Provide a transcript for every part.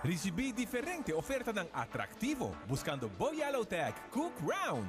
Ricibi diferente ofertanan atractivo buscando bo Yellow Tag cu Crown!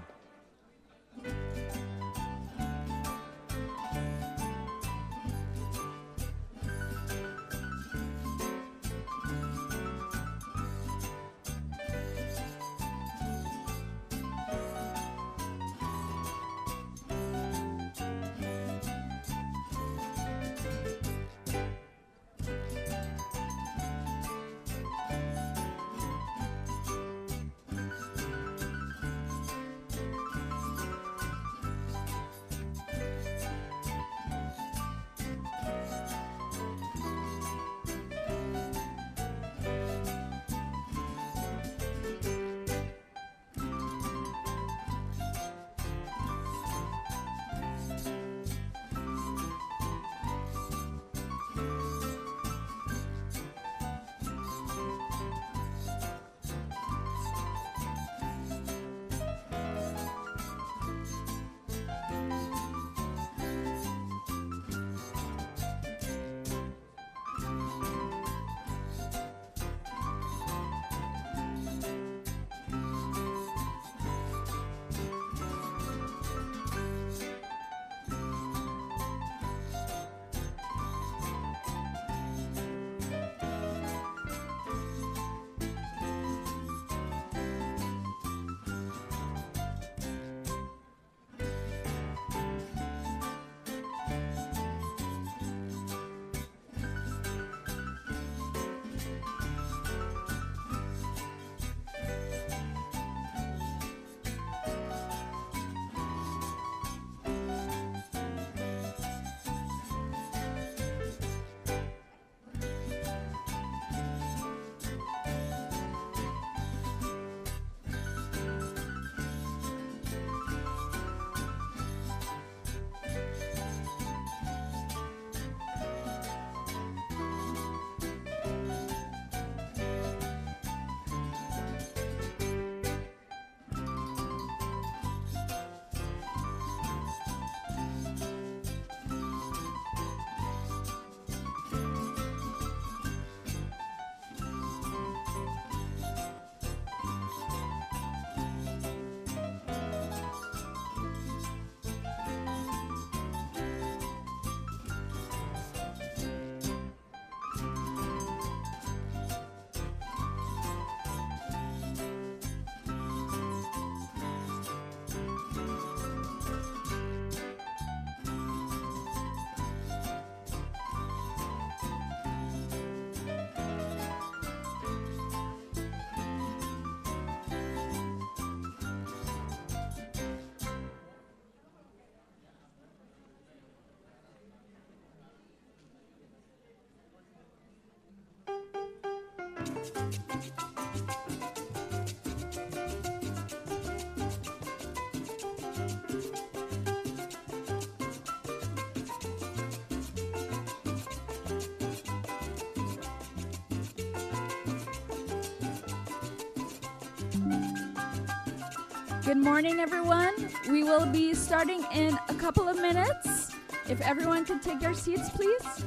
Good morning, everyone. We will be starting in a couple of minutes. If everyone could take their seats, please.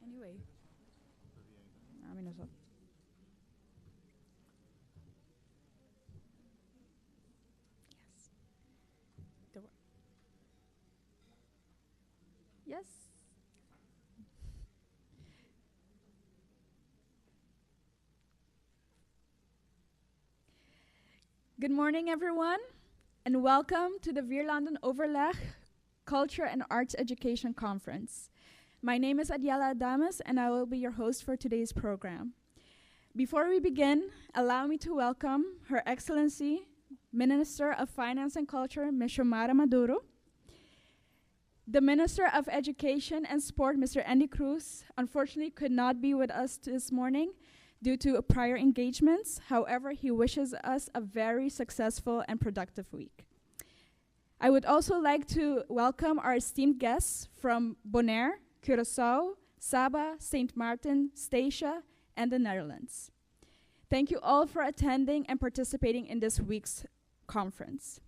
Anyway. Ami no sa. Yes. Yes. Good morning, everyone, and welcome to the Vierlanden Overleg Culture and Arts Education Conference. My name is Adiela Adames, and I will be your host for today's program. Before we begin, allow me to welcome Her Excellency, Minister of Finance and Culture, Ms. Xiomara Maduro, the Minister of Education and Sport, Mr. Endy Croes, unfortunately could not be with us this morning due to prior engagements. However, he wishes us a very successful and productive week. I would also like to welcome our esteemed guests from Bonaire, Curacao, Saba, St. Martin, Statia, and the Netherlands. Thank you all for attending and participating in this week's conference.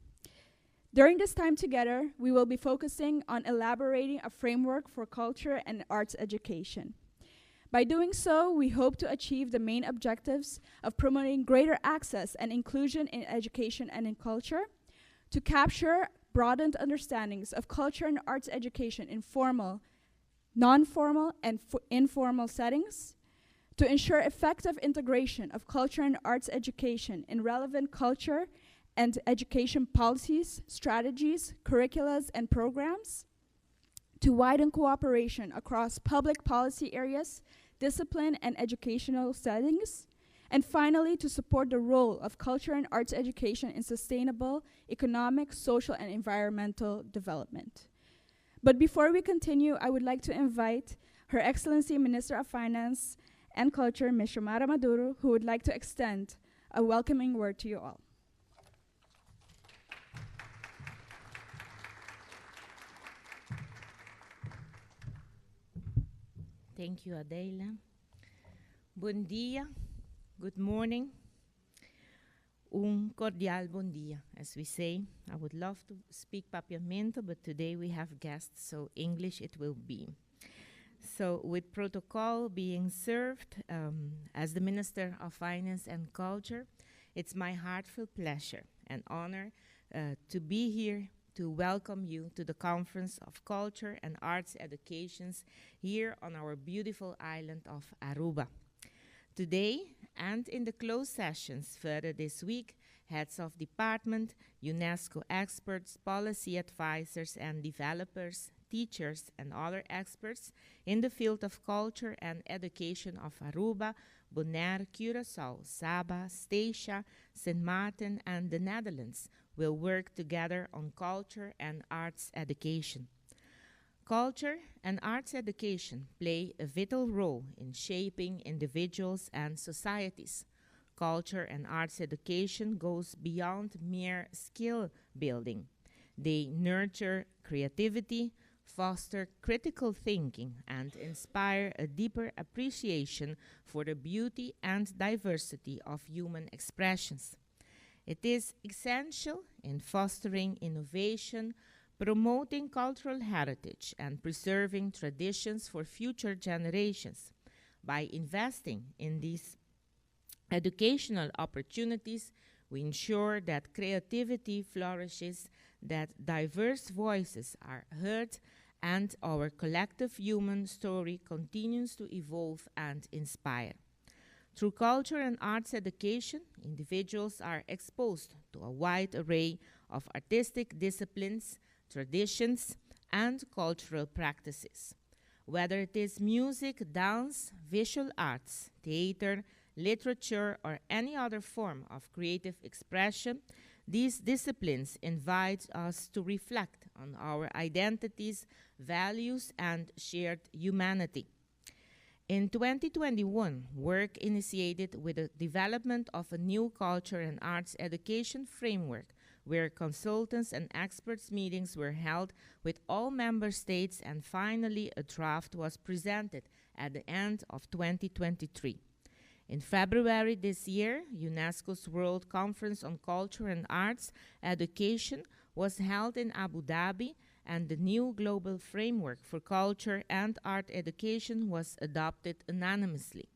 During this time together, we will be focusing on elaborating a framework for culture and arts education. By doing so, we hope to achieve the main objectives of promoting greater access and inclusion in education and in culture, to capture broadened understandings of culture and arts education in formal, non-formal, and informal settings, to ensure effective integration of culture and arts education in relevant culture and education policies, strategies, curricula, and programs, to widen cooperation across public policy areas, discipline, and educational settings, and finally, to support the role of culture and arts education in sustainable economic, social, and environmental development. But before we continue, I would like to invite Her Excellency Minister of Finance and Culture, Ms. Xiomara Maduro, who would like to extend a welcoming word to you all. Thank you, Adela. Bon dia. Good morning. Un cordial bon dia, as we say. I would love to speak Papiamento, but today we have guests, so English it will be. So, with protocol being served as the Minister of Finance and Culture, it's my heartfelt pleasure and honor to be here to welcome you to the Conference of Culture and Arts Educations here on our beautiful island of Aruba. Today, and in the closed sessions further this week, heads of department, UNESCO experts, policy advisors and developers, teachers and other experts in the field of culture and education of Aruba, Bonaire, Curacao, Saba, Statia, St. Martin and the Netherlands will work together on culture and arts education. Culture and arts education play a vital role in shaping individuals and societies. Culture and arts education goes beyond mere skill building. They nurture creativity, foster critical thinking, and inspire a deeper appreciation for the beauty and diversity of human expressions. It is essential in fostering innovation, promoting cultural heritage, and preserving traditions for future generations. By investing in these educational opportunities, we ensure that creativity flourishes, that diverse voices are heard, and our collective human story continues to evolve and inspire. Through culture and arts education, individuals are exposed to a wide array of artistic disciplines, traditions, and cultural practices. Whether it is music, dance, visual arts, theater, literature, or any other form of creative expression, these disciplines invite us to reflect on our identities, values, and shared humanity. In 2021, work initiated with the development of a new culture and arts education framework where consultants and experts meetings were held with all member states, and finally a draft was presented at the end of 2023. In February this year, UNESCO's World Conference on Culture and Arts Education was held in Abu Dhabi, and the new global framework for culture and art education was adopted unanimously.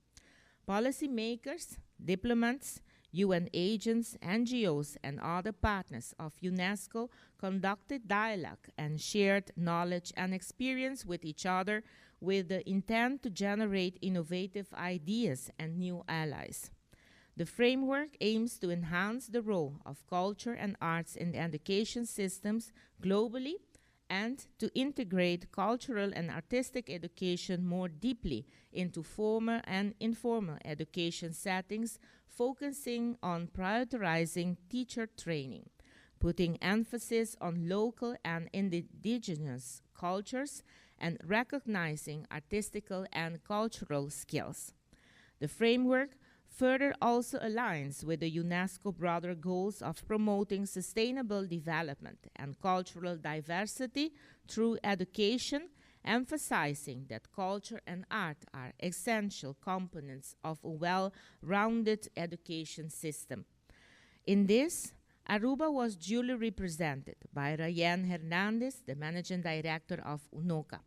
Policymakers, diplomats, UN agents, NGOs, and other partners of UNESCO conducted dialogue and shared knowledge and experience with each other with the intent to generate innovative ideas and new allies. The framework aims to enhance the role of culture and arts in the education systems globally and to integrate cultural and artistic education more deeply into formal and informal education settings, focusing on prioritizing teacher training, putting emphasis on local and indigenous cultures, and recognizing artistical and cultural skills. The framework further also aligns with the UNESCO broader goals of promoting sustainable development and cultural diversity through education, emphasizing that culture and art are essential components of a well-rounded education system. In this, Aruba was duly represented by Ryan Hernandez, the managing director of UNOCA.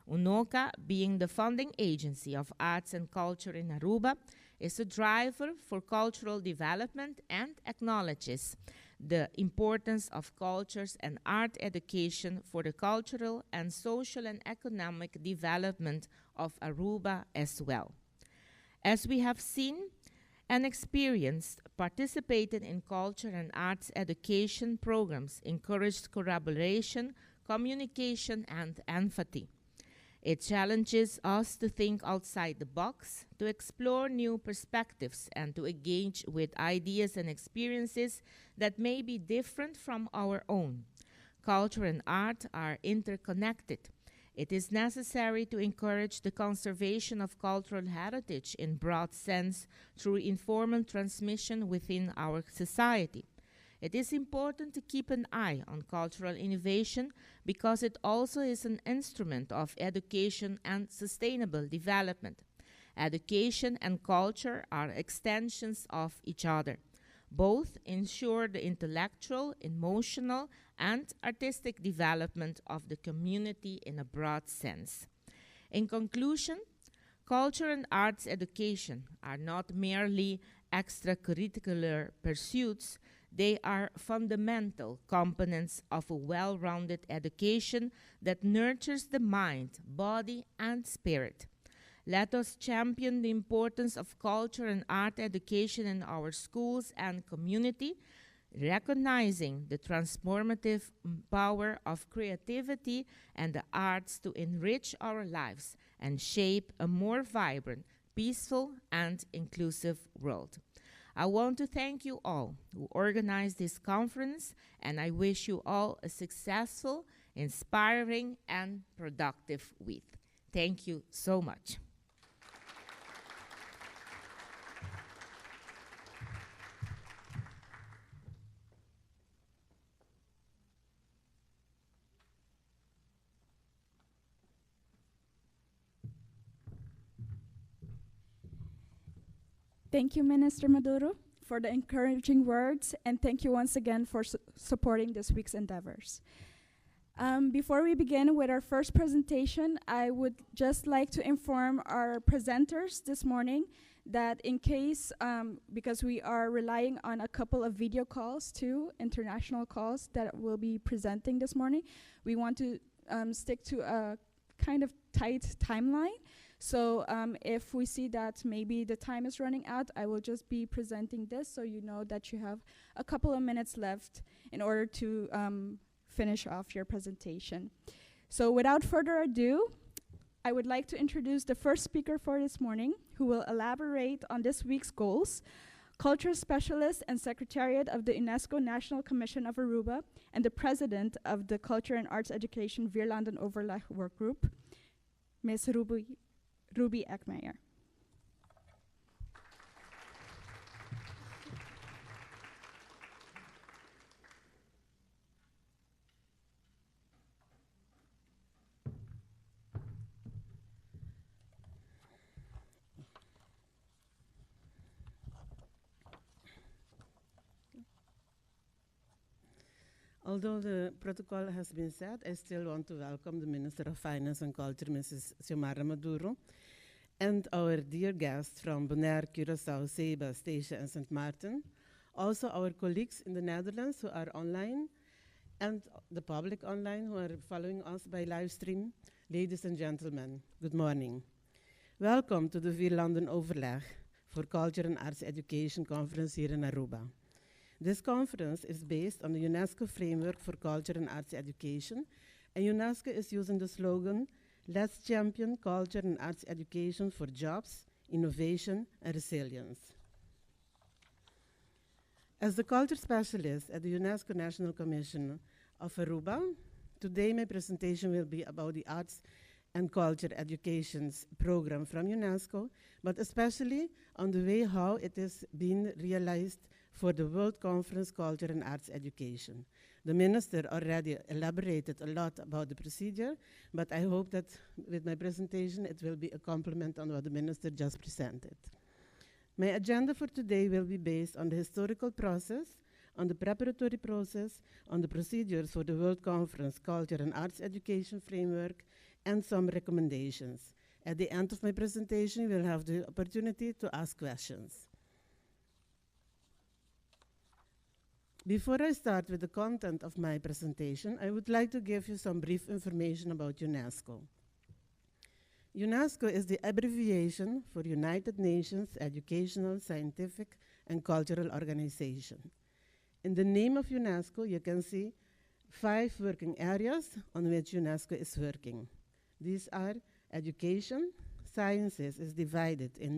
UNOCA, being the funding agency of arts and culture in Aruba, is a driver for cultural development and acknowledges the importance of cultures and art education for the cultural and social and economic development of Aruba as well. As we have seen and experienced, participated in culture and arts education programs encouraged collaboration, communication, and empathy. It challenges us to think outside the box, to explore new perspectives, and to engage with ideas and experiences that may be different from our own. Culture and art are interconnected. It is necessary to encourage the conservation of cultural heritage in broad sense through informal transmission within our society. It is important to keep an eye on cultural innovation because it also is an instrument of education and sustainable development. Education and culture are extensions of each other. Both ensure the intellectual, emotional, and artistic development of the community in a broad sense. In conclusion, culture and arts education are not merely extracurricular pursuits, they are fundamental components of a well-rounded education that nurtures the mind, body, and spirit. Let us champion the importance of culture and art education in our schools and community, recognizing the transformative power of creativity and the arts to enrich our lives and shape a more vibrant, peaceful, and inclusive world. I want to thank you all who organized this conference, and I wish you all a successful, inspiring, and productive week. Thank you so much. Thank you, Minister Maduro, for the encouraging words, and thank you once again for supporting this week's endeavors. Before we begin with our first presentation, I would just like to inform our presenters this morning that in case, because we are relying on a couple of video calls too, international calls that we'll be presenting this morning, we want to stick to a kind of tight timeline. So if we see that maybe the time is running out, I will just be presenting this so you know that you have a couple of minutes left in order to finish off your presentation. So without further ado, I would like to introduce the first speaker for this morning, who will elaborate on this week's goals, culture specialist and secretariat of the UNESCO National Commission of Aruba, and the president of the Culture and Arts Education Vierlanden Overleg Workgroup, Miz Ruby Eckmeyer. Although the protocol has been set, I still want to welcome the Minister of Finance and Culture, Mrs. Xiomara Maduro, and our dear guests from Bonaire, Curaçao, Saba, Statia, and St. Martin. Also our colleagues in the Netherlands who are online, and the public online who are following us by live stream. Ladies and gentlemen, good morning. Welcome to the Vierlanden Overleg for Culture and Arts Education Conference here in Aruba. This conference is based on the UNESCO Framework for Culture and Arts Education And UNESCO is using the slogan, "Let's champion culture and arts education for jobs, innovation, and resilience." As the culture specialist at the UNESCO National Commission of Aruba, today my presentation will be about the arts and culture education's program from UNESCO, but especially on the way how it is being realized for the World Conference Culture and Arts Education. The minister already elaborated a lot about the procedure, but I hope that with my presentation it will be a complement on what the minister just presented. My agenda for today will be based on the historical process, on the preparatory process, on the procedures for the World Conference Culture and Arts Education Framework, and some recommendations. At the end of my presentation, we'll have the opportunity to ask questions. Before I start with the content of my presentation, I would like to give you some brief information about UNESCO. UNESCO is the abbreviation for United Nations Educational, Scientific, and Cultural Organization. In the name of UNESCO, you can see 5 working areas on which UNESCO is working. These are education, sciences is divided in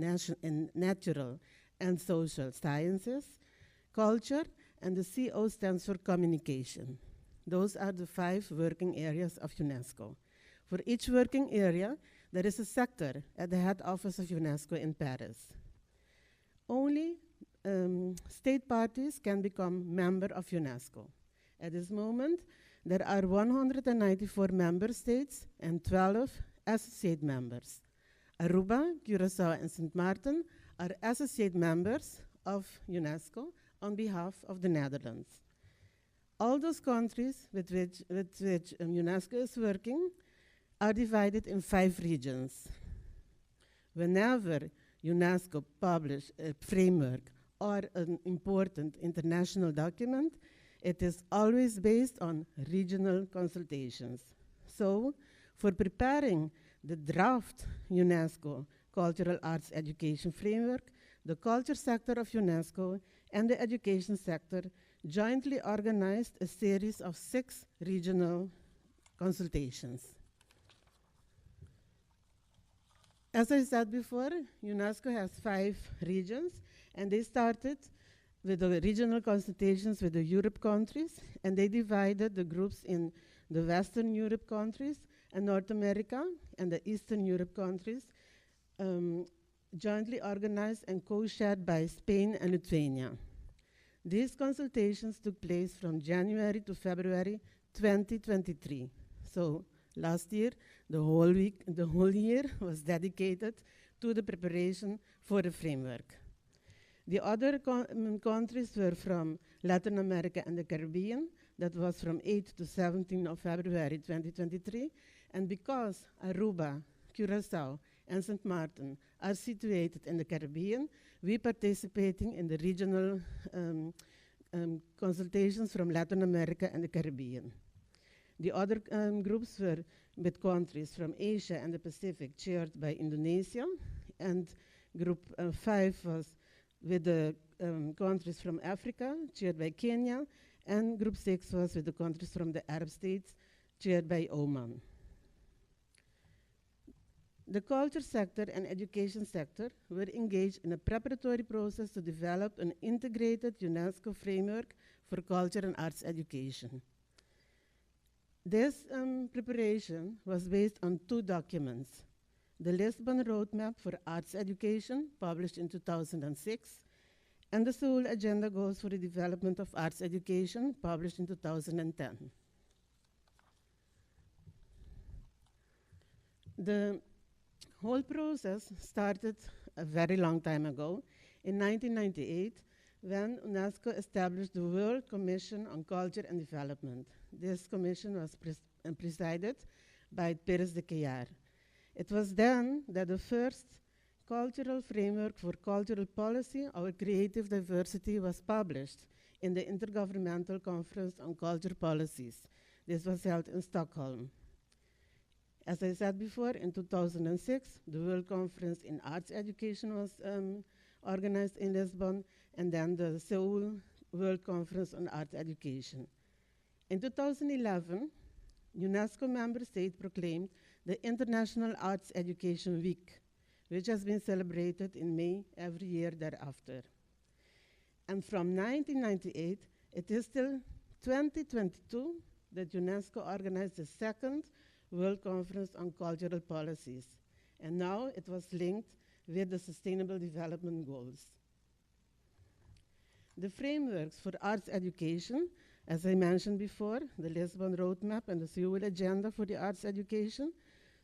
natural and social sciences, culture, and the CO stands for communication. Those are the 5 working areas of UNESCO. For each working area, there is a sector at the head office of UNESCO in Paris. Only state parties can become member of UNESCO. At this moment, there are 194 member states and 12 associate members. Aruba, Curaçao, and St. Martin are associate members of UNESCO on behalf of the Netherlands. All those countries with which UNESCO is working are divided in 5 regions. Whenever UNESCO publishes a framework or an important international document, it is always based on regional consultations. So, for preparing the draft UNESCO Cultural Arts Education Framework, the culture sector of UNESCO and the education sector jointly organized a series of 6 regional consultations. As I said before, UNESCO has 5 regions, and they started with the regional consultations with the Europe countries, and they divided the groups in the Western Europe countries and North America and the Eastern Europe countries, jointly organized and co-chaired by Spain and Lithuania. These consultations took place from January to February 2023. So last year, the whole year was dedicated to the preparation for the framework. The other countries were from Latin America and the Caribbean. That was from 8 to 17 of February 2023. And because Aruba, Curaçao, and St. Martin are situated in the Caribbean, we participating in the regional consultations from Latin America and the Caribbean. The other groups were with countries from Asia and the Pacific, chaired by Indonesia, and group 5 was with the countries from Africa, chaired by Kenya, and group 6 was with the countries from the Arab states, chaired by Oman. The culture sector and education sector were engaged in a preparatory process to develop an integrated UNESCO framework for culture and arts education. This preparation was based on 2 documents: the Lisbon Roadmap for Arts Education, published in 2006, and the Seoul Agenda Goals for the Development of Arts Education, published in 2010. The whole process started a very long time ago, in 1998, when UNESCO established the World Commission on Culture and Development. This commission was presided by Pérez de Cuellar. It was then that the first cultural framework for cultural policy, our creative diversity, was published in the Intergovernmental Conference on Culture Policies. This was held in Stockholm. As I said before, in 2006, the World Conference in Arts Education was organized in Lisbon, and then the Seoul World Conference on Arts Education. In 2011, UNESCO member state proclaimed the International Arts Education Week, which has been celebrated in May every year thereafter. And from 1998, it is till 2022 that UNESCO organized the second World Conference on Cultural Policies. And now it was linked with the Sustainable Development Goals. The frameworks for arts education, as I mentioned before, the Lisbon Roadmap and the Seoul Agenda for the Arts Education,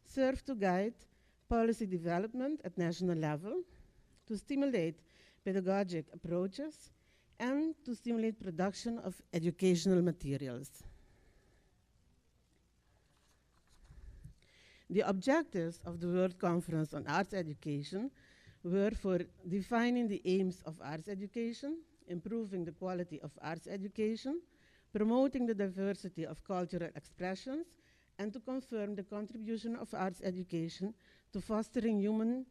serve to guide policy development at national level, to stimulate pedagogic approaches, and to stimulate production of educational materials. The objectives of the World Conference on Arts Education were for defining the aims of arts education, improving the quality of arts education, promoting the diversity of cultural expressions, and to confirm the contribution of arts education to fostering human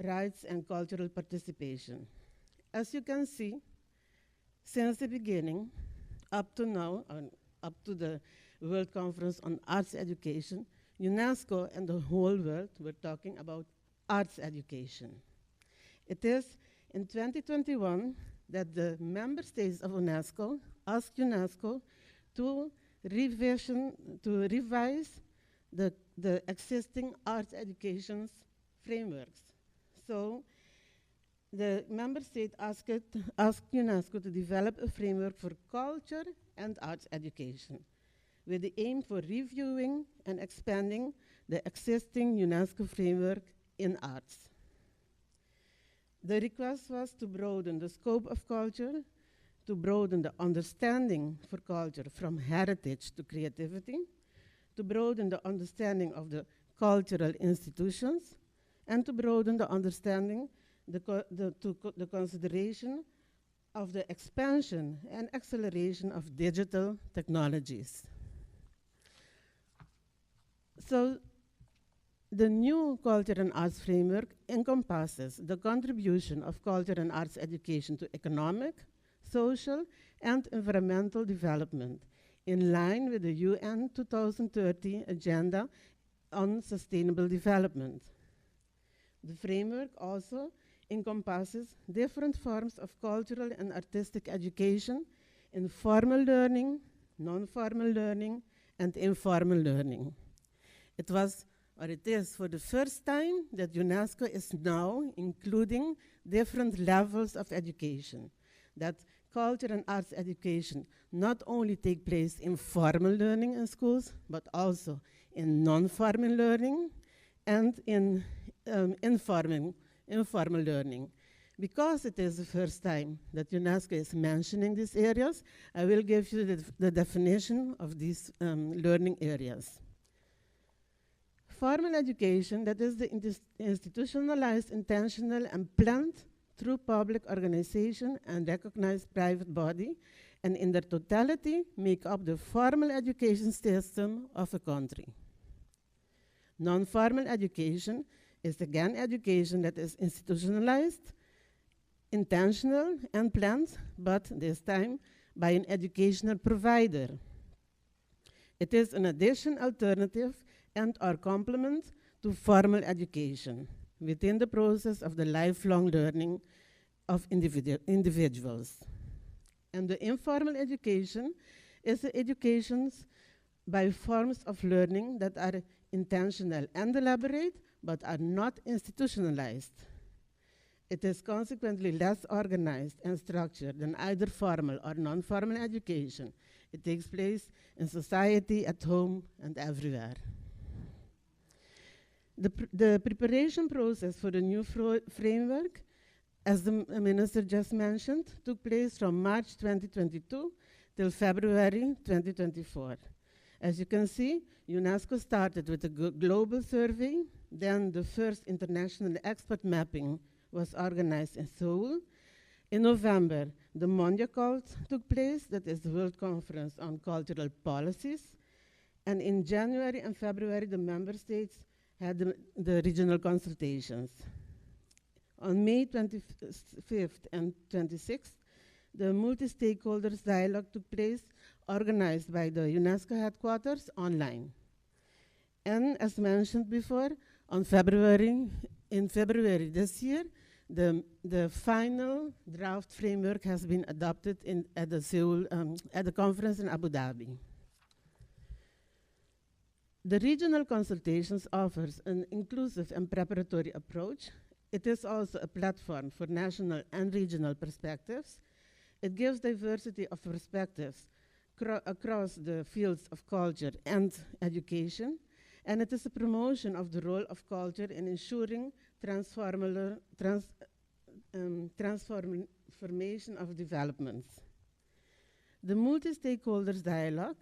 rights and cultural participation. As you can see, since the beginning, up to now, up to the World Conference on Arts Education, UNESCO and the whole world were talking about arts education. It is in 2021 that the member states of UNESCO asked UNESCO to revise the existing arts education frameworks. So the member state asked UNESCO to develop a framework for culture and arts education, with the aim for reviewing and expanding the existing UNESCO framework in arts. The request was to broaden the scope of culture, to broaden the understanding for culture from heritage to creativity, to broaden the understanding of the cultural institutions, and to broaden the understanding, the, co the, to co the consideration of the expansion and acceleration of digital technologies. So the new culture and arts framework encompasses the contribution of culture and arts education to economic, social, and environmental development in line with the UN 2030 Agenda on Sustainable Development. The framework also encompasses different forms of cultural and artistic education in formal learning, non-formal learning, and informal learning. It was, or it is, for the first time that UNESCO is now including different levels of education, that culture and arts education not only take place in formal learning in schools, but also in non-formal learning and in informal learning. Because it is the first time that UNESCO is mentioning these areas, I will give you the definition of these learning areas. Formal education, that is the institutionalized, intentional, and planned through public organization and recognized private body, and in their totality make up the formal education system of a country. Non-formal education is again education that is institutionalized, intentional, and planned, but this time by an educational provider. It is an addition, alternative, and or complement to formal education within the process of the lifelong learning of individuals. And the informal education is the educations by forms of learning that are intentional and elaborate, but are not institutionalized. It is consequently less organized and structured than either formal or non-formal education. It takes place in society, at home, and everywhere. The preparation process for the new framework, as the minister just mentioned, took place from March 2022 till February 2024. As you can see, UNESCO started with a global survey, then the first international expert mapping was organized in Seoul. In November, the Mondiacult took place, that is the World Conference on Cultural Policies. And in January and February, the member states had the regional consultations. On May 25th and 26th, the multi-stakeholders dialogue took place, organized by the UNESCO headquarters online. And as mentioned before, on February, in February this year, the final draft framework has been adopted at the Seoul, at the conference in Abu Dhabi. The regional consultations offers an inclusive and preparatory approach. It is also a platform for national and regional perspectives. It gives diversity of perspectives across the fields of culture and education, and it is a promotion of the role of culture in ensuring transformation of developments. The multi-stakeholders dialogue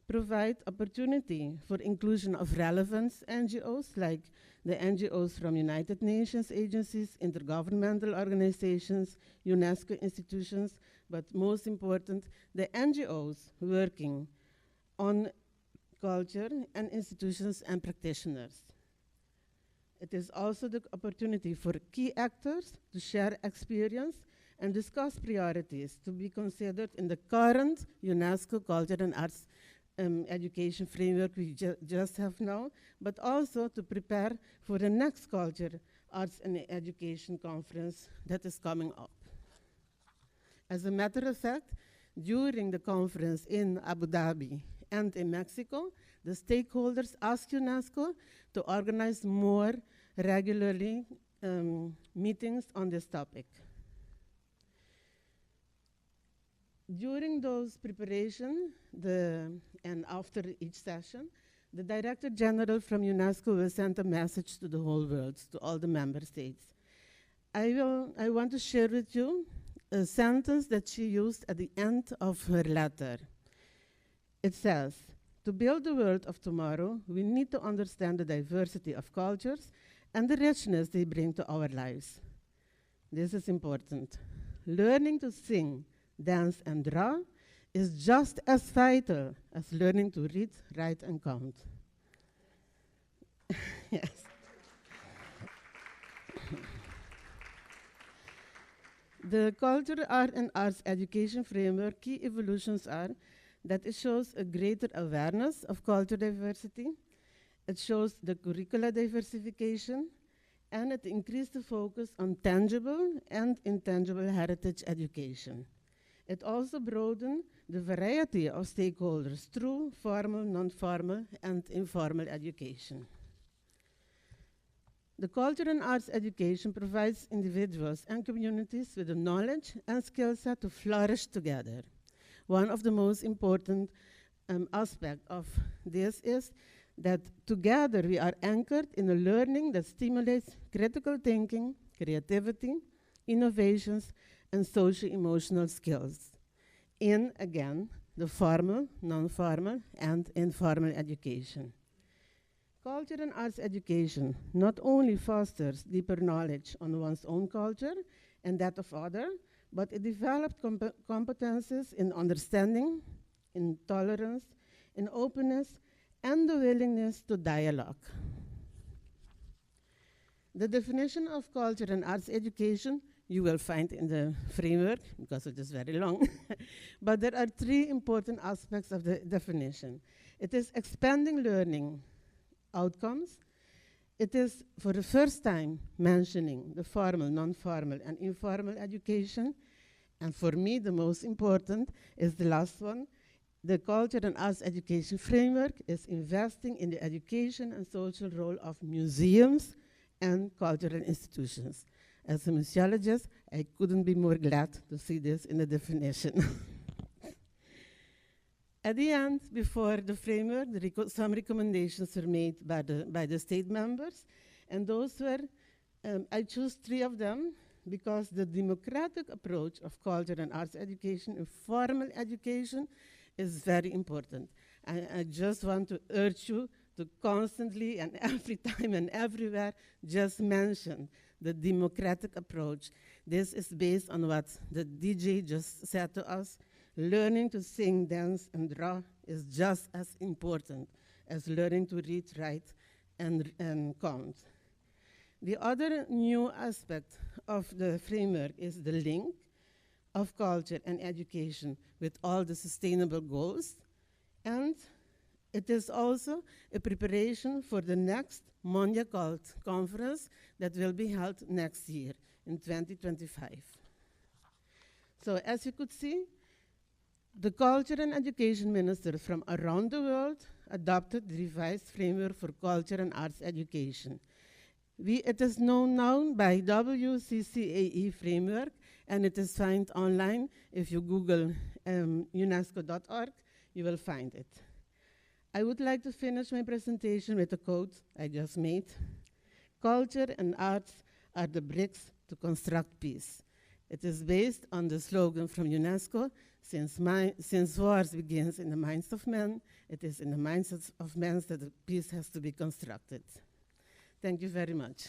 provide opportunity for inclusion of relevant NGOs like the NGOs from United Nations agencies, intergovernmental organizations, UNESCO institutions, but most important, the NGOs working on culture and institutions and practitioners. It is also the opportunity for key actors to share experience and discuss priorities to be considered in the current UNESCO Culture and Arts Education Framework we just have now, but also to prepare for the next Culture, Arts and Education Conference that is coming up. As a matter of fact, during the conference in Abu Dhabi and in Mexico, the stakeholders asked UNESCO to organize more regularly meetings on this topic. During those preparation and after each session, the Director General from UNESCO will send a message to the whole world, to all the member states. I want to share with you a sentence that she used at the end of her letter. It says, to build the world of tomorrow, we need to understand the diversity of cultures and the richness they bring to our lives. This is important. Learning to sing, dance, and draw is just as vital as learning to read, write, and count. Yes. The Culture, Art, and Arts Education Framework key evolutions are that it shows a greater awareness of culture diversity, it shows the curricula diversification, and it increased the focus on tangible and intangible heritage education. It also broadened the variety of stakeholders through formal, non-formal, and informal education. The culture and arts education provides individuals and communities with the knowledge and skill set to flourish together. One of the most important aspects of this is that together we are anchored in a learning that stimulates critical thinking, creativity, innovations, and social-emotional skills in, again, the formal, non-formal, and informal education. Culture and arts education not only fosters deeper knowledge on one's own culture and that of others, but it developed competences in understanding, in tolerance, in openness, and the willingness to dialogue. The definition of culture and arts education you will find in the framework, because it is very long. But there are three important aspects of the definition. It is expanding learning outcomes. It is, for the first time, mentioning the formal, non-formal, and informal education. And for me, the most important is the last one. The Culture and Arts Education Framework is investing in the education and social role of museums and cultural institutions. As a museologist, I couldn't be more glad to see this in the definition. At the end, before the framework, some recommendations were made by the state members, and those were, I chose three of them because the democratic approach of culture and arts education and formal education is very important. And I just want to urge you to constantly and every time and everywhere just mention the democratic approach. This is based on what the DJ just said to us. Learning to sing, dance, and draw is just as important as learning to read, write, and count. The other new aspect of the framework is the link of culture and education with all the sustainable goals, and It is also a preparation for the next Mondiacult conference that will be held next year in 2025. So as you could see, the culture and education ministers from around the world adopted the revised framework for culture and arts education. It is known now by WCCAE framework, and it is found online. If you Google UNESCO.org, you will find it. I would like to finish my presentation with a quote I just made. Culture and arts are the bricks to construct peace. It is based on the slogan from UNESCO, since wars begins in the minds of men, it is in the minds of men that the peace has to be constructed. Thank you very much.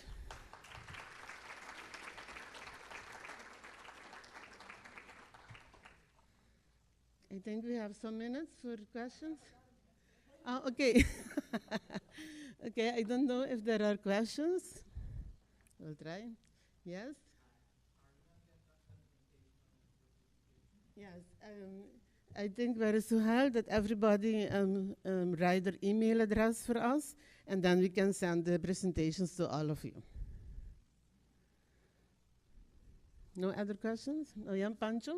I think we have some minutes for questions. Oh, okay. Okay, I don't know if there are questions. We'll try. Yes? Yes, I think very Suhail that everybody write their email address for us, and then we can send the presentations to all of you. No other questions? Oh, yeah, Pancho?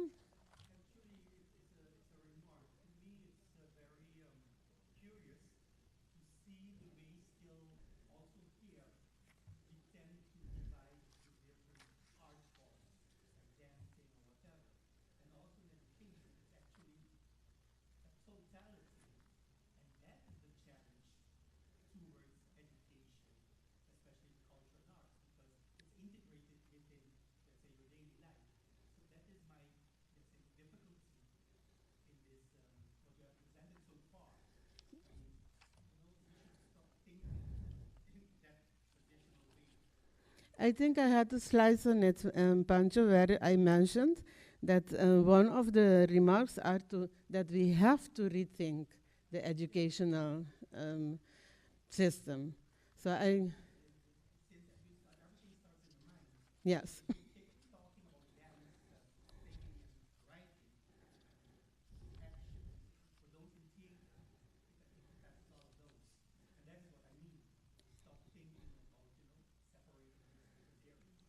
I think I had a slide on it, Pancho, where I mentioned that one of the remarks are that we have to rethink the educational system. So I... Yes.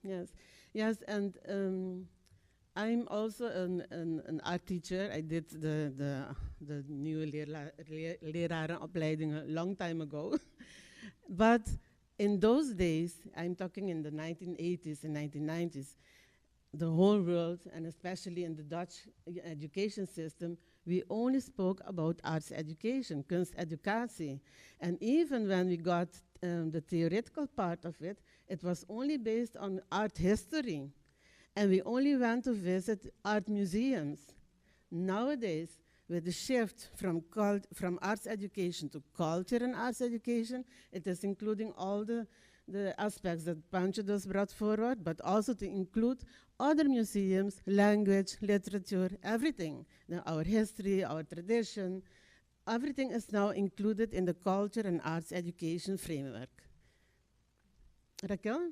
Yes, yes, and I'm also an art teacher. I did the nieuwe lerarenopleiding a long time ago. But in those days, I'm talking in the 1980s and 1990s, the whole world, and especially in the Dutch education system, we only spoke about arts education, kunsteducatie. And even when we got the theoretical part of it, it was only based on art history. And we only went to visit art museums. Nowadays, with the shift from arts education to culture and arts education, it is including all the aspects that Pancho just brought forward, but also to include other museums, language, literature, everything. Now, our history, our tradition, everything is now included in the culture and arts education framework. Raquel?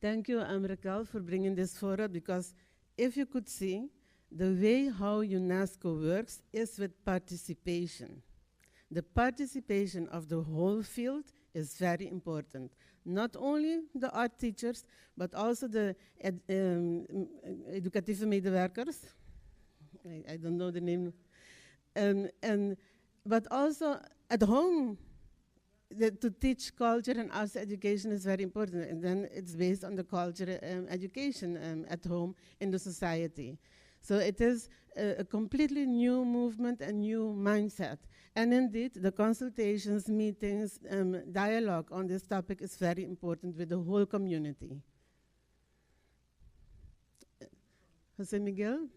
Thank you, Raquel, for bringing this forward, because if you could see, the way how UNESCO works is with participation. The participation of the whole field is very important. Not only the art teachers, but also the educatieve medewerkers. I don't know the name. But also at home, to teach culture and arts education is very important. And then it's based on the culture education at home in the society. So it is a completely new movement and new mindset. And indeed, the consultations, meetings, dialogue on this topic is very important with the whole community. Jose Miguel?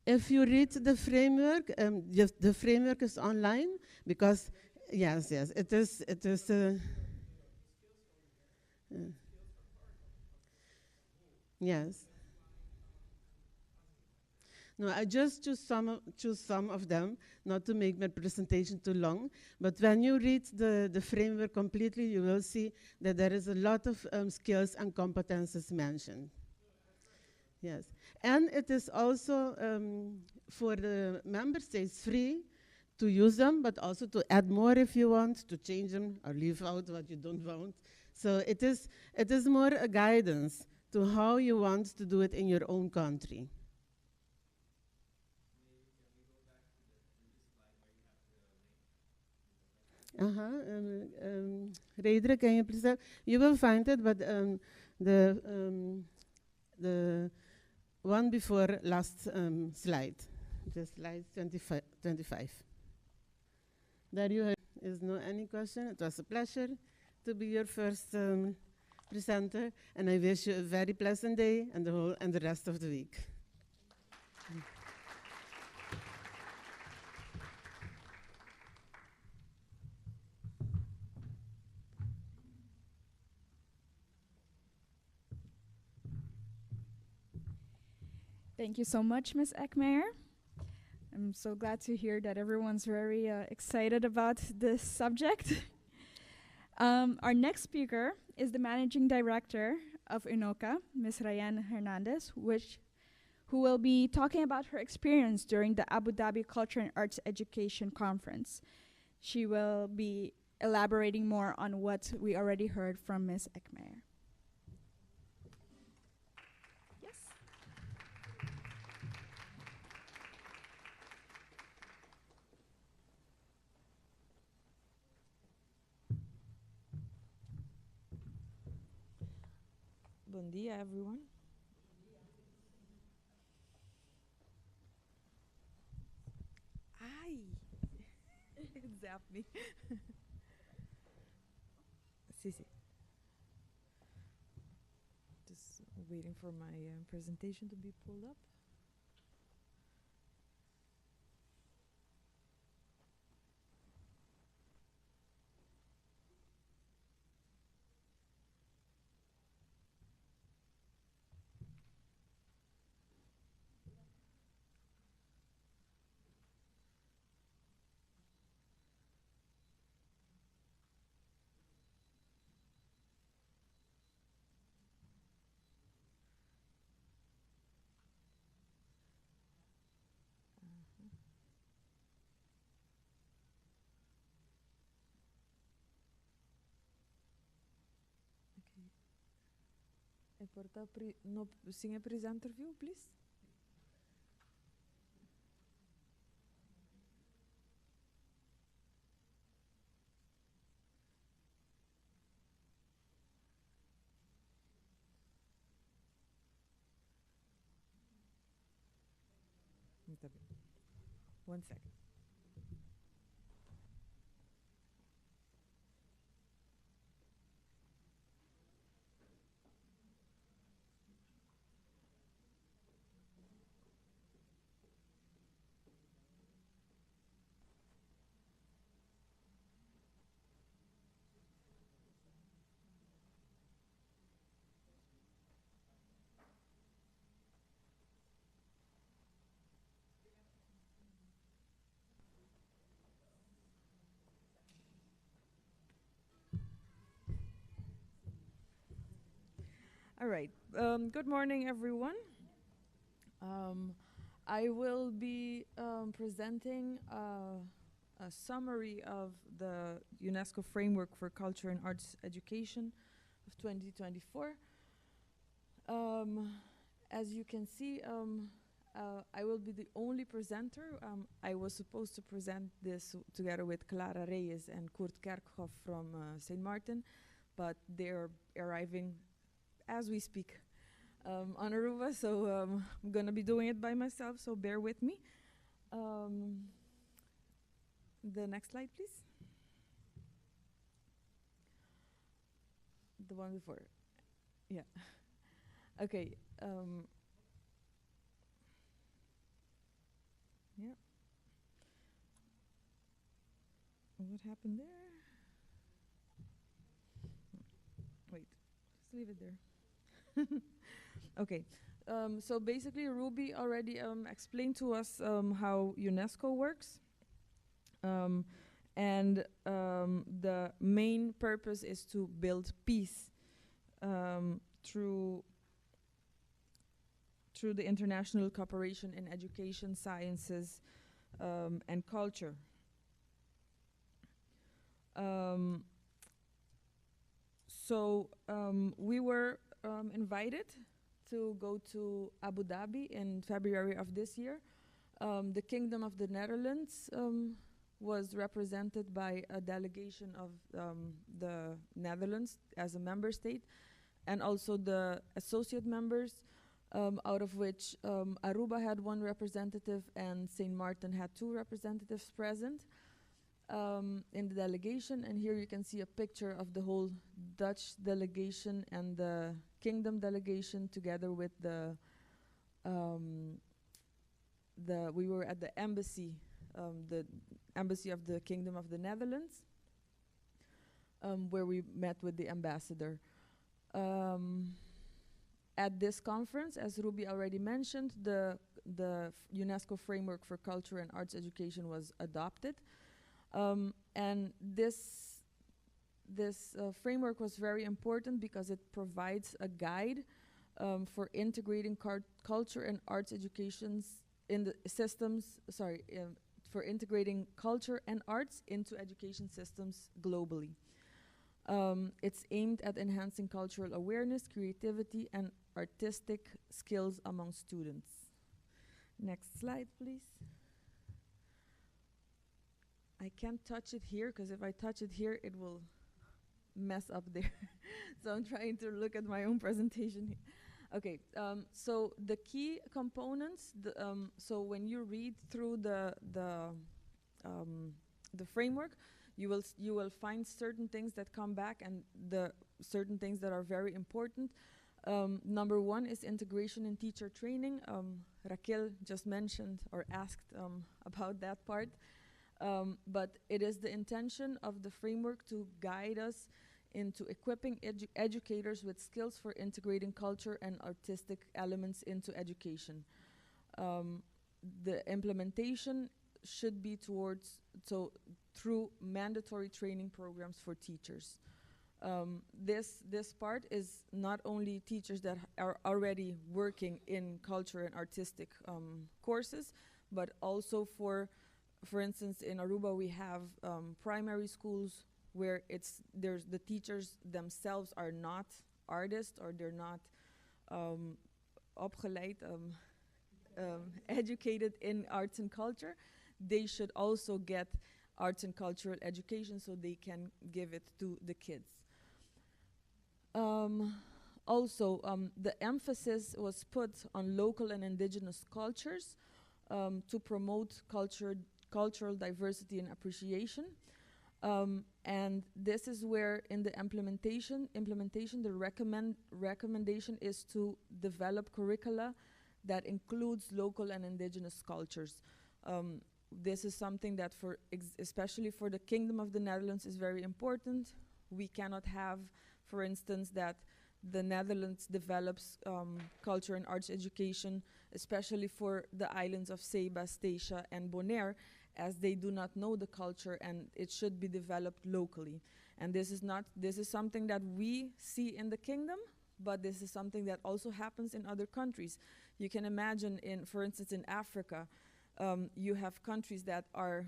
If you read the framework, the framework is online because, yes, it is, yes. No, I just choose some of them, not to make my presentation too long. But when you read the framework completely, you will see that there is a lot of skills and competences mentioned. Yes, and it is also for the member states free to use them, but also to add more if you want, to change them or leave out what you don't want. So it is more a guidance to how you want to do it in your own country. Redre, can you please? You will find it, but the one before last slide, the slide 25. 25. There you have. Is no any question. It was a pleasure to be your first presenter, and I wish you a very pleasant day and the whole and the rest of the week. Thank you so much, Ms. Eckmeyer. I'm so glad to hear that everyone's very excited about this subject. Our next speaker is the managing director of UNOCA, Ms. Rayan Hernandez, who will be talking about her experience during the Abu Dhabi Culture and Arts Education Conference. She will be elaborating more on what we already heard from Ms. Eckmeyer. Yes. Bon dia, everyone. Ai! It zapped me. Si. Just waiting for my presentation to be pulled up. Okay. E por ta pre no sin e presenter view, please. Ta bon. One second. All right. Good morning, everyone. I will be presenting a summary of the UNESCO Framework for Culture and Arts Education of 2024. As you can see, I will be the only presenter. I was supposed to present this together with Clara Reyes and Kurt Kerkhoff from St. Martin, but they're arriving as we speak on Aruba, so I'm gonna be doing it by myself, so bear with me. The next slide, please. The one before. Yeah. Okay. Yeah. What happened there? Wait, just leave it there. Okay, so basically Ruby already explained to us how UNESCO works. And the main purpose is to build peace through the international cooperation in education, sciences, and culture. So we were invited to go to Abu Dhabi in February of this year. The Kingdom of the Netherlands was represented by a delegation of the Netherlands as a member state, and also the associate members, out of which Aruba had one representative and St. Martin had two representatives present in the delegation. And here you can see a picture of the whole Dutch delegation and the Kingdom delegation together with the we were at the embassy of the Kingdom of the Netherlands, where we met with the ambassador. At this conference, as Ruby already mentioned, the UNESCO Framework for Culture and Arts Education was adopted. And this framework was very important because it provides a guide for integrating culture and arts educations in the systems, sorry, for integrating culture and arts into education systems globally. It's aimed at enhancing cultural awareness, creativity, and artistic skills among students. Next slide, please. I can't touch it here because if I touch it here, it will mess up there. So I'm trying to look at my own presentation here. Okay, so the key components, so when you read through the framework, you will find certain things that come back and the certain things that are very important. Number one is integration in teacher training. Raquel just mentioned or asked about that part. But it is the intention of the framework to guide us into equipping educators with skills for integrating culture and artistic elements into education. The implementation should be towards, so through mandatory training programs for teachers. This part is not only teachers that are already working in culture and artistic courses, but also for instance, in Aruba we have primary schools where it's there's the teachers themselves are not artists or they're not opgeleid, educated in arts and culture. They should also get arts and cultural education so they can give it to the kids. Also, the emphasis was put on local and indigenous cultures to promote cultural diversity and appreciation. And this is where, in the implementation, the recommendation is to develop curricula that includes local and indigenous cultures. This is something that, especially for the Kingdom of the Netherlands, is very important. We cannot have, for instance, that the Netherlands develops culture and arts education, especially for the islands of Saba, Statia, and Bonaire, as they do not know the culture and it should be developed locally. And this is not, this is something that we see in the kingdom, but this is something that also happens in other countries. You can imagine in, for instance, in Africa, you have countries that are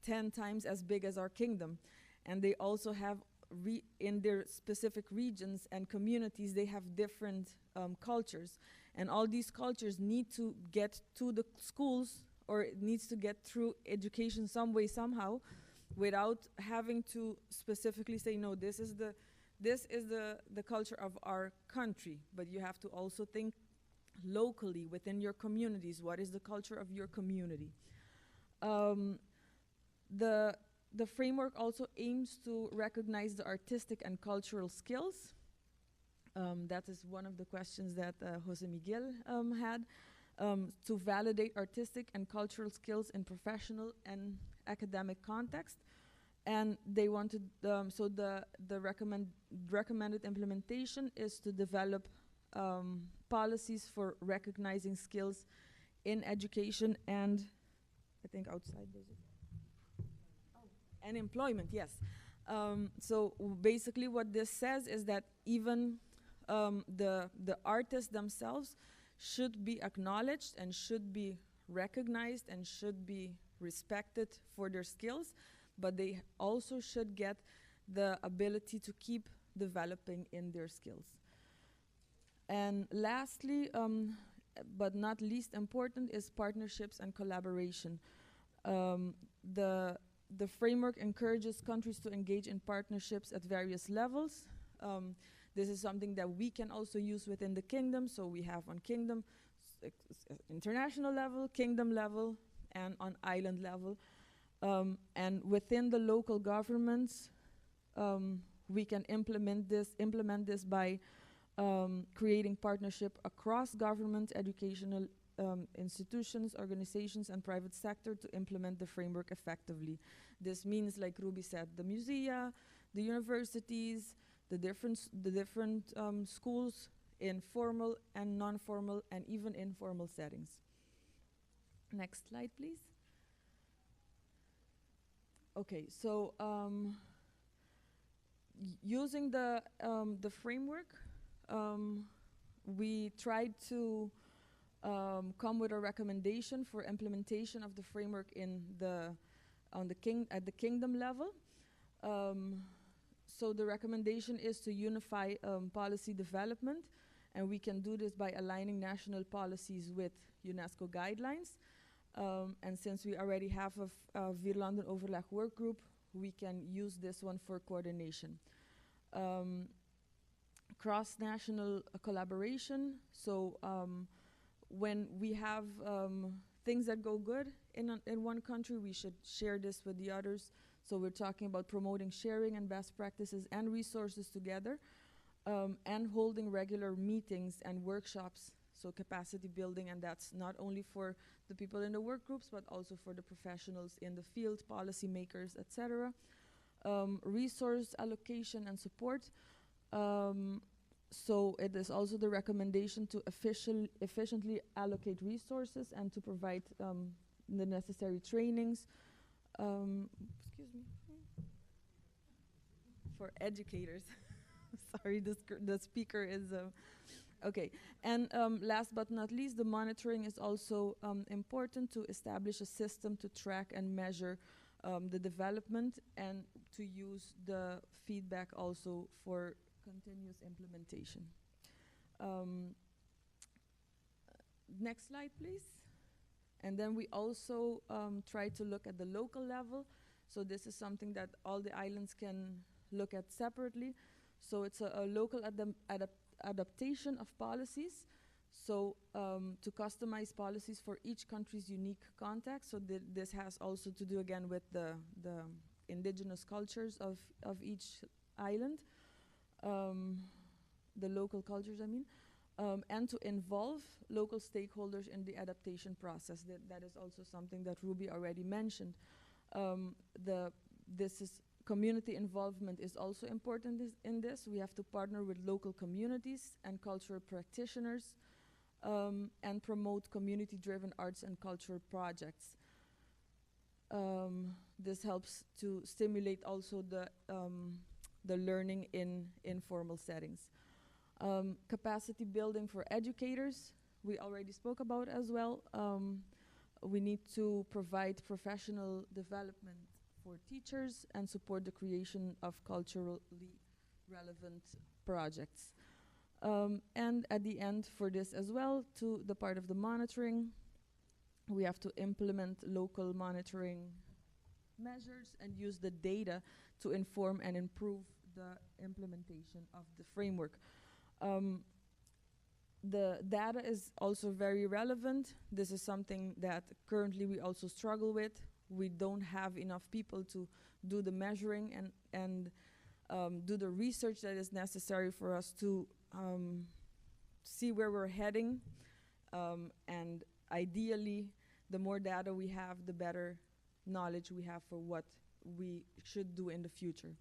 10 times as big as our kingdom, and they also have in their specific regions and communities, they have different cultures. And all these cultures need to get to the schools or it needs to get through education some way, somehow, without having to specifically say, no, this is the culture of our country. But you have to also think locally within your communities. What is the culture of your community? The framework also aims to recognize the artistic and cultural skills. That is one of the questions that Jose Miguel had. To validate artistic and cultural skills in professional and academic context. And they wanted, so the recommended implementation is to develop policies for recognizing skills in education and I think outside there's a, oh, and employment, yes. So basically what this says is that even the artists themselves should be acknowledged and should be recognized and should be respected for their skills, but they also should get the ability to keep developing in their skills. And lastly, but not least important, is partnerships and collaboration. The framework encourages countries to engage in partnerships at various levels. This is something that we can also use within the kingdom. So we have on kingdom, international level, kingdom level, and on island level. And within the local governments, we can implement this by creating partnership across government, educational institutions, organizations, and private sector to implement the framework effectively. This means, like Ruby said, the musea, the universities, the different schools in formal and non-formal and even informal settings. Next slide, please. Okay, so using the framework, we tried to come with a recommendation for implementation of the framework in the on the king at the kingdom level. So the recommendation is to unify policy development, and we can do this by aligning national policies with UNESCO guidelines. And since we already have a Vierlandenoverleg work group, we can use this one for coordination. Cross-national collaboration. So when we have things that go good in one country, we should share this with the others. So we're talking about promoting sharing and best practices and resources together, and holding regular meetings and workshops. So capacity building, and that's not only for the people in the work groups, but also for the professionals in the field, policymakers, etc. Resource allocation and support. So it is also the recommendation to efficiently allocate resources and to provide the necessary trainings. Excuse me. For educators. Sorry, the speaker is. Okay. And last but not least, the monitoring is also important to establish a system to track and measure the development and to use the feedback also for continuous implementation. Next slide, please. And then we also try to look at the local level. So this is something that all the islands can look at separately. So it's a local adaptation of policies. So to customize policies for each country's unique context. So this has also to do again with the indigenous cultures of each island, the local cultures, I mean. And to involve local stakeholders in the adaptation process. That is also something that Ruby already mentioned. This is community involvement is also important in this. We have to partner with local communities and cultural practitioners and promote community-driven arts and cultural projects. This helps to stimulate also the learning in informal settings. Capacity building for educators, we already spoke about as well. We need to provide professional development for teachers and support the creation of culturally relevant projects. And at the end for this as well, to the part of the monitoring, we have to implement local monitoring measures and use the data to inform and improve the implementation of the framework. The data is also very relevant. This is something that currently we also struggle with. We don't have enough people to do the measuring and do the research that is necessary for us to see where we're heading. And ideally, the more data we have, the better knowledge we have for what we should do in the future.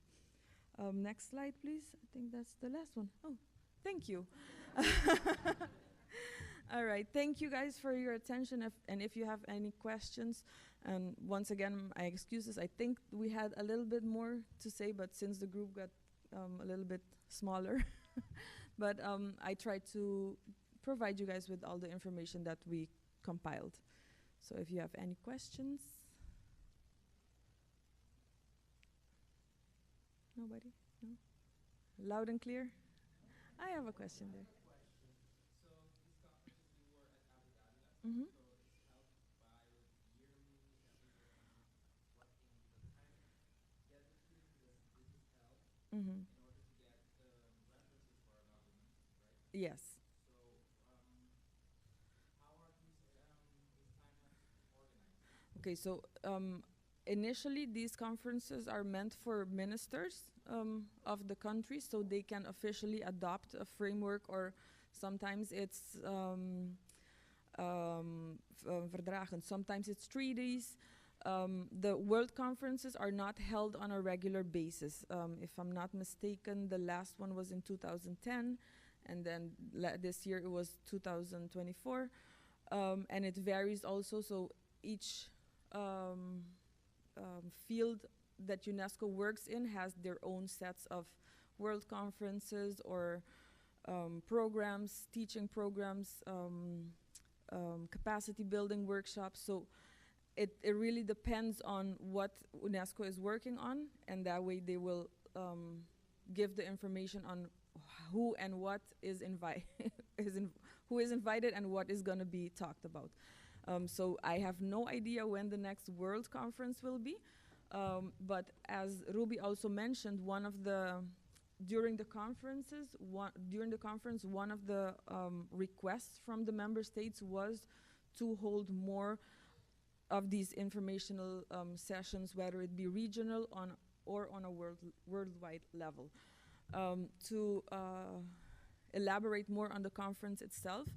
Next slide, please. I think that's the last one. Oh, thank you. All right, thank you guys for your attention. And if you have any questions, and once again, my excuses. I think we had a little bit more to say, but since the group got a little bit smaller, but I tried to provide you guys with all the information that we compiled. So if you have any questions. Nobody? No? Loud and clear? I have a question there. Yes. Okay, so initially these conferences are meant for ministers of the country, so they can officially adopt a framework, or sometimes it's verdragen, sometimes it's treaties. The world conferences are not held on a regular basis. If I'm not mistaken, the last one was in 2010, and then this year it was 2024. And it varies also, so each field that UNESCO works in has their own sets of world conferences or programs, teaching programs, capacity building workshops. So it really depends on what UNESCO is working on, and that way they will give the information on who and what is who is invited and what is going to be talked about. So I have no idea when the next World Conference will be, but as Ruby also mentioned, one of the during the conferences, one, during the conference, one of the requests from the member states was to hold more of these informational sessions, whether it be regional on or on a worldwide level. To elaborate more on the conference itself,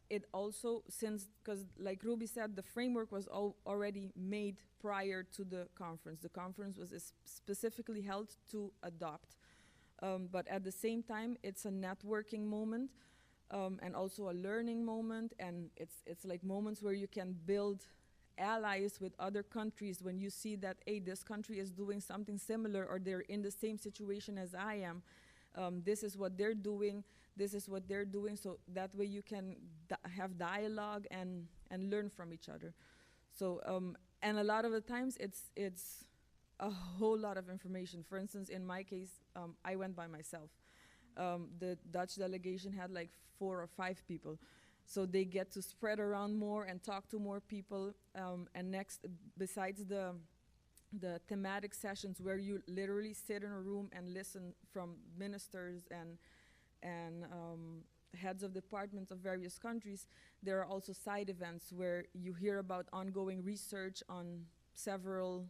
it also, since, because like Ruby said, the framework was already made prior to the conference. The conference was specifically held to adopt. But at the same time, it's a networking moment, and also a learning moment, and it's like moments where you can build allies with other countries when you see that, hey, this country is doing something similar, or they're in the same situation as I am. This is what they're doing, this is what they're doing, so that way you can have dialogue and learn from each other. And a lot of the times it's a whole lot of information. For instance, in my case, I went by myself. The Dutch delegation had like 4 or 5 people. So they get to spread around more and talk to more people. And next, besides the thematic sessions where you literally sit in a room and listen from ministers and heads of departments of various countries, there are also side events where you hear about ongoing research on several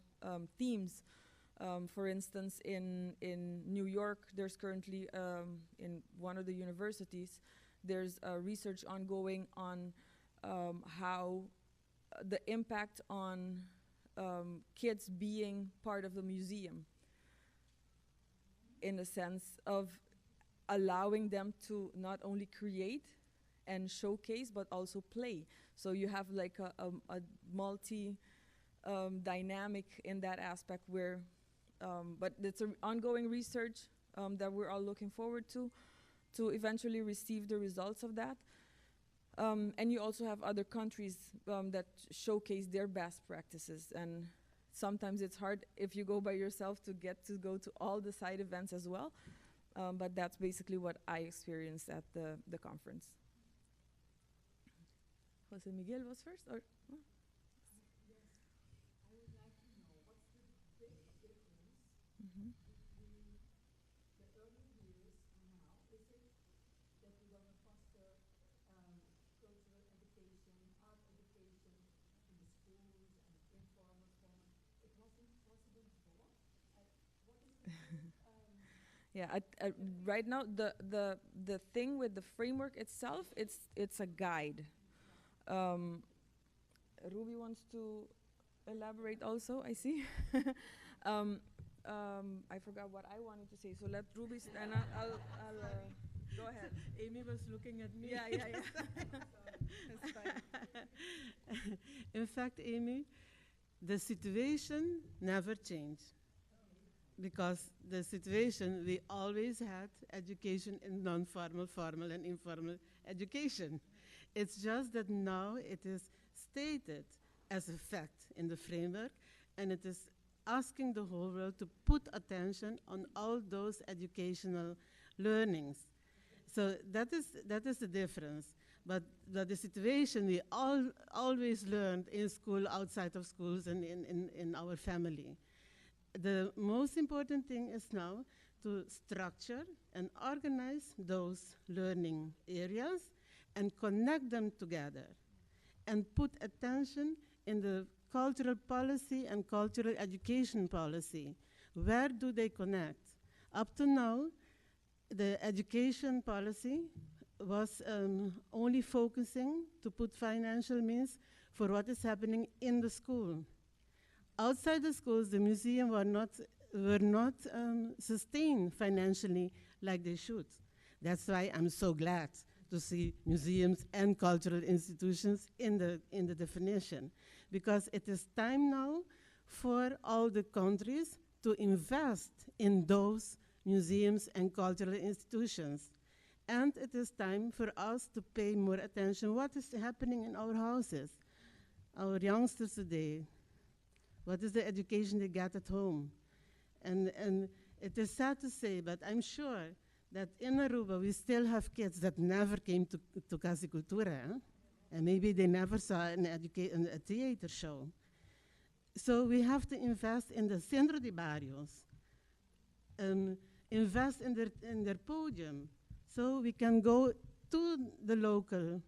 themes. For instance, in New York, there's currently, in one of the universities, there's research ongoing on how the impact on kids being part of the museum, in the sense of allowing them to not only create and showcase, but also play. So you have a multi dynamic in that aspect where, but it's an ongoing research that we're all looking forward to eventually receive the results of that. And you also have other countries that showcase their best practices. And sometimes it's hard if you go by yourself to get to go to all the side events as well. But that's basically what I experienced at the conference. Jose Miguel was first, or? Oh. Yes, I would like to know what's the big difference between the early years and now. Is it that we want to foster cultural education, art education in the schools and informal, formal? It wasn't possible before. What is the big, Yeah, right now the thing with the framework itself, it's a guide. Ruby wants to elaborate also, I see. I forgot what I wanted to say, so let Ruby and I'll go ahead. Amy was looking at me. Yeah. That's fine. In fact, Amy, the situation never changed. Because the situation, we always had education in non-formal, formal, and informal education. It's just that now it is stated as a fact in the framework, and it is asking the whole world to put attention on all those educational learnings. So that is the difference. But the situation we all always learned in school, outside of schools, and in our family. The most important thing is now to structure and organize those learning areas and connect them together and put attention in the cultural policy and cultural education policy. Where do they connect? Up to now, the education policy was only focusing to put financial means for what is happening in the school. Outside the schools, the museums were not sustained financially like they should. That's why I'm so glad to see museums and cultural institutions in the definition, because it is time now for all the countries to invest in those museums and cultural institutions. And it is time for us to pay more attention what is happening in our houses, our youngsters today. What is the education they get at home? And it is sad to say, but I'm sure that in Aruba we still have kids that never came to Cas di Cultura, eh? And maybe they never saw a theater show. So we have to invest in the Centro de Barrios, invest in their podium, so we can go to the local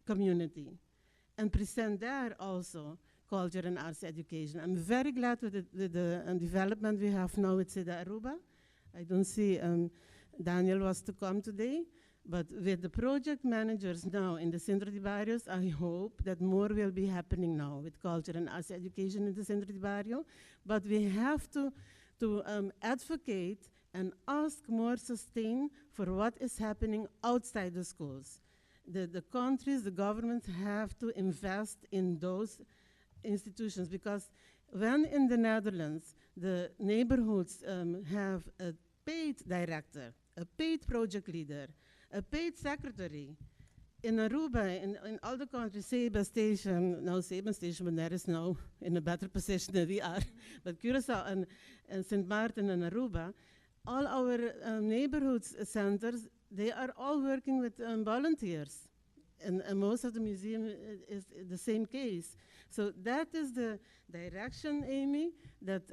community and present there also culture and arts education. I'm very glad with the development we have now with CEDA Aruba. I don't see Daniel was to come today, but with the project managers now in the Centro de Barrios, I hope that more will be happening now with culture and arts education in the Centro de Barrio. But we have to advocate and ask more sustain for what is happening outside the schools. The countries, the governments have to invest in those institutions, because when in the Netherlands, the neighborhoods have a paid director, a paid project leader, a paid secretary. In Aruba, in all the countries, Saba Station, now Saba Station, but there is now in a better position than we are, but Curaçao and St. Martin and Aruba, all our neighborhood centers, they are all working with volunteers. And most of the museum is the same case. So that is the direction, Amy, that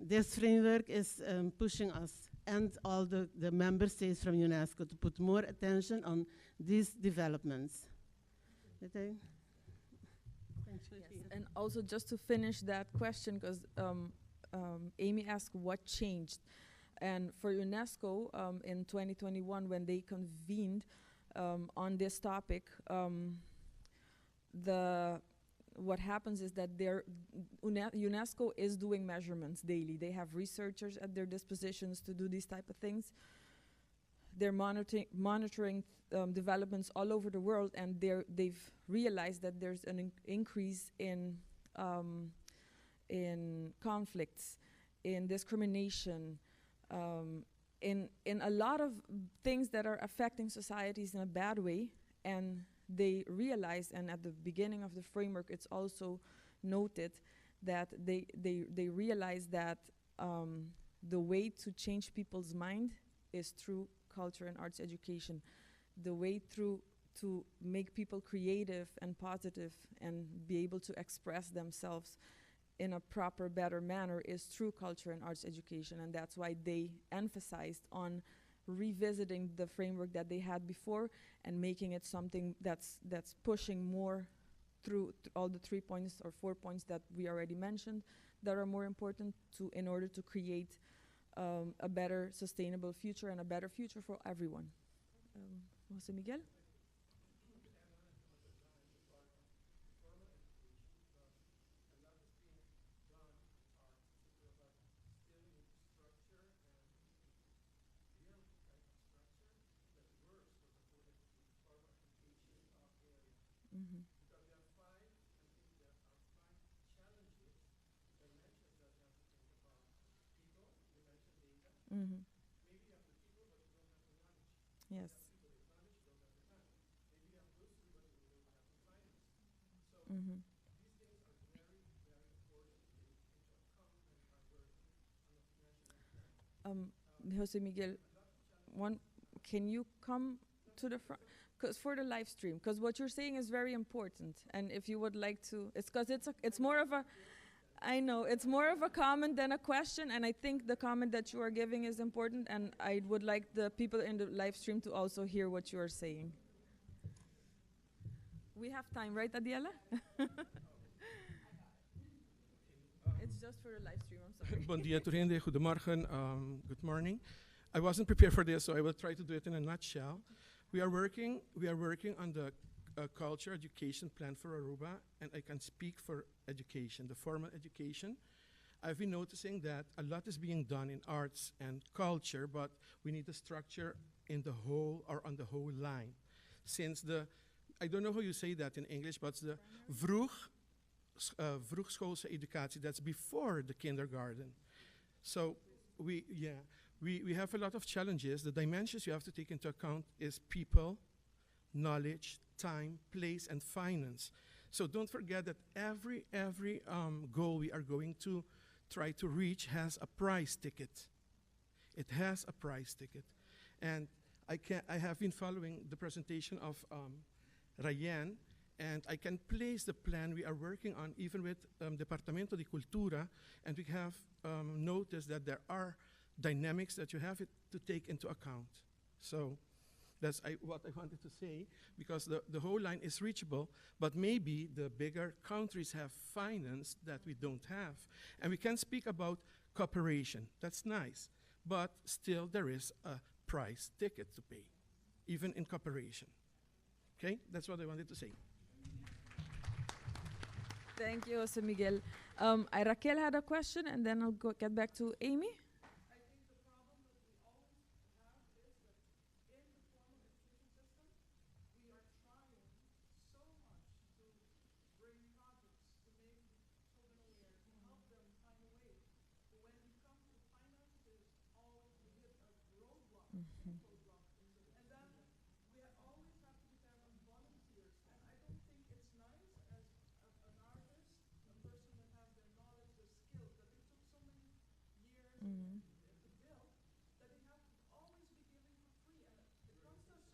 this framework is pushing us and all the member states from UNESCO to put more attention on these developments. Did I? Yes. And also just to finish that question, because Amy asked what changed. And for UNESCO in 2021, when they convened on this topic, what happens is that UNESCO is doing measurements daily. They have researchers at their dispositions to do these type of things. They're monitoring developments all over the world, and they've realized that there's an increase in conflicts, in discrimination, in a lot of things that are affecting societies in a bad way. And they realize, and at the beginning of the framework, it's also noted that they realize that the way to change people's mind is through culture and arts education. The way through to make people creative and positive and be able to express themselves in a proper, better manner is through culture and arts education. And that's why they emphasized on revisiting the framework that they had before and making it something that's pushing more through all the 3 points or 4 points that we already mentioned that are more important to in order to create A better sustainable future and a better future for everyone. Jose Miguel? Yes. Jose Miguel, one, can you come to the front? Because for the live stream, because what you're saying is very important, and if you would like to, it's because it's more of a, I know it's more of a comment than a question, and I think the comment that you are giving is important, and I would like the people in the live stream to also hear what you are saying. We have time, right, Adiela? It's just for the live stream, I'm sorry. Bon dia, tur hende. Goedemorgen. Good morning. I wasn't prepared for this, so I will try to do it in a nutshell. We are working on the culture education plan for Aruba, and I can speak for education, the formal education. I've been noticing that a lot is being done in arts and culture, but we need a structure in the whole or on the whole line. Since the, I don't know how you say that in English, but the vroegschoolse educatie, that's before the kindergarten. So yeah, we have a lot of challenges. The dimensions you have to take into account is people, knowledge, time, place, and finance. So don't forget that every goal we are going to try to reach has a price ticket. It has a price ticket. And I have been following the presentation of Ryan, and I can place the plan we are working on even with Departamento di Cultura, and we have noticed that there are dynamics that you have it to take into account. So that's what I wanted to say, because the whole line is reachable, but maybe the bigger countries have finance that we don't have. And we can speak about cooperation, that's nice, but still there is a price ticket to pay, even in cooperation. Okay, that's what I wanted to say. Thank you, Jose Miguel. Raquel had a question, and then I'll go get back to Amy. I think the problem that we always have is that in the formal education system, we are trying so much to bring projects to make children aware, to help them find a way. But when we come to finance, there's always, we hit a roadblock, a roadblock. And then we always have to depend on volunteers. And I don't think it's nice as an artist, a person that has their knowledge, their skills, that they took so many years to build, that they have to always be giving for free. And it comes to a certain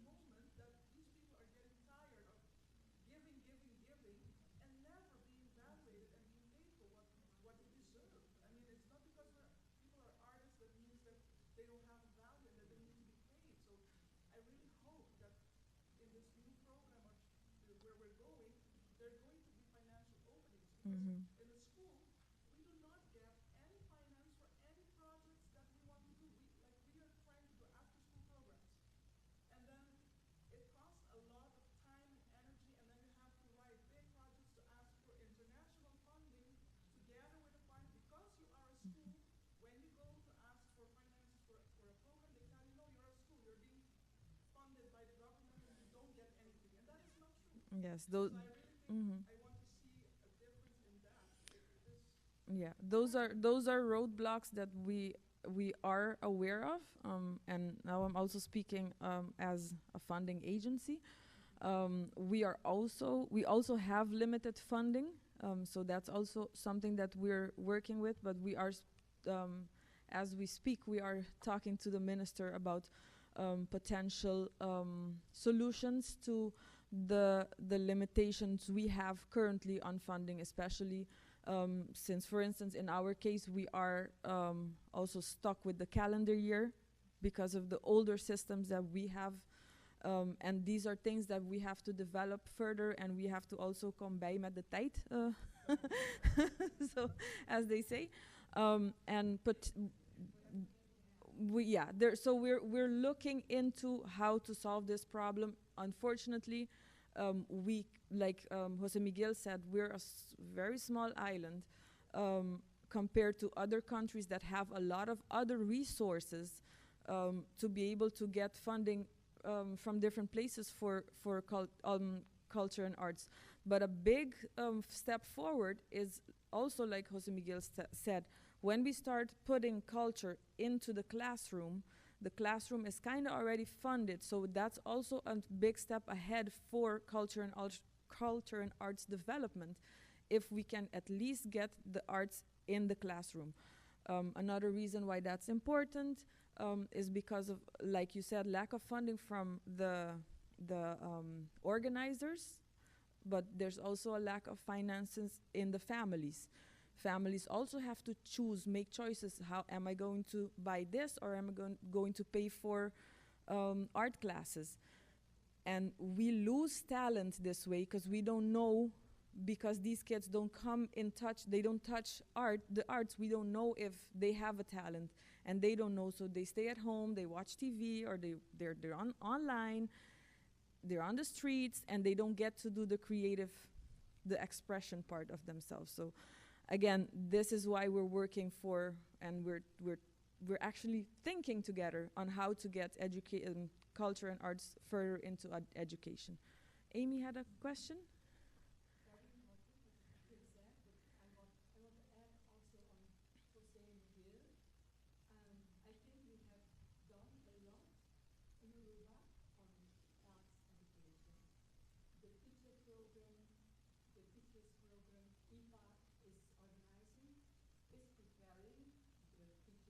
moment that these people are getting tired of giving, giving, giving, and never being evaluated and being paid for what they deserve. I mean, it's not because people are artists that means that they don't have a value and that they need to be paid. So I really hope that in this new program or where we're going, there are going to be financial openings. Because in the school, we do not get any finance for any projects that we want to do. We are trying to do after-school programs. And then it costs a lot of time and energy, and then you have to write big projects to ask for international funding together with the partner. Because you are a school, when you go to ask for finances for a program, they tell you, "No, you're a school, you're being funded by the government and you don't get anything." And that is not true. Yes, those. So I really think I want to see a difference in that. It is Yeah, those are roadblocks that we are aware of, and now I'm also speaking as a funding agency. We also have limited funding, so that's also something that we're working with. But we are, as we speak, we are talking to the minister about potential solutions to the limitations we have currently on funding, especially since, for instance, in our case, we are also stuck with the calendar year because of the older systems that we have. And these are things that we have to develop further, and we have to also come bij met de tijd, so as they say. And but We, yeah, there, so we're looking into how to solve this problem. Unfortunately, we, like Jose Miguel said, we're a very small island compared to other countries that have a lot of other resources to be able to get funding from different places for culture and arts. But a big step forward is also, like Jose Miguel said, when we start putting culture into the classroom is kind of already funded, so that's also a big step ahead for culture and arts development, if we can at least get the arts in the classroom. Another reason why that's important is because of, like you said, lack of funding from the organizers, but there's also a lack of finances in the families. Families also have to choose, make choices. How am I going to buy this, or am I going to pay for art classes? And we lose talent this way because we don't know, because these kids don't come in touch, they don't touch art, the arts, we don't know if they have a talent, and they don't know, so they stay at home, they watch TV, or they're online, they're on the streets, and they don't get to do the creative, the expression part of themselves. So again, this is why we're working for, and we're actually thinking together on how to get culture and arts further into education. Amy had a question? That's not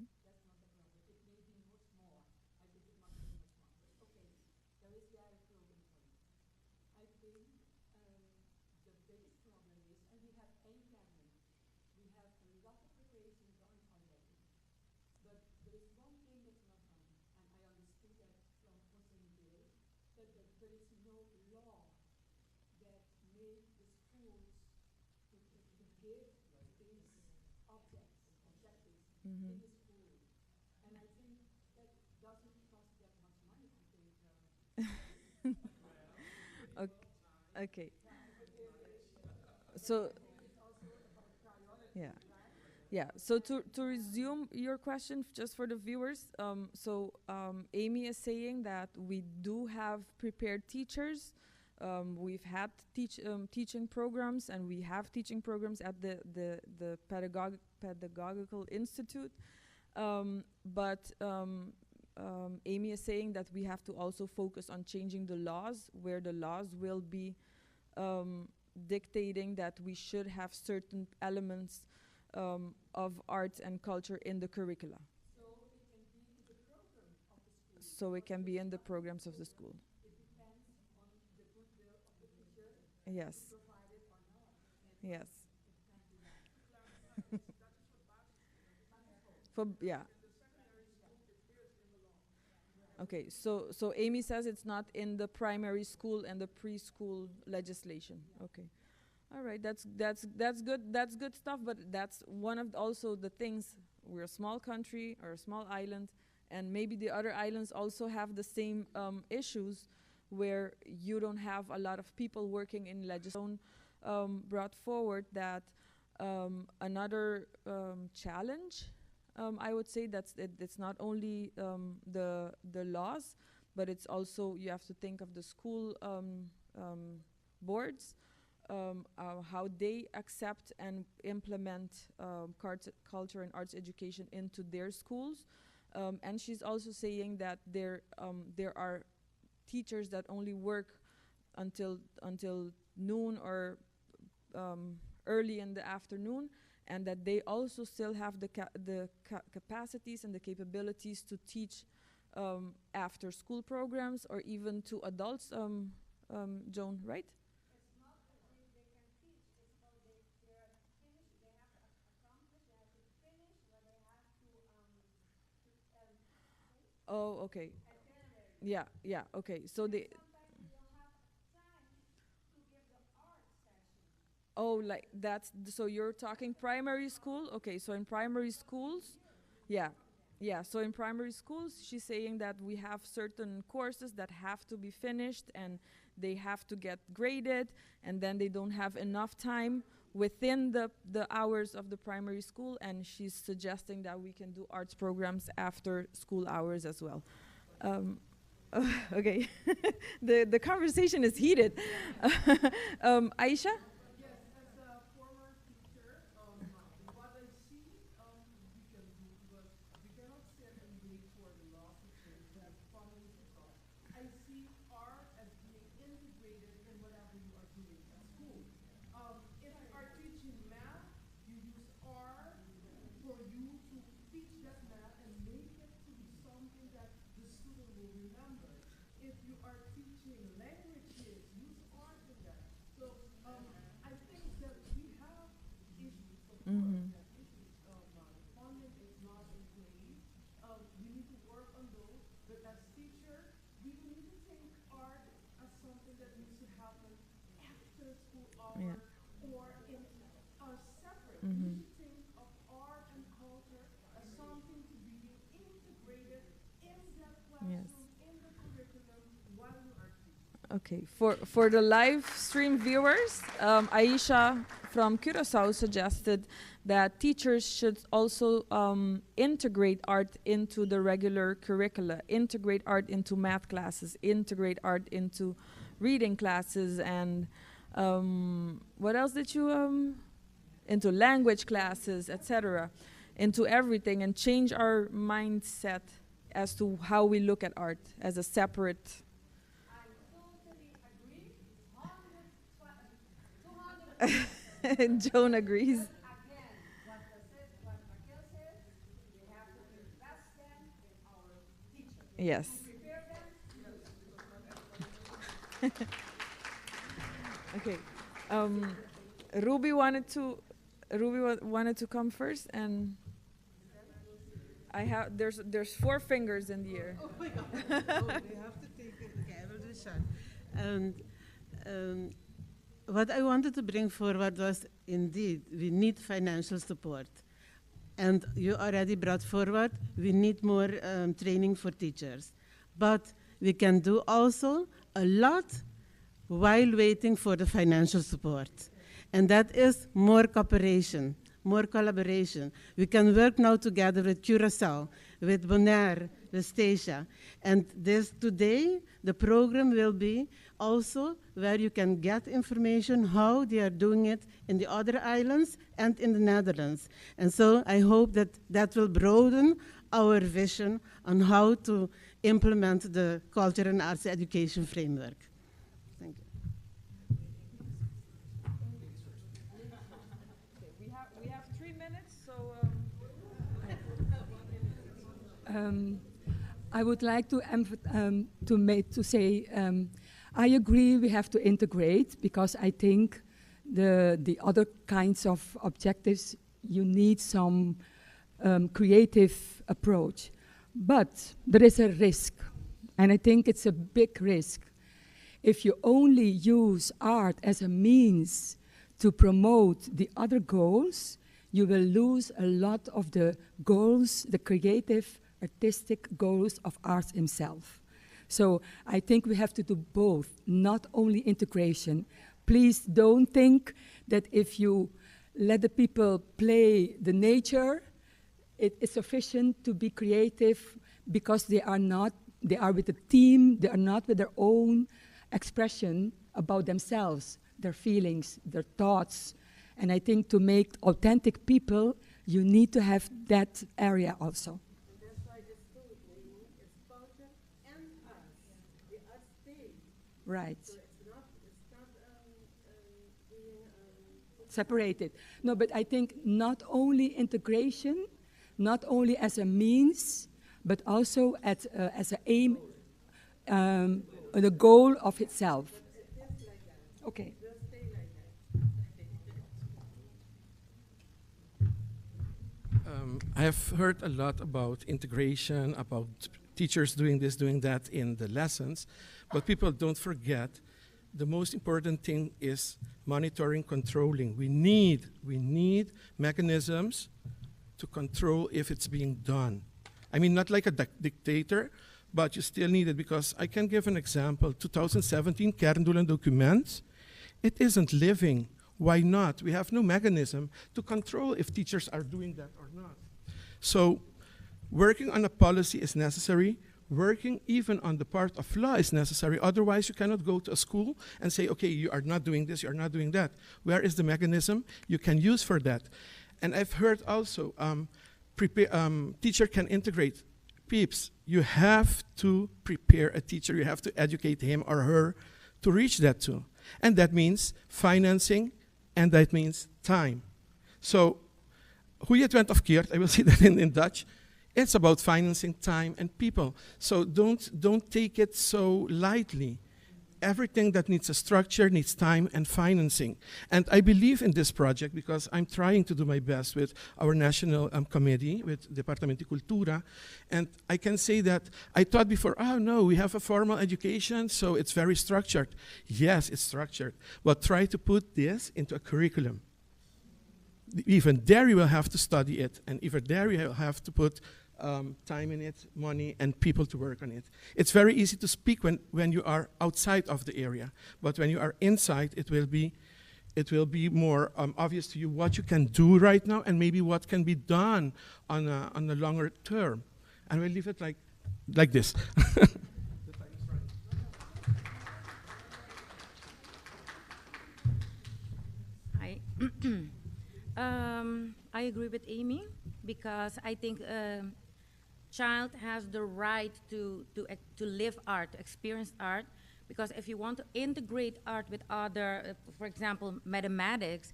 the problem. It may be much more. I think it must be much more. But okay, there is there a program for it. I think the biggest problem is, and we have academy. We have a lot of preparation done already. But there is one thing that's not done, and I understood that from Jose Miguel, that there is no law that made the schools to give these objects, objectives in the school. And I think that doesn't cost that much money, I think. Okay. So, yeah. Yeah, so to resume your question, just for the viewers, Amy is saying that we do have prepared teachers. We've had teaching programs, and we have teaching programs at the Pedagogical Institute. But Amy is saying that we have to also focus on changing the laws, where the laws will be dictating that we should have certain elements of arts and culture in the curricula. So it can be in the program of the school. So it can be in the programs of the school. It depends on the goodwill of the teacher. Yes. To provide it or not. And Yes. it can be For, yeah. Okay, so Amy says it's not in the primary school and the preschool legislation. Okay. All right, that's good. That's good stuff, but that's one of also the things. We're a small country or a small island, and maybe the other islands also have the same issues where you don't have a lot of people working in legislation. Brought forward that another challenge, I would say, that's it, it's not only the laws, but it's also you have to think of the school boards. How they accept and implement culture and arts education into their schools. And she's also saying that there are teachers that only work until noon or early in the afternoon, and that they also still have the capacities and the capabilities to teach after school programs or even to adults, Joan, right? Oh, okay. Yeah, yeah, okay. So they... Oh, like that's so you're talking primary school? Okay, so in primary schools, yeah. So in primary schools, she's saying that we have certain courses that have to be finished and they have to get graded, and then they don't have enough time within the hours of the primary school. And she's suggesting that we can do arts programs after school hours as well. Okay, the conversation is heated. Aisha? Yes, as a former teacher, what I see we can do, because we cannot sit and wait for the law to change, to have funding to come. I see art as being integrated in whatever you are doing at school. If you are teaching math, you use art for you to teach that math and make it to be something that the student will remember. If you are teaching languages, use art in that. So I think that we have issues, of course, we have issues. The funding is not in place. We need to work on those, but as teachers, we don't need to think art as something that needs to happen after school hours or in separate. We should think of art and culture as something to be integrated in that classroom, in the curriculum, while you are teaching. Okay, for the live stream viewers, Aisha from Curacao suggested that teachers should also integrate art into the regular curricula, integrate art into math classes, integrate art into reading classes, and what else did you, into language classes, etc., into everything, and change our mindset as to how we look at art as a separate. I totally agree. 200. Joan agrees. But again, what Raquel says, we have to invest them in our teachers. To prepare them. Okay. Ruby wanted to. Ruby wanted to come first, and I have. There's four fingers in the air. Oh my God! Oh, we have to take it. Okay, I will do short. And what I wanted to bring forward was, indeed, we need financial support. And you already brought forward, we need more training for teachers. But we can do also a lot while waiting for the financial support. And that is more cooperation, more collaboration. We can work now together with Curacao, with Bonaire, with Statia. And this today, the program will be also where you can get information how they are doing it in the other islands and in the Netherlands. And so I hope that that will broaden our vision on how to implement the culture and arts education framework. Thank you. Okay, we have 3 minutes, so... I would like to say, I agree we have to integrate, because I think the other kinds of objectives, you need some creative approach. But there is a risk, and I think it's a big risk. If you only use art as a means to promote the other goals, you will lose a lot of the goals, the creative, artistic goals of art himself. So I think we have to do both, not only integration. Please don't think that if you let the people play the nature, it is sufficient to be creative, because they are not, they are with a team, they are not with their own expression about themselves, their feelings, their thoughts. And I think to make authentic people, you need to have that area also. That's why this tool is culture and arts. The arts stay. So it's not being, Separated. No, but I think not only integration, not only as a means, but also as an aim, the goal of itself. Okay. I have heard a lot about integration, about teachers doing this, doing that in the lessons, but people don't forget The most important thing is monitoring, controlling. We need mechanisms to control if it's being done. I mean, not like a dictator, but you still need it because I can give an example. 2017 Kerndoelen document, it isn't living. Why not? We have no mechanism to control if teachers are doing that or not. So working on a policy is necessary. Working even on the part of law is necessary. Otherwise, you cannot go to a school and say, "Okay, you are not doing this, you are not doing that." Where is the mechanism you can use for that? And I've heard also, teacher can integrate. Peeps, you have to prepare a teacher, you have to educate him or her to reach that too. And that means financing, and that means time. So, hoe je het went of keert, I will say that in Dutch, it's about financing, time and people. So don't take it so lightly. Everything that needs a structure needs time and financing. And I believe in this project because I'm trying to do my best with our national committee, with Departamento di Cultura. And I can say that I thought before, "Oh no, we have a formal education, so it's very structured." Yes, it's structured. But try to put this into a curriculum. Even there you will have to study it, and even there you will have to put time in it, money, and people to work on it. It's very easy to speak when you are outside of the area, but when you are inside, it will be more obvious to you what you can do right now and maybe what can be done on a longer term. And we'll leave it like this. The time is running. Hi. I agree with Amy because I think a child has the right to live art, to experience art. Because if you want to integrate art with other, for example, mathematics,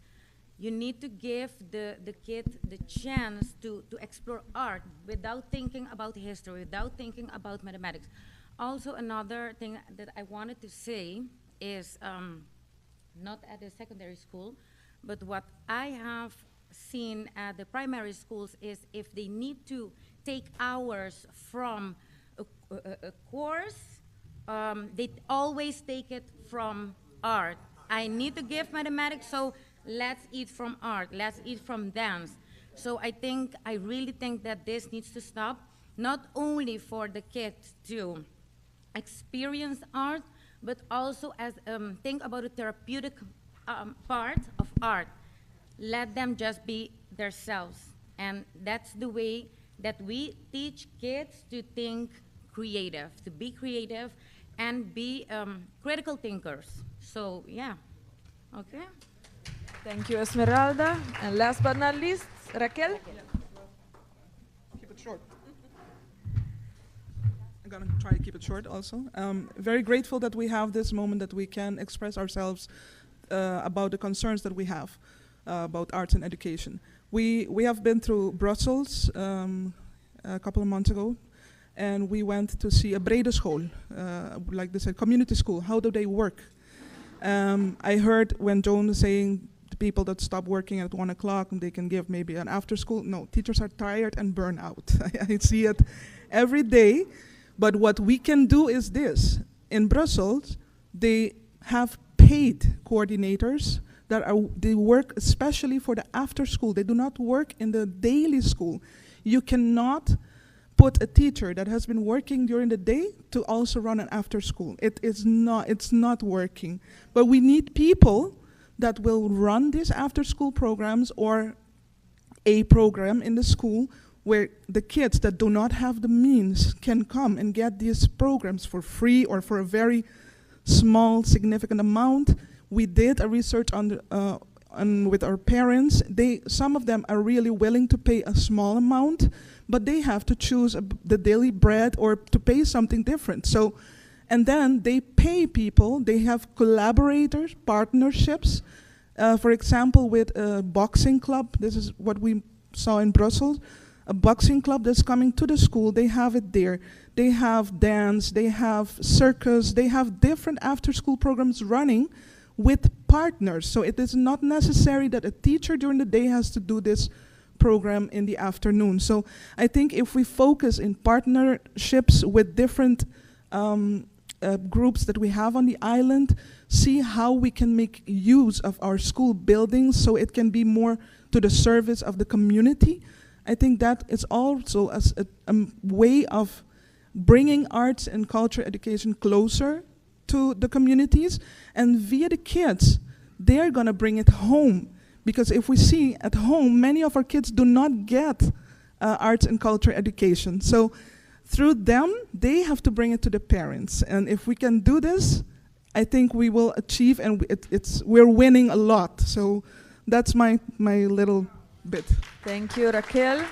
you need to give the kid the chance to explore art without thinking about history, without thinking about mathematics. Also, another thing that I wanted to say is not at the secondary school, but what I have seen at the primary schools is if they need to take hours from a course, they always take it from art. "I need to give mathematics, so let's eat from art, let's eat from dance." So I really think that this needs to stop, not only for the kids to experience art, but also as think about the therapeutic part of art. Let them just be themselves. And that's the way that we teach kids to think creative, to be creative and be critical thinkers. So, yeah, okay. Thank you, Esmeralda. And last but not least, Raquel. Keep it short. I'm gonna try to keep it short also. Very grateful that we have this moment that we can express ourselves about the concerns that we have about arts and education. We have been through Brussels a couple of months ago, and we went to see a brede school, like they said, community school. How do they work? I heard when Joan was saying the people that stop working at 1 o'clock and they can give maybe an after school. No, teachers are tired and burn out. I see it every day. But what we can do is this. In Brussels, they have paid coordinators that are they work especially for the after school. They do not work in the daily school. You cannot put a teacher that has been working during the day to also run an after school. It's not working. But we need people that will run these after school programs or a program in the school where the kids that do not have the means can come and get these programs for free or for a very small, significant amount. We did a research on with our parents. Some of them are really willing to pay a small amount, but they have to choose the daily bread or to pay something different. So, and then they pay people. They have collaborators, partnerships. For example, with a boxing club. This is what we saw in Brussels. A boxing club that's coming to the school, they have it there. They have dance, they have circus, they have different after school programs running with partners. So it is not necessary that a teacher during the day has to do this program in the afternoon. So I think if we focus in partnerships with different groups that we have on the island, see how we can make use of our school buildings so it can be more to the service of the community. I think that is also a way of bringing arts and culture education closer to the communities. And via the kids, they're going to bring it home. Because if we see at home, many of our kids do not get arts and culture education. So through them, they have to bring it to the parents. And if we can do this, I think we will achieve, and we're winning a lot. So that's my little bit. Thank you, Raquel.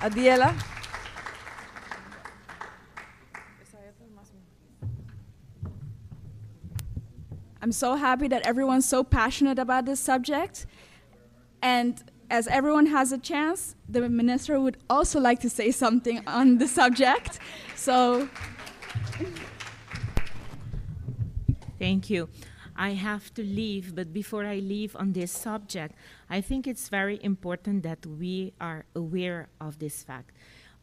Adiela. I'm so happy that everyone's so passionate about this subject. And as everyone has a chance, the minister would also like to say something on the subject. So thank you. I have to leave, but before I leave on this subject, I think it's very important that we are aware of this fact.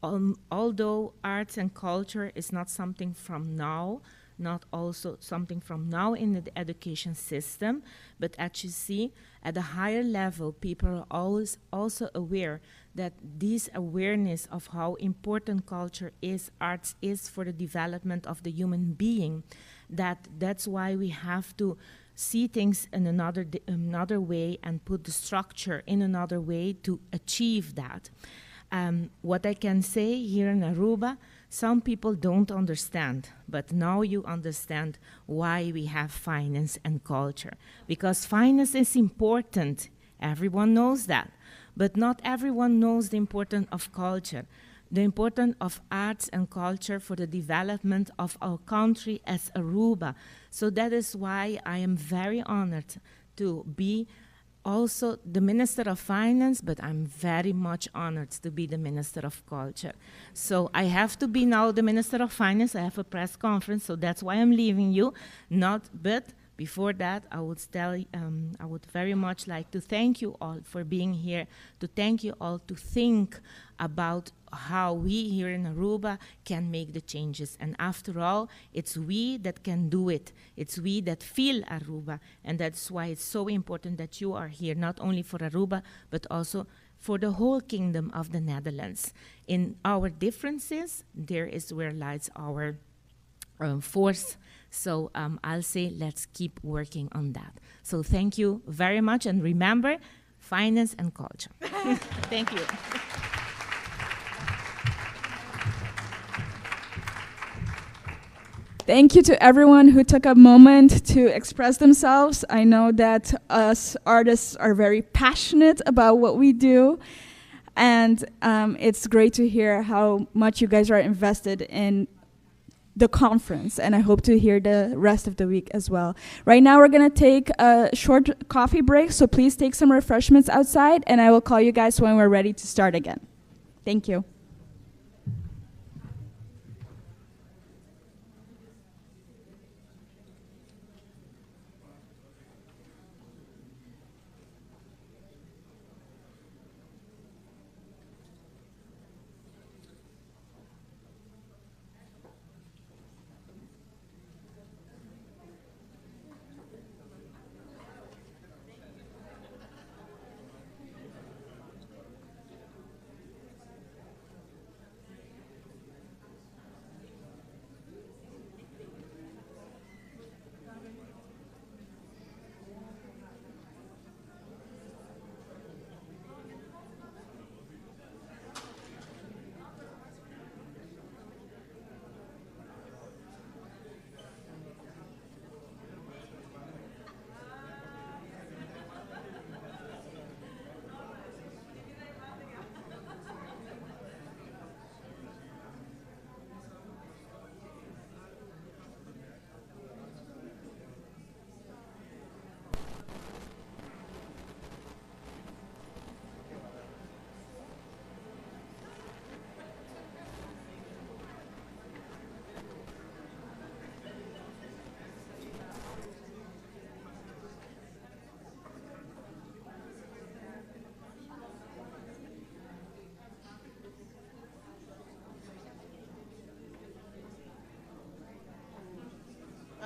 Although arts and culture is not something from now, not also something from now in the education system, but as you see, at a higher level, people are always also aware that this awareness of how important culture is, arts is for the development of the human being, that's why we have to see things in another way and put the structure in another way to achieve that. What I can say here in Aruba, some people don't understand, but now you understand why we have finance and culture. Because finance is important, everyone knows that, but not everyone knows the importance of culture, the importance of arts and culture for the development of our country as Aruba. So that is why I am very honored to be also the Minister of Finance, but I'm very much honored to be the Minister of Culture. So I have to be now the Minister of Finance. I have a press conference, so that's why I'm leaving you. Not, but before that, I would tell, I would very much like to thank you all for being here, to thank you all to think about how we here in Aruba can make the changes. And after all, it's we that can do it. It's we that feel Aruba. And that's why it's so important that you are here, not only for Aruba, but also for the whole kingdom of the Netherlands. In our differences, there is where lies our force. So I'll say let's keep working on that. So thank you very much. And remember, finance and culture. Thank you. Thank you to everyone who took a moment to express themselves. I know that us artists are very passionate about what we do, and it's great to hear how much you guys are invested in the conference, and I hope to hear the rest of the week as well. Right now we're going to take a short coffee break, so please take some refreshments outside, and I will call you guys when we're ready to start again. Thank you.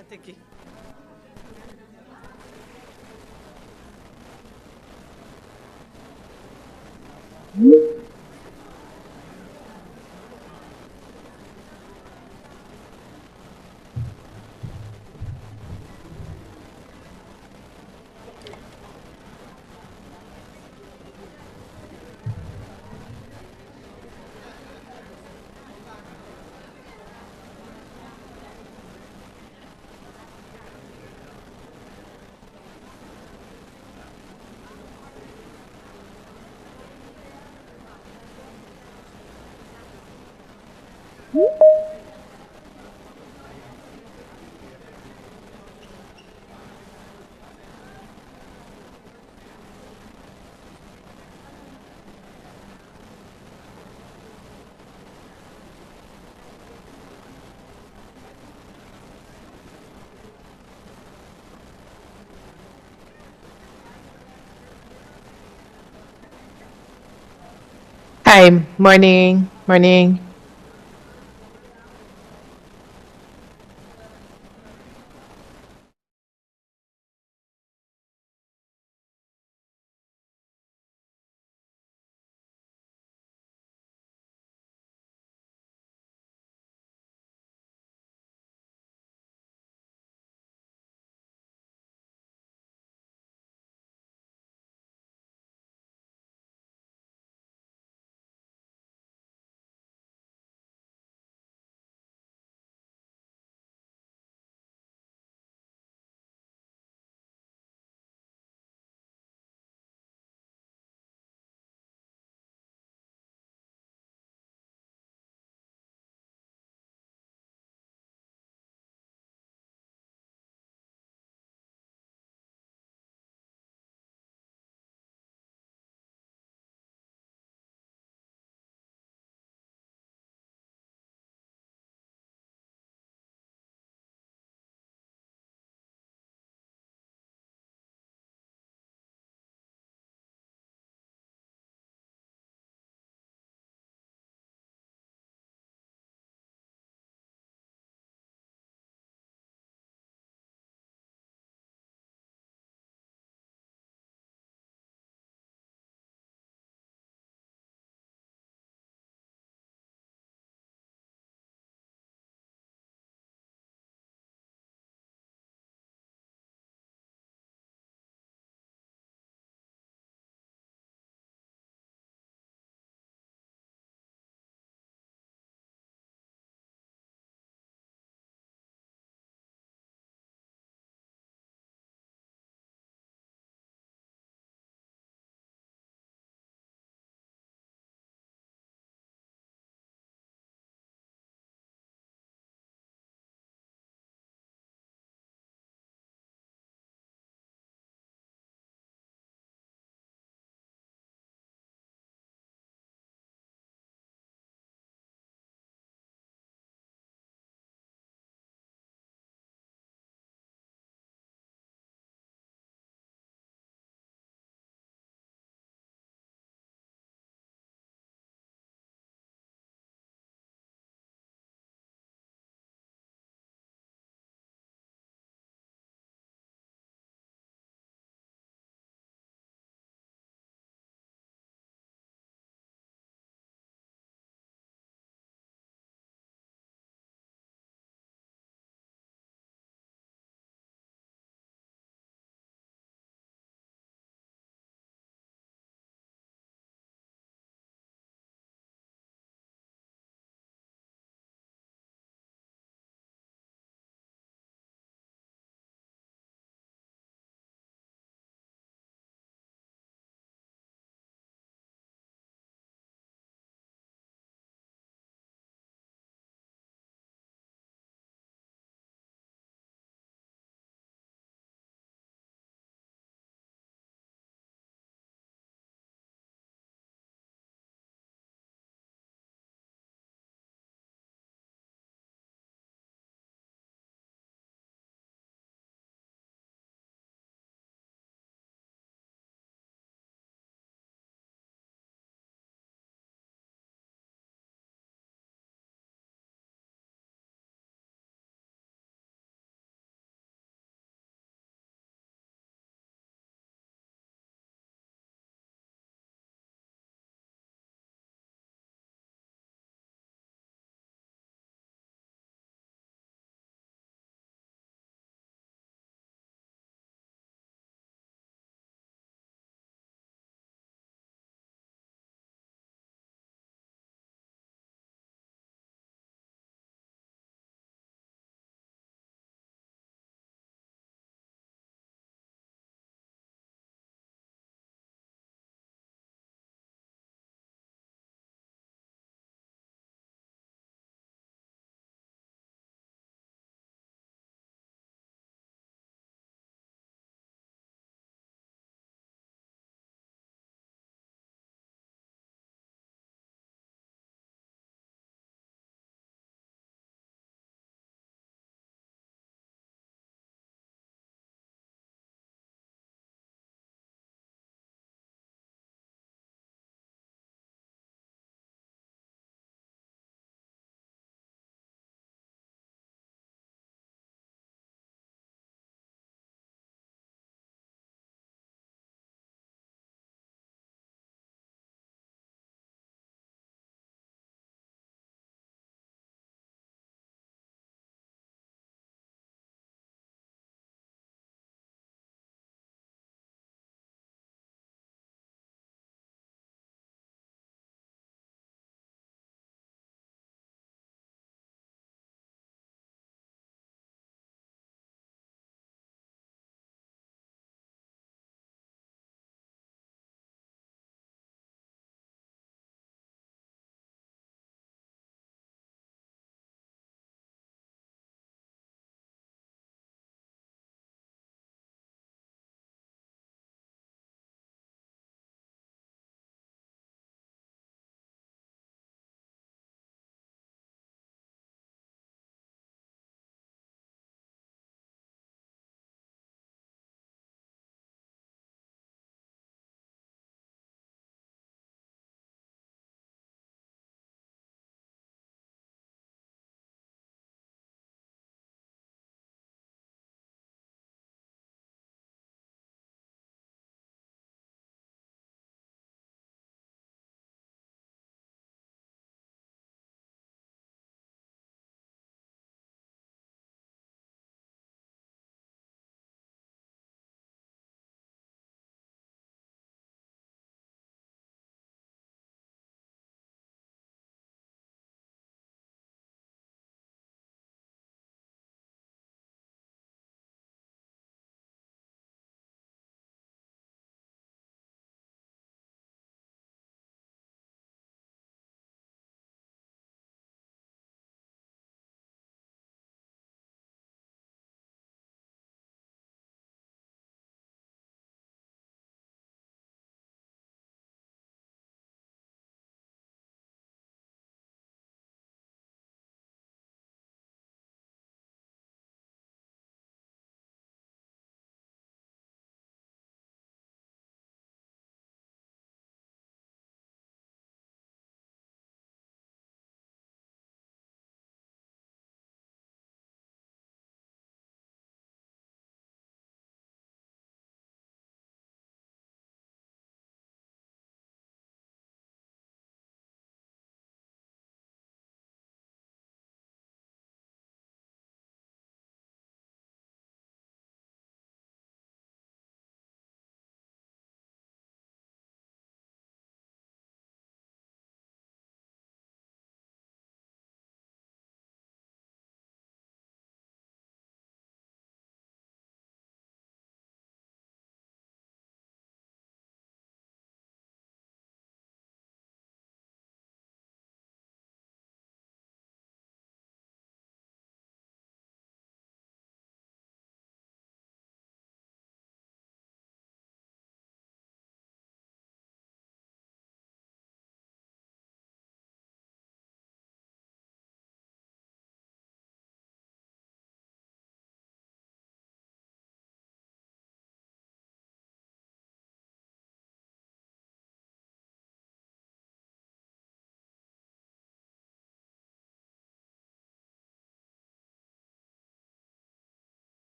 At'aki. Hi, morning, morning.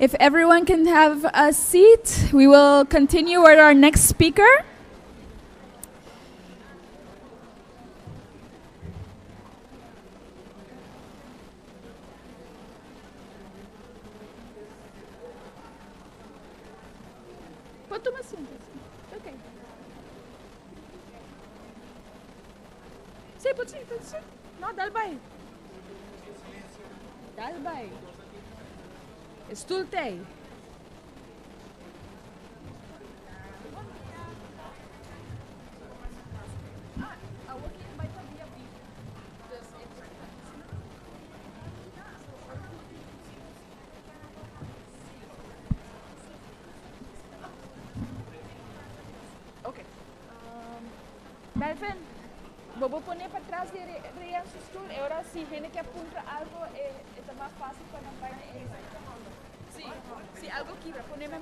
If everyone can have a seat, we will continue with our next speaker. Okay. Si, put si, No, dal bay. Dal bay. Stoel t'ey. Okay. Melvin, bo por pone patras di Rian su stoel. Y ora si hende kier puntra algo, e mas facil pa nan bay na e. Si, si algo kibra, pone mi.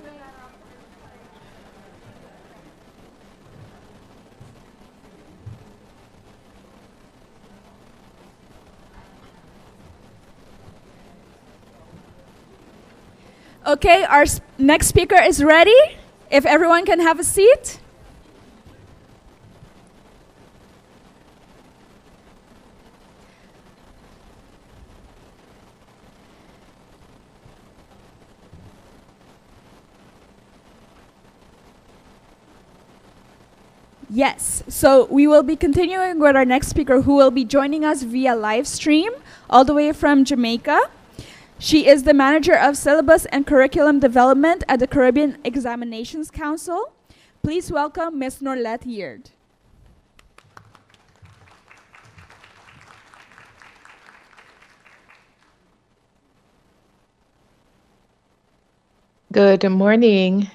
Okay, our next speaker is ready. If everyone can have a seat. Yes, so we will be continuing with our next speaker who will be joining us via live stream all the way from Jamaica. She is the manager of syllabus and curriculum development at the Caribbean Examinations Council. Please welcome Ms. Norlette Yearde. Good morning.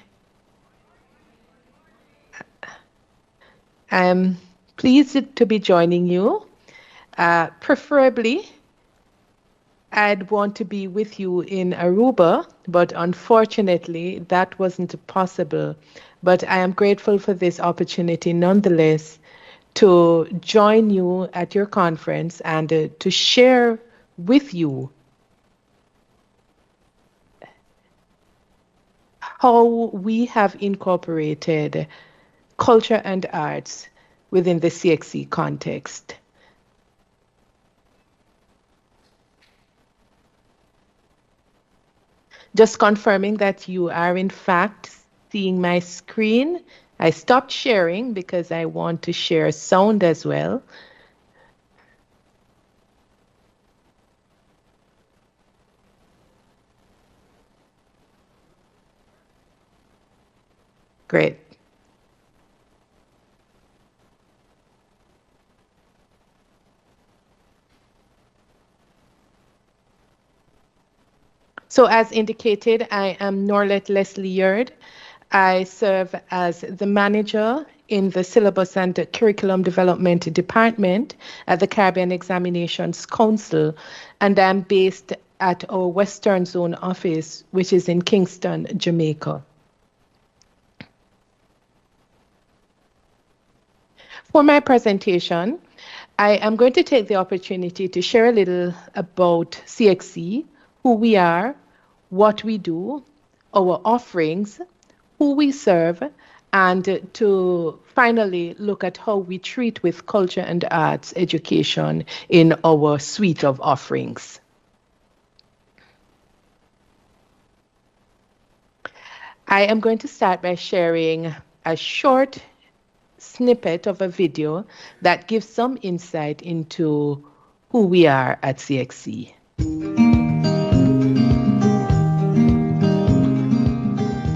I'm pleased to be joining you. Preferably, I'd want to be with you in Aruba, but unfortunately, that wasn't possible. But I am grateful for this opportunity nonetheless to join you at your conference and to share with you how we have incorporated culture and arts within the CXC context. Just confirming that you are in fact seeing my screen. I stopped sharing because I want to share sound as well. Great. So as indicated, I am Norlette Leslie Yearde. I serve as the manager in the Syllabus and Curriculum Development Department at the Caribbean Examinations Council, and I'm based at our Western Zone office, which is in Kingston, Jamaica. For my presentation, I am going to take the opportunity to share a little about CXC, who we are, what we do, our offerings, who we serve, and to finally look at how we treat with culture and arts education in our suite of offerings. I am going to start by sharing a short snippet of a video that gives some insight into who we are at CXC.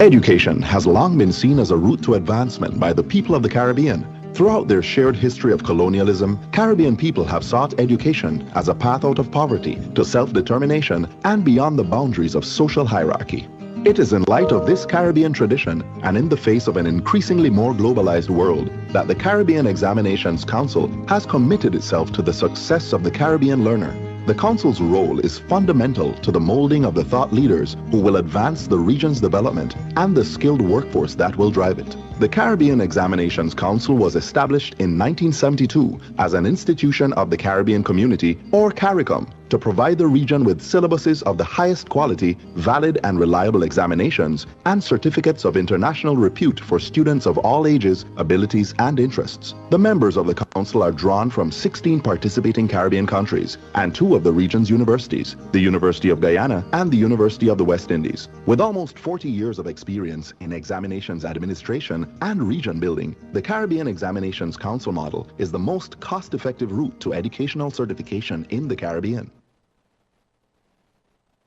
Education has long been seen as a route to advancement by the people of the Caribbean. Throughout their shared history of colonialism, Caribbean people have sought education as a path out of poverty, to self-determination, and beyond the boundaries of social hierarchy. It is in light of this Caribbean tradition and in the face of an increasingly more globalized world that the Caribbean Examinations Council has committed itself to the success of the Caribbean learner. The Council's role is fundamental to the molding of the thought leaders who will advance the region's development and the skilled workforce that will drive it. The Caribbean Examinations Council was established in 1972 as an institution of the Caribbean Community, or CARICOM. to provide the region with syllabuses of the highest quality, valid and reliable examinations, and certificates of international repute for students of all ages, abilities, and interests. The members of the council are drawn from 16 participating Caribbean countries and two of the region's universities, the University of Guyana and the University of the West Indies. With almost 40 years of experience in examinations administration and region building, the Caribbean Examinations Council model is the most cost-effective route to educational certification in the Caribbean.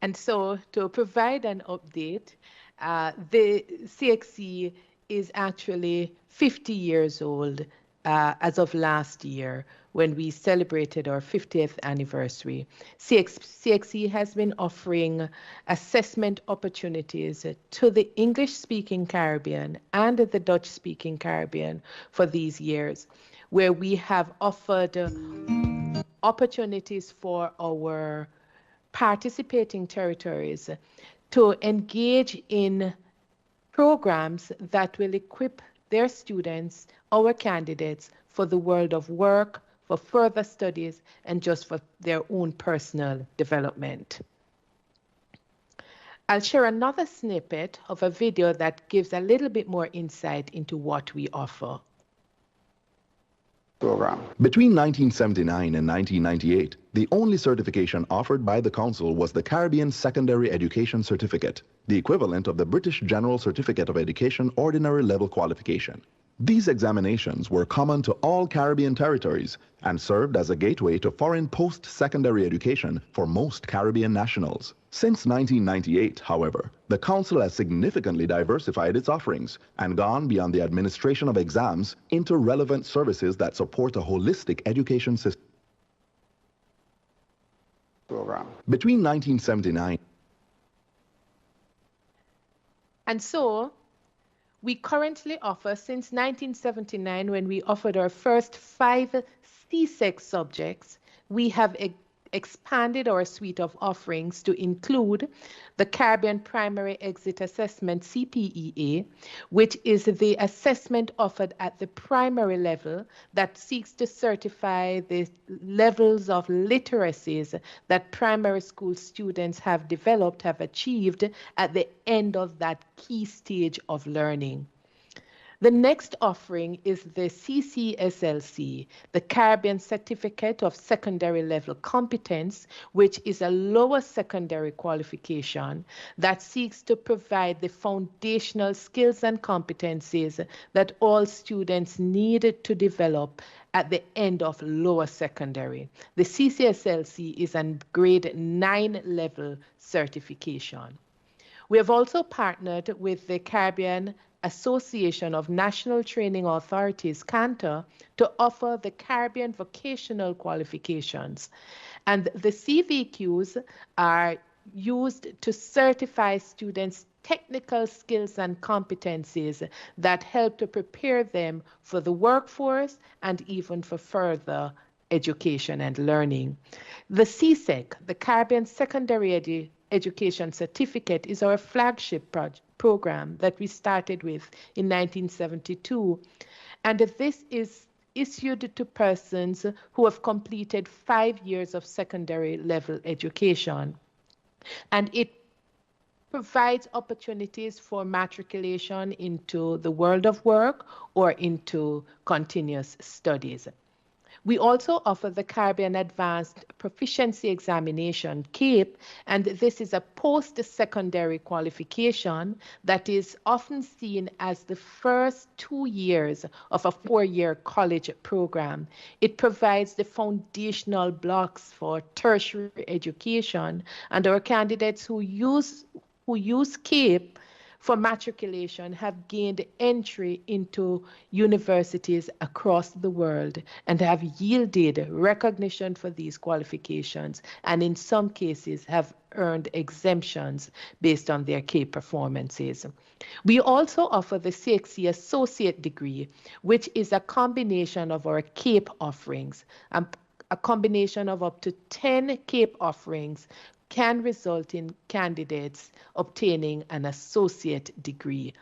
And so to provide an update, the CXC is actually 50 years old as of last year when we celebrated our 50th anniversary. CXC has been offering assessment opportunities to the English-speaking Caribbean and the Dutch-speaking Caribbean for these years, where we have offered opportunities for our participating territories to engage in programs that will equip their students, our candidates, for the world of work, for further studies, and just for their own personal development. I'll share another snippet of a video that gives a little bit more insight into what we offer. Program. Between 1979 and 1998, the only certification offered by the Council was the Caribbean Secondary Education Certificate, the equivalent of the British General Certificate of Education Ordinary Level Qualification. These examinations were common to all Caribbean territories and served as a gateway to foreign post-secondary education for most Caribbean nationals. Since 1998, however, the Council has significantly diversified its offerings and gone beyond the administration of exams into relevant services that support a holistic education system. Program. Between 1979 And so, we currently offer, since 1979, when we offered our first 5 CSEC subjects, we have expanded our suite of offerings to include the Caribbean Primary Exit Assessment, CPEA, which is the assessment offered at the primary level that seeks to certify the levels of literacies that primary school students have developed, have achieved at the end of that key stage of learning. The next offering is the CCSLC, the Caribbean Certificate of Secondary Level Competence, which is a lower secondary qualification that seeks to provide the foundational skills and competencies that all students need to develop at the end of lower secondary. The CCSLC is a grade 9 level certification. We have also partnered with the Caribbean Association of National Training Authorities, CANTA, to offer the Caribbean Vocational Qualifications. And the CVQs are used to certify students' technical skills and competencies that help to prepare them for the workforce and even for further education and learning. The CSEC, the Caribbean Secondary Education Certificate, is our flagship program that we started with in 1972. And this is issued to persons who have completed 5 years of secondary level education. And it provides opportunities for matriculation into the world of work or into continuous studies. We also offer the Caribbean Advanced Proficiency Examination, CAPE, and this is a post-secondary qualification that is often seen as the first 2 years of a 4-year college program. It provides the foundational blocks for tertiary education, and our candidates who use CAPE for matriculation have gained entry into universities across the world and have yielded recognition for these qualifications, and in some cases have earned exemptions based on their CAPE performances. We also offer the CXC Associate Degree, which is a combination of our CAPE offerings. A combination of up to 10 CAPE offerings can result in candidates obtaining an associate degree.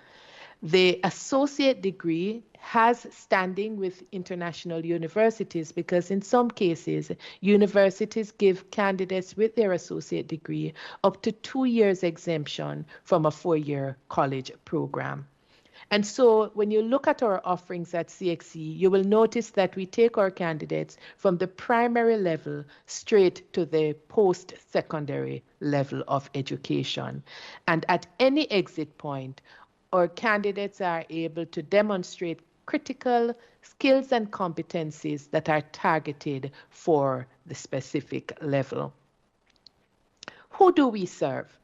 The associate degree has standing with international universities because in some cases, universities give candidates with their associate degree up to 2 years exemption from a 4-year college program. And so when you look at our offerings at CXE, you will notice that we take our candidates from the primary level straight to the post-secondary level of education. And at any exit point, our candidates are able to demonstrate critical skills and competencies that are targeted for the specific level. Who do we serve?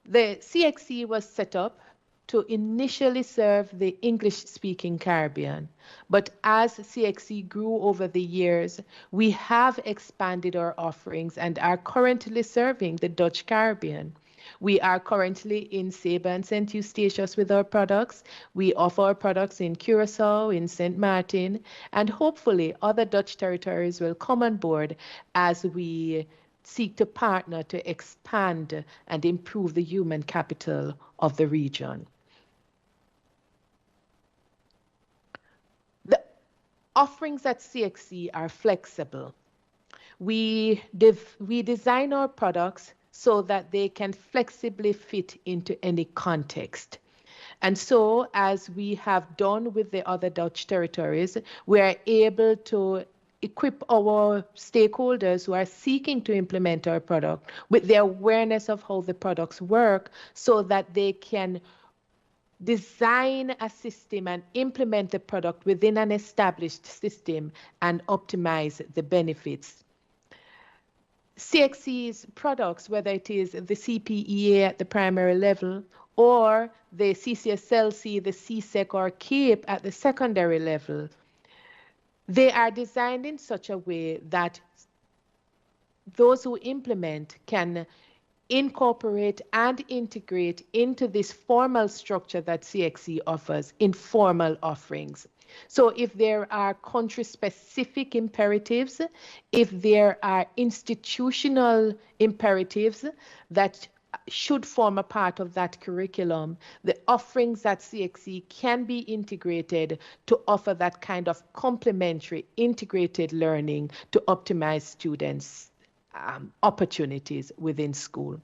The CXE was set up to initially serve the English-speaking Caribbean. But as CXE grew over the years, we have expanded our offerings and are currently serving the Dutch Caribbean. We are currently in Saba and St. Eustatius with our products. We offer our products in Curacao, in St. Martin, and hopefully other Dutch territories will come on board as we seek to partner to expand and improve the human capital of the region. The offerings at CXE are flexible. We design our products so that they can flexibly fit into any context. And so, as we have done with the other Dutch territories, we are able to equip our stakeholders who are seeking to implement our product with the awareness of how the products work so that they can design a system and implement the product within an established system and optimize the benefits. CXC's products, whether it is the CPEA at the primary level or the CCSLC, the CSEC, or CAPE at the secondary level, they are designed in such a way that those who implement can incorporate and integrate into this formal structure that CXE offers informal offerings. So if there are country-specific imperatives, if there are institutional imperatives that should form a part of that curriculum, the offerings at CXE can be integrated to offer that kind of complementary integrated learning to optimize students' opportunities within school.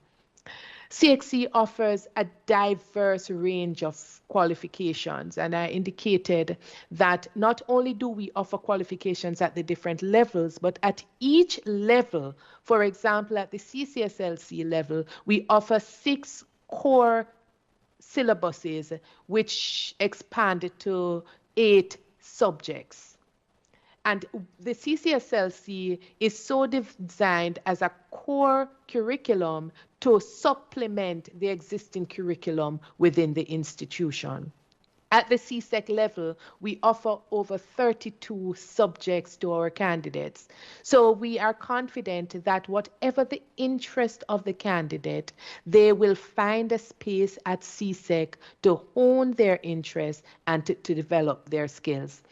CXE offers a diverse range of qualifications, and I indicated that not only do we offer qualifications at the different levels, but at each level, for example, at the CCSLC level, we offer 6 core syllabuses, which expand to 8 subjects. And the CCSLC is so designed as a core curriculum to supplement the existing curriculum within the institution. At the CSEC level, we offer over 32 subjects to our candidates. So we are confident that whatever the interest of the candidate, they will find a space at CSEC to hone their interests and to develop their skills.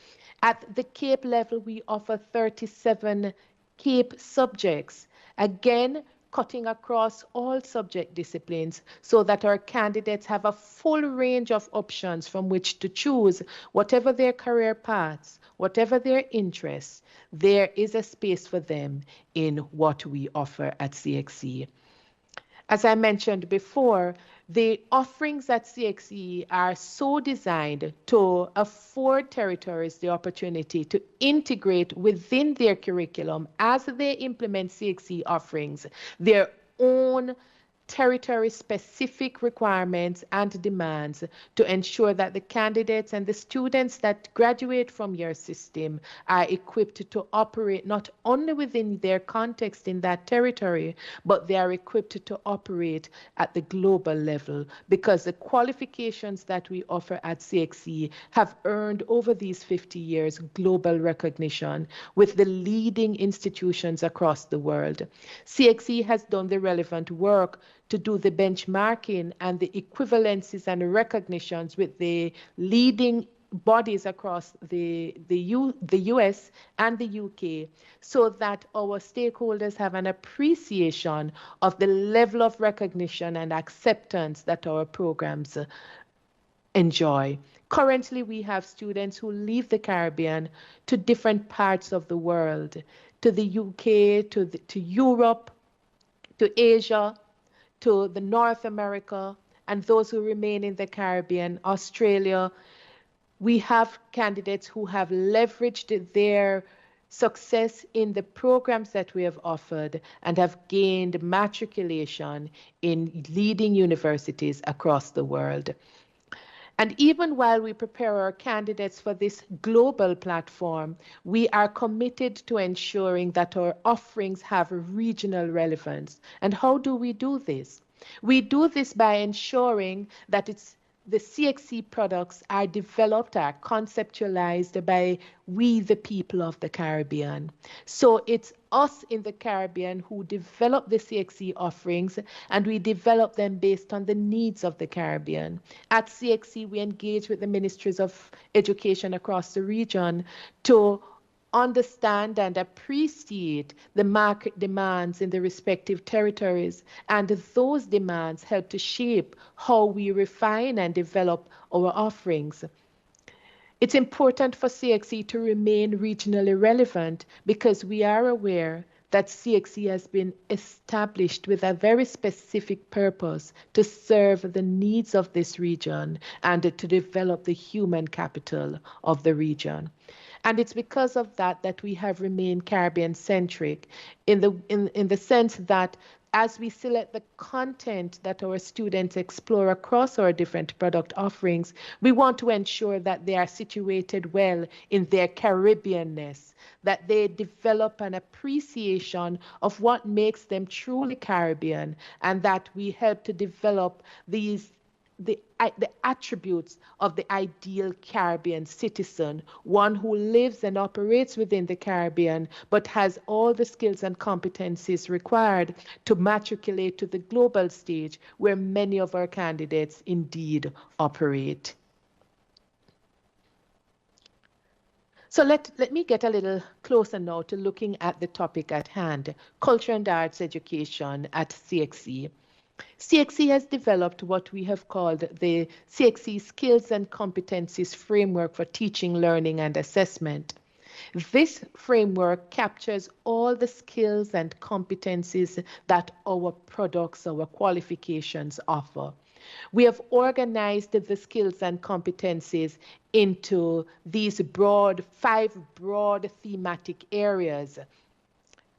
At the CAPE level, we offer 37 CAPE subjects. Again, cutting across all subject disciplines so that our candidates have a full range of options from which to choose whatever their career paths, whatever their interests, there is a space for them in what we offer at CXE. As I mentioned before, the offerings at CXE are so designed to afford territories the opportunity to integrate within their curriculum as they implement CXE offerings, their own territory-specific requirements and demands to ensure that the candidates and the students that graduate from your system are equipped to operate not only within their context in that territory, but they are equipped to operate at the global level, because the qualifications that we offer at CXE have earned over these 50 years global recognition with the leading institutions across the world. CXE has done the relevant work to do the benchmarking and the equivalencies and recognitions with the leading bodies across the US and the UK, so that our stakeholders have an appreciation of the level of recognition and acceptance that our programs enjoy. Currently, we have students who leave the Caribbean to different parts of the world, to the UK, to Europe, to Asia, to the North America, and those who remain in the Caribbean, Australia. We have candidates who have leveraged their success in the programs that we have offered and have gained matriculation in leading universities across the world. And even while we prepare our candidates for this global platform, we are committed to ensuring that our offerings have regional relevance. And how do we do this? We do this by ensuring that it's the CXC products are developed, are conceptualized by we, the people of the Caribbean. So it's us in the Caribbean who develop the CXC offerings, and we develop them based on the needs of the Caribbean. At CXC, we engage with the ministries of education across the region to understand and appreciate the market demands in the respective territories, and those demands help to shape how we refine and develop our offerings. It's important for CXC to remain regionally relevant because we are aware that CXC has been established with a very specific purpose to serve the needs of this region and to develop the human capital of the region. And it's because of that that we have remained Caribbean-centric in the sense that as we select the content that our students explore across our different product offerings, we want to ensure that they are situated well in their Caribbeanness, that they develop an appreciation of what makes them truly Caribbean, and that we help to develop the attributes of the ideal Caribbean citizen, one who lives and operates within the Caribbean, but has all the skills and competencies required to matriculate to the global stage where many of our candidates indeed operate. So let me get a little closer now to looking at the topic at hand, culture and arts education at CXC. CXC has developed what we have called the CXC Skills and Competencies Framework for Teaching, Learning, and Assessment. This framework captures all the skills and competencies that our products, our qualifications offer. We have organized the skills and competencies into these five broad thematic areas: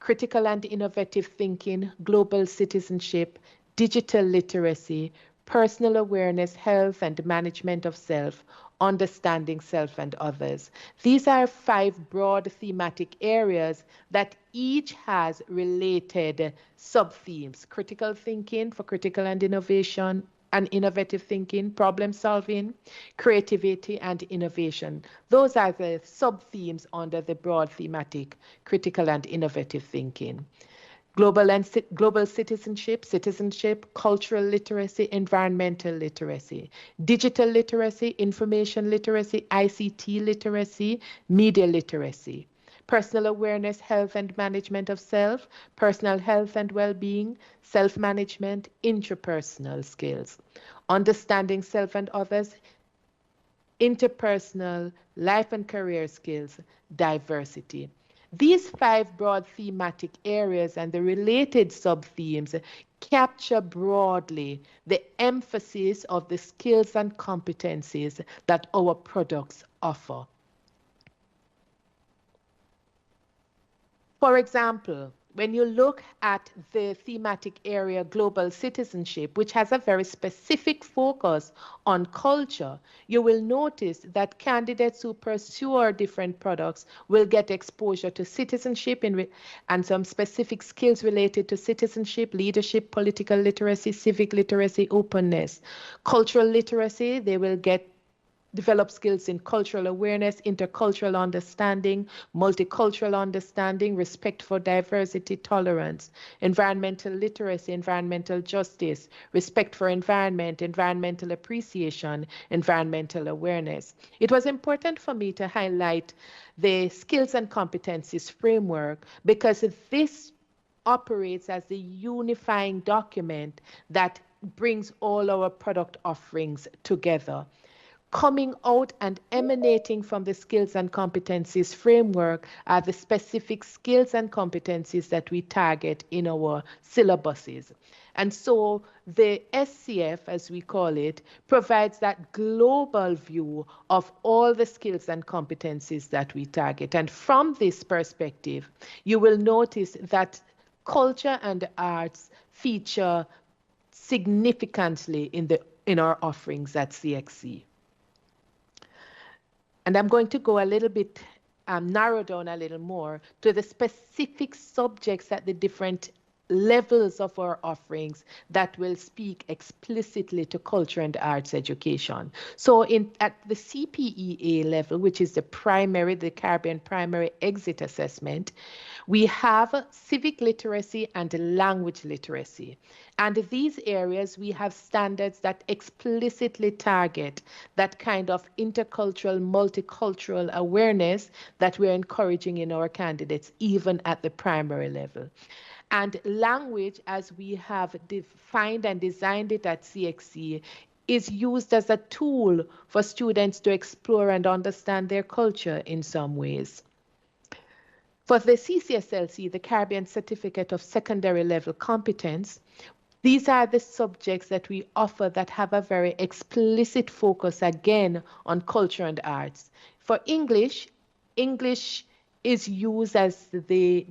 critical and innovative thinking, global citizenship, digital literacy, personal awareness, health and management of self, understanding self and others. These are 5 broad thematic areas that each has related sub-themes: critical thinking for critical and innovation and innovative thinking, problem solving, creativity and innovation. Those are the sub-themes under the broad thematic critical and innovative thinking. Global and global citizenship, citizenship, cultural literacy, environmental literacy, digital literacy, information literacy, ICT literacy, media literacy, personal awareness, health and management of self, personal health and well-being, self-management, interpersonal skills, understanding self and others, interpersonal, life and career skills, diversity. These 5 broad thematic areas and the related sub-themes capture broadly the emphasis of the skills and competencies that our products offer. For example, when you look at the thematic area global citizenship, which has a very specific focus on culture, you will notice that candidates who pursue our different products will get exposure to citizenship and some specific skills related to citizenship, leadership, political literacy, civic literacy, openness. Cultural literacy, they will develop skills in cultural awareness, intercultural understanding, multicultural understanding, respect for diversity, tolerance, environmental literacy, environmental justice, respect for environment, environmental appreciation, environmental awareness. It was important for me to highlight the skills and competencies framework because this operates as the unifying document that brings all our product offerings together. Coming out and emanating from the skills and competencies framework are the specific skills and competencies that we target in our syllabuses. And so the SCF, as we call it, provides that global view of all the skills and competencies that we target. And from this perspective, you will notice that culture and arts feature significantly in our offerings at CXC. And I'm going to go a little bit, narrow down a little more to the specific subjects at the different levels of our offerings that will speak explicitly to culture and arts education. So at the CPEA level, which is the Caribbean Primary Exit Assessment, we have civic literacy and language literacy. And these areas, we have standards that explicitly target that kind of intercultural, multicultural awareness that we're encouraging in our candidates, even at the primary level. And language, as we have defined and designed it at CXC, is used as a tool for students to explore and understand their culture in some ways. For the CCSLC, the Caribbean Certificate of Secondary Level Competence, these are the subjects that we offer that have a very explicit focus, again, on culture and arts. For English, English is used as the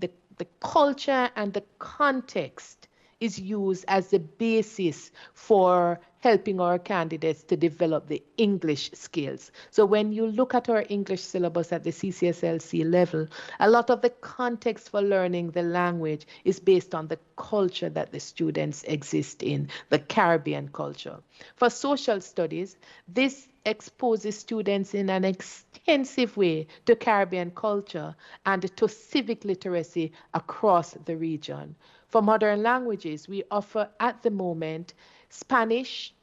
culture and the context is used as the basis for helping our candidates to develop the English skills. So when you look at our English syllabus at the CCSLC level, a lot of the context for learning the language is based on the culture that the students exist in, the Caribbean culture. For social studies, this exposes students in an extensive way to Caribbean culture and to civic literacy across the region. For modern languages, we offer at the moment Spanish,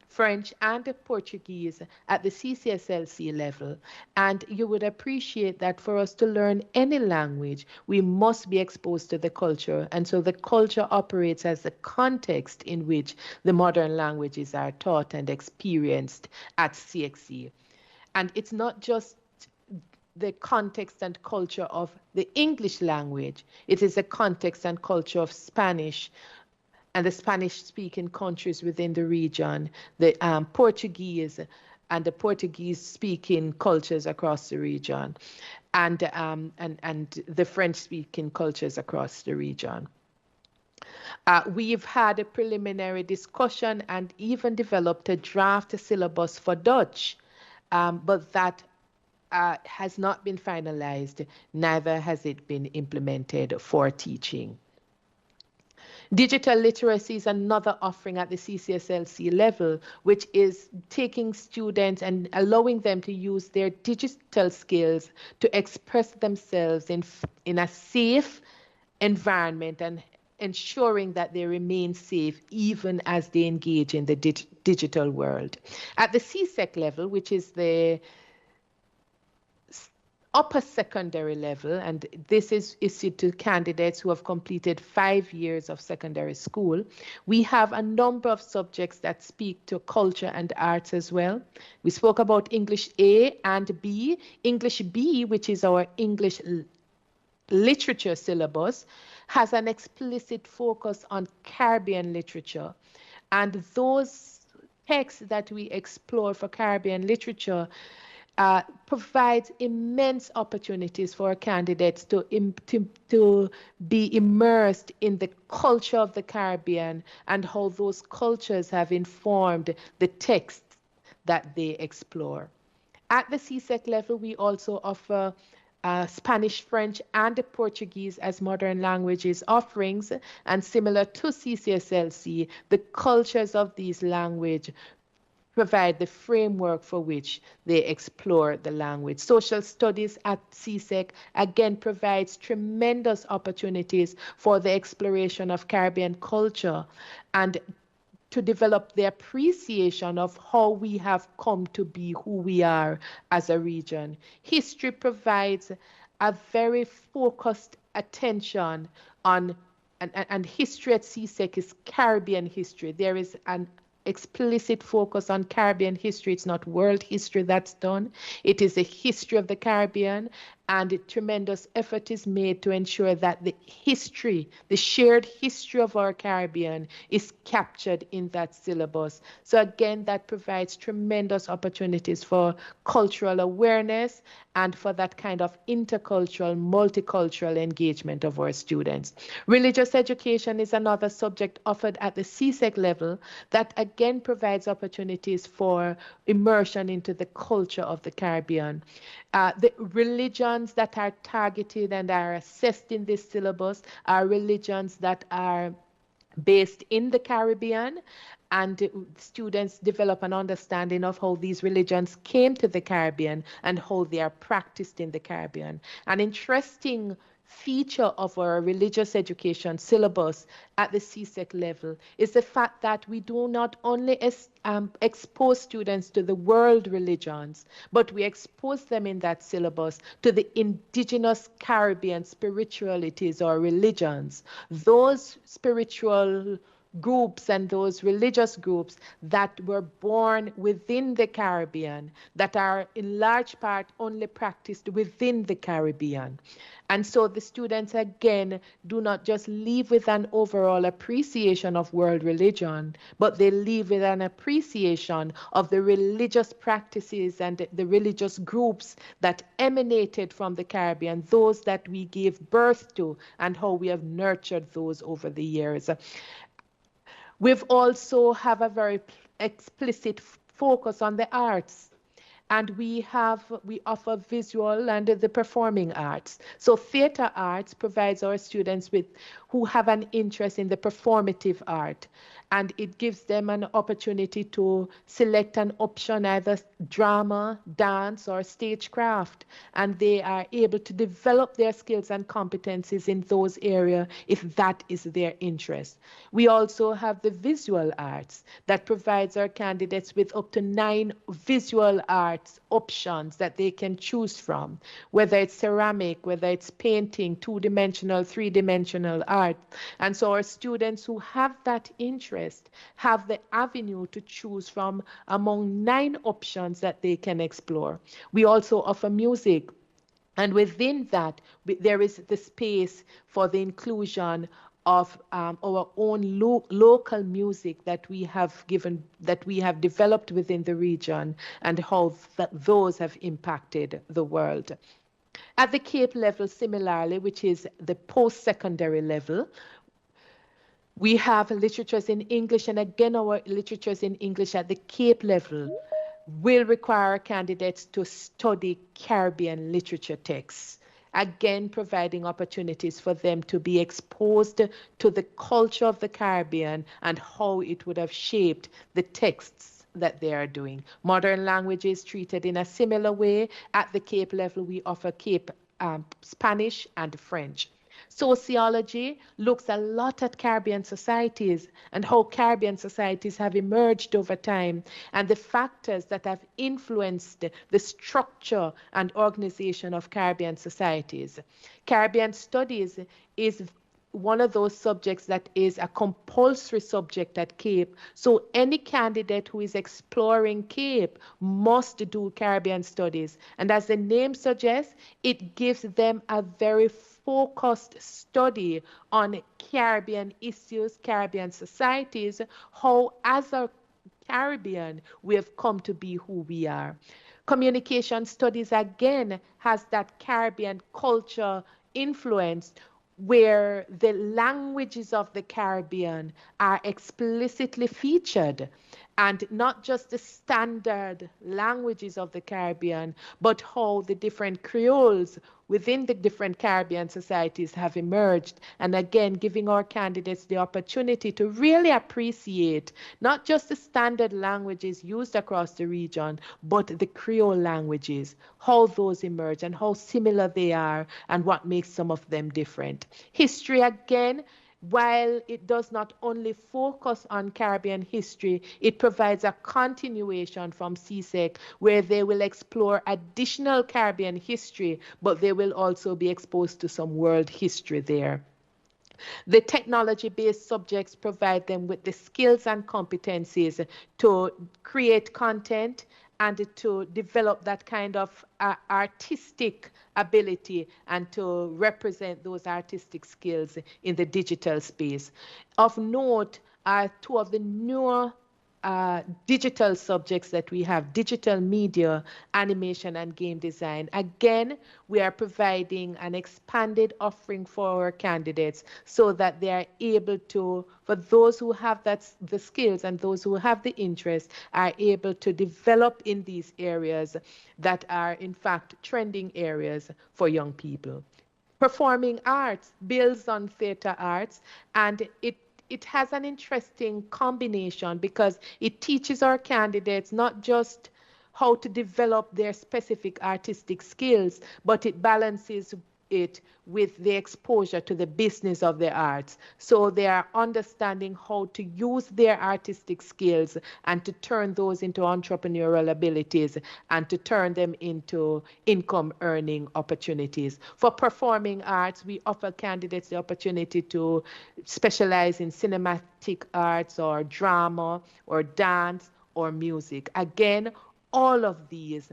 French, and Portuguese at the CCSLC level. And you would appreciate that for us to learn any language, we must be exposed to the culture. And so the culture operates as the context in which the modern languages are taught and experienced at CXC. And it's not just the context and culture of the English language. It is a context and culture of Spanish and the Spanish-speaking countries within the region, the Portuguese and the Portuguese-speaking cultures across the region, and the French-speaking cultures across the region. We've had a preliminary discussion and even developed a draft syllabus for Dutch, but that has not been finalized, neither has it been implemented for teaching. Digital literacy is another offering at the CCSLC level, which is taking students and allowing them to use their digital skills to express themselves in a safe environment and ensuring that they remain safe even as they engage in the digital world. At the CSEC level, which is the upper secondary level, and this is issued to candidates who have completed 5 years of secondary school, we have a number of subjects that speak to culture and arts as well. We spoke about English A and B. English B, which is our English literature syllabus, has an explicit focus on Caribbean literature. And those texts that we explore for Caribbean literature provides immense opportunities for candidates to be immersed in the culture of the Caribbean and how those cultures have informed the texts that they explore. At the CSEC level, we also offer Spanish, French, and Portuguese as modern languages offerings, and similar to CCSLC, the cultures of these languages provide the framework for which they explore the language. Social studies at CSEC again provides tremendous opportunities for the exploration of Caribbean culture and to develop the appreciation of how we have come to be who we are as a region. History provides a very focused attention on, and history at CSEC is Caribbean history. There is an explicit focus on Caribbean history. It's not world history that's done. It is a history of the Caribbean, and a tremendous effort is made to ensure that the history, the shared history of our Caribbean is captured in that syllabus. So again, that provides tremendous opportunities for cultural awareness and for that kind of intercultural, multicultural engagement of our students. Religious education is another subject offered at the CSEC level that again provides opportunities for immersion into the culture of the Caribbean. The religions that are targeted and are assessed in this syllabus are religions that are based in the Caribbean, and students develop an understanding of how these religions came to the Caribbean and how they are practiced in the Caribbean. An interesting feature of our religious education syllabus at the CSEC level is the fact that we do not only expose students to the world religions, but we expose them in that syllabus to the indigenous Caribbean spiritualities or religions. Those spiritual groups and those religious groups that were born within the Caribbean, that are in large part only practiced within the Caribbean. And so the students, again, do not just leave with an overall appreciation of world religion, but they leave with an appreciation of the religious practices and the religious groups that emanated from the Caribbean, those that we gave birth to, and how we have nurtured those over the years. We've also have a very explicit focus on the arts, and we offer visual and the performing arts. So theater arts provides our students with who have an interest in the performative art, and it gives them an opportunity to select an option, either drama, dance, or stagecraft, and they are able to develop their skills and competencies in those areas if that is their interest. We also have the visual arts that provides our candidates with up to 9 visual arts options that they can choose from, whether it's ceramic, whether it's painting, 2-dimensional, 3-dimensional art. And so our students who have that interest have the avenue to choose from among 9 options that they can explore. We also offer music, and within that, there is the space for the inclusion of our own local music that we have given, that we have developed within the region, and how those have impacted the world. At the Cape level, similarly, which is the post-secondary level, we have literatures in English, and again, our literatures in English at the Cape level will require candidates to study Caribbean literature texts, again, providing opportunities for them to be exposed to the culture of the Caribbean and how it would have shaped the texts that they are doing. Modern languages treated in a similar way. At the Cape level, we offer Cape Spanish and French. Sociology looks a lot at Caribbean societies and how Caribbean societies have emerged over time and the factors that have influenced the structure and organization of Caribbean societies. Caribbean studies is one of those subjects that is a compulsory subject at Cape. So any candidate who is exploring Cape must do Caribbean studies. And as the name suggests, it gives them a very focused study on Caribbean issues, Caribbean societies, how as a Caribbean we have come to be who we are. Communication studies again has that Caribbean culture influence, where the languages of the Caribbean are explicitly featured, and not just the standard languages of the Caribbean, but how the different creoles within the different Caribbean societies have emerged. And again, giving our candidates the opportunity to really appreciate not just the standard languages used across the region, but the Creole languages, how those emerge and how similar they are and what makes some of them different. History, again, while it does not only focus on Caribbean history, it provides a continuation from CSEC where they will explore additional Caribbean history, but they will also be exposed to some world history there. The technology-based subjects provide them with the skills and competencies to create content and to develop that kind of artistic ability and to represent those artistic skills in the digital space. Of note are two of the newer digital subjects that we have, digital media, animation, and game design. Again, we are providing an expanded offering for our candidates so that they are able to, for those who have that the skills and those who have the interest, are able to develop in these areas that are in fact trending areas for young people. Performing arts builds on theater arts, and it has an interesting combination because it teaches our candidates not just how to develop their specific artistic skills, but it balances it with the exposure to the business of the arts. So they are understanding how to use their artistic skills and to turn those into entrepreneurial abilities and to turn them into income earning opportunities. For performing arts, we offer candidates the opportunity to specialize in cinematic arts or drama or dance or music. Again, all of these,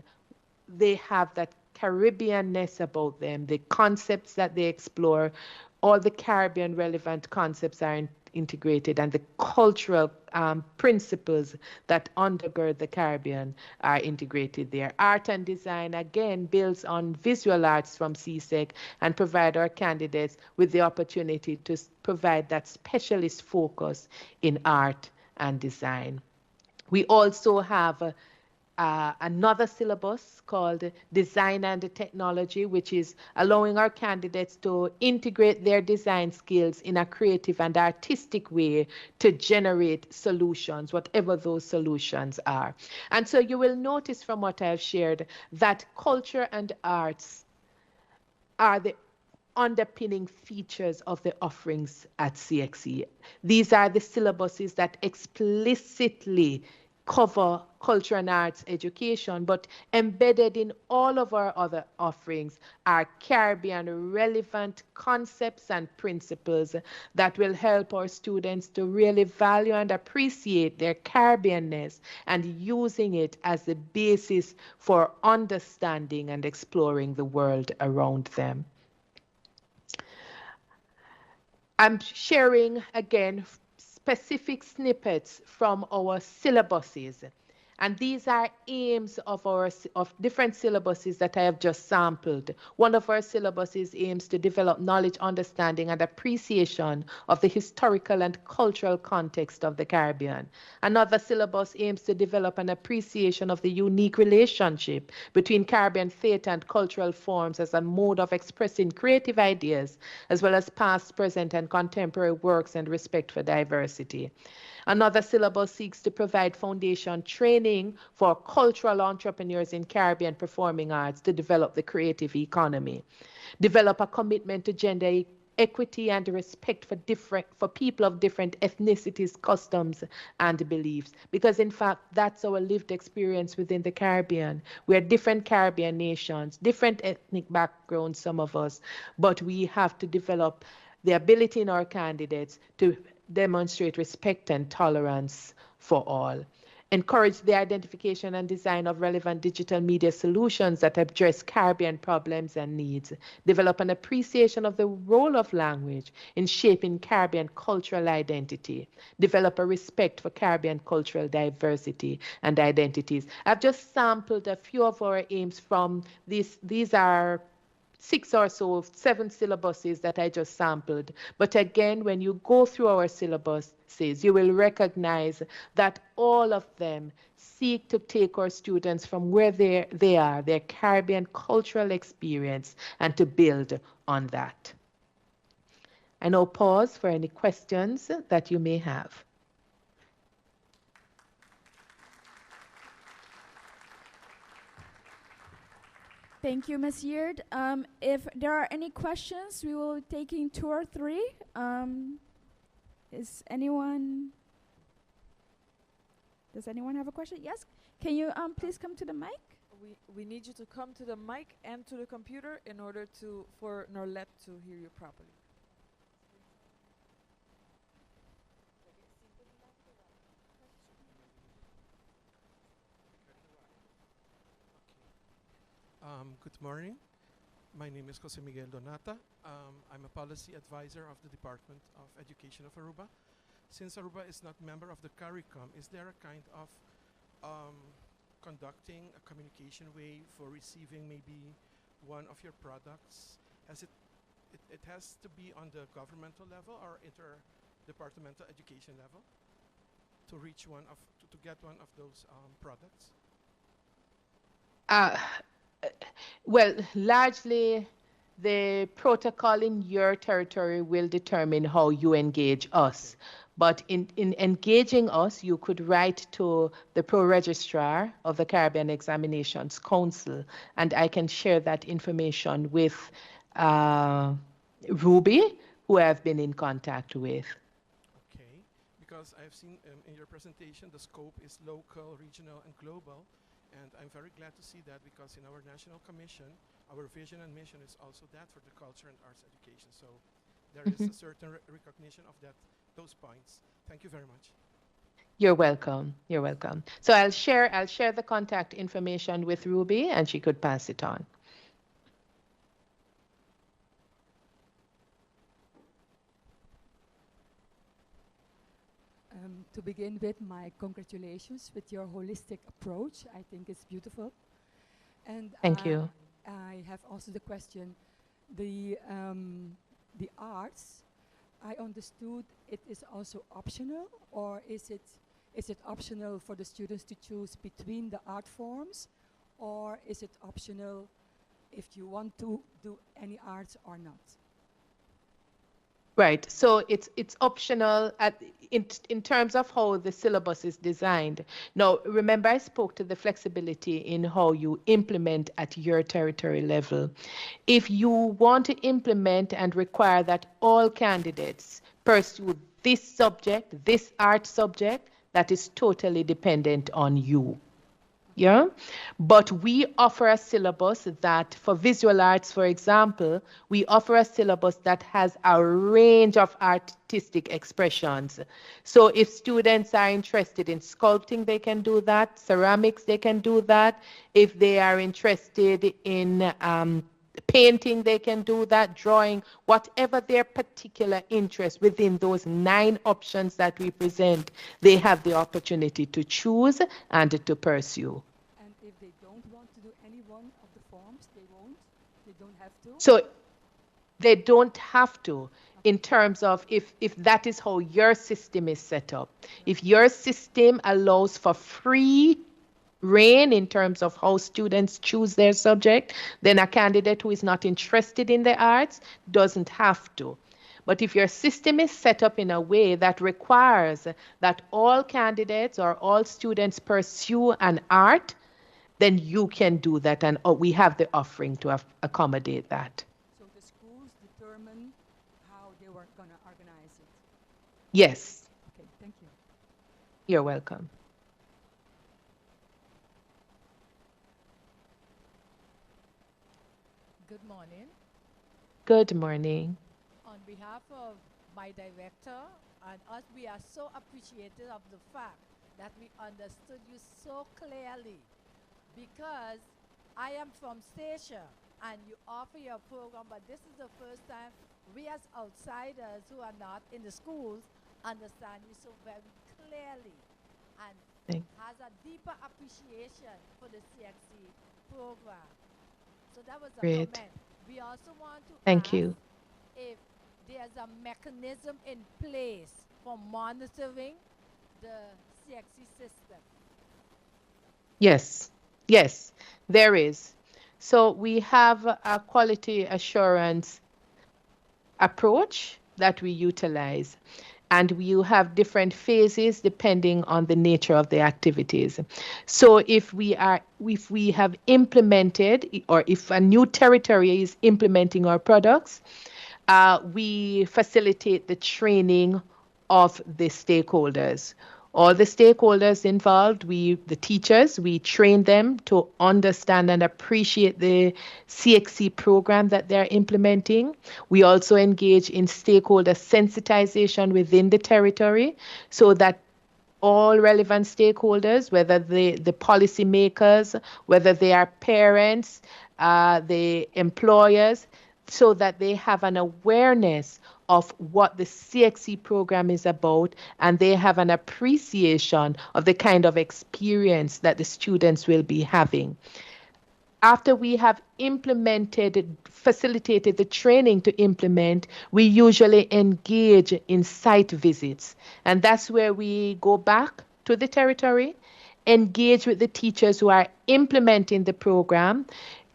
they have that Caribbeanness about them, the concepts that they explore, all the Caribbean relevant concepts are integrated, and the cultural principles that undergird the Caribbean are integrated there. Art and design, again, builds on visual arts from CSEC and provide our candidates with the opportunity to provide that specialist focus in art and design. We also have another syllabus called Design and Technology, which is allowing our candidates to integrate their design skills in a creative and artistic way to generate solutions, whatever those solutions are. And so you will notice from what I've shared that culture and arts are the underpinning features of the offerings at CXC. These are the syllabuses that explicitly cover culture and arts education, but embedded in all of our other offerings are Caribbean relevant concepts and principles that will help our students to really value and appreciate their Caribbeanness and using it as the basis for understanding and exploring the world around them. I'm sharing again specific snippets from our syllabuses. And these are aims of different syllabuses that I have just sampled. One of our syllabuses aims to develop knowledge, understanding, and appreciation of the historical and cultural context of the Caribbean. Another syllabus aims to develop an appreciation of the unique relationship between Caribbean theater and cultural forms as a mode of expressing creative ideas, as well as past, present, and contemporary works and respect for diversity. Another syllabus seeks to provide foundation training for cultural entrepreneurs in Caribbean performing arts to develop the creative economy, develop a commitment to gender equity and respect for people of different ethnicities, customs, and beliefs. Because in fact, that's our lived experience within the Caribbean. We are different Caribbean nations, different ethnic backgrounds, some of us, but we have to develop the ability in our candidates to demonstrate respect and tolerance for all. Encourage the identification and design of relevant digital media solutions that address Caribbean problems and needs. Develop an appreciation of the role of language in shaping Caribbean cultural identity. Develop a respect for Caribbean cultural diversity and identities. I've just sampled a few of our aims from these. These are 6 or so, 7 syllabuses that I just sampled. But again, when you go through our syllabuses, you will recognize that all of them seek to take our students from where they are, their Caribbean cultural experience, and to build on that. I now pause for any questions that you may have. Thank you, Ms. Yearde. If there are any questions, we will be taking 2 or 3. Is anyone, does anyone have a question? Yes? Can you please come to the mic? We need you to come to the mic and to the computer in order for Norlette to hear you properly. Good morning. My name is Jose Miguel Donata. I'm a policy advisor of the Department of Education of Aruba. Since Aruba is not member of the CARICOM, is there a kind of conducting a communication way for receiving maybe one of your products? Has it, it, it has to be on the governmental level or interdepartmental education level to reach one of, to get one of those products? Well, largely the protocol in your territory will determine how you engage us. But in engaging us, you could write to the pro-registrar of the Caribbean Examinations Council, and I can share that information with Ruby, who I've been in contact with. Okay, because I've seen in your presentation the scope is local, regional, and global, and I'm very glad to see that because in our national commission, our vision and mission is also that for the culture and arts education. So there is a certain recognition of that, those points. Thank you very much. You're welcome. You're welcome. So I'll share the contact information with Ruby, and she could pass it on. To begin with, my congratulations with your holistic approach. I think it's beautiful. And Thank you. I have also the question, the arts, I understood it is also optional, or is it optional for the students to choose between the art forms, or is it optional if you want to do any arts or not? Right. So it's optional in terms of how the syllabus is designed. Now, remember I spoke to the flexibility in how you implement at your territory level. If you want to implement and require that all candidates pursue this subject, this art subject, that is totally dependent on you. Yeah, but we offer a syllabus that for visual arts, for example, we offer a syllabus that has a range of artistic expressions. So if students are interested in sculpting, they can do that. Ceramics, they can do that. If they are interested in painting, they can do that, drawing, whatever their particular interest within those 9 options that we present, they have the opportunity to choose and to pursue. And if they don't want to do any one of the forms, they won't? They don't have to? So they don't have to, in terms of if that is how your system is set up. If your system allows for free reign in terms of how students choose their subject, then a candidate who is not interested in the arts doesn't have to. But if your system is set up in a way that requires that all candidates or all students pursue an art, then you can do that, and we have the offering to accommodate that. So the schools determine how they were going to organize it? Yes. Okay, thank you. You're welcome. Good morning. Good morning. On behalf of my director and us, we are so appreciative of the fact that we understood you so clearly, because I am from Statia and you offer your program, but this is the first time we as outsiders who are not in the schools understand you so very clearly and Thank has a deeper appreciation for the CXC program. So that was a Great. comment. We also want to Thank ask you. if there's a mechanism in place for monitoring the CXC system. Yes, yes, there is. So we have a quality assurance approach that we utilize. And you have different phases depending on the nature of the activities. So if we are, if we have implemented, or if a new territory is implementing our products, we facilitate the training of the stakeholders. All the stakeholders involved, the teachers, we train them to understand and appreciate the CXC program that they're implementing. We also engage in stakeholder sensitization within the territory so that all relevant stakeholders, whether the policymakers, whether they are parents, the employers, so that they have an awareness of what the CXC program is about and they have an appreciation of the kind of experience that the students will be having. After we have implemented, facilitated the training to implement, we usually engage in site visits. And that's where we go back to the territory, engage with the teachers who are implementing the program,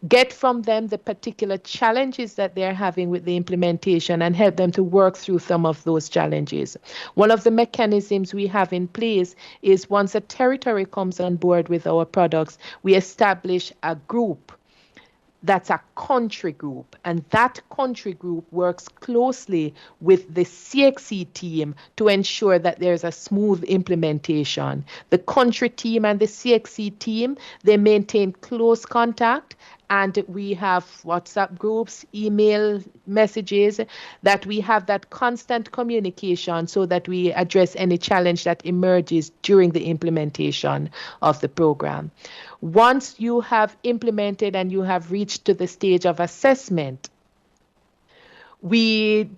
get from them the particular challenges that they're having with the implementation and help them to work through some of those challenges. One of the mechanisms we have in place is once a territory comes on board with our products, we establish a group that's a country group, and that country group works closely with the CXC team to ensure that there's a smooth implementation. The country team and the CXC team, they maintain close contact, and we have WhatsApp groups, email messages, that we have that constant communication so that we address any challenge that emerges during the implementation of the program. Once you have implemented and you have reached to the stage of assessment, we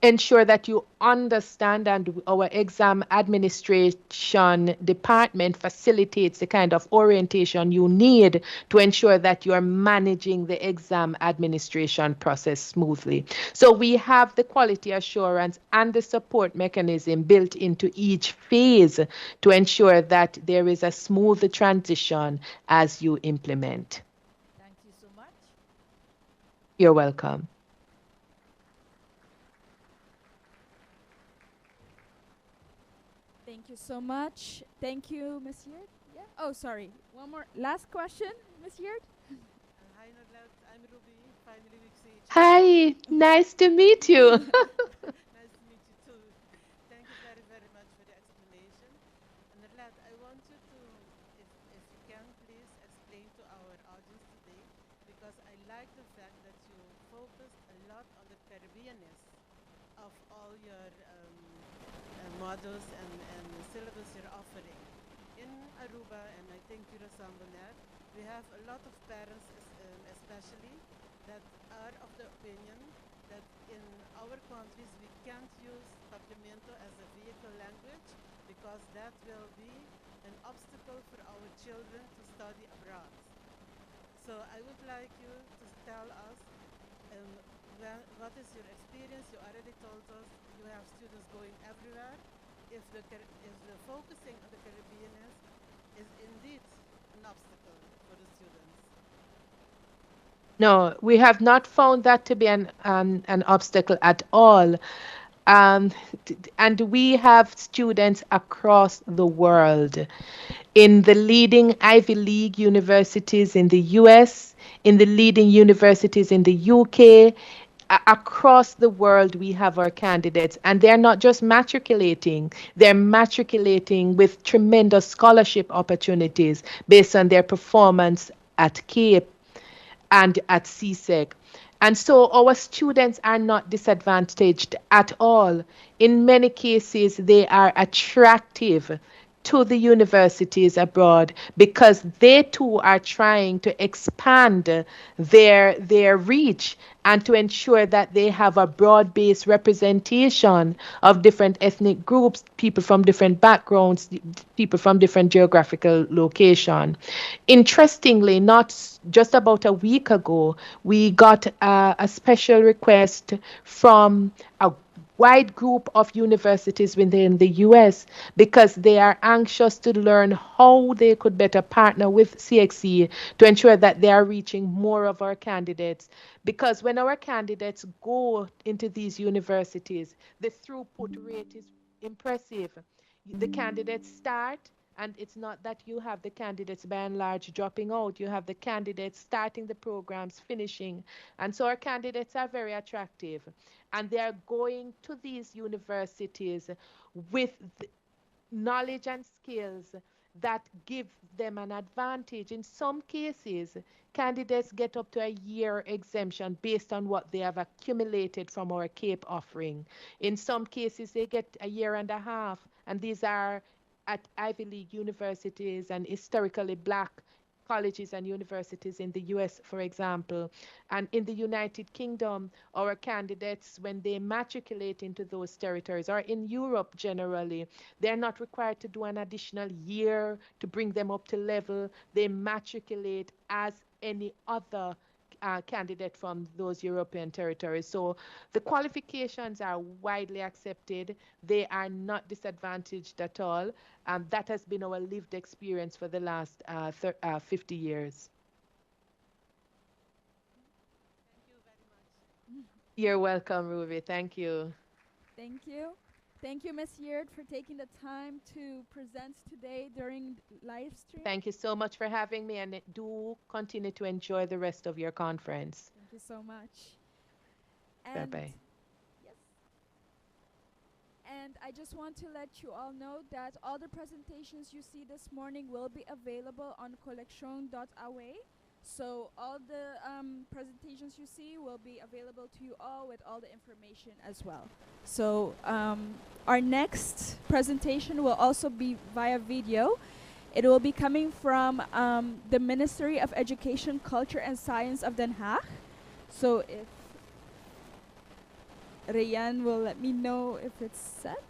ensure that you understand, and our exam administration department facilitates the kind of orientation you need to ensure that you're managing the exam administration process smoothly. So we have the quality assurance and the support mechanism built into each phase to ensure that there is a smooth transition as you implement. Thank you so much. You're welcome. Thank you so much. Thank you, Ms. Yearde. Yeah. Oh, sorry. One more last question, Ms. Yearde. Hi, Nerlette. I'm Ruby. Finally, we see each other. Hi. Nice to meet you. Nice to meet you too. Thank you very, very much for the explanation. Nerlette, I want you to, if you can, please explain to our audience today, because I like the fact that you focused a lot on the Caribbeanness of all your models and the syllabus you're offering. In Aruba, and I think Curaçao and Bonaire, we have a lot of parents, especially, that are of the opinion that in our countries we can't use Papiamento as a vehicle language because that will be an obstacle for our children to study abroad. So I would like you to tell us what is your experience. You already told us you have students going everywhere. If the focusing on the Caribbean is indeed an obstacle for the students. No, we have not found that to be an obstacle at all. And we have students across the world in the leading Ivy League universities in the US, in the leading universities in the UK. Across the world, we have our candidates, and they're not just matriculating, they're matriculating with tremendous scholarship opportunities based on their performance at CAPE and at CSEC. And so our students are not disadvantaged at all. In many cases, they are attractive to the universities abroad because they too are trying to expand their reach and to ensure that they have a broad-based representation of different ethnic groups, people from different backgrounds, people from different geographical location. Interestingly, not just about a week ago, we got a special request from a wide group of universities within the US because they are anxious to learn how they could better partner with CXC to ensure that they are reaching more of our candidates. Because when our candidates go into these universities, the throughput rate is impressive. The candidates start, and it's not that you have the candidates by and large dropping out. You have the candidates starting the programs, finishing. And so our candidates are very attractive. And they are going to these universities with knowledge and skills that give them an advantage. In some cases, candidates get up to a year exemption based on what they have accumulated from our CAPE offering. In some cases, they get a year and a half, and these are at Ivy League universities and historically black colleges and universities in the US, for example. And in the United Kingdom, our candidates, when they matriculate into those territories, or in Europe generally, they're not required to do an additional year to bring them up to level. They matriculate as any other candidate from those European territories. So the qualifications are widely accepted. They are not disadvantaged at all. That has been our lived experience for the last 50 years. Thank you very much. You're welcome, Ruby. Thank you. Thank you. Thank you, Ms. Yearde, for taking the time to present today during live stream. Thank you so much for having me, and do continue to enjoy the rest of your conference. Thank you so much. Bye-bye. Yes. And I just want to let you all know that all the presentations you see this morning will be available on kolekshon.awe. So all the presentations you see will be available to you all with all the information as well. So our next presentation will also be via video. It will be coming from the Ministry of Education, Culture and Science of Den Haag. So if Rayan will let me know if it's set,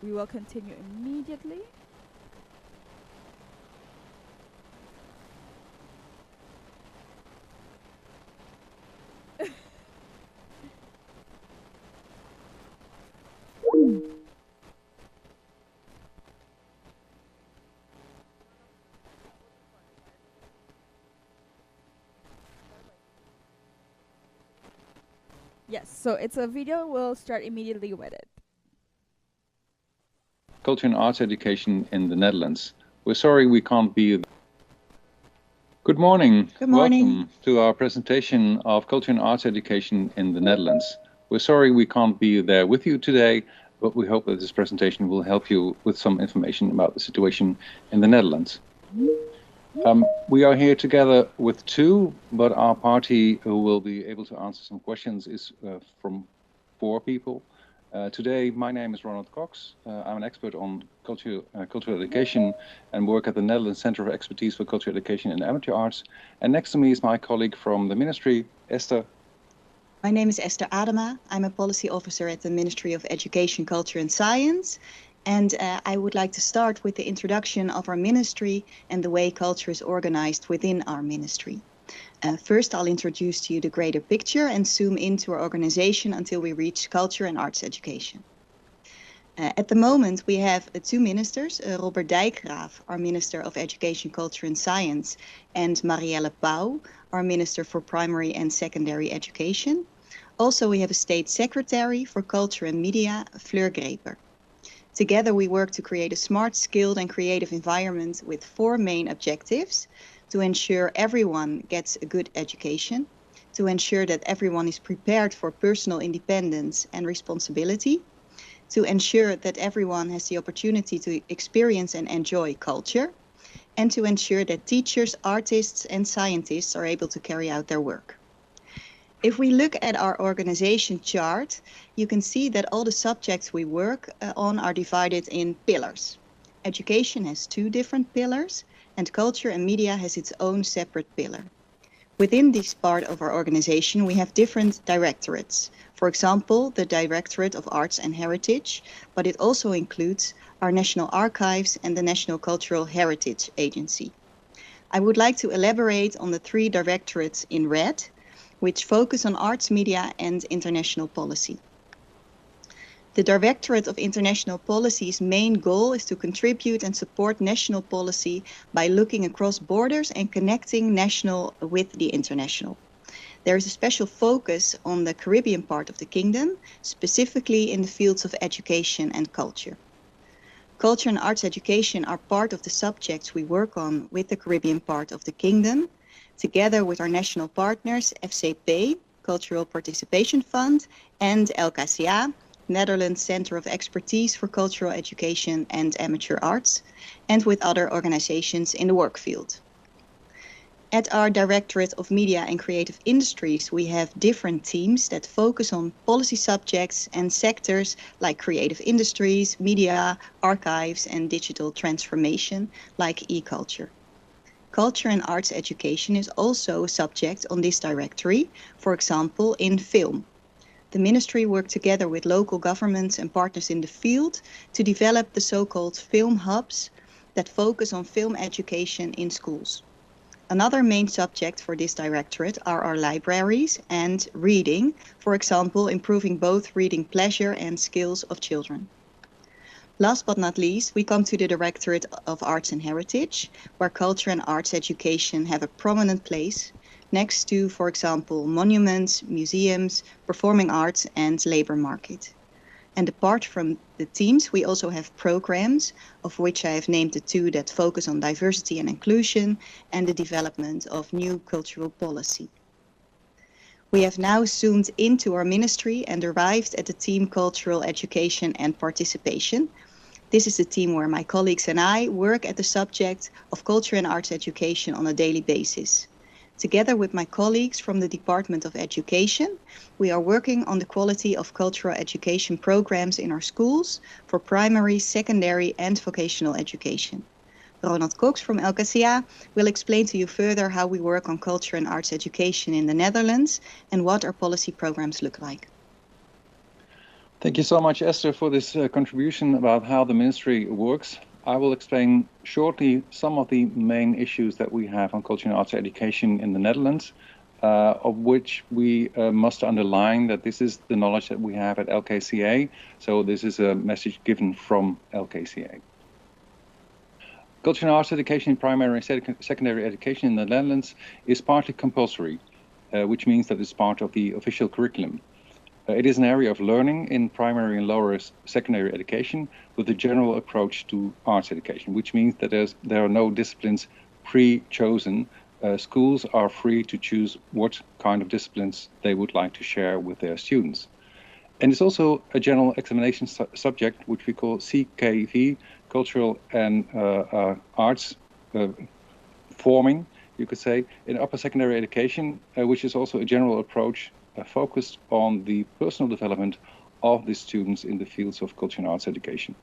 we will continue immediately. Yes, so it's a video. We'll start immediately with it. Culture and arts education in the Netherlands. We're sorry we can't be. Good morning. Good morning. Welcome to our presentation of culture and arts education in the Netherlands. We're sorry we can't be there with you today, but we hope that this presentation will help you with some information about the situation in the Netherlands. We are here together with two, but our party who will be able to answer some questions is from 4 people. Today, my name is Ronald Cox. I'm an expert on cultural education and work at the Netherlands Center of Expertise for Cultural Education and Amateur Arts. And next to me is my colleague from the ministry, Esther. My name is Esther Adema. I'm a policy officer at the Ministry of Education, Culture and Science. And I would like to start with the introduction of our ministry and the way culture is organized within our ministry. First, I'll introduce to you the greater picture and zoom into our organization until we reach culture and arts education. At the moment, we have 2 ministers, Robert Dijkgraaf, our Minister of Education, Culture and Science, and Mariëlle Paauw, our Minister for Primary and Secondary Education. Also, we have a State Secretary for Culture and Media, Fleur Gräper. Together, we work to create a smart, skilled and creative environment with 4 main objectives: to ensure everyone gets a good education, to ensure that everyone is prepared for personal independence and responsibility, to ensure that everyone has the opportunity to experience and enjoy culture, and to ensure that teachers, artists, and scientists are able to carry out their work. If we look at our organization chart, you can see that all the subjects we work on are divided in pillars. Education has 2 different pillars, and culture and media has its own separate pillar. Within this part of our organization, we have different directorates. For example, the Directorate of Arts and Heritage, but it also includes our National Archives and the National Cultural Heritage Agency. I would like to elaborate on the 3 directorates in red, which focus on arts, media, and international policy. The Directorate of International Policy's main goal is to contribute and support national policy by looking across borders and connecting national with the international. There is a special focus on the Caribbean part of the kingdom, specifically in the fields of education and culture. Culture and arts education are part of the subjects we work on with the Caribbean part of the kingdom, together with our national partners, FCP, Cultural Participation Fund, and LKCA, Netherlands Center of Expertise for Cultural Education and Amateur Arts, and with other organizations in the work field. At our Directorate of Media and Creative Industries, we have different teams that focus on policy subjects and sectors like creative industries, media, archives, and digital transformation, like eCulture. Culture and arts education is also a subject on this directory, for example, in film. The ministry worked together with local governments and partners in the field to develop the so-called film hubs that focus on film education in schools. Another main subject for this directorate are our libraries and reading, for example, improving both reading pleasure and skills of children. Last but not least, we come to the Directorate of Arts and Heritage, where culture and arts education have a prominent place, next to, for example, monuments, museums, performing arts, and labor market. And apart from the teams, we also have programs, of which I have named the two that focus on diversity and inclusion and the development of new cultural policy. We have now zoomed into our ministry and arrived at the team Cultural Education and Participation. This is the team where my colleagues and I work at the subject of culture and arts education on a daily basis. Together with my colleagues from the Department of Education, we are working on the quality of cultural education programs in our schools for primary, secondary, and vocational education. Ronald Cox from LKCA will explain to you further how we work on culture and arts education in the Netherlands and what our policy programs look like. Thank you so much, Esther, for this contribution about how the ministry works. I will explain shortly some of the main issues that we have on culture and arts education in the Netherlands, of which we must underline that this is the knowledge that we have at LKCA. So this is a message given from LKCA. Culture and arts education in primary and secondary education in the Netherlands is partly compulsory, which means that it's part of the official curriculum. It is an area of learning in primary and lower secondary education with a general approach to arts education, which means that there are no disciplines pre-chosen. Schools are free to choose what kind of disciplines they would like to share with their students. And it's also a general examination subject, which we call CKV, Cultural and Arts Forming, you could say, in upper secondary education, which is also a general approach focused on the personal development of the students in the fields of culture and arts education.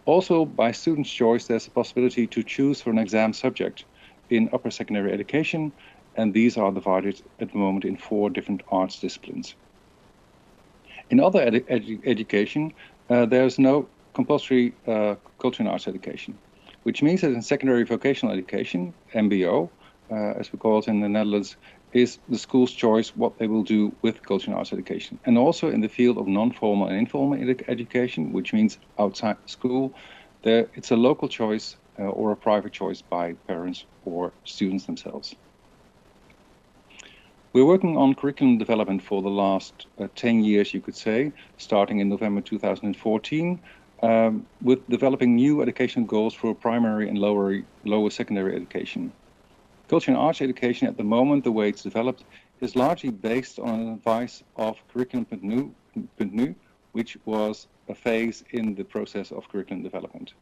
Also, by students' choice, there's a possibility to choose for an exam subject in upper secondary education, and these are divided at the moment in 4 different arts disciplines. In other education, there's no compulsory culture and arts education, which means that in secondary vocational education, MBO, as we call it in the Netherlands, is the school's choice what they will do with culture and arts education. And also in the field of non-formal and informal education, which means outside school, it's a local choice or a private choice by parents or students themselves. We're working on curriculum development for the last 10 years, you could say, starting in November 2014, with developing new educational goals for primary and lower secondary education. Culture and arts education at the moment, the way it's developed, is largely based on an advice of Curriculum.nu, which was a phase in the process of curriculum development.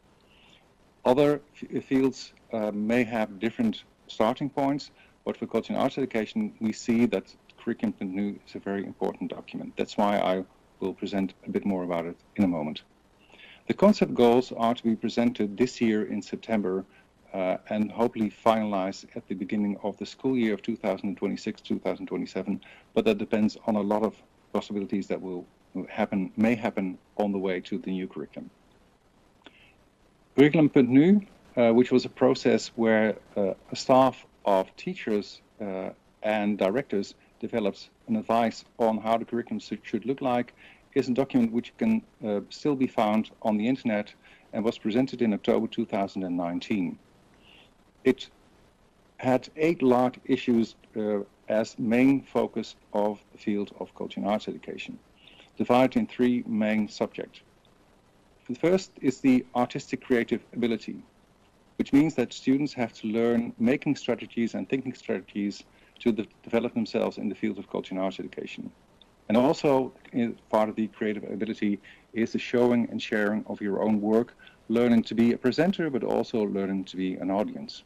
Other fields may have different starting points, but for culture and arts education, we see that Curriculum.nu is a very important document. That's why I will present a bit more about it in a moment. The concept goals are to be presented this year in September and hopefully finalized at the beginning of the school year of 2026-2027, but that depends on a lot of possibilities that may happen on the way to the new curriculum. Curriculum.nu, which was a process where a staff of teachers and directors develops an advice on how the curriculum should look like, is a document which can still be found on the internet and was presented in October 2019. It had 8 large issues as main focus of the field of culture and arts education, divided in 3 main subjects. The first is the artistic creative ability, which means that students have to learn making strategies and thinking strategies to develop themselves in the field of culture and arts education. And also, part of the creative ability is the showing and sharing of your own work, learning to be a presenter, but also learning to be an audience.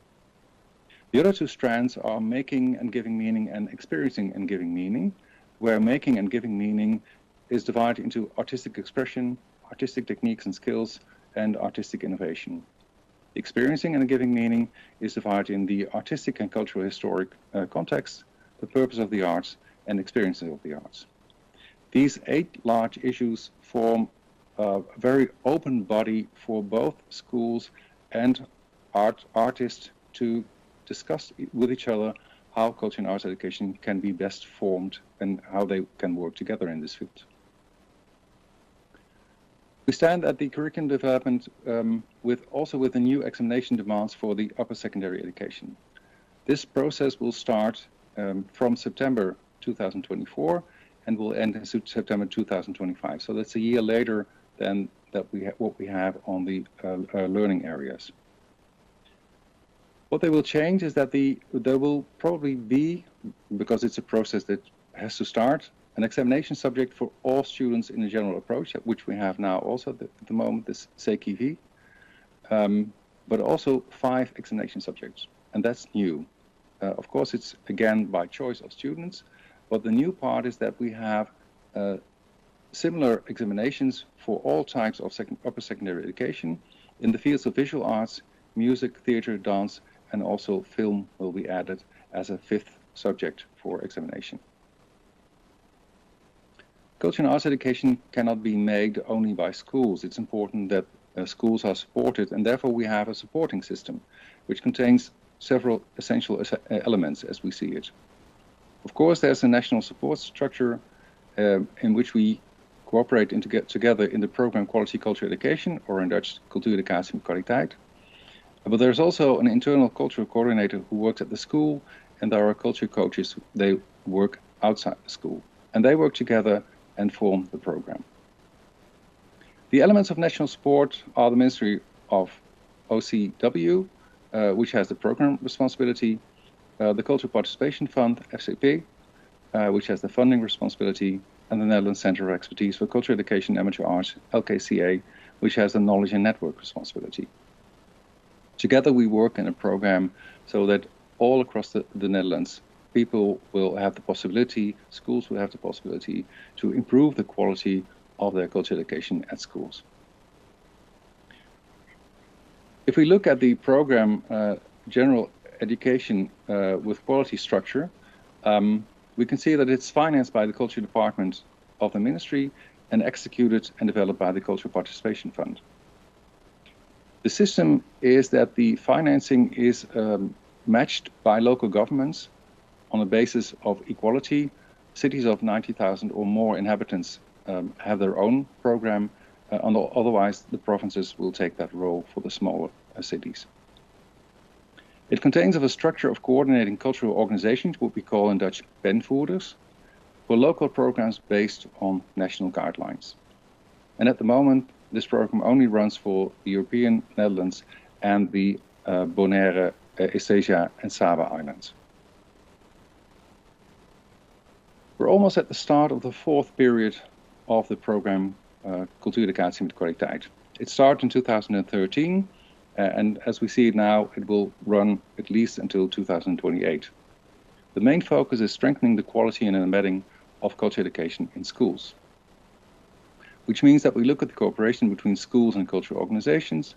The other two strands are making and giving meaning and experiencing and giving meaning, where making and giving meaning is divided into artistic expression, artistic techniques and skills, and artistic innovation. Experiencing and giving meaning is divided in the artistic and cultural historic context, the purpose of the arts, and experiences of the arts. These eight large issues form a very open body for both schools and artists to discuss with each other how culture and arts education can be best formed and how they can work together in this field. We stand at the curriculum development also with the new examination demands for the upper secondary education. This process will start from September 2024 and will end in September 2025. So that's a year later than that we what we have on the learning areas. What they will change is that there will probably be, because it's a process that has to start, an examination subject for all students in a general approach, which we have now also at the moment, this CQV, but also 5 examination subjects, and that's new. Of course, it's again by choice of students, but the new part is that we have similar examinations for all types of upper secondary education in the fields of visual arts, music, theater, dance, and also film will be added as a 5th subject for examination. Culture and arts education cannot be made only by schools. It's important that schools are supported, and therefore we have a supporting system, which contains several essential elements as we see it. Of course, there's a national support structure in which we cooperate and get together in the program Quality Culture Education, or in Dutch, Cultuureducatie met Kwaliteit. But there's also an internal cultural coordinator who works at the school, and there are culture coaches. They work outside the school, and they work together and form the program. The elements of national support are the Ministry of OCW, which has the program responsibility, the Cultural Participation Fund, FCP, which has the funding responsibility, and the Netherlands Center of Expertise for Cultural Education and Amateur Arts, LKCA, which has the knowledge and network responsibility. Together we work in a program so that all across the Netherlands, people will have the possibility, schools will have the possibility to improve the quality of their cultural education at schools. If we look at the program General Education with Quality Structure, we can see that it's financed by the Culture Department of the Ministry and executed and developed by the Cultural Participation Fund. The system is that the financing is matched by local governments on the basis of equality. Cities of 90,000 or more inhabitants have their own program, otherwise the provinces will take that role for the smaller cities. It contains of a structure of coordinating cultural organizations, what we call in Dutch penvoerders, for local programs based on national guidelines. And at the moment, this program only runs for the European Netherlands and the Bonaire, Estasia and Saba Islands. We're almost at the start of the 4th period of the program Cultuureducatie met Kwaliteit. It started in 2013, and as we see it now, it will run at least until 2028. The main focus is strengthening the quality and embedding of culture education in schools, which means that we look at the cooperation between schools and cultural organizations,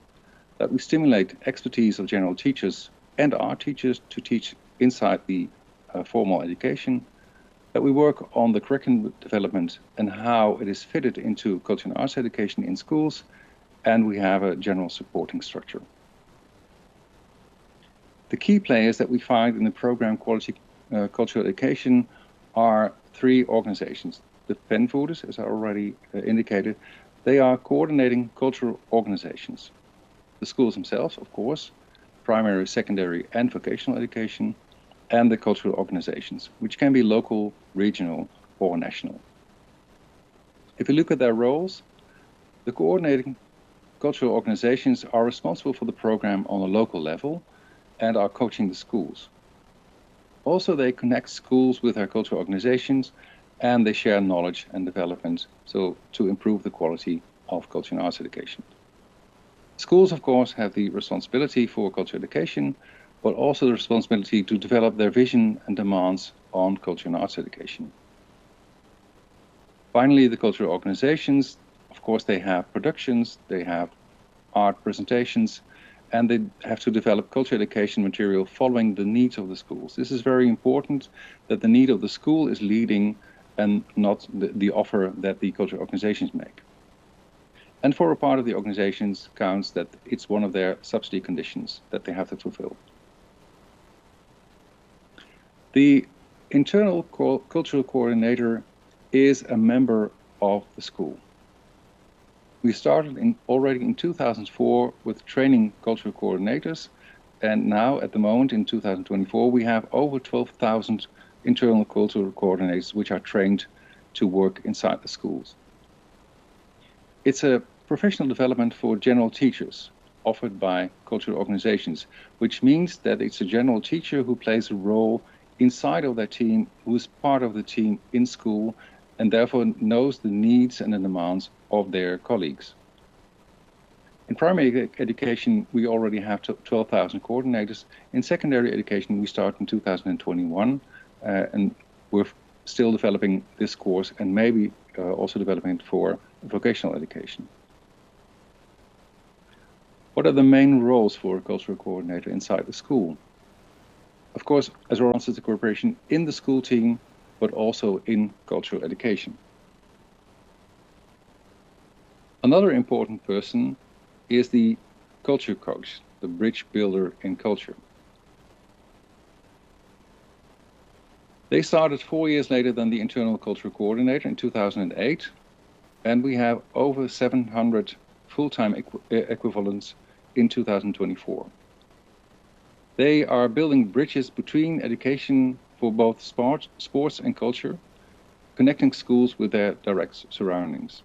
that we stimulate expertise of general teachers and art teachers to teach inside the formal education, that we work on the curriculum development and how it is fitted into culture and arts education in schools, and we have a general supporting structure. The key players that we find in the program Quality Cultural Education are 3 organizations. The penvoerders, as I already indicated, they are coordinating cultural organizations. The schools themselves, of course, primary, secondary, and vocational education, and the cultural organizations, which can be local, regional, or national. If we look at their roles, the coordinating cultural organizations are responsible for the program on a local level and are coaching the schools. Also, they connect schools with their cultural organizations and they share knowledge and development so to improve the quality of culture and arts education. Schools, of course, have the responsibility for cultural education, but also the responsibility to develop their vision and demands on culture and arts education. Finally, the cultural organizations, of course, they have productions, they have art presentations, and they have to develop culture education material following the needs of the schools. This is very important, that the need of the school is leading and not the offer that the cultural organizations make. And for a part of the organizations counts that it's one of their subsidy conditions that they have to fulfill. The internal cultural coordinator is a member of the school. We started already in 2004 with training cultural coordinators, and now at the moment in 2024 we have over 12,000 internal cultural coordinators which are trained to work inside the schools. It's a professional development for general teachers offered by cultural organizations, which means that it's a general teacher who plays a role inside of their team, who is part of the team in school, and therefore knows the needs and the demands of their colleagues. In primary education, we already have 12,000 coordinators. In secondary education, we start in 2021, and we're still developing this course and maybe also developing it for vocational education. What are the main roles for a cultural coordinator inside the school? Of course, as Roland City Corporation in the school team, but also in cultural education. Another important person is the culture coach, the bridge builder in culture. They started 4 years later than the internal cultural coordinator in 2008, and we have over 700 full-time equivalents in 2024. They are building bridges between education for both sports and culture, connecting schools with their direct surroundings.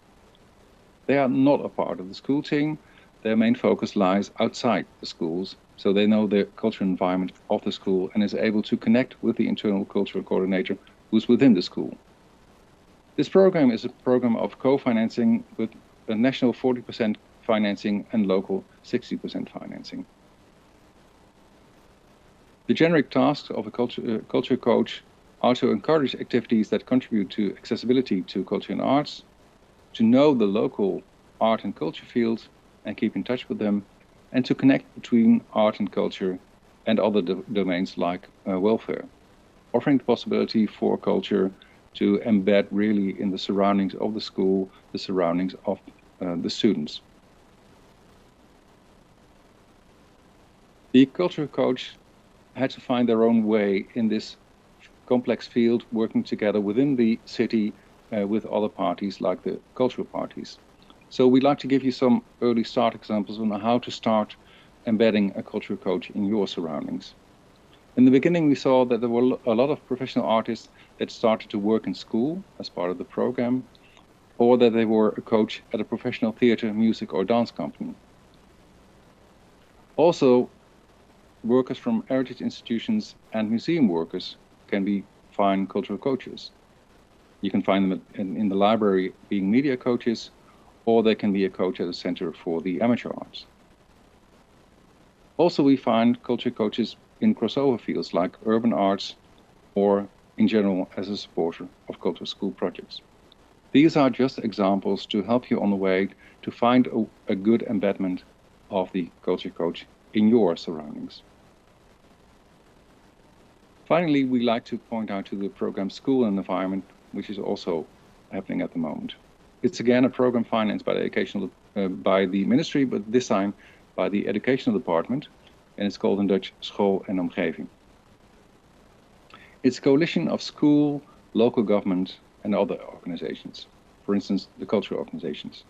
They are not a part of the school team. Their main focus lies outside the schools, so they know the cultural environment of the school and is able to connect with the internal cultural coordinator who's within the school. This program is a program of co-financing with a national 40% financing and local 60% financing. The generic tasks of a culture coach are to encourage activities that contribute to accessibility to culture and arts, to know the local art and culture fields and keep in touch with them, and to connect between art and culture and other domains like welfare, offering the possibility for culture to embed really in the surroundings of the school, the surroundings of the students. The culture coach had to find their own way in this complex field, working together within the city with other parties like the cultural parties. So we'd like to give you some early start examples on how to start embedding a cultural coach in your surroundings. In the beginning, we saw that there were a lot of professional artists that started to work in school as part of the program, or that they were a coach at a professional theater, music, or dance company. Also, workers from heritage institutions and museum workers can be fine cultural coaches. You can find them in the library being media coaches, or they can be a coach at a center for the amateur arts. Also, we find culture coaches in crossover fields like urban arts or in general as a supporter of cultural school projects. These are just examples to help you on the way to find a good embedment of the culture coach in your surroundings. Finally, we like to point out to the program School and Environment, which is also happening at the moment. It's again a program financed by the educational, by the ministry, but this time by the educational department, and it's called in Dutch School en Omgeving. It's a coalition of school, local government, and other organizations. For instance, the cultural organizations.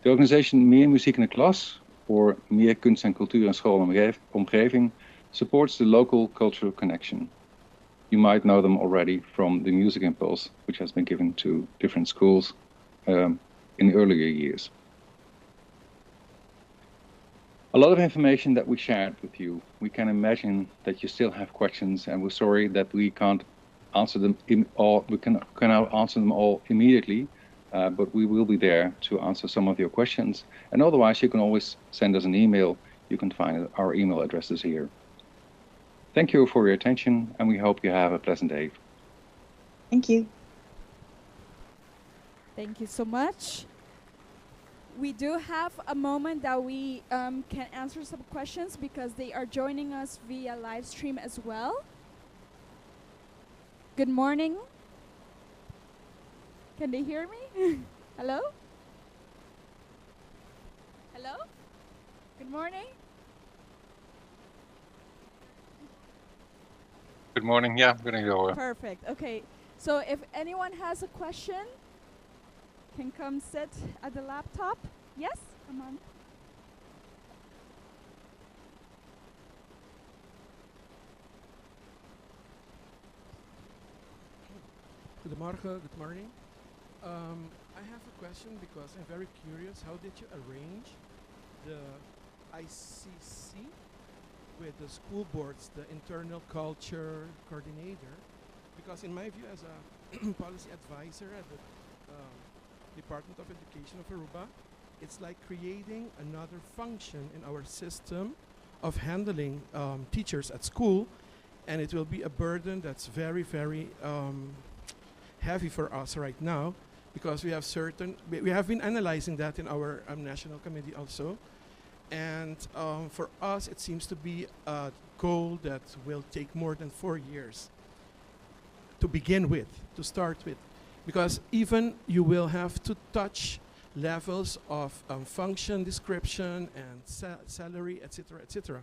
The organization Meer Muziek in de Klas, or Meer Kunst en Cultuur in School en Omgeving, supports the local cultural connection. You might know them already from the Music Impulse, which has been given to different schools in earlier years. A lot of information that we shared with you. We can imagine that you still have questions, and we're sorry that we can't answer them in all. We cannot answer them all immediately, but we will be there to answer some of your questions. And otherwise, you can always send us an email. You can find our email addresses here. Thank you for your attention, and we hope you have a pleasant day. Thank you. Thank you so much. We do have a moment that we can answer some questions because they are joining us via live stream as well. Good morning. Can they hear me? Hello? Hello? Good morning. Good morning. Yeah, good morning. Perfect. Okay. So if anyone has a question, can come sit at the laptop. Yes? Come on. Goedemorgen, good morning. I have a question because I'm very curious. How did you arrange the ICC with the school boards, the internal culture coordinator? Because in my view, as a policy advisor at the Department of Education of Aruba, it's like creating another function in our system of handling teachers at school, and it will be a burden that's very, very heavy for us right now, because we have certain, we have been analyzing that in our national committee also, and for us it seems to be a goal that will take more than 4 years to begin with, to start with, because even you will have to touch levels of function description and salary, et cetera, et cetera.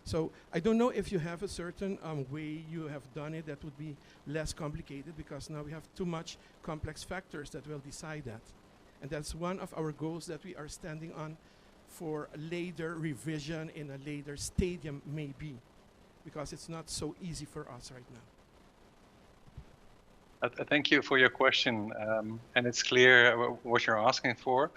So I don't know if you have a certain way you have done it that would be less complicated, because now we have too much complex factors that will decide that. And that's one of our goals that we are standing on for later revision in a later stadium, maybe, because it's not so easy for us right now. Thank you for your question, and it's clear what you're asking for.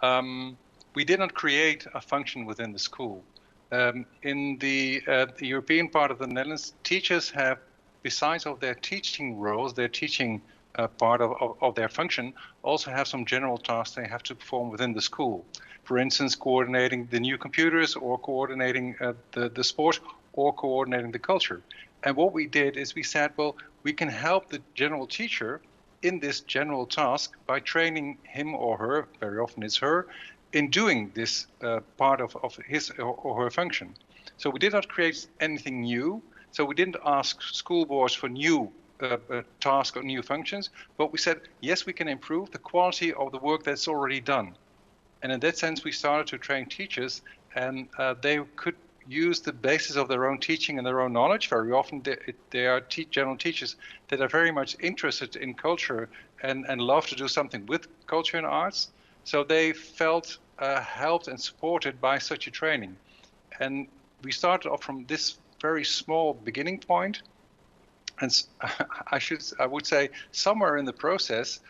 We did not create a function within the school. In the European part of the Netherlands, teachers have, besides of their teaching roles, their teaching part of their function, also have some general tasks they have to perform within the school. For instance, coordinating the new computers, or coordinating the sport, or coordinating the culture. And what we did is we said, well, we can help the general teacher in this general task by training him or her, very often it's her, in doing this part of his or her function. So we did not create anything new. So we didn't ask school boards for new tasks or new functions, but we said, yes, we can improve the quality of the work that's already done. And in that sense, we started to train teachers, and they could use the basis of their own teaching and their own knowledge. Very often they are general teachers that are very much interested in culture and love to do something with culture and arts. So they felt helped and supported by such a training. And we started off from this very small beginning point. And I would say somewhere in the process,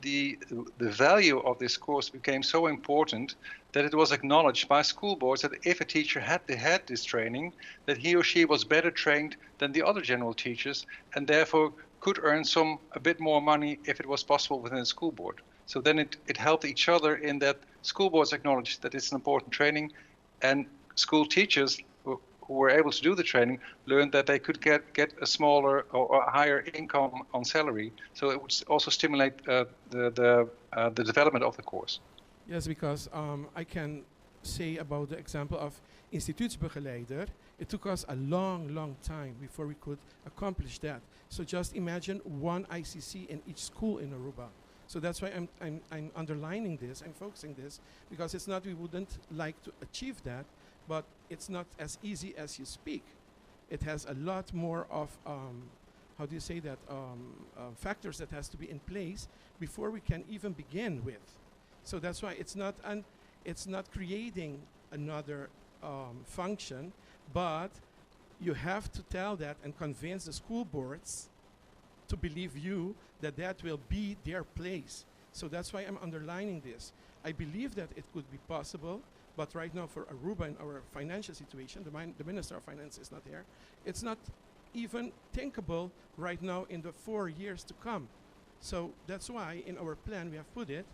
the value of this course became so important that it was acknowledged by school boards that if a teacher had had this training, that he or she was better trained than the other general teachers, and therefore could earn a bit more money if it was possible within the school board. So then it helped each other in that school boards acknowledged that it's an important training, and school teachers who were able to do the training learned that they could get a smaller or a higher income on salary. So it would also stimulate the development of the course. Yes, because I can say about the example of instituutsbegeleider, it took us a long, long time before we could accomplish that. So just imagine one ICC in each school in Aruba. So that's why I'm underlining this, I'm focusing this, because it's not we wouldn't like to achieve that, but it's not as easy as you speak. It has a lot more of, how do you say that, factors that has to be in place before we can even begin with. So that's why it's not creating another function, but you have to tell that and convince the school boards to believe you that that will be their place. So that's why I'm underlining this. I believe that it could be possible, but right now for Aruba and our financial situation, the Minister of Finance is not here, it's not even thinkable right now in the 4 years to come. So that's why in our plan we have put it,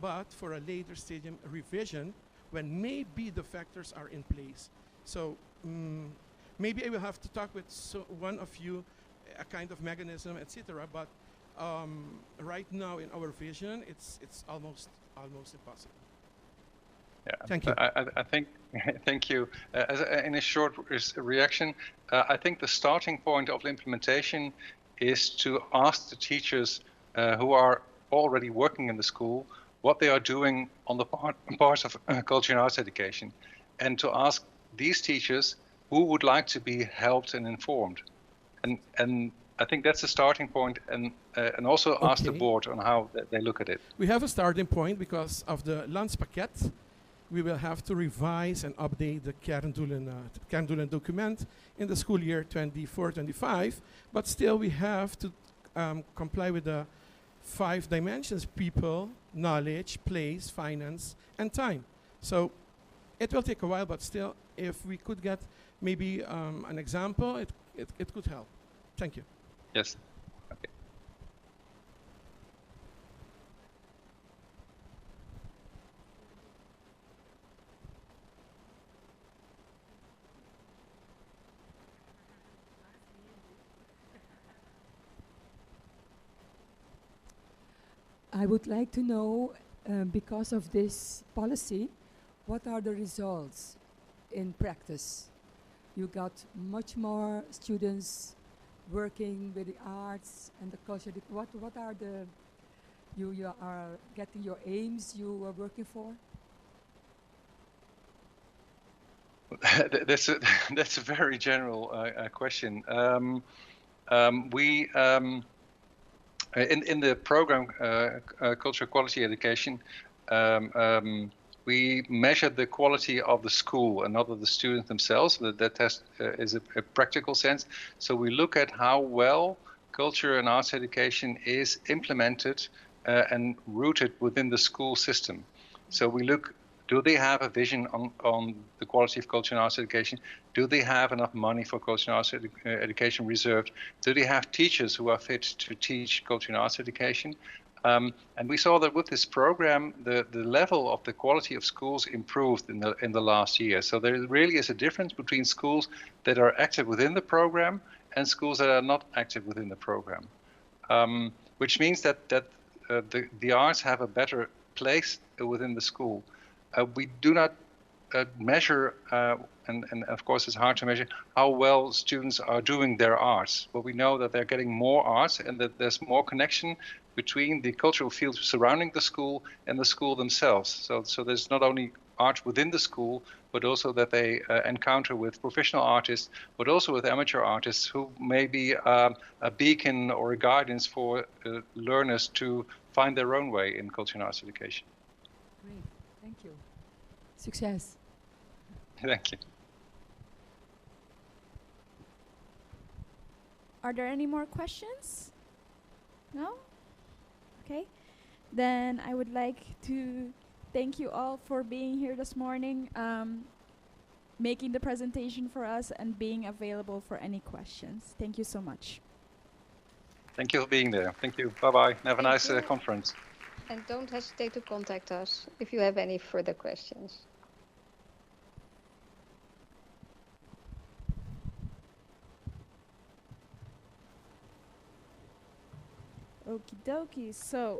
but for a later stadium revision, when maybe the factors are in place. So Maybe I will have to talk with so one of you, a kind of mechanism, etc. But right now in our vision, it's almost impossible. Yeah, Thank you. I think, thank you. In a short reaction, I think the starting point of implementation is to ask the teachers who are already working in the school what they are doing on the part of culture and arts education, and to ask these teachers who would like to be helped and informed. And I think that's a starting point, and also ask the board on how they look at it. We have a starting point because of the landspakket. We will have to revise and update the kerndoelen document in the school year 24-25, but still we have to comply with the 5 dimensions: people, knowledge, place, finance, and time. So it will take a while, but still, if we could get maybe an example, it could help. Thank you. Yes. Okay. I would like to know, because of this policy, what are the results in practice? You got much more students working with the arts and the culture. What are the, you are getting your aims you were working for? That's a very general question. In the program, Cultural Quality Education, we measure the quality of the school and not of the students themselves. That test is a practical sense. So we look at how well culture and arts education is implemented and rooted within the school system. So we look, do they have a vision on the quality of culture and arts education? Do they have enough money for culture and arts education reserved? Do they have teachers who are fit to teach culture and arts education? And we saw that with this program, the level of the quality of schools improved in the last year. So there really is a difference between schools that are active within the program and schools that are not active within the program, which means that the arts have a better place within the school. We do not measure, and of course it's hard to measure, how well students are doing their arts. But we know that they're getting more arts and that there's more connection between the cultural fields surrounding the school and the school themselves. So there's not only art within the school, but also that they encounter with professional artists, but also with amateur artists who may be a beacon or a guidance for learners to find their own way in culture and arts education. Great, thank you. Success. Thank you. Are there any more questions? No? Okay. Then I would like to thank you all for being here this morning, making the presentation for us and being available for any questions. Thank you so much. Thank you for being there. Thank you. Bye-bye. Have a nice conference. And don't hesitate to contact us if you have any further questions. Okie dokie. So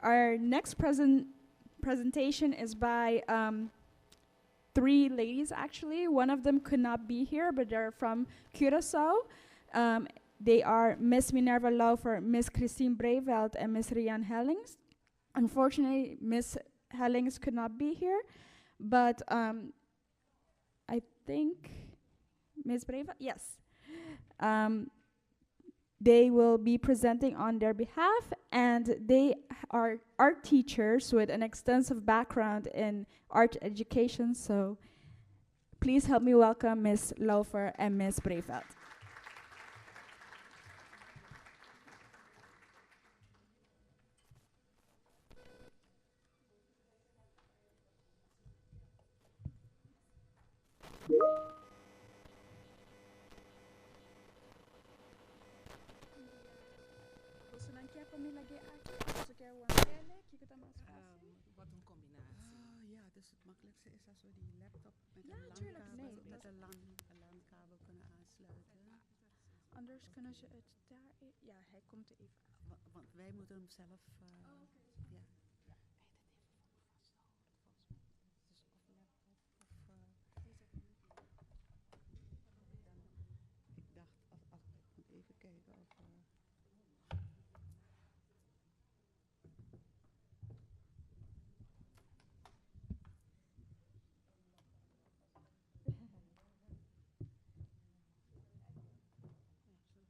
our next presentation is by three ladies, actually. One of them could not be here, but they're from Curaçao. They are Miss Minerva Laufer, Miss Christine Breveld, and Miss Rian Hellings. Unfortunately, Miss Hellings could not be here, but I think Miss Breveld, yes. They will be presenting on their behalf, and they are art teachers with an extensive background in art education, so please help me welcome Miss Laufer and Miss Breveld. Wat een combinatie. Oh ja, Dus het makkelijkste is als we die laptop met Ja, een tuurlijk. LAN-kabel, Nee, met dat- een LAN, een LAN-kabel kunnen aansluiten. Anders kunnen ze het daar... Ja, hij komt er even aan. Want wij moeten hem zelf... Oh, oké. Ja. Ik dacht, ik moet even kijken of... Ja,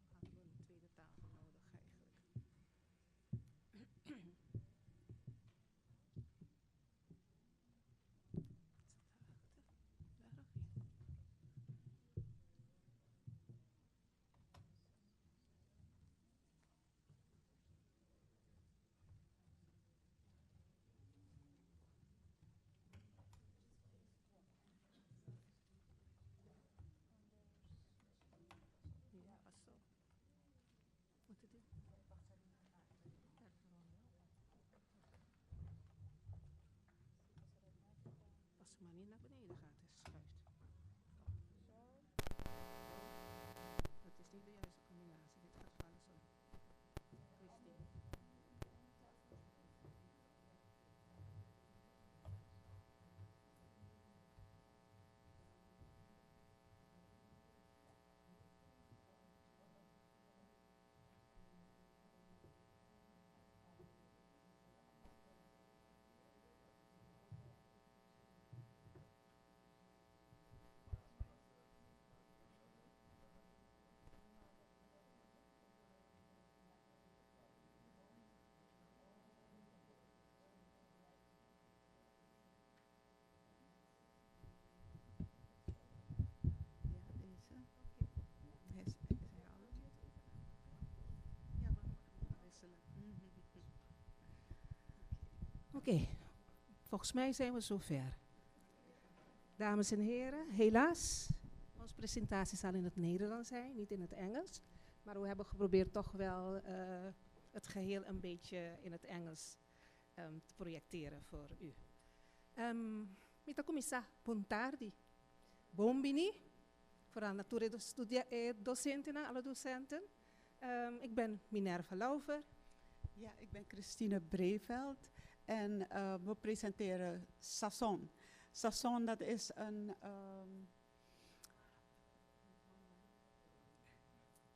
zo hadden we een tweede tafel nodig eigenlijk. Is dat daarachter? Daar of hier? Ja, was zo. Moet het in? Als ze maar niet naar beneden gaat en schuift. Dat is niet de juiste combinatie. Dit gaat vallen zo. Christine. Ja, deze. Hij is al. Ja, we moeten wisselen. Oké, volgens mij zijn we zover. Dames en heren, helaas, onze presentatie zal in het Nederlands zijn, niet in het Engels. Maar we hebben geprobeerd toch wel het geheel een beetje in het Engels te projecteren voor u. Mi ta kuminsá bon tardi. Bon bini, vooral natuurlijk de docenten, alle docenten. Ik ben Minerva Lauver. Ja, ik ben Christine Breveld en we presenteren Sasson. Sasson, dat is een...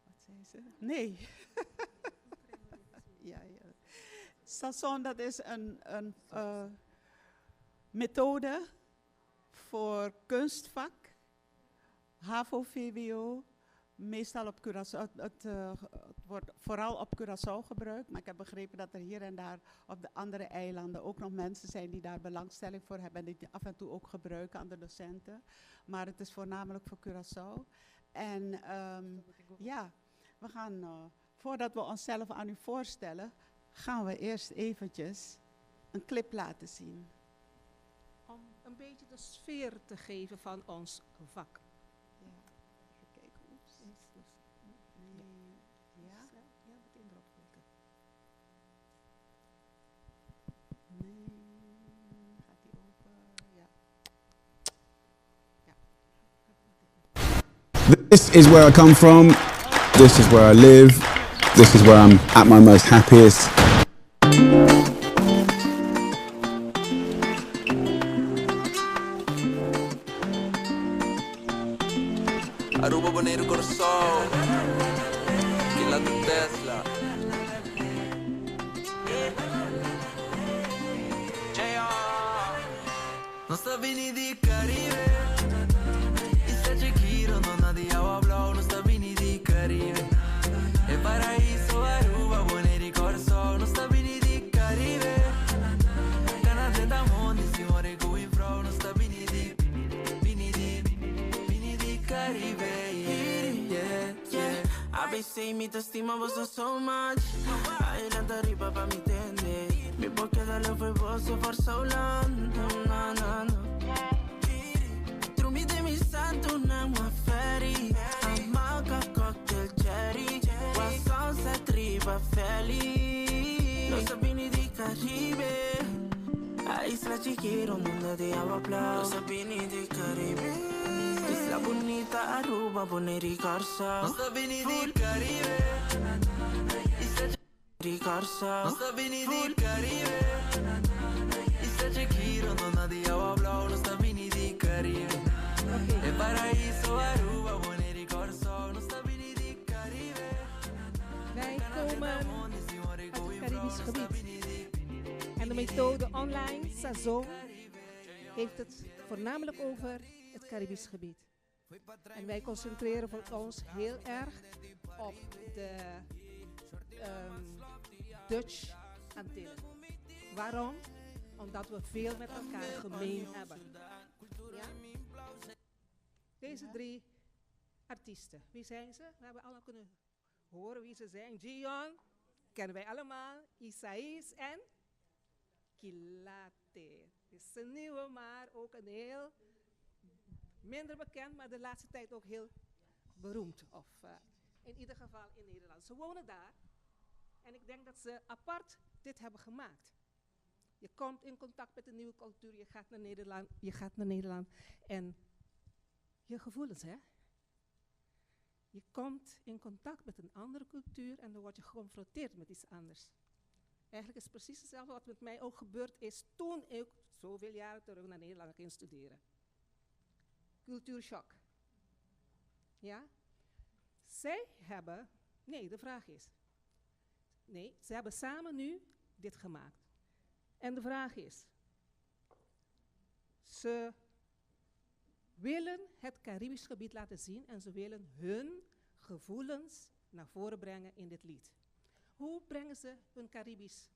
wat zei ze? Nee. Ja, ja. Sasson, dat is een methode voor kunstvak, HAVO, VWO, meestal op Curaçao. Het wordt vooral op Curaçao gebruikt, maar ik heb begrepen dat er hier en daar op de andere eilanden ook nog mensen zijn die daar belangstelling voor hebben en die het af en toe ook gebruiken aan de docenten. Maar het is voornamelijk voor Curaçao. En ja, we gaan, voordat we onszelf aan u voorstellen, gaan we eerst eventjes een clip laten zien. Om een beetje de sfeer te geven van ons vak. Ja, even kijken. Oeps. Nee. Ja? Ja, meteen erop klikken. Nee, gaat die open? Ja. Ja. This is where I come from. This is where I live. This is where I'm at my most happiest. Aruba, Bonaire, Curaçao. Killa de Tesla. JR. Nos ta bini di Caribe. Isla chikito, no nadie ha hablado. Nos ta bini di Caribe. El paraíso, Aruba, Bonaire, Curaçao. Nos ta bini di Caribe. Canadá, Mundi, Simone, Going Pro. Nos ta bini di, bini di, bini di Caribe. Yeah. I been saying mi ta stima boso so much. Adelante arriba pa mi tende. Mi porque dale fue boso for so long. No, no, no. Trumi de mi santo, una ferry. Amaca cocktail cherry. Wa sunset riba feli. Nos ta bini di Caribe. Isla chikito, unda di awa blou. Nos a bini di Caribe. Isla bunita, Aruba, Bonaire y Curaçao. Nos ta bini di Caribe. Isla di Curaçao. Nos ta bini di Caribe. Isla chikito, unda di awa blou. Nos ta bini di Caribe. E paraiso, Aruba, Bonaire y Curaçao. Nos ta bini di Caribe. Wij komen uit het Caribisch gebied. En de methode online, Sazon, heeft het voornamelijk over het Caribisch gebied. En wij concentreren voor ons heel erg op de Dutch Antillen. Waarom? Omdat we veel met elkaar gemeen hebben. Ja? Deze drie artiesten, wie zijn ze? We hebben allemaal kunnen horen wie ze zijn. Gion, kennen wij allemaal. Isaïs en Kilate. Het is een nieuwe, maar ook een heel minder bekend, maar de laatste tijd ook heel beroemd. Of in ieder geval in Nederland. Ze wonen daar en ik denk dat ze apart dit hebben gemaakt. Je komt in contact met een nieuwe cultuur, je gaat naar Nederland, je gaat naar Nederland en je gevoelens, hè? Je komt in contact met een andere cultuur en dan word je geconfronteerd met iets anders. Eigenlijk is het precies hetzelfde wat met mij ook gebeurd is toen ik zoveel jaren terug naar Nederland ging studeren. Cultuurshock. Ja? Zij hebben, nee, de vraag is, nee, ze hebben samen nu dit gemaakt. En de vraag is, ze willen het Caribisch gebied laten zien en ze willen hun gevoelens naar voren brengen in dit lied. Hoe brengen ze hun Caribisch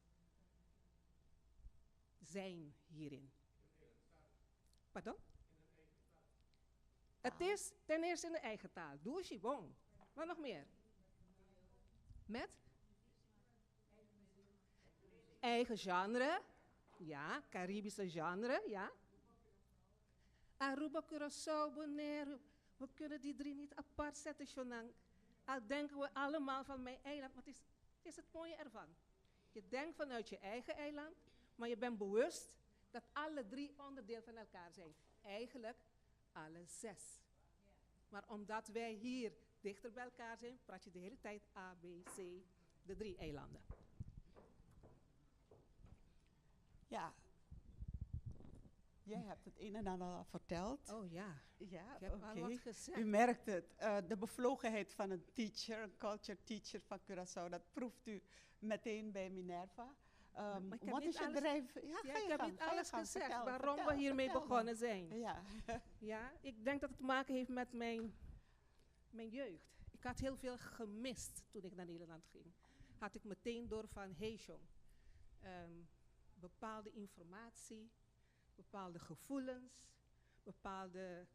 zijn hierin? Pardon? Het is ten eerste in de eigen taal. Dushi bon. Wat nog meer? Met? Eigen genre. Ja, Caribische genre, ja. Aruba, Curaçao, Bonaire. We kunnen die drie niet apart zetten, Shonang. Al denken we allemaal van mijn eiland, maar het is het mooie ervan. Je denkt vanuit je eigen eiland, maar je bent bewust dat alle drie onderdeel van elkaar zijn. Eigenlijk alle zes. Maar omdat wij hier dichter bij elkaar zijn, praat je de hele tijd A, B, C, de drie eilanden. Ja. Jij hebt het een en ander al verteld. Oh ja. Ja, Ik heb al oké. wat gezegd. U merkt het. De bevlogenheid van een teacher, een culture teacher van Curaçao, dat proeft u meteen bij Minerva. Maar ik heb Wat niet is je alles drijf? Ja, Ja, ga ik je heb gang, niet ga je alles gang. gezegd Vertel, waarom vertel, we hiermee vertel. begonnen zijn. Ja. Ja, ik denk dat het te maken heeft met mijn jeugd. Ik had heel veel gemist toen ik naar Nederland ging. Had ik meteen door van, hey jong, bepaalde informatie, bepaalde gevoelens, bepaalde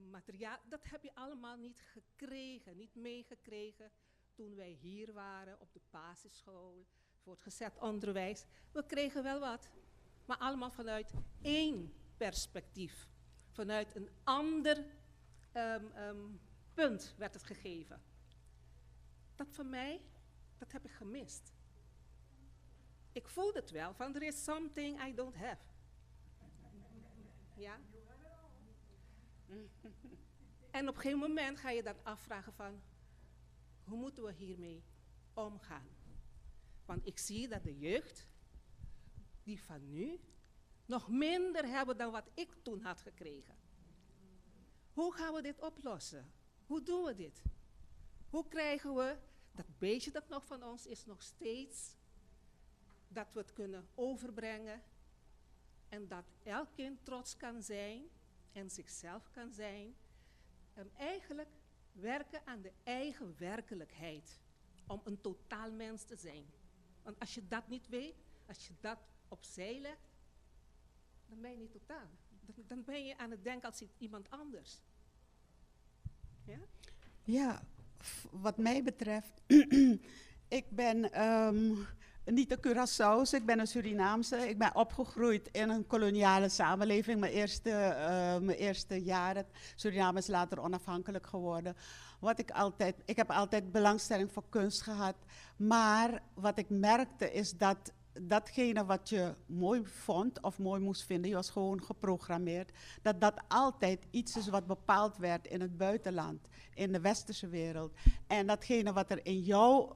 materiaal, dat heb je allemaal niet gekregen, niet meegekregen toen wij hier waren op de basisschool, voortgezet onderwijs. We kregen wel wat, maar allemaal vanuit één perspectief. Vanuit een ander punt werd het gegeven. Dat van mij, dat heb ik gemist. Ik voelde het wel, van there is something I don't have. Ja? En op een gegeven moment ga je dan afvragen van, hoe moeten we hiermee omgaan? Want ik zie dat de jeugd, die van nu, nog minder hebben dan wat ik toen had gekregen. Hoe gaan we dit oplossen? Hoe doen we dit? Hoe krijgen we dat beetje dat nog van ons is nog steeds, dat we het kunnen overbrengen en dat elk kind trots kan zijn en zichzelf kan zijn. En eigenlijk werken aan de eigen werkelijkheid om een totaal mens te zijn. Want als je dat niet weet, als je dat opzij legt, dan ben je niet totaal. Dan ben je aan het denken als iemand anders. Ja? Ja, wat mij betreft, ik ben niet een Curaçaose, ik ben een Surinaamse. Ik ben opgegroeid in een koloniale samenleving. Mijn eerste jaren, Suriname is later onafhankelijk geworden. Ik heb altijd belangstelling voor kunst gehad. Maar wat ik merkte is dat datgene wat je mooi vond of mooi moest vinden, je was gewoon geprogrammeerd, dat dat altijd iets is wat bepaald werd in het buitenland, in de westerse wereld. En datgene wat er in jouw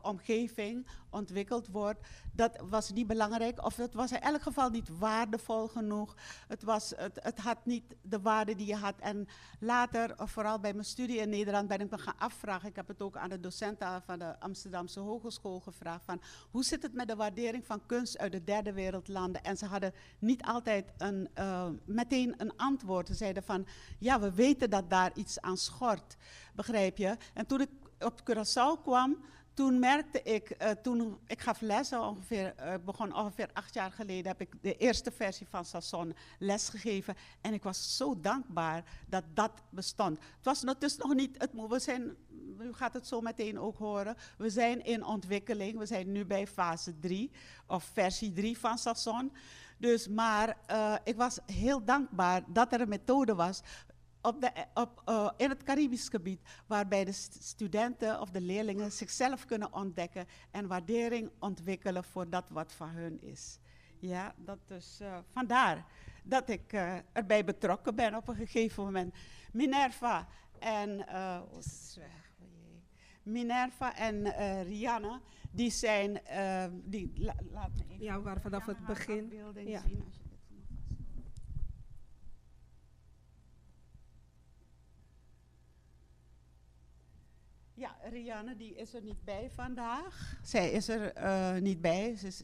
omgeving ontwikkeld wordt, dat was niet belangrijk of dat was in elk geval niet waardevol genoeg. Het had niet de waarde die je had. En later, vooral bij mijn studie in Nederland, ben ik me gaan afvragen. Ik heb het ook aan de docenten van de Amsterdamse Hogeschool gevraagd. Van, hoe zit het met de waardering van kunst uit de derde wereldlanden? En ze hadden niet altijd meteen een antwoord. Ze zeiden van, ja, we weten dat daar iets aan schort, begrijp je? En toen ik op Curaçao kwam, toen merkte ik, toen ik gaf lessen, ongeveer, begon ongeveer 8 jaar geleden, heb ik de eerste versie van Sason lesgegeven. En ik was zo dankbaar dat dat bestond. Het was nog, dus nog niet, het, we zijn, u gaat het zo meteen ook horen, we zijn in ontwikkeling, we zijn nu bij fase 3, of versie 3 van Sason. Dus, maar ik was heel dankbaar dat er een methode was in het Caribisch gebied, waarbij de studenten of de leerlingen zichzelf kunnen ontdekken en waardering ontwikkelen voor dat wat van hun is. Ja, dat dus, vandaar dat ik erbij betrokken ben op een gegeven moment. Minerva en, Minerva en Rianne, die zijn, die, laat me even Ja, waar vanaf het Rianne haar begin. afbeelding Ja. zien, als je dit nog vast. Ja, Rianne die is er niet bij vandaag. Zij is er niet bij. Ze is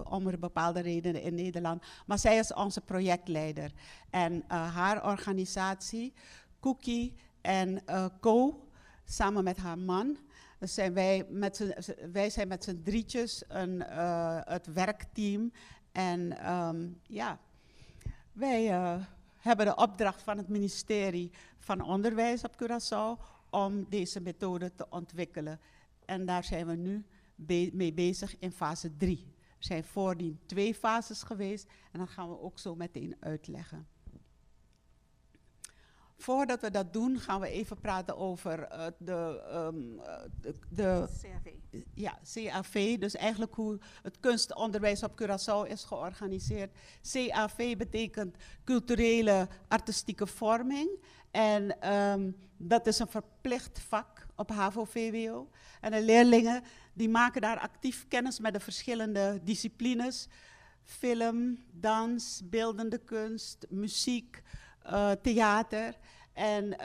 om er bepaalde redenen in Nederland. Maar zij is onze projectleider. En haar organisatie, Cookie en Co, samen met haar man, dus zijn wij, met z'n, wij zijn met z'n drietjes het werkteam. En wij hebben de opdracht van het ministerie van Onderwijs op Curaçao om deze methode te ontwikkelen. En daar zijn we nu mee bezig in fase 3. Er zijn voordien 2 fases geweest en dat gaan we ook zo meteen uitleggen. Voordat we dat doen, gaan we even praten over de CAV. Ja, CAV, dus eigenlijk hoe het kunstonderwijs op Curaçao is georganiseerd. CAV betekent culturele artistieke vorming. En dat is een verplicht vak op HAVO-VWO. En de leerlingen die maken daar actief kennis met de verschillende disciplines. Film, dans, beeldende kunst, muziek, theater. En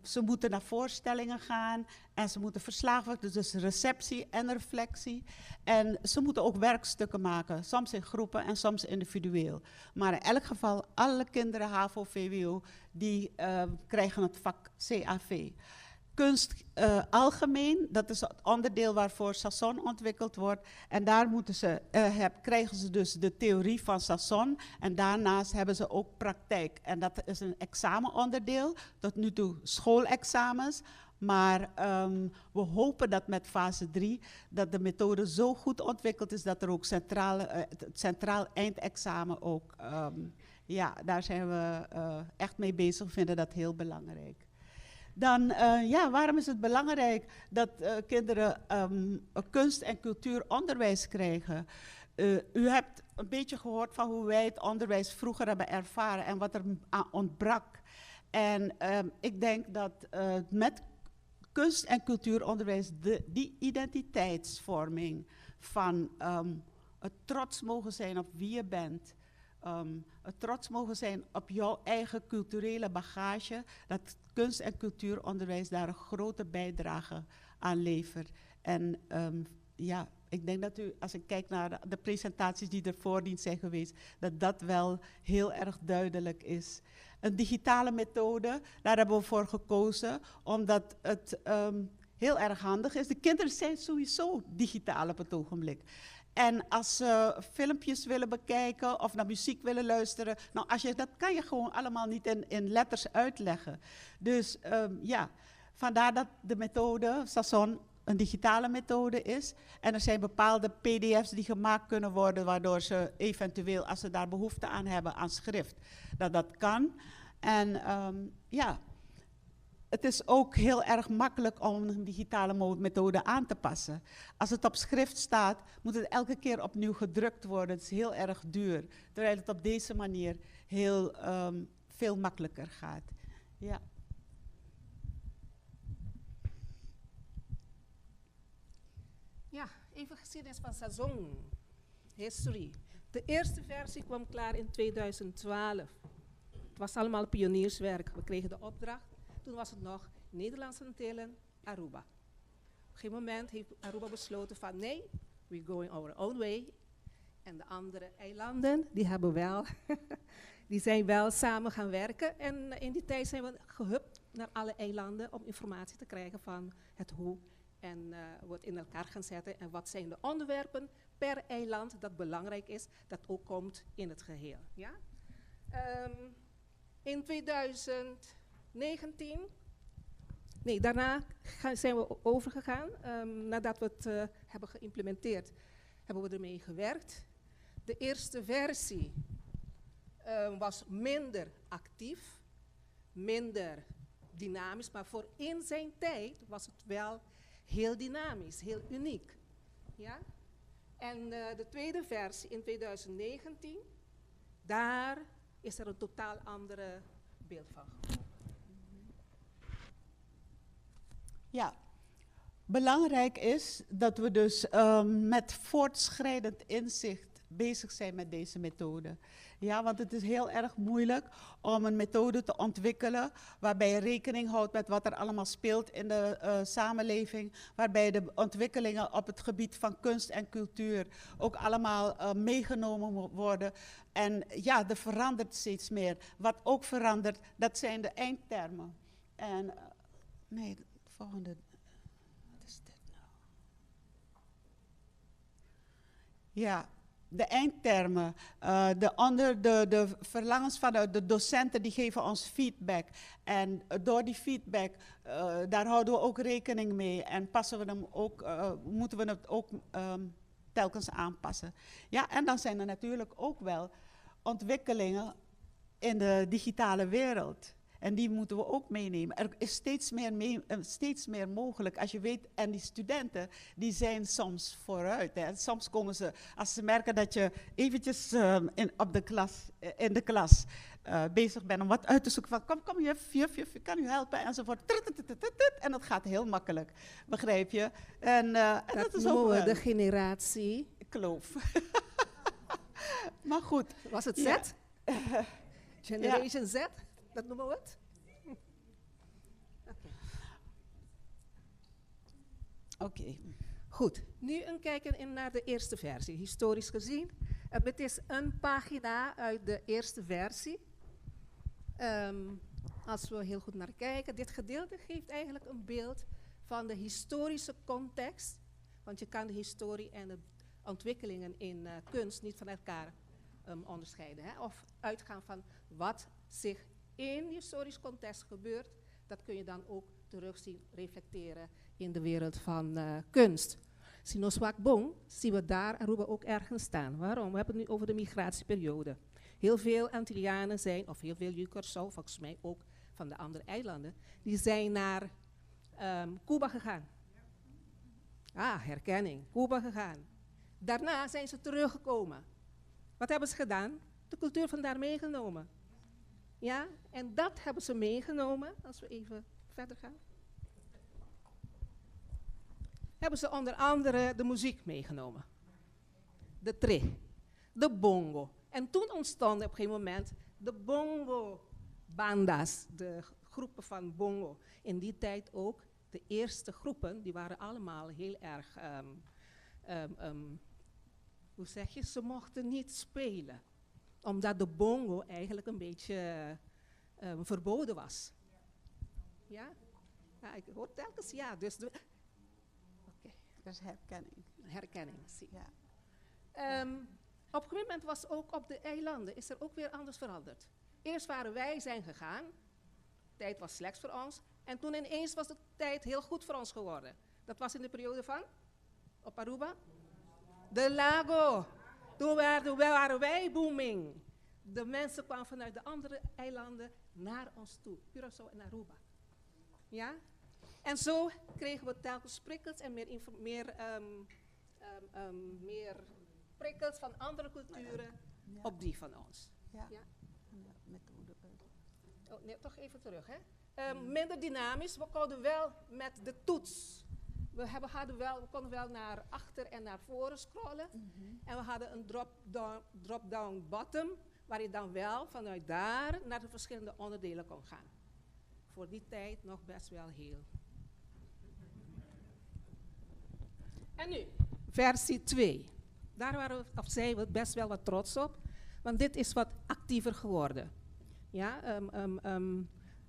ze moeten naar voorstellingen gaan en ze moeten verslagen worden, dus receptie en reflectie. En ze moeten ook werkstukken maken, soms in groepen en soms individueel. Maar in elk geval, alle kinderen HAVO-VWO, die krijgen het vak CAV. Kunst algemeen, dat is het onderdeel waarvoor Sason ontwikkeld wordt. En daar krijgen ze dus de theorie van Sason. En daarnaast hebben ze ook praktijk. En dat is een examenonderdeel, tot nu toe schoolexamens. Maar we hopen dat met fase 3 dat de methode zo goed ontwikkeld is dat er ook het centraal eindexamen ook, ja, daar zijn we echt mee bezig, we vinden dat heel belangrijk. Dan, waarom is het belangrijk dat kinderen kunst- en cultuuronderwijs krijgen? U hebt een beetje gehoord van hoe wij het onderwijs vroeger hebben ervaren en wat er aan ontbrak. En ik denk dat met kunst- en cultuuronderwijs die identiteitsvorming van het trots mogen zijn op wie je bent, het trots mogen zijn op jouw eigen culturele bagage, dat kunst- en cultuuronderwijs daar een grote bijdrage aan levert. En ik denk dat u, als ik kijk naar de presentaties die er voordien zijn geweest, dat dat wel heel erg duidelijk is. Een digitale methode, daar hebben we voor gekozen, omdat het heel erg handig is. De kinderen zijn sowieso digitaal op het ogenblik. En als ze filmpjes willen bekijken of naar muziek willen luisteren, dat kan je gewoon allemaal niet in letters uitleggen. Dus vandaar dat de methode Sason een digitale methode is. En er zijn bepaalde P D F's die gemaakt kunnen worden, waardoor ze eventueel, als ze daar behoefte aan hebben, aan schrift, dat dat kan. En Het is ook heel erg makkelijk om een digitale methode aan te passen. Als het op schrift staat, moet het elke keer opnieuw gedrukt worden. Het is heel erg duur. Terwijl het op deze manier heel veel makkelijker gaat. Ja. Ja, even geschiedenis van Sazon. History. De eerste versie kwam klaar in 2012. Het was allemaal pionierswerk. We kregen de opdracht. Toen was het nog Nederlandse Antillen, Aruba. Op een gegeven moment heeft Aruba besloten van nee, we're going our own way. En de andere eilanden, die hebben wel, die zijn wel samen gaan werken. En in die tijd zijn we gehupt naar alle eilanden om informatie te krijgen van het hoe en wat in elkaar gaan zetten. En wat zijn de onderwerpen per eiland dat belangrijk is, dat ook komt in het geheel. Ja? In 2019, nee, daarna zijn we overgegaan. Nadat we het hebben geïmplementeerd, hebben we ermee gewerkt. De eerste versie was minder actief, minder dynamisch, maar voor in zijn tijd was het wel heel dynamisch, heel uniek. Ja? En de tweede versie in 2019, daar is er een totaal andere beeld van gekomen. Ja, belangrijk is dat we dus met voortschrijdend inzicht bezig zijn met deze methode. Ja, want het is heel erg moeilijk om een methode te ontwikkelen waarbij je rekening houdt met wat er allemaal speelt in de samenleving, waarbij de ontwikkelingen op het gebied van kunst en cultuur ook allemaal meegenomen worden. En er verandert steeds meer. Wat ook verandert, dat zijn de eindtermen. En nee, de volgende. Wat is dit nou? Ja. De eindtermen, de verlangens van de docenten, die geven ons feedback. En door die feedback, daar houden we ook rekening mee. En passen we hem ook, moeten we het ook telkens aanpassen. Ja, en dan zijn er natuurlijk ook wel ontwikkelingen in de digitale wereld. En die moeten we ook meenemen. Er is steeds meer mogelijk. Als je weet, en die studenten, die zijn soms vooruit. Hè. Soms komen ze, als ze merken dat je eventjes in de klas bezig bent om wat uit te zoeken. Van kom, kom juf, juf, juf, ik kan u helpen enzovoort. Trut, trut, trut, trut, trut, en dat gaat heel makkelijk, begrijp je? En Dat dat is ook noemen we wel de generatie kloof. Maar goed. Was het Z? Ja. Generation Ja. Z? Dat noemen we het? Oké. Oké. Goed, nu een kijken naar de eerste versie, historisch gezien. Het is een pagina uit de eerste versie. Als we heel goed naar kijken, dit gedeelte geeft eigenlijk een beeld van de historische context. Want je kan de historie en de ontwikkelingen in kunst niet van elkaar onderscheiden. Hè? Of uitgaan van wat zich in historisch context gebeurt, dat kun je dan ook terugzien, reflecteren in de wereld van kunst. Si nos wak bon, zien we daar Aruba ook ergens staan. Waarom? We hebben het nu over de migratieperiode. Heel veel Antillianen zijn, of heel veel Yu Kòrsou, volgens mij ook van de andere eilanden, die zijn naar Cuba gegaan. Ah, herkenning. Cuba gegaan. Daarna zijn ze teruggekomen. Wat hebben ze gedaan? De cultuur van daar meegenomen. Ja, en dat hebben ze meegenomen, als we even verder gaan. Hebben ze onder andere de muziek meegenomen. De tre, de bongo. En toen ontstonden op een gegeven moment de bongo-banda's, de groepen van bongo. In die tijd ook, de eerste groepen, die waren allemaal heel erg, hoe zeg je, ze mochten niet spelen. Omdat de bongo eigenlijk een beetje verboden was. Ja? Ja, ik hoor telkens ja. Dus de, oké. Dat is herkenning. Herkenning, zie. Ja. Op een gegeven moment was ook op de eilanden, is er ook weer anders veranderd. Eerst waren wij zijn gegaan, de tijd was slecht voor ons. En toen ineens was de tijd heel goed voor ons geworden. Dat was in de periode van, op Aruba? De Lago. Toen waren wij booming. De mensen kwamen vanuit de andere eilanden naar ons toe, Curaçao en Aruba. Ja? En zo kregen we telkens prikkels en meer, meer, meer prikkels van andere culturen ja. op die van ons. Ja. ja? Methode. Oh, nee, toch even terug. Hè? Minder dynamisch. We konden wel met de toets. We, hebben, hadden wel, we konden wel naar achter en naar voren scrollen. En we hadden een drop-down drop -down bottom, waar je dan wel vanuit daar naar de verschillende onderdelen kon gaan. Voor die tijd nog best wel heel. En nu, versie 2. Daar waren we, of zijn we best wel wat trots op, want dit is wat actiever geworden. Ja,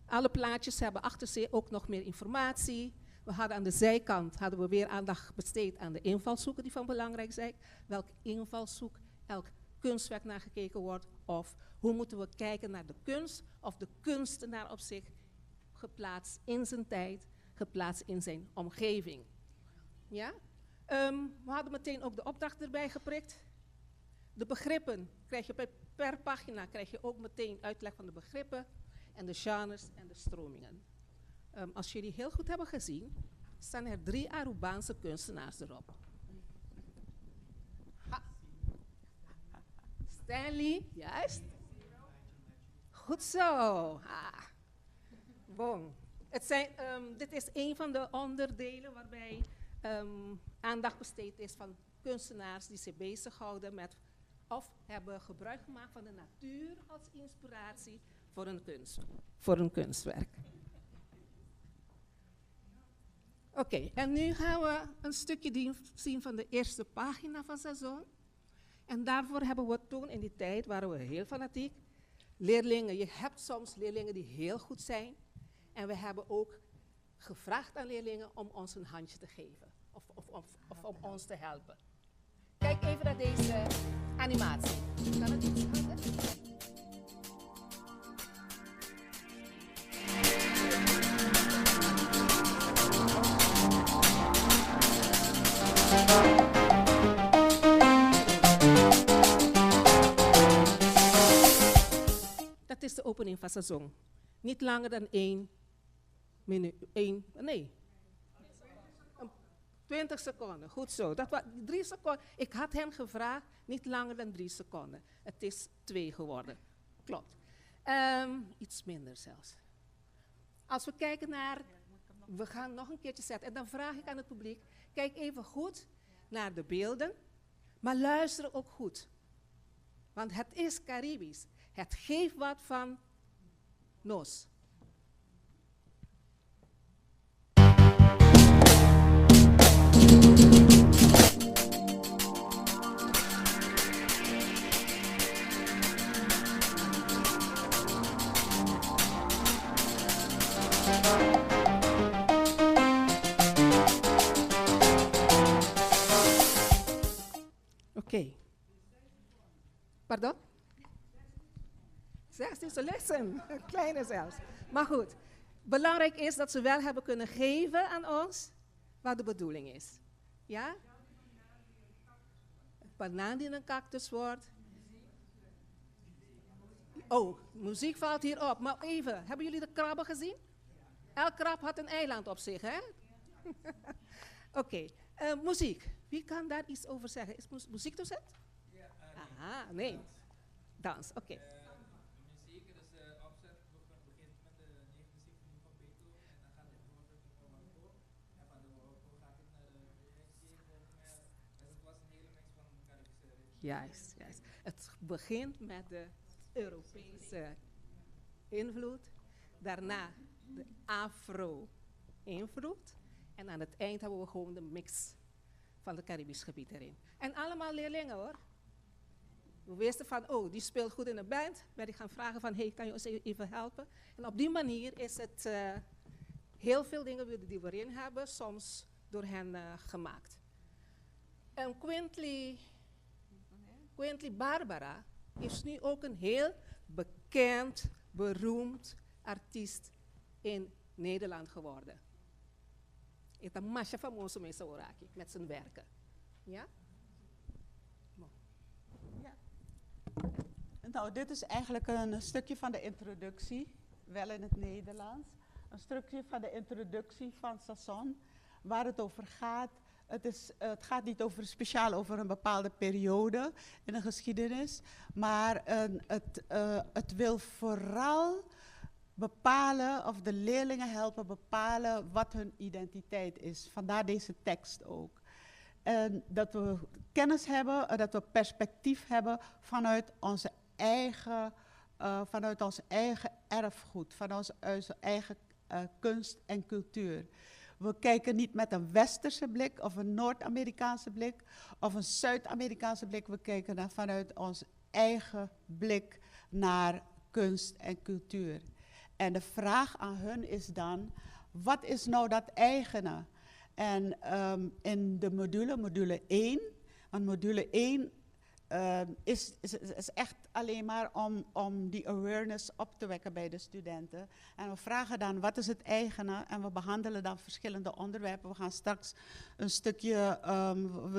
alle plaatjes hebben achter zich ook nog meer informatie. We hadden aan de zijkant hadden we weer aandacht besteed aan de invalshoeken die van belangrijk zijn. Welk invalshoek elk kunstwerk naar gekeken wordt. Of hoe moeten we kijken naar de kunst of de kunstenaar op zich geplaatst in zijn tijd, geplaatst in zijn omgeving. Ja? We hadden meteen ook de opdracht erbij geprikt. De begrippen krijg je per, per pagina krijg je ook meteen uitleg van de begrippen en de genres en de stromingen. Als jullie heel goed hebben gezien, staan er drie Arubaanse kunstenaars erop. Ha. Stanley, juist. Goed zo. Ha. Bon. Het zijn, dit is een van de onderdelen waarbij aandacht besteed is van kunstenaars die zich bezighouden met of hebben gebruik gemaakt van de natuur als inspiratie voor een, kunst, voor een kunstwerk. Oké, en nu gaan we een stukje zien van de eerste pagina van Seizoen. En daarvoor hebben we toen in die tijd, waren we heel fanatiek, leerlingen, je hebt soms leerlingen die heel goed zijn. En we hebben ook gevraagd aan leerlingen om ons een handje te geven. Of, of, of, of om ons te helpen. Kijk even naar deze animatie. Kan het iets harder? Dat is de opening van seizoen. Niet langer dan één minuut, één, nee. 20 seconden, goed zo. Dat was 3 seconden. Ik had hem gevraagd, niet langer dan 3 seconden. Het is 2 geworden. Klopt. Iets minder zelfs. Als we kijken naar, we gaan nog een keertje zetten. En dan vraag ik aan het publiek, kijk even goed naar de beelden, maar luister ook goed. Want het is Caribisch. Het geeft wat van nos. Oké. Okay. Pardon? 16 lessen, kleine zelfs. Maar goed, belangrijk is dat ze wel hebben kunnen geven aan ons wat de bedoeling is. Ja? Banaan die een cactus wordt. Oh, muziek valt hier op. Maar even, hebben jullie de krabben gezien? Elk krab had een eiland op zich, hè? Oké, okay. Muziek. Wie kan daar iets over zeggen? Is mu muziekdocent? Ja, Aha, nee. Dans, oké. Okay. Muziek, dus de opzet begint met de 9e symfonie van Beethoven en dan gaat het door richting Marokko. En van de Marokko gaat het naar de reggae. Dus het was een hele mix van Caribische ritmes. Juist, juist. Het begint met de Europese invloed, daarna de Afro-invloed en aan het eind hebben we gewoon de mix van het Caribisch gebied erin. En allemaal leerlingen hoor. We wisten van, oh, die speelt goed in de band. Ben ik gaan vragen van, hey, kan je ons even helpen? En op die manier is het heel veel dingen die we erin hebben, soms door hen gemaakt. En Quintly, Quintly Barbara is nu ook een heel bekend, beroemd artiest in Nederland geworden. E ta masha famoso mes aworaki met zijn werken. Ja? Ja. Nou, dit is eigenlijk een stukje van de introductie, wel in het Nederlands. Een stukje van de introductie van Sasson, waar het over gaat. Het, is, het gaat niet over, speciaal over een bepaalde periode in de geschiedenis, maar het, het wil vooral bepalen, of de leerlingen helpen bepalen wat hun identiteit is. Vandaar deze tekst ook. En dat we kennis hebben, dat we perspectief hebben vanuit onze eigen, vanuit ons eigen erfgoed, vanuit onze eigen kunst en cultuur. We kijken niet met een westerse blik of een Noord-Amerikaanse blik of een Zuid-Amerikaanse blik. We kijken naar vanuit ons eigen blik naar kunst en cultuur. En de vraag aan hun is dan, wat is nou dat eigene? En in de module, module 1, want module 1 is echt alleen maar om die awareness op te wekken bij de studenten. En we vragen dan, wat is het eigene? En we behandelen dan verschillende onderwerpen. We gaan straks een stukje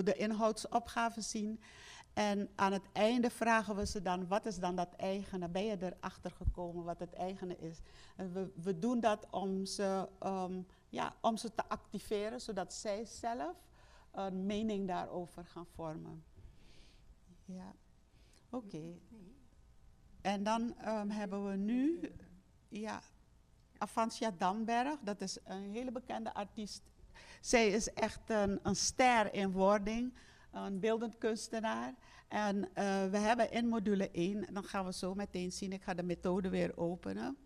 de inhoudsopgave zien. En aan het einde vragen we ze dan, wat is dan dat eigene? Ben je erachter gekomen wat het eigene is? En we doen dat ja, om ze te activeren, zodat zij zelf een mening daarover gaan vormen. Ja, oké. Okay. En dan hebben we nu, ja, Avantia Damberg, dat is een hele bekende artiest. Zij is echt een ster in wording, een beeldend kunstenaar. En we hebben in module 1, dan gaan we zo meteen zien, ik ga de methode weer openen.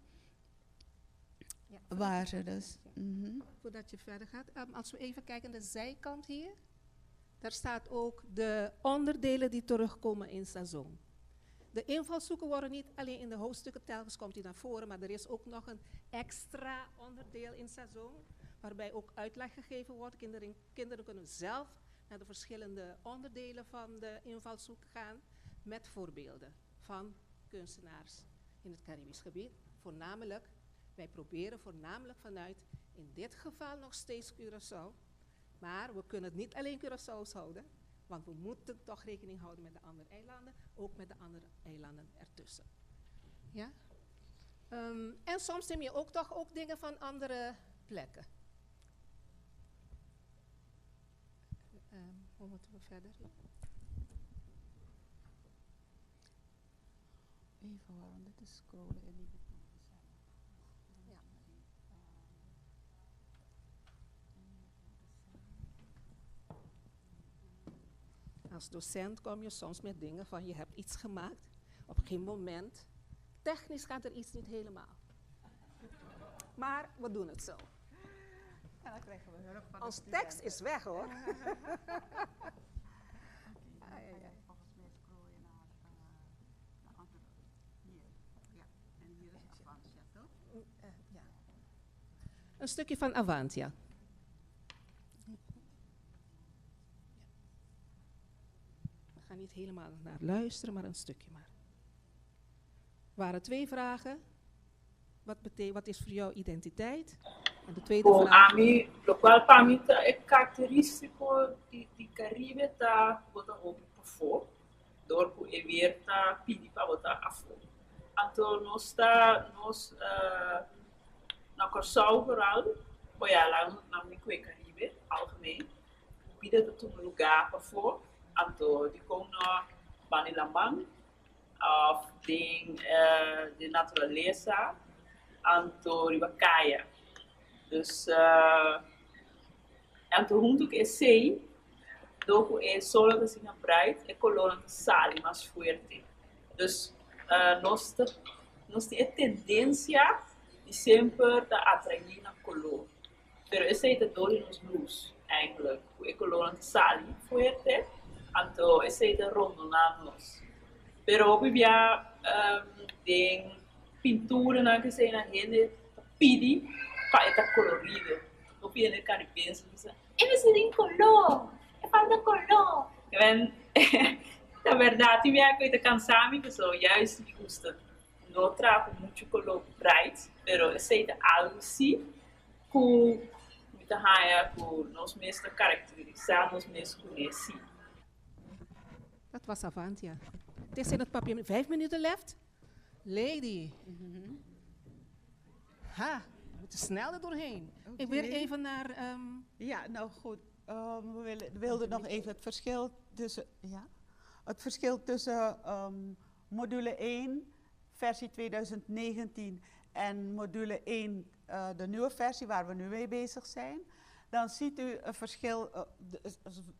Ja, waar ze dus. Voordat je verder gaat, als we even kijken aan de zijkant hier, daar staat ook de onderdelen die terugkomen in Sazon. De invalshoeken worden niet alleen in de hoofdstukken, telkens komt die naar voren, maar er is ook nog een extra onderdeel in Sazon, waarbij ook uitleg gegeven wordt. Kinderen kunnen zelf naar de verschillende onderdelen van de invalshoek gaan, met voorbeelden van kunstenaars in het Caribisch gebied. Voornamelijk, wij proberen voornamelijk vanuit, in dit geval nog steeds Curaçao, maar we kunnen het niet alleen Curaçao's houden, want we moeten toch rekening houden met de andere eilanden, ook met de andere eilanden ertussen. Ja? En soms neem je ook toch ook dingen van andere plekken. Hoe moeten we verder? Even hoor, want dit is scrollen in die methode zelf. Ja. Als docent kom je soms met dingen van je hebt iets gemaakt. Op geen moment. Technisch gaat er iets niet helemaal. Maar we doen het zo. En dan krijgen we hulp van de Ons tekst studenten. is weg hoor. Oké, volgens mij scroll je naar de andere. Hier. Ja, en hier is Avantia, toch? Ja. Een stukje van Avantia. We gaan niet helemaal naar luisteren, maar een stukje maar. Er waren 2 vragen. Wat is voor jou identiteit? En de tweede Bom, vraag. Ami, lo cual pa mi ta e característico di Caribe ta bota hopi pafó, door ku e weer ta pidi pa bota afó. Anto nos ta, nos, na Curaçao vooral, o ja, lang, na mi ku e Caribe, algemeen, bida ta tuma lugar pafó, anto di kon no bani lamang, of den, de naturaleza, anto riba kaya. Dus, anto junto que sei, doku e solo que sina bright, e color sali mais fuerte. Dus, nos te tendência de sempre te atrair na color. Pero esse é de dor nos luz, eigenlijk. E color sali fuerte, anto esse é de rondo na nos. Pero vivia, den pintura na que sei na gente pidi pa eta colorido. No piden el caribense, dice, e me sin color, e falta color. En la verdad, ti me ha que cansami, que so juist me gusta. No trago mucho color bright, pero esse é algo sí ku me ta haya ku nos mes ta caracterizar nos mes ku esse. Dat was Avantia. Het is in het papier. 5 minuten left. Lady. Ha, we Het is snel er doorheen. Ik weer even naar... Um, ja, nou goed. Um, we willen, wilden nog even het verschil tussen... Ja, het verschil tussen um, module 1, versie 2019 en module 1, uh, de nieuwe versie waar we nu mee bezig zijn. Dan ziet u een verschil, uh,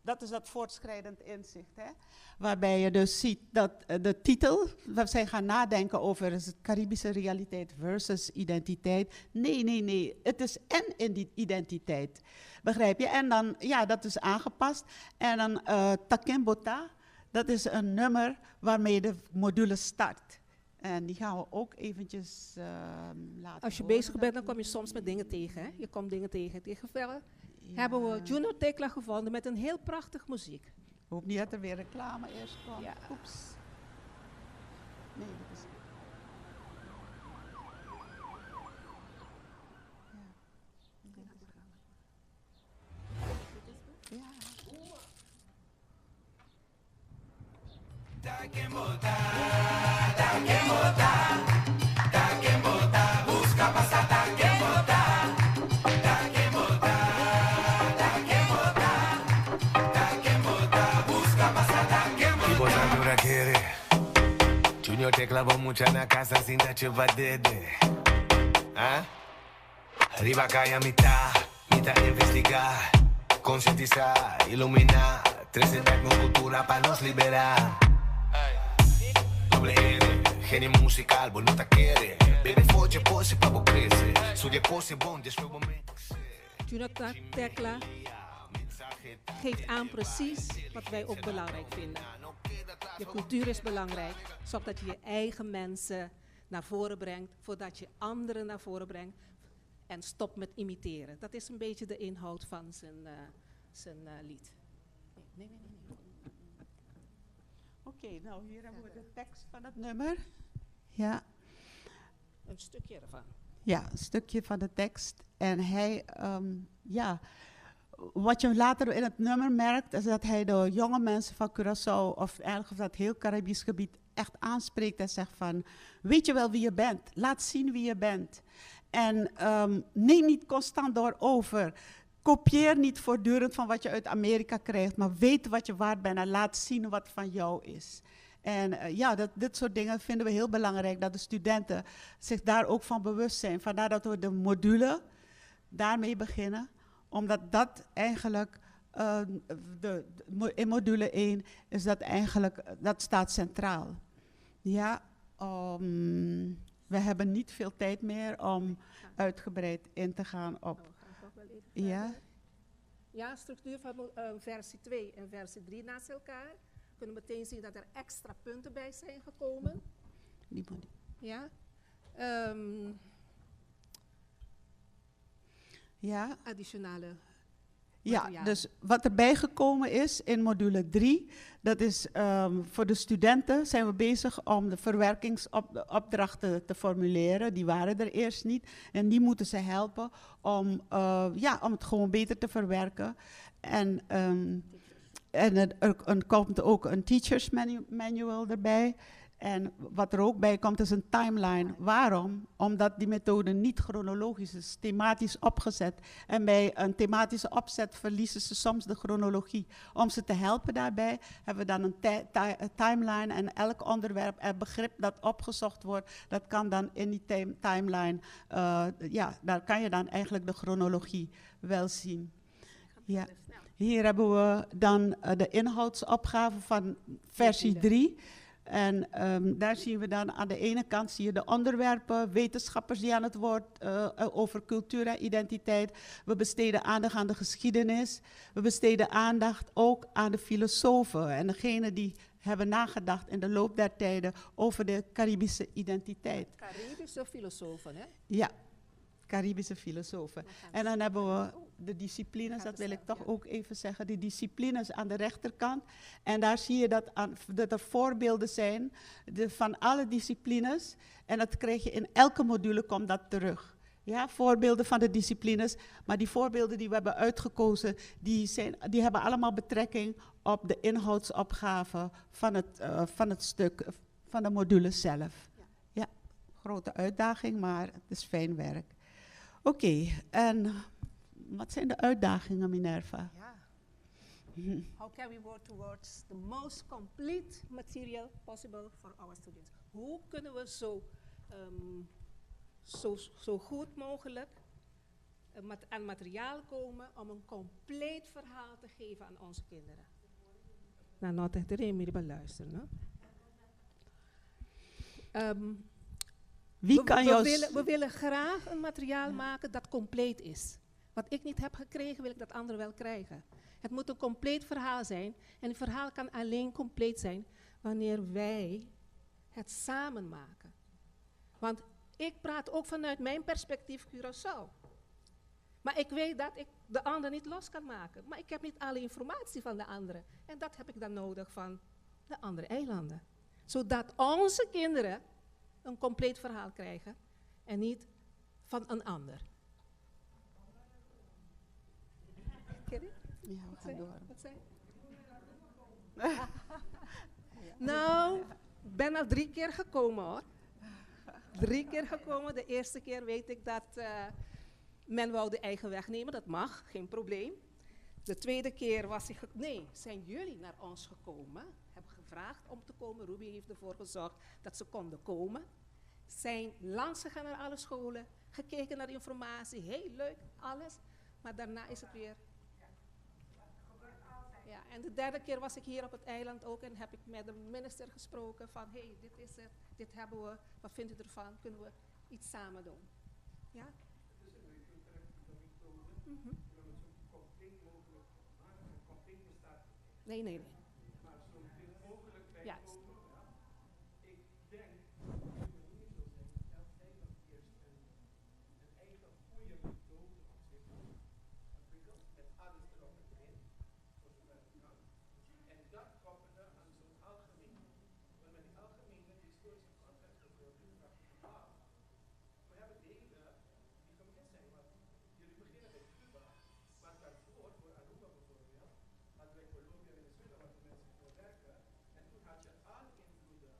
dat is dat voortschrijdend inzicht. Hè? Waarbij je dus ziet dat uh, de titel, we zijn gaan nadenken over is het Caribische realiteit versus identiteit. Nee, nee, nee, het is en in die identiteit. Begrijp je? En dan, ja, dat is aangepast. En dan uh, Takimbota, dat is een nummer waarmee de module start. En die gaan we ook eventjes uh, laten Als je bezig bent, dan kom je soms met dingen tegen. Hè? Je komt dingen tegen. Tegen ja. Hebben we Juno Tekla gevonden met een heel prachtig muziek. Ik hoop niet dat er weer reclame eerst komt. Ja. Oeps. Nee, dat is... Ja. Takembota, takembota, takembota, busca pasar takembota, takembota, takembota, takembota, busca pasar takembota. Ibo quiere. Junior te clavó mucha na casa sin dede. ¿Ah? Riba cae a mitad, mitad investigar, concientizar, iluminar, trascender con cultura para nos liberar. Doble R, genio musical, vos no te quiere. Bebe foche, pose, pavo crece. Suye pose, bon, después Junior Tekla geeft aan precies wat wij ook belangrijk vinden. Je cultuur is belangrijk. Zorg dat je je eigen mensen naar voren brengt, voordat je anderen naar voren brengt. En stop met imiteren. Dat is een beetje de inhoud van zijn, uh, zijn uh, lied. Nee, nee, nee. nee. Oké, okay, nou hier hebben we de tekst van het nummer. Ja. Een stukje ervan. Ja, een stukje van de tekst. En hij, um, ja, wat je later in het nummer merkt, is dat hij de jonge mensen van Curaçao, of eigenlijk dat heel Caribisch gebied, echt aanspreekt en zegt van, weet je wel wie je bent? Laat zien wie je bent. En um, neem niet constant door over. Kopieer niet voortdurend van wat je uit Amerika krijgt, maar weet wat je waard bent en laat zien wat van jou is. En uh, ja, dat, dit soort dingen vinden we heel belangrijk, dat de studenten zich daar ook van bewust zijn. Vandaar dat we de module daarmee beginnen, omdat dat eigenlijk, uh, de, de, in module 1 is dat eigenlijk, dat staat centraal. Ja, um, we hebben niet veel tijd meer om uitgebreid in te gaan op. Oh, ja? Ja, structuur van uh, versie 2 en versie 3 naast elkaar. We kunnen meteen zien dat er extra punten bij zijn gekomen. Die Ja. Um, ja. Additionale Ja, dus wat erbij gekomen is in module 3, dat is um, voor de studenten zijn we bezig om de verwerkingsopdrachten te formuleren. Die waren er eerst niet en die moeten ze helpen om, uh, ja, om het gewoon beter te verwerken. En, um, en er, er, er komt ook een teachers manu manual erbij. En wat er ook bij komt is een timeline. Waarom? Omdat die methode niet chronologisch is, thematisch opgezet. En bij een thematische opzet verliezen ze soms de chronologie. Om ze te helpen daarbij hebben we dan een timeline en elk onderwerp en begrip dat opgezocht wordt, dat kan dan in die timeline, uh, ja, daar kan je dan eigenlijk de chronologie wel zien. Ja. Hier hebben we dan uh, de inhoudsopgave van versie 3. En um, daar zien we dan aan de ene kant zie je de onderwerpen, wetenschappers die aan het woord uh, over cultuur en identiteit. We besteden aandacht aan de geschiedenis. We besteden aandacht ook aan de filosofen en degenen die hebben nagedacht in de loop der tijden over de Caribische identiteit. Caribische filosofen, hè? Ja, Caribische filosofen. En dan hebben we de disciplines, dat wil ik toch ook even zeggen, de disciplines aan de rechterkant. En daar zie je dat, aan, dat er voorbeelden zijn de, van alle disciplines. En dat krijg je in elke module, komt dat terug. Ja, voorbeelden van de disciplines, maar die voorbeelden die we hebben uitgekozen, die, zijn, die hebben allemaal betrekking op de inhoudsopgave van het, uh, van het stuk, van de module zelf. Ja. Ja, grote uitdaging, maar het is fijn werk. Oké, en wat zijn de uitdagingen, Minerva? Ja. How can we work towards the most complete material possible for our students? Hoe kunnen we zo goed mogelijk aan materiaal komen om een compleet verhaal te geven aan onze kinderen? Nou, nou, tegen de luisteren. No? Wie kan jou We willen graag een materiaal maken dat compleet is. Wat ik niet heb gekregen, wil ik dat anderen wel krijgen. Het moet een compleet verhaal zijn. En het verhaal kan alleen compleet zijn wanneer wij het samen maken. Want ik praat ook vanuit mijn perspectief Curaçao. Maar ik weet dat ik de ander niet los kan maken. Maar ik heb niet alle informatie van de anderen. En dat heb ik dan nodig van de andere eilanden. Zodat onze kinderen een compleet verhaal krijgen en niet van een ander. Ken je? Ja, we gaan door. Wat zei je? Nou, ik ben al 3 keer gekomen hoor. 3 keer gekomen. De eerste keer weet ik dat men wou de eigen weg nemen. Dat mag, geen probleem. De tweede keer was ik nee, zijn jullie naar ons gekomen? Hebben gevraagd om te komen. Ruby heeft ervoor gezorgd dat ze konden komen. Zijn langs gegaan naar alle scholen. Gekeken naar de informatie. Heel leuk, alles. Maar daarna is het weer... Ja, en de derde keer was ik hier op het eiland ook en heb ik met de minister gesproken van, hé, hey, dit is het, dit hebben we, wat vindt u ervan, kunnen we iets samen doen? Ja? Nee, nee, nee. Maar zoveel mogelijk bij Juist. Ik denk dat de manier zou zijn dat elk eiland eerst een eigen goede methode ontwikkelt, met alles erop en erin, voor zover het kan. En dat koppelen aan zo'n algemene. Want met die algemene, die historische context bijvoorbeeld, die vraag ik me af. We hebben delen die gemist zijn, want jullie beginnen bij Cuba, maar daarvoor, voor Aruba bijvoorbeeld, hadden wij Colombia, Venezuela, waar de mensen gingen werken. En toen had je alle invloeden.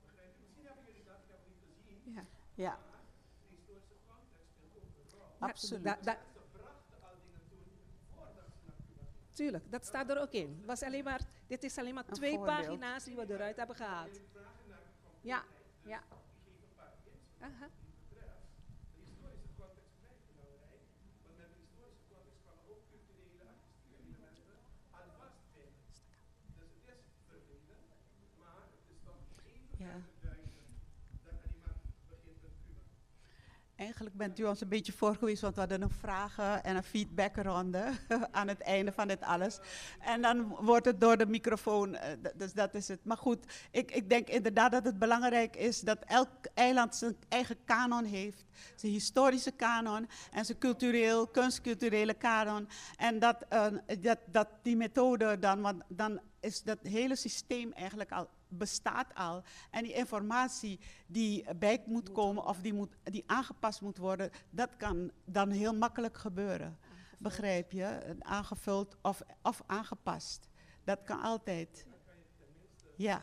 Begrijp je? Misschien hebben jullie dat, ik heb het niet gezien. Ja. Ja. Maar de historische context speelt ook een rol. Absoluut. Ze brachten al dingen toen voordat ze naar Cuba gingen. Tuurlijk, dat staat er ook in. Was alleen maar, dit is alleen maar Een 2 voorbeeld. pagina's die we eruit hebben gehaald. Jullie vragen naar compleetheid. Ja, Dus ja. ik geef een paar hints wat die betreft. De historische context blijft belangrijk, want met de historische context kwamen ook culturele, artistieke elementen alvast binnen. Dus het is vervelend, maar het is toch even duidelijk dat alleen maar begint met Cuba. Eigenlijk bent u ons een beetje voor geweest, want we hadden een vragen- en een feedbackronde aan het einde van dit alles. En dan wordt het door de microfoon, dus dat is het. Maar goed, ik denk inderdaad dat het belangrijk is dat elk eiland zijn eigen kanon heeft. Zijn historische kanon en zijn kunstculturele kanon. En dat die methode dan, want dan is dat hele systeem eigenlijk al, bestaat al. En die informatie die bij moet komen of die aangepast moet worden, dat kan dan heel makkelijk gebeuren. Aangevuld. Begrijp je? Aangevuld of aangepast. Dat kan altijd. Ja.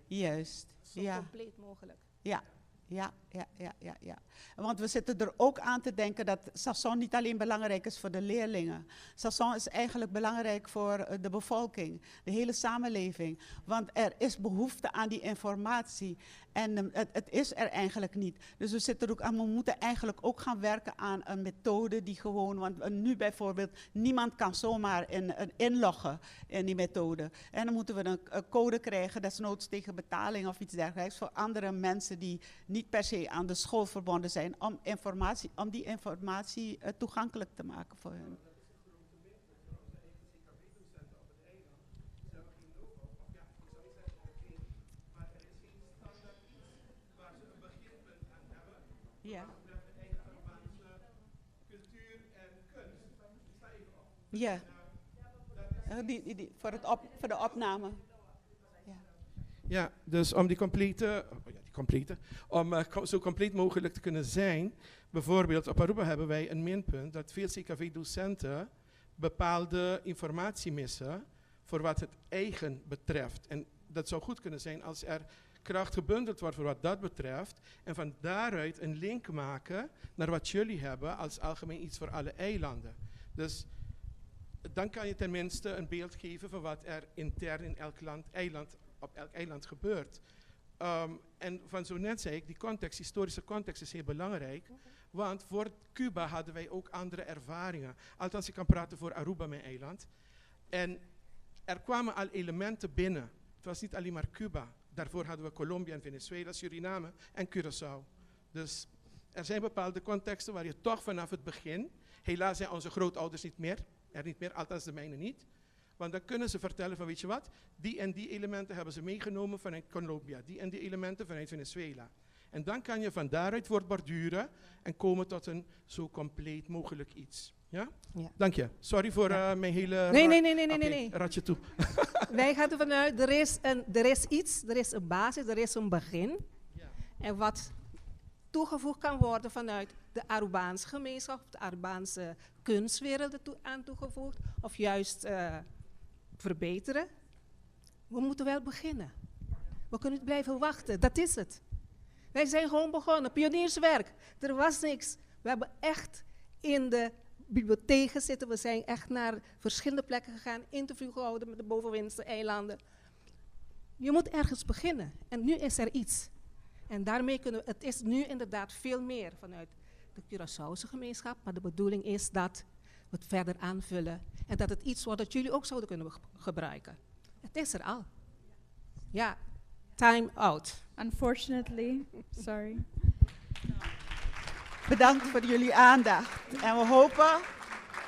Juist. Zo Ja. compleet mogelijk. Ja. Ja, ja, ja, ja, ja. Want we zitten er ook aan te denken dat Sasson niet alleen belangrijk is voor de leerlingen. Sasson is eigenlijk belangrijk voor de bevolking, de hele samenleving. Want er is behoefte aan die informatie en het is er eigenlijk niet. Dus we zitten er ook aan, we moeten eigenlijk ook gaan werken aan een methode die gewoon, want nu bijvoorbeeld, niemand kan zomaar inloggen in die methode. En dan moeten we een code krijgen, desnoods tegen betaling of iets dergelijks, voor andere mensen die niet per se aan de school verbonden zijn, om die informatie toegankelijk te maken voor hun. Ja. Ja. Die, voor, het op, voor de opname. Ja. Ja, dus om die complete, oh ja, die complete, om zo compleet mogelijk te kunnen zijn. Bijvoorbeeld op Aruba hebben wij een minpunt dat veel C K V-docenten bepaalde informatie missen voor wat het eigen betreft. En dat zou goed kunnen zijn als er kracht gebundeld wordt voor wat dat betreft. En van daaruit een link maken naar wat jullie hebben als algemeen iets voor alle eilanden. Dus dan kan je tenminste een beeld geven van wat er intern in elk land, eiland, op elk eiland gebeurt. En van zo net zei ik, die context, historische context is heel belangrijk. Want voor Cuba hadden wij ook andere ervaringen. Althans, ik kan praten voor Aruba, mijn eiland. En er kwamen al elementen binnen. Het was niet alleen maar Cuba. Daarvoor hadden we Colombia en Venezuela, Suriname en Curaçao. Dus er zijn bepaalde contexten waar je toch vanaf het begin... Helaas zijn onze grootouders niet meer, er niet meer, althans de mijne niet. Want dan kunnen ze vertellen van, weet je wat, die en die elementen hebben ze meegenomen vanuit Colombia, die en die elementen vanuit Venezuela. En dan kan je van daaruit voortborduren en komen tot een zo compleet mogelijk iets. Ja? Ja. Dank je. Sorry voor mijn hele Nee, nee, nee, nee, nee, nee. ratje toe. Wij gaan ervan uit, er is iets, er is een basis, er is een begin. En wat toegevoegd kan worden vanuit de Arubaanse gemeenschap, de Arubaanse kunstwereld ertoe aan toegevoegd, of juist verbeteren. We moeten wel beginnen. We kunnen niet blijven wachten, dat is het. Wij zijn gewoon begonnen, pionierswerk. Er was niks. We hebben echt in de bibliotheek gezeten. We zijn echt naar verschillende plekken gegaan, interview gehouden met de bovenwindse eilanden. Je moet ergens beginnen. En nu is er iets. En daarmee kunnen we, het is nu inderdaad veel meer vanuit de Curaçaose gemeenschap, maar de bedoeling is dat we het verder aanvullen en dat het iets wordt dat jullie ook zouden kunnen gebruiken. Het is er al. Ja, time out. Unfortunately, sorry. Bedankt voor jullie aandacht. En we hopen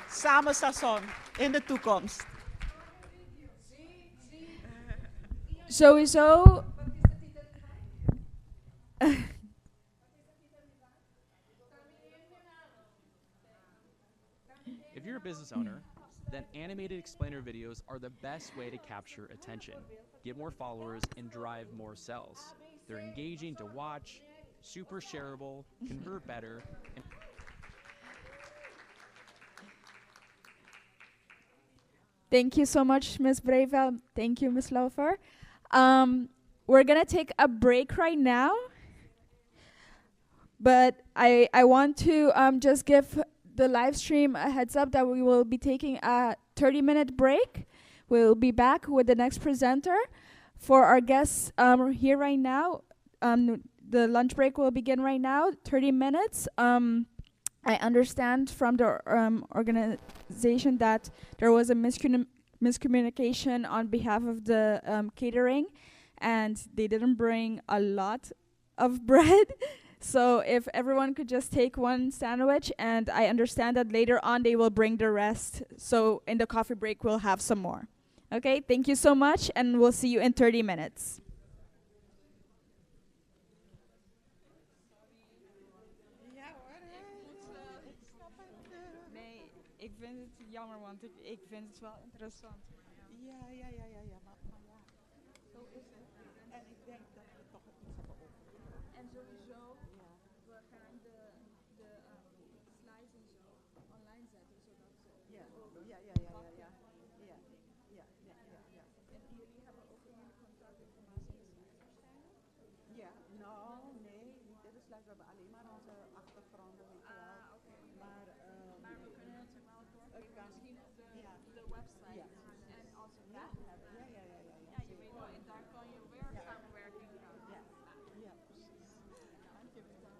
samen Sason in de toekomst. Sowieso. If you're a business owner, then animated explainer videos are the best way to capture attention, get more followers, and drive more sales. They're engaging to watch, super shareable, convert better. And Thank you so much, Ms. Brevel. Thank you, Ms. Laufer. We're going to take a break right now. But I want to just give the live stream a heads up that we will be taking a 30-minute break. We'll be back with the next presenter. For our guests here right now, the lunch break will begin right now, 30 minutes. I understand from the organization that there was a miscommunication on behalf of the catering, and they didn't bring a lot of bread. So if everyone could just take one sandwich, and I understand that later on they will bring the rest. So in the coffee break, we'll have some more. Okay, thank you so much, and we'll see you in 30 minutes. Nee, ik vind het jammer, want ik vind het wel interessant. Ja, ja, ja, ja, ja, maar ja, zo is het. En ik denk dat we toch iets hebben overgebracht. En sowieso, we gaan de slides en zo online zetten, zodat ze ook Ja. En jullie hebben ook jullie contactinformatie in de slides waarschijnlijk? Ja, nou, nee, niet in de slides. We hebben alleen maar onze achtergronden, weet je wel. Maar Maar we kunnen het wel doorgeven, misschien op de website. En als we vragen hebben. Ja, je weet wel, en daar kan je weer samenwerking gaan. Ja, ja, precies. Dank je wel.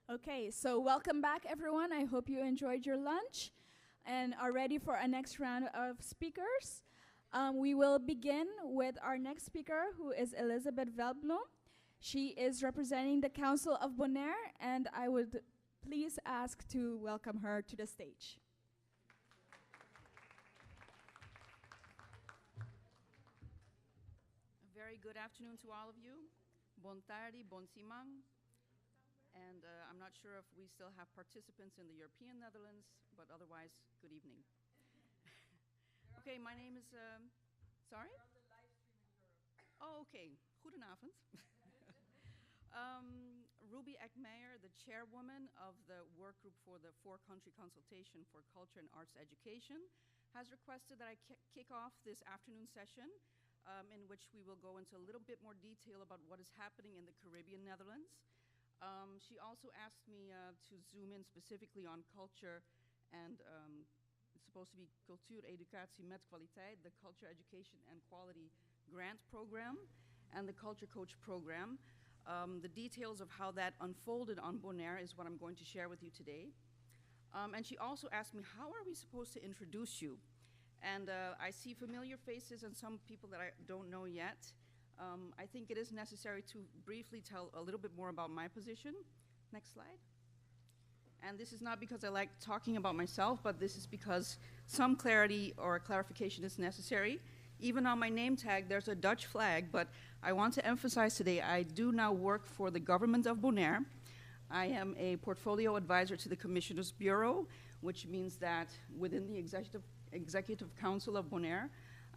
Okay, so welcome back, everyone. I hope you enjoyed your lunch and are ready for our next round of speakers. We will begin with our next speaker, who is Elizabeth Veldbloem. She is representing the Council of Bonaire, and I would please ask to welcome her to the stage. A very good afternoon to all of you. Bon tardi, bon siman. And I'm not sure if we still have participants in the European Netherlands, but otherwise, good evening. Okay, my name is. Sorry? Oh, okay. Goedenavond. Ruby Eckmeyer, the chairwoman of the work group for the Four Country Consultation for Culture and Arts Education, has requested that I kick off this afternoon session in which we will go into a little bit more detail about what is happening in the Caribbean Netherlands. She also asked me to zoom in specifically on culture and it's supposed to be Cultuur, Educatie met Kwaliteit, the Culture, Education and Quality Grant Program, and the Culture Coach Program. The details of how that unfolded on Bonaire is what I'm going to share with you today. And she also asked me, how are we supposed to introduce you? And I see familiar faces and some people that I don't know yet. I think it is necessary to briefly tell a little bit more about my position. Next slide. And this is not because I like talking about myself, but this is because some clarity or clarification is necessary. Even on my name tag, there's a Dutch flag, but I want to emphasize today I do now work for the government of Bonaire. I am a portfolio advisor to the Commissioner's Bureau, which means that within the Executive Council of Bonaire,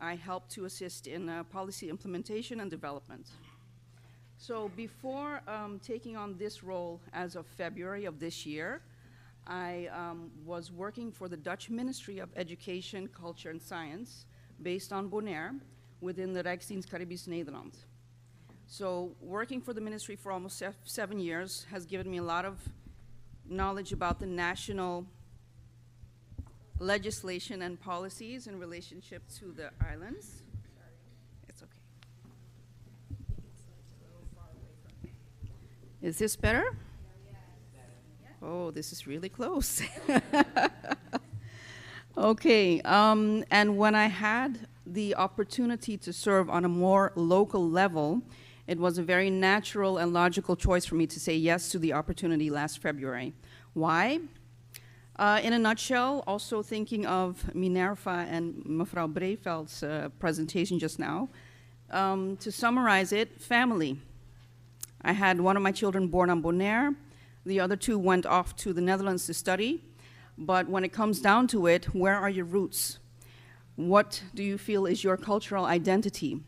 I help to assist in policy implementation and development. So before taking on this role as of February of this year, I was working for the Dutch Ministry of Education, Culture and Science, based on Bonaire, within the Rijksdienst Caribisch Nederland. So working for the ministry for almost 7 years has given me a lot of knowledge about the national legislation and policies in relationship to the islands. It's okay. Is this better? Oh, this is really close. Okay, and when I had the opportunity to serve on a more local level, it was a very natural and logical choice for me to say yes to the opportunity last February. Why? In a nutshell, also thinking of Minerva and mevrouw Breeveld's presentation just now, to summarize it, family. I had one of my children born on Bonaire. The other two went off to the Netherlands to study. But when it comes down to it, where are your roots? What do you feel is your cultural identity?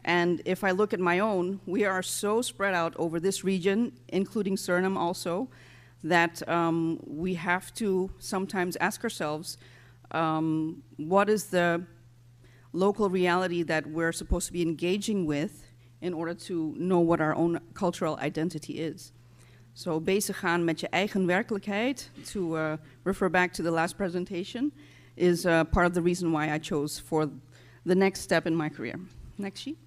And if I look at my own, we are so spread out over this region, including Suriname also, that we have to sometimes ask ourselves, what is the local reality that we're supposed to be engaging with in order to know what our own cultural identity is? So bezig gaan met je eigen werkelijkheid, to refer back to the last presentation, is part of the reason why I chose for the next step in my career. Next sheet.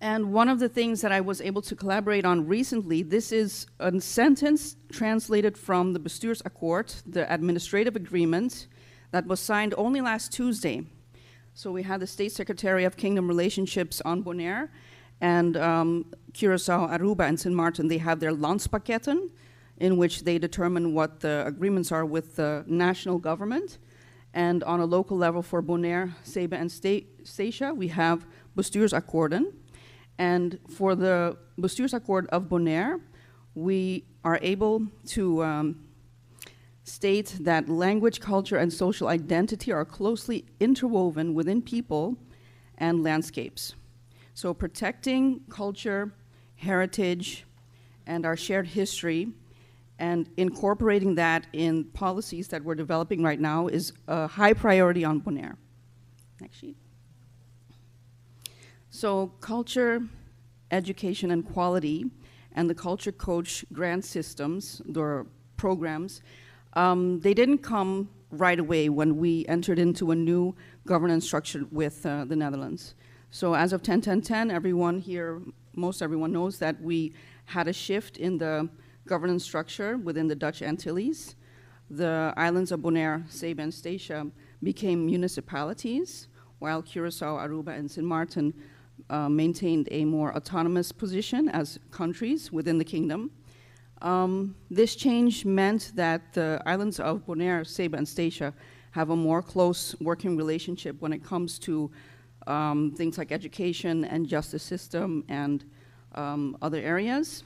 And one of the things that I was able to collaborate on recently, this is a sentence translated from the Bestuursakkoord, the administrative agreement that was signed only last Tuesday. So we had the State Secretary of Kingdom Relationships on Bonaire, and Curaçao, Aruba, and St. Martin, they have their landspakketten, in which they determine what the agreements are with the national government. And on a local level for Bonaire, Saba, and Statia, we have bestuursakkoorden. And for the bestuursakkoord of Bonaire, we are able to state that language, culture, and social identity are closely interwoven within people and landscapes. So protecting culture, heritage, and our shared history, and incorporating that in policies that we're developing right now is a high priority on Bonaire. Next sheet. So culture, education, and quality, and the Culture Coach grant systems, or programs, they didn't come right away when we entered into a new governance structure with the Netherlands. So as of 10-10-10, everyone here, most everyone knows that we had a shift in the governance structure within the Dutch Antilles. The islands of Bonaire, Saba, and Statia became municipalities, while Curacao, Aruba, and St. Martin maintained a more autonomous position as countries within the kingdom. This change meant that the islands of Bonaire, Saba, and Statia have a more close working relationship when it comes to things like education and justice system and other areas.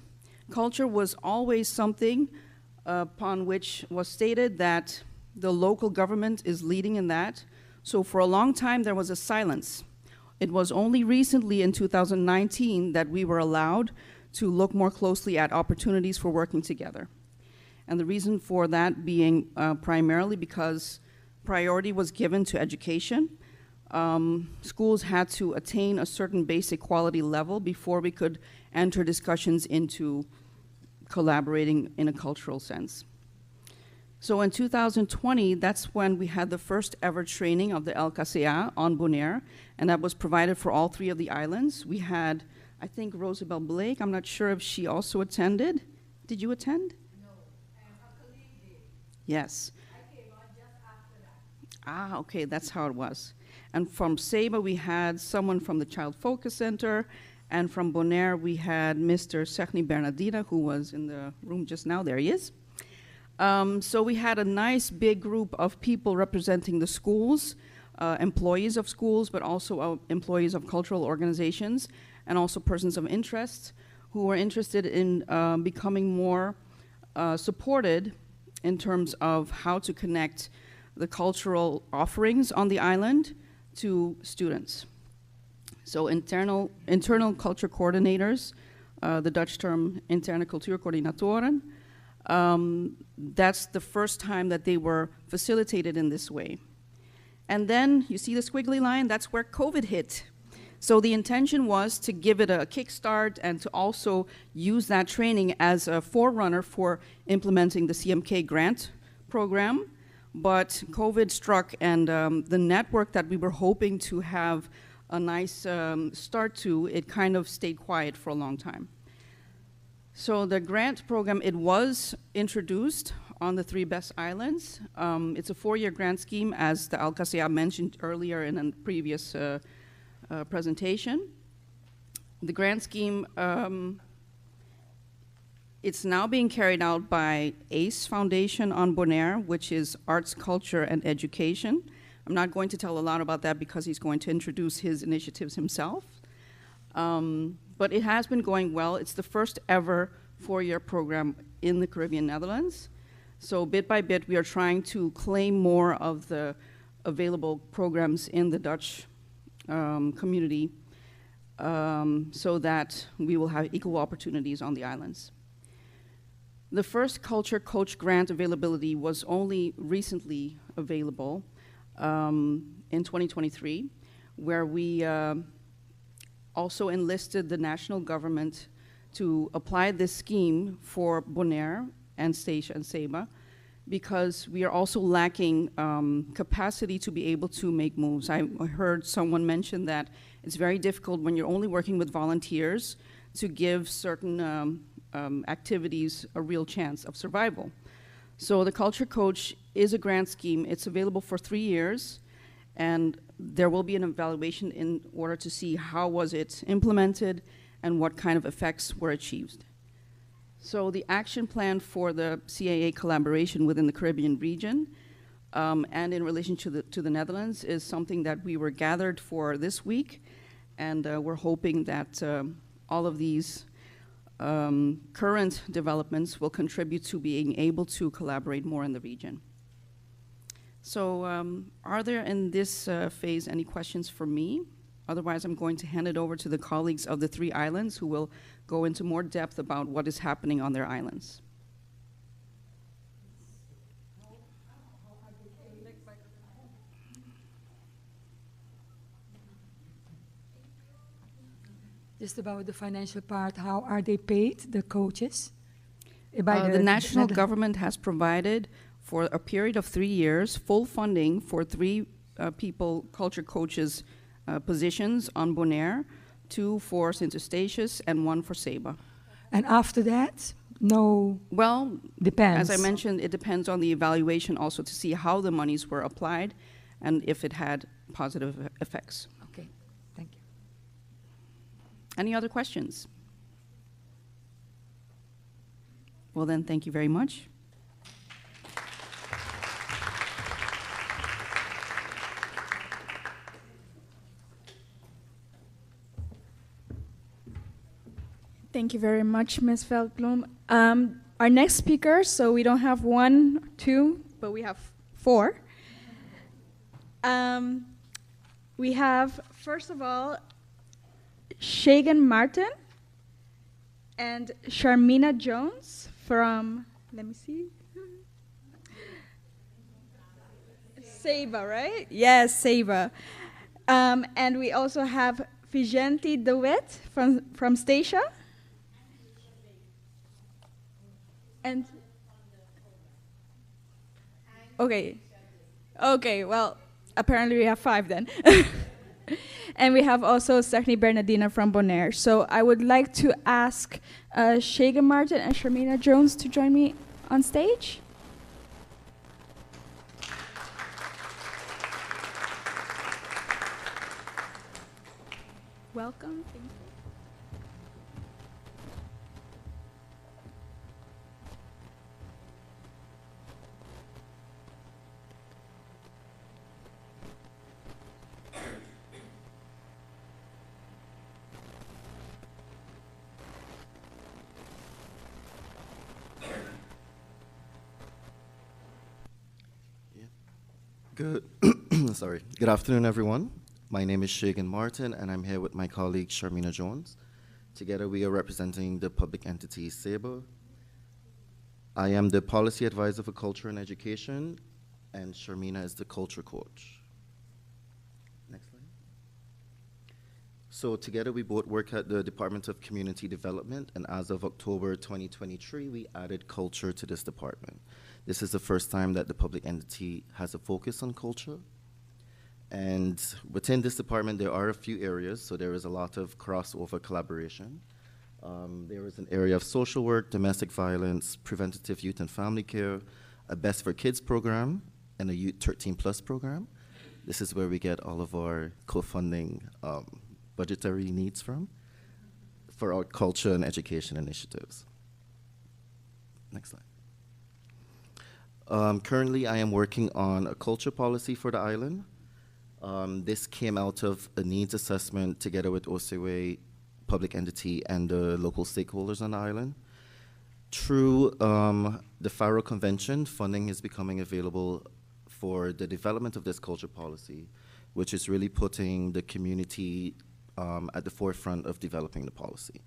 Culture was always something upon which was stated that the local government is leading in that. So for a long time, there was a silence. It was only recently in 2019 that we were allowed to look more closely at opportunities for working together. And the reason for that being primarily because priority was given to education. Schools had to attain a certain basic quality level before we could enter discussions into collaborating in a cultural sense. So in 2020, that's when we had the first ever training of the LKCA on Bonaire, and that was provided for all three of the islands. We had, I think, Rosabel Blake. I'm not sure if she also attended. Did you attend? No, her colleague did. Yes. I came on just after that. Okay, that's how it was. And from Saba, we had someone from the Child Focus Center, and from Bonaire, we had Mr. Sechni Bernardina, who was in the room just now. There he is. So we had a nice big group of people representing the schools, employees of schools, but also employees of cultural organizations, and also persons of interest who were interested in becoming more supported in terms of how to connect the cultural offerings on the island to students. So internal culture coordinators, the Dutch term interne cultuurcoördinatoren, that's the first time that they were facilitated in this way. And then you see the squiggly line, that's where COVID hit. So the intention was to give it a kickstart and to also use that training as a forerunner for implementing the CMK grant program. But COVID struck, and the network that we were hoping to have a nice start to, it kind of stayed quiet for a long time. So the grant program, it was introduced on the three best islands. It's a 4-year grant scheme, as the LKCA mentioned earlier in a previous presentation. The grant scheme, it's now being carried out by ACE Foundation on Bonaire, which is Arts, Culture, and Education. I'm not going to tell a lot about that because he's going to introduce his initiatives himself. But it has been going well. It's the first ever 4-year program in the Caribbean Netherlands. So bit by bit, we are trying to claim more of the available programs in the Dutch community so that we will have equal opportunities on the islands. The first Culture Coach grant availability was only recently available in 2023, where we also enlisted the national government to apply this scheme for Bonaire and Statia and Saba, because we are also lacking capacity to be able to make moves. I heard someone mention that it's very difficult when you're only working with volunteers to give certain activities a real chance of survival. So the Culture Coach is a grant scheme. It's available for 3 years, and there will be an evaluation in order to see how was it implemented and what kind of effects were achieved. So the action plan for the CAA collaboration within the Caribbean region and in relation to the Netherlands is something that we were gathered for this week, and we're hoping that all of these current developments will contribute to being able to collaborate more in the region. So are there in this phase any questions for me? Otherwise, I'm going to hand it over to the colleagues of the three islands who will go into more depth about what is happening on their islands. Just about the financial part, how are they paid, the coaches? By The national government has provided for a period of 3 years full funding for 3 people, culture coaches, positions on Bonaire, 2 for Sint Eustatius and 1 for Saba. And after that, no. Well, depends. As I mentioned, it depends on the evaluation also to see how the monies were applied and if it had positive effects. Okay, thank you. Any other questions? Well then, thank you very much. Thank you very much, Ms. Veldbloem. Our next speaker, so we don't have 1, 2, but we have 4. We have, first of all, Shagan Martin and Sharmina Jones from, let me see, Saba, right? Yes, Saba. And we also have Vigenti De Wit from Statia. And okay, okay, well, apparently we have 5 then. And we have also Stephanie Bernardina from Bonaire. So I would like to ask Shagan Martin and Sharmina Jones to join me on stage. Welcome. Thank you. Good. Sorry. Good afternoon, everyone. My name is Shagan Martin, and I'm here with my colleague Sharmina Jones. Together, we are representing the public entity Saba. I am the policy advisor for culture and education, and Sharmina is the culture coach. Next slide. So together, we both work at the Department of Community Development, and as of October 2023, we added culture to this department. This is the first time that the public entity has a focus on culture. And within this department, there are a few areas, so there is a lot of crossover collaboration. There is an area of social work, domestic violence, preventative youth and family care, a Best for Kids program, and a Youth 13 Plus program. This is where we get all of our co-funding budgetary needs from for our culture and education initiatives. Next slide. Currently, I am working on a culture policy for the island. This came out of a needs assessment together with OCWA, public entity, and the local stakeholders on the island. Through the Faro Convention, funding is becoming available for the development of this culture policy, which is really putting the community at the forefront of developing the policy.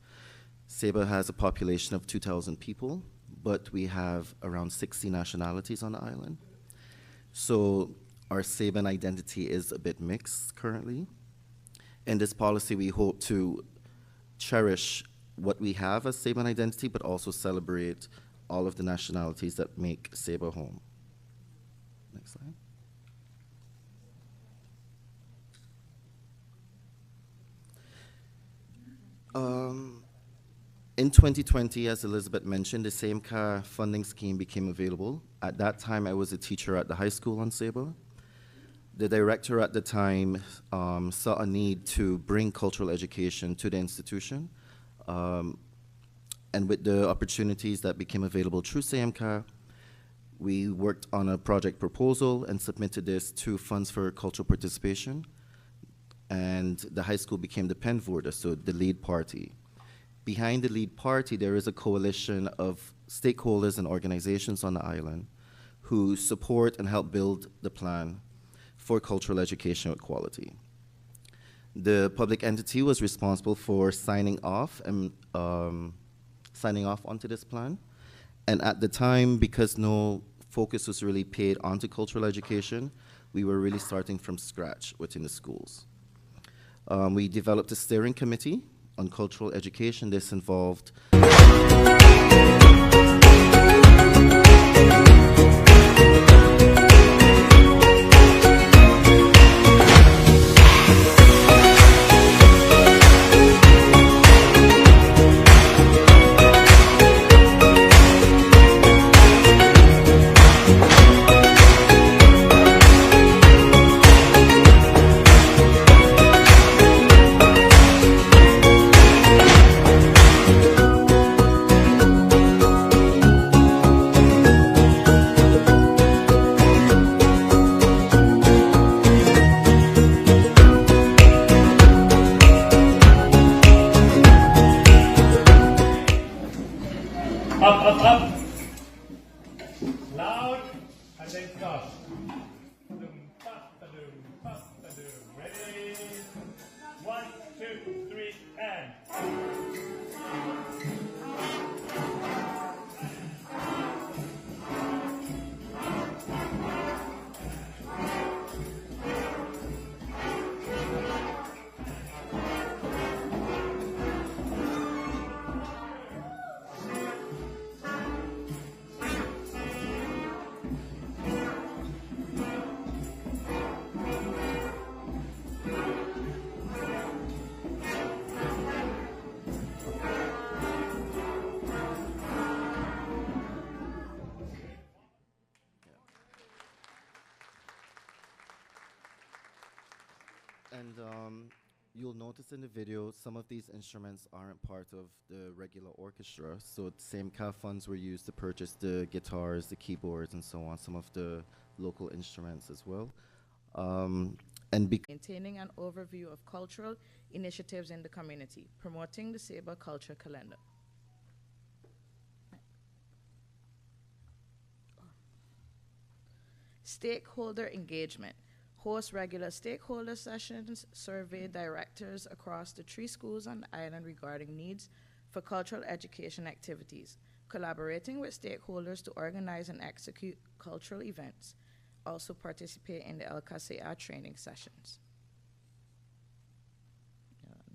Saba has a population of 2,000 people, but we have around 60 nationalities on the island. So our Saban identity is a bit mixed currently. In this policy, we hope to cherish what we have as Saban identity, but also celebrate all of the nationalities that make Saba home. Next slide. In 2020, as Elizabeth mentioned, the SAMCA funding scheme became available. At that time, I was a teacher at the high school on Saba. The director at the time saw a need to bring cultural education to the institution. And with the opportunities that became available through SAMCA, we worked on a project proposal and submitted this to Funds for Cultural Participation. And the high school became the penvoerder, so the lead party. Behind the lead party, there is a coalition of stakeholders and organizations on the island who support and help build the plan for cultural education with quality. The public entity was responsible for signing off and signing off onto this plan. And at the time, because no focus was really paid onto cultural education, we were really starting from scratch within the schools. We developed a steering committee on cultural education. This involved Up, up, up. Loud, and then stop. Ready? 1, 2, 3, and. And you'll notice in the video, some of these instruments aren't part of the regular orchestra. So the same CAF funds were used to purchase the guitars, the keyboards, and so on, some of the local instruments as well. And maintaining an overview of cultural initiatives in the community, promoting the Saba culture calendar. Stakeholder engagement. Host regular stakeholder sessions, survey directors across the 3 schools on the island regarding needs for cultural education activities, collaborating with stakeholders to organize and execute cultural events, also participate in the LKCA training sessions.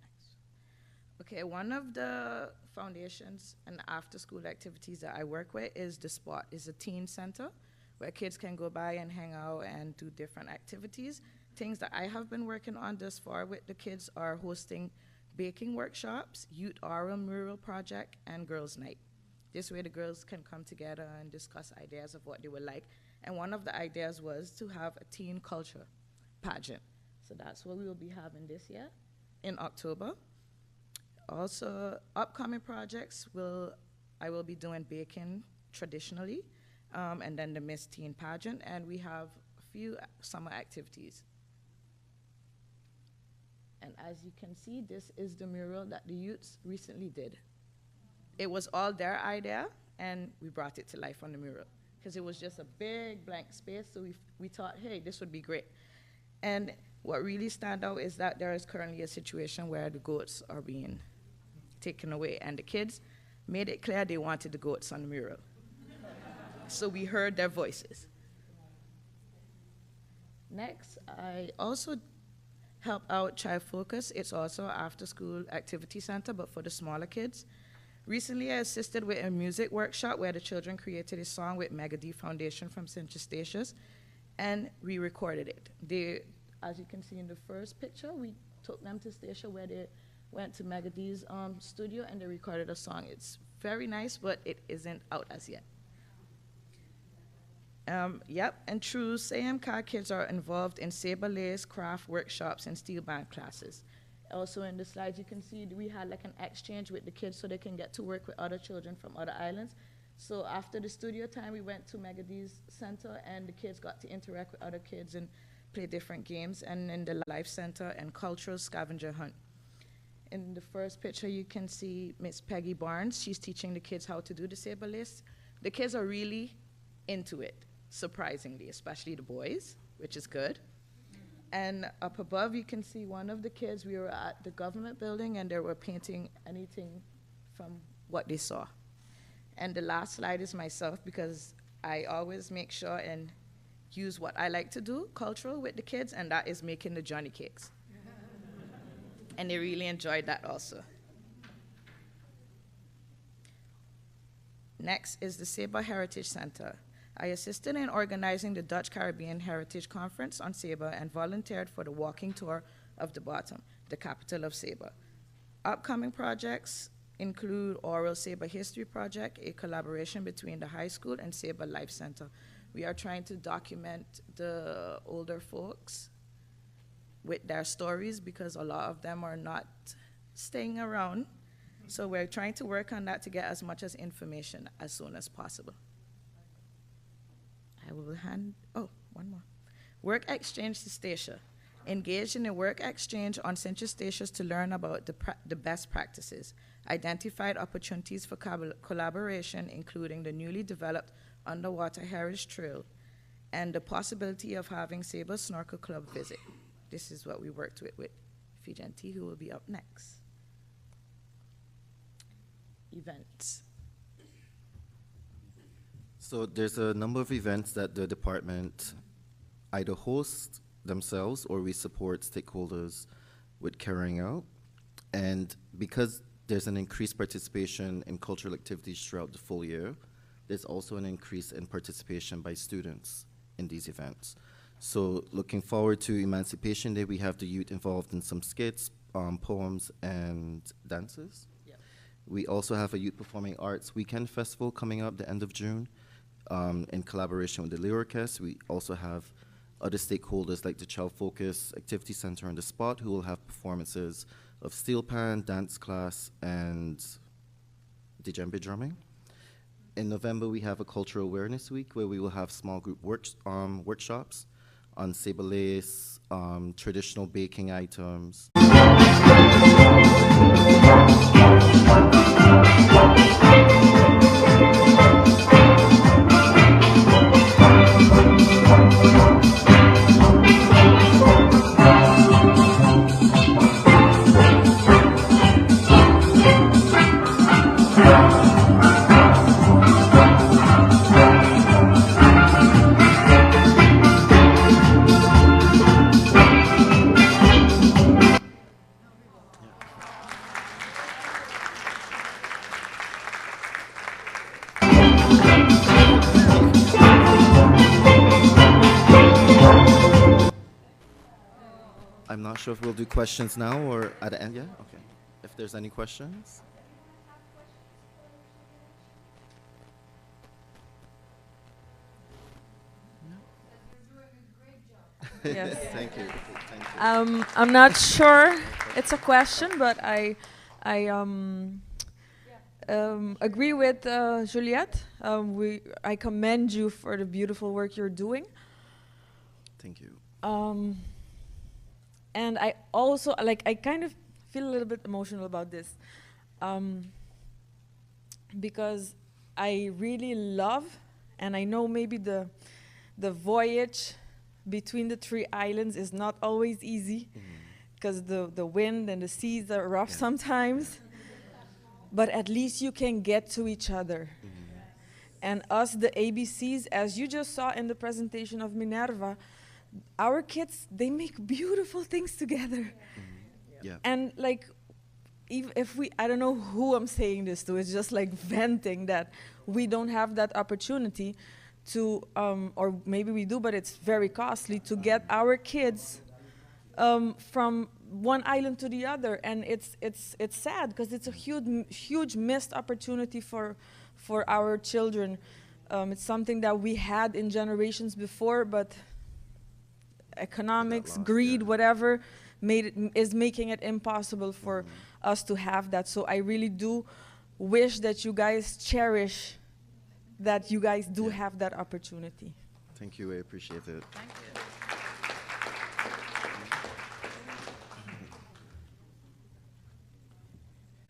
Next. One of the foundations and after-school activities that I work with is The Spot. It's a teen center where kids can go by and hang out and do different activities. Things that I have been working on thus far with the kids are hosting baking workshops, youth oral mural project, and girls' night. This way the girls can come together and discuss ideas of what they would like. And one of the ideas was to have a teen culture pageant. So that's what we will be having this year in October. Also, upcoming projects, I will be doing baking traditionally, and then the Miss Teen pageant, and we have a few summer activities. And as you can see, this is the mural that the youths recently did. It was all their idea, and we brought it to life on the mural, because it was just a big blank space, so we thought, hey, this would be great. And what really stands out is that there is currently a situation where the goats are being taken away, and the kids made it clear they wanted the goats on the mural. So we heard their voices. Next, I also help out Child Focus. It's also an after-school activity center, but for the smaller kids. Recently, I assisted with a music workshop where the children created a song with Mega D Foundation from St. Eustatius, and we recorded it. As you can see in the first picture, we took them to Statia where they went to Mega D's studio and they recorded a song. It's very nice, but it isn't out as yet. Yep, and true, SAMCA kids are involved in Saba Lace, craft workshops, and steel band classes. Also in the slides, you can see we had an exchange with the kids so they can get to work with other children from other islands. So after the studio time, we went to Mega D's center, and the kids got to interact with other kids and play different games, and in the Life Center and cultural scavenger hunt. In the first picture, you can see Miss Peggy Barnes. She's teaching the kids how to do the Saba Lace. The kids are really into it, surprisingly, especially the boys, which is good. And up above, you can see one of the kids. We were at the government building, and they were painting anything from what they saw. And the last slide is myself, because I always make sure and use what I like to do, cultural, with the kids, and that is making the Johnny cakes. And they really enjoyed that also. Next is the Saba Heritage Center. I assisted in organizing the Dutch Caribbean Heritage Conference on Saba and volunteered for the walking tour of the Bottom, the capital of Saba. Upcoming projects include Oral Saba History Project, a collaboration between the high school and Saba Life Center. We are trying to document the older folks with their stories because a lot of them are not staying around. So we're trying to work on that to get as much as information as soon as possible. I will hand, oh, one more. Work exchange to Statia. Engaged in a work exchange on St. Eustatius to learn about the best practices. Identified opportunities for collaboration, including the newly developed Underwater Heritage Trail and the possibility of having Saba Snorkel Club visit. This is what we worked with Fidgenti, who will be up next. Events. So there's a number of events that the department either hosts themselves or we support stakeholders with carrying out. And because there's an increased participation in cultural activities throughout the full year, there's also an increase in participation by students in these events. So looking forward to Emancipation Day, we have the youth involved in some skits, poems, and dances. We also have a Youth Performing Arts Weekend Festival coming up the end of June, in collaboration with the Leeuworkest. We also have other stakeholders like the Child Focus Activity Center on the Spot, who will have performances of steel pan, dance class, and djembe drumming. In November, we have a Cultural Awareness Week where we will have small group workshops on Saba lace, traditional baking items. I'm not sure if we'll do questions now or at the end. Yeah? Okay. If there's any questions. Yes. Thank you. Thank you. I'm not sure it's a question, but I agree with Juliette. I commend you for the beautiful work you're doing. Thank you. And I also, like, I kind of feel a little bit emotional about this, because I really love, and I know maybe the voyage between the three islands is not always easy, because the wind and the seas are rough sometimes, but at least you can get to each other. And us, the ABCs, as you just saw in the presentation of Minerva, our kids, they make beautiful things together. And like, if we, I don't know who I'm saying this to, it's just like venting that we don't have that opportunity to, or maybe we do, but it's very costly to get our kids from one island to the other. And it's sad because it's a huge missed opportunity for our children. It's something that we had in generations before, but economics, lost, greed, whatever, made it, is making it impossible for us to have that. So I really do wish that you guys cherish that you guys do have that opportunity. Thank you, I appreciate it. Thank you.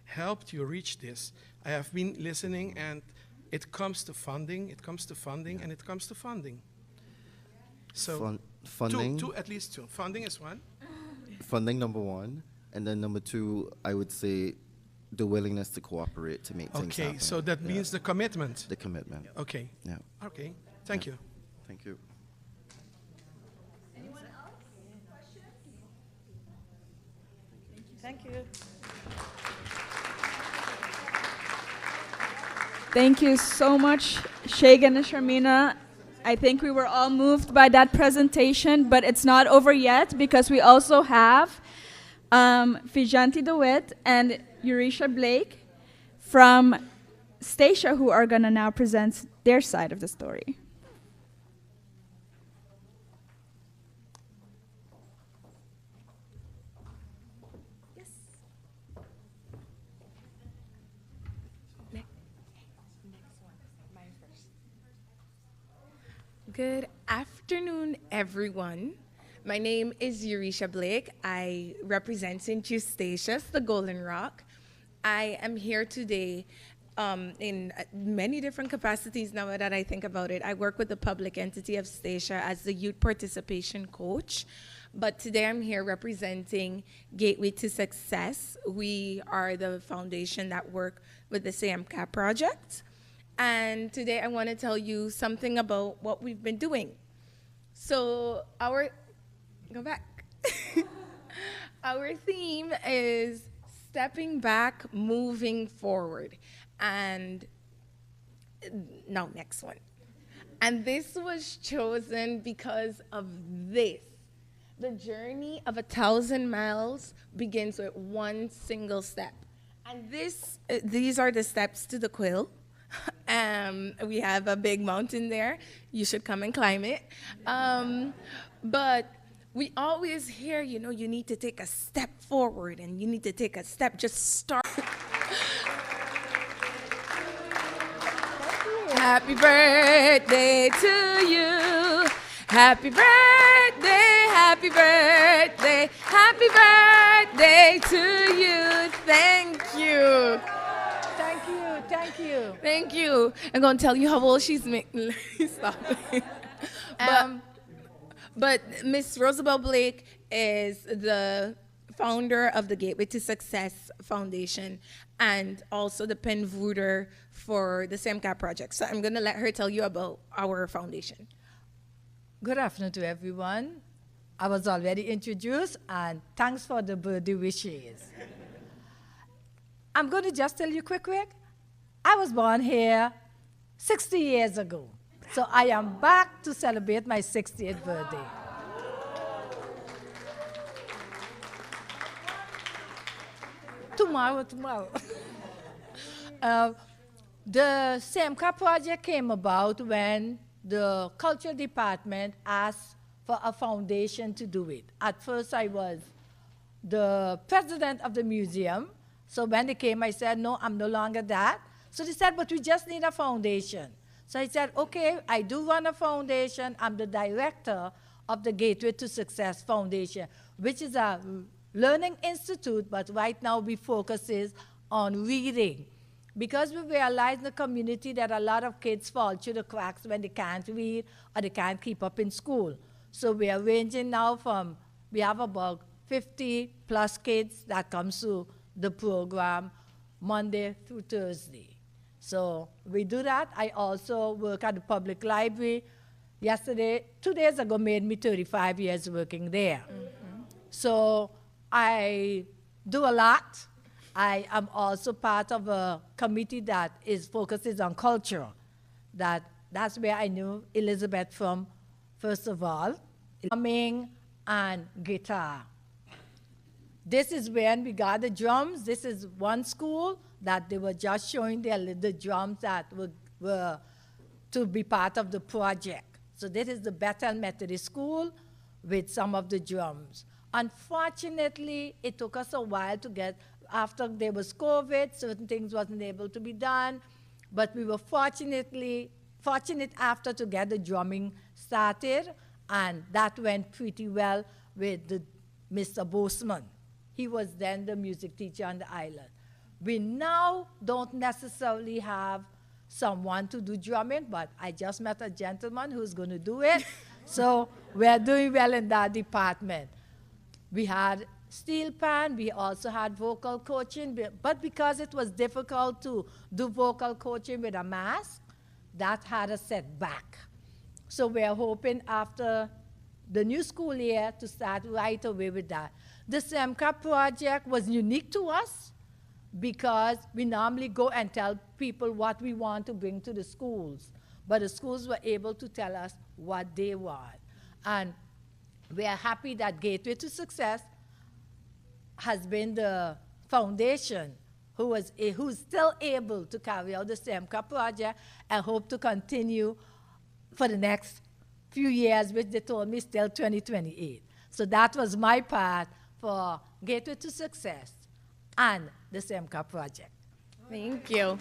Helped you reach this. I have been listening, and it comes to funding, it comes to funding, and it comes to funding. So Funding? Two, at least two. Funding is one. Funding, number one. And then number two, I would say the willingness to cooperate to make things Okay, happen. so that means the commitment. The commitment. Okay. Okay, thank you. Thank you. Anyone else? Questions? Thank you. Thank you so much, Shagan and Sharmina. I think we were all moved by that presentation, but it's not over yet because we also have Fijanti DeWitt and Yurisha Blake from Statia who are going to now present their side of the story. Yes. Good afternoon, everyone. My name is Yurisha Blake. I represent St. Eustatius, the Golden Rock. I am here today in many different capacities now that I think about it. I work with the public entity of Statia as the youth participation coach. But today I'm here representing Gateway to Success. We are the foundation that work with the SAMCAP project. And today I want to tell you something about what we've been doing. So our, go back. Our theme is stepping back, moving forward. And now next one. And this was chosen because of this. The journey of 1,000 miles begins with one single step. And these are the steps to the quill. We have a big mountain there. You should come and climb it. But we always hear, you need to take a step forward and you need to take a step, just start. Happy birthday to you. Happy birthday, happy birthday, happy birthday to you. Thank you. Thank you, thank you. Thank you. I'm going to tell you how old she's making. Stop. But Miss Rosabel Blake is the founder of the Gateway to Success Foundation and also the penvoerder for the SAMCAP project. So I'm going to let her tell you about our foundation. Good afternoon to everyone. I was already introduced, and thanks for the birthday wishes. I'm going to just tell you quick. I was born here 60 years ago. So I am back to celebrate my 60th birthday. Tomorrow, tomorrow. The SAMCAP project came about when the culture department asked for a foundation to do it. At first, I was the president of the museum. So when they came, I said, no, I'm no longer that. So they said, but we just need a foundation. So I said, okay, I do run a foundation. I'm the director of the Gateway to Success Foundation, which is a learning institute, but right now we focus on reading. Because we realize in the community that a lot of kids fall through the cracks when they can't read or they can't keep up in school. So we are ranging now from, we have about 50 plus kids that comes to the program Monday through Thursday. So we do that. I also work at the public library. Yesterday, 2 days ago, made me 35 years working there. So I do a lot. I am also part of a committee that is focuses on culture. That's where I knew Elizabeth from, first of all. Drumming and guitar. This is when we got the drums. This is one school that they were just showing the drums that were to be part of the project. So this is the Bethel Methodist School with some of the drums. Unfortunately, it took us a while to get, after there was COVID, certain things wasn't able to be done, but we were fortunate after to get the drumming started, and that went pretty well with the Mr. Boseman. He was then the music teacher on the island. We now don't necessarily have someone to do drumming, but I just met a gentleman who's going to do it. So we're doing well in that department. We had steel pan, we also had vocal coaching, but because it was difficult to do vocal coaching with a mask, that had a setback. So we're hoping after the new school year to start right away with that. The SAMCAP project was unique to us because we normally go and tell people what we want to bring to the schools, but the schools were able to tell us what they want. And we are happy that Gateway to Success has been the foundation who's still able to carry out the SAMCAP project and hope to continue for the next few years, which they told me still 2028. So that was my part for Gateway to Success and the SAMCAP project. Thank you.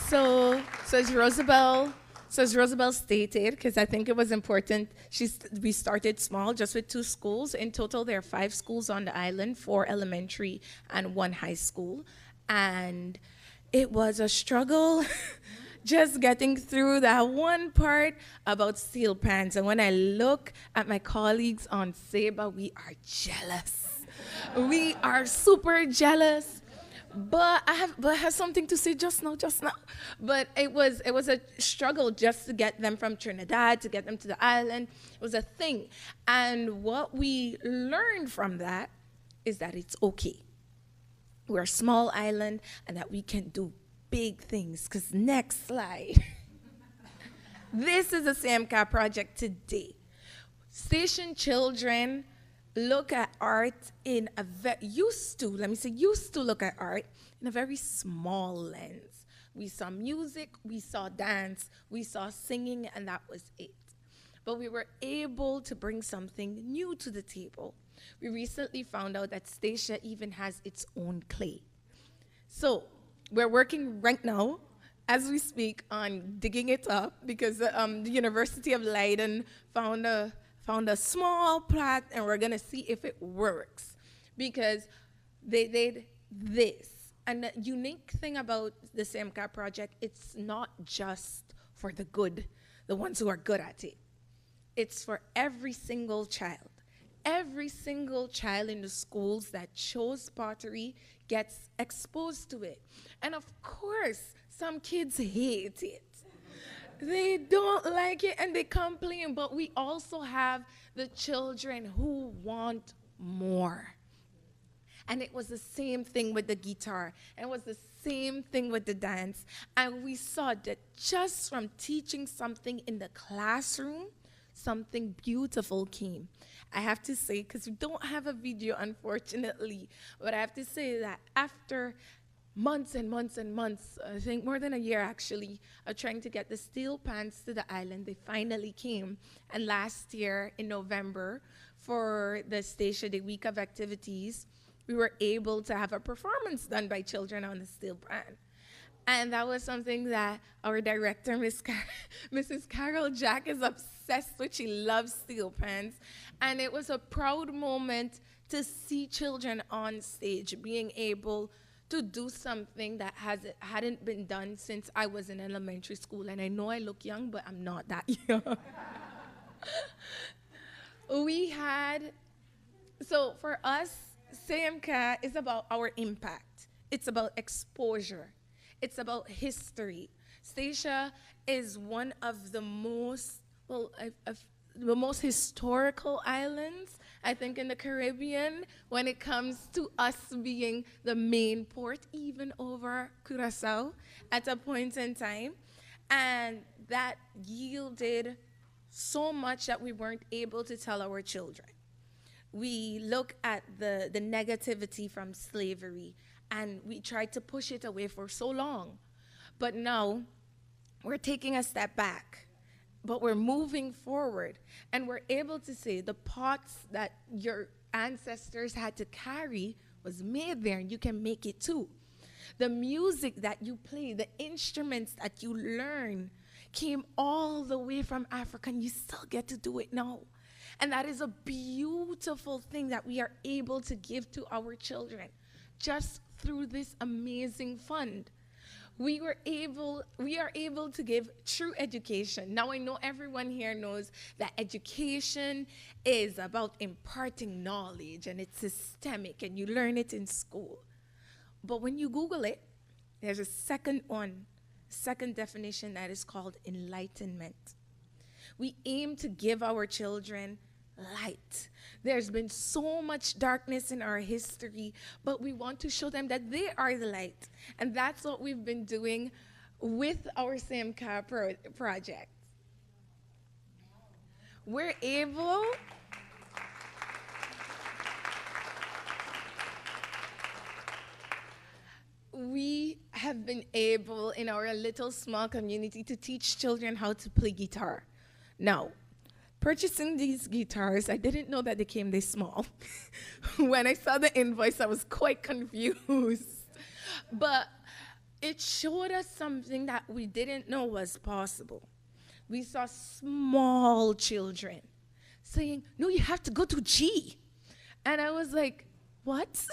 So as Rosabel So as Rosabel stated, because I think it was important, she's, we started small, just with two schools. In total, there are five schools on the island, four elementary and one high school. And it was a struggle just getting through that one part about steel pans. And when I look at my colleagues on Saba, we are jealous. We are super jealous. But I have something to say just now, just now. But it was a struggle just to get them from Trinidad, to get them to the island. It was a thing. And what we learned from that is that it's okay. We're a small island and that we can do big things. Because next slide. This is a SAMCA project today. Statian children look at art in a used to, let me say, used to look at art in a very small lens. We saw music, we saw dance, we saw singing, and that was it. But we were able to bring something new to the table. We recently found out that Statia even has its own clay. So we're working right now, as we speak, on digging it up because the University of Leiden found a small plot, and we're going to see if it works because they did this. And the unique thing about the SAMCA project, it's not just for the good, the ones who are good at it. It's for every single child. Every single child in the schools that chose pottery gets exposed to it. And of course, some kids hate it. They don't like it and they complain, but we also have the children who want more. And it was the same thing with the guitar. And it was the same thing with the dance. And we saw that just from teaching something in the classroom, something beautiful came. I have to say, because we don't have a video, unfortunately, but I have to say that after months and months and months, I think more than a year actually, of trying to get the steel pans to the island, they finally came. And last year in November, for the Statia Day Week of Activities, we were able to have a performance done by children on the steel pan. And that was something that our director, Mrs. Carol Jack, is obsessed with. She loves steel pans. And it was a proud moment to see children on stage being able to do something that hadn't been done since I was in elementary school. And I know I look young, but I'm not that young. For us, SAMCA is about our impact. It's about exposure. It's about history. Statia is one of the most, well, the most historical islands, I think, in the Caribbean when it comes to us being the main port, even over Curacao at a point in time. And that yielded so much that we weren't able to tell our children. We look at the negativity from slavery, and we tried to push it away for so long. But now we're taking a step back, but we're moving forward, and we're able to say the pots that your ancestors had to carry was made there, and you can make it too. The music that you play, the instruments that you learn came all the way from Africa, and you still get to do it now. And that is a beautiful thing that we are able to give to our children just through this amazing fund. We are able to give true education. Now I know everyone here knows that education is about imparting knowledge and it's systemic and you learn it in school. But when you Google it, there's a second definition that is called enlightenment. We aim to give our children light. There's been so much darkness in our history, but we want to show them that they are the light. And that's what we've been doing with our SAMCA project. We're able We have been able in our little small community to teach children how to play guitar. Now, purchasing these guitars, I didn't know that they came this small. When I saw the invoice, I was quite confused. But it showed us something that we didn't know was possible. We saw small children saying, No, you have to go to G. And I was like, What?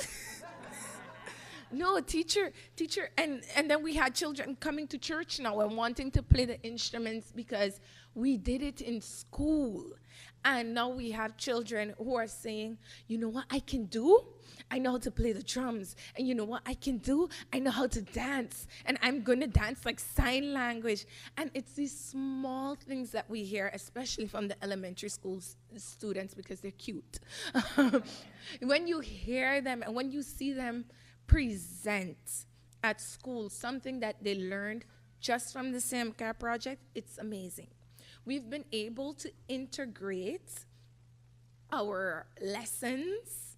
no, teacher, teacher. And, and then we had children coming to church now and wanting to play the instruments because we did it in school. And now we have children who are saying, you know what I can do? I know how to play the drums. And you know what I can do? I know how to dance. And I'm going to dance like sign language. And it's these small things that we hear, especially from the elementary school students because they're cute. when you hear them and when you see them present at school something that they learned just from the SAMCA project, it's amazing. We've been able to integrate our lessons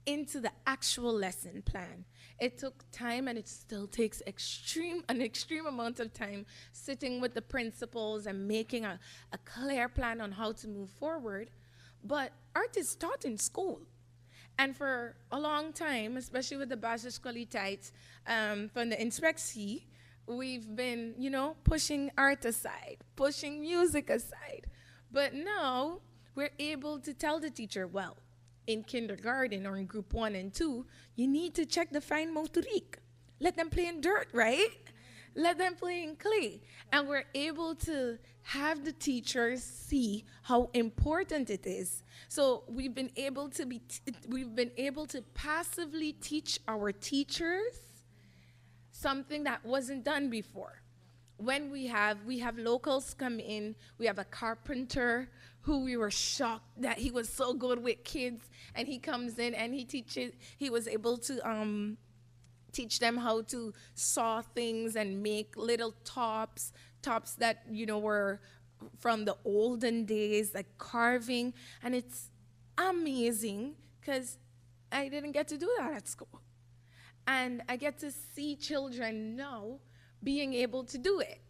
into the actual lesson plan. It took time and it still takes extreme an extreme amount of time sitting with the principals and making a, a clear plan on how to move forward. But art is taught in school. And for a long time, especially with the basiskwaliteit um, from the inspectie, we've been, you know, pushing art aside, pushing music aside. But now we're able to tell the teacher, well, in kindergarten or in group one and two, you need to check the fine motoriek. Let them play in dirt, right? Let them play in clay. And we're able to have the teachers see how important it is. So we've been able to be we've been able to passively teach our teachers something that wasn't done before. When we have we have locals come in, we have a carpenter who we were shocked that he was so good with kids and he comes in and he teaches he was able to teach them how to saw things and make little tops, tops that you know were from the olden days, like carving, and it's amazing because I didn't get to do that at school. And I get to see children now being able to do it.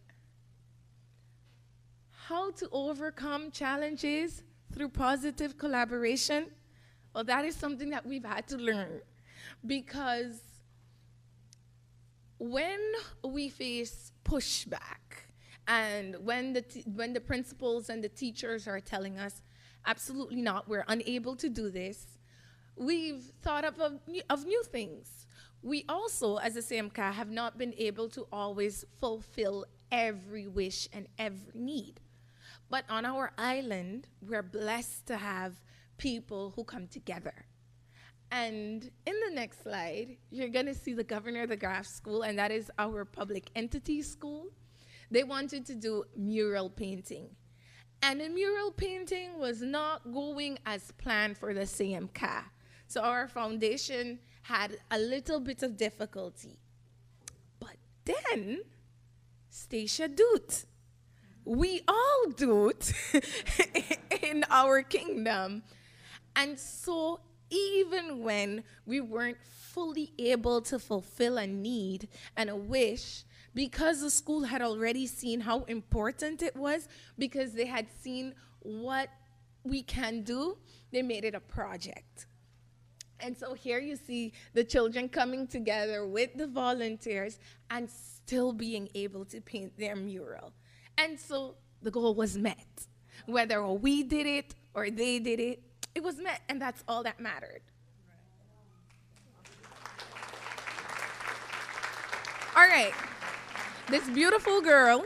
How to overcome challenges through positive collaboration? Well, that is something that we've had to learn because when we face pushback and when the, when the principals and the teachers are telling us, absolutely not, we're unable to do this, we've thought of, of, of new things. We also, as a CMK, have not been able to always fulfill every wish and every need. But on our island, we're blessed to have people who come together. And in the next slide, you're gonna see the Governor de Graaf School, and that is our public entity school. They wanted to do mural painting. And the mural painting was not going as planned for the CMK. So our foundation had a little bit of difficulty. But then, Statia doet. We all do it in our kingdom. And so even when we weren't fully able to fulfill a need and a wish, because the school had already seen how important it was, because they had seen what we can do, they made it a project. And so here you see the children coming together with the volunteers and still being able to paint their mural. And so the goal was met. Whether we did it or they did it, it was met, and that's all that mattered. All right. This beautiful girl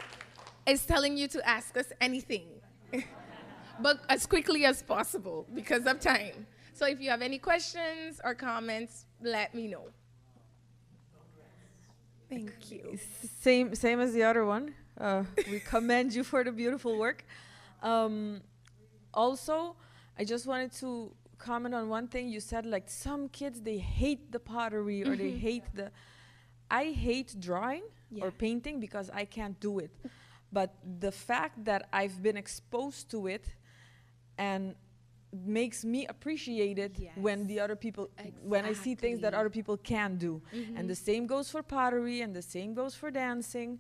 is telling you to ask us anything, but as quickly as possible because of time. So if you have any questions or comments, let me know. Thank you. Same, same as the other one. We commend you for the beautiful work. Also, I just wanted to comment on one thing you said. Like some kids, they hate the pottery or they hate the. I hate drawing or painting because I can't do it. But the fact that I've been exposed to it and makes me appreciate it when the other people when I see things that other people can do. And the same goes for pottery and the same goes for dancing.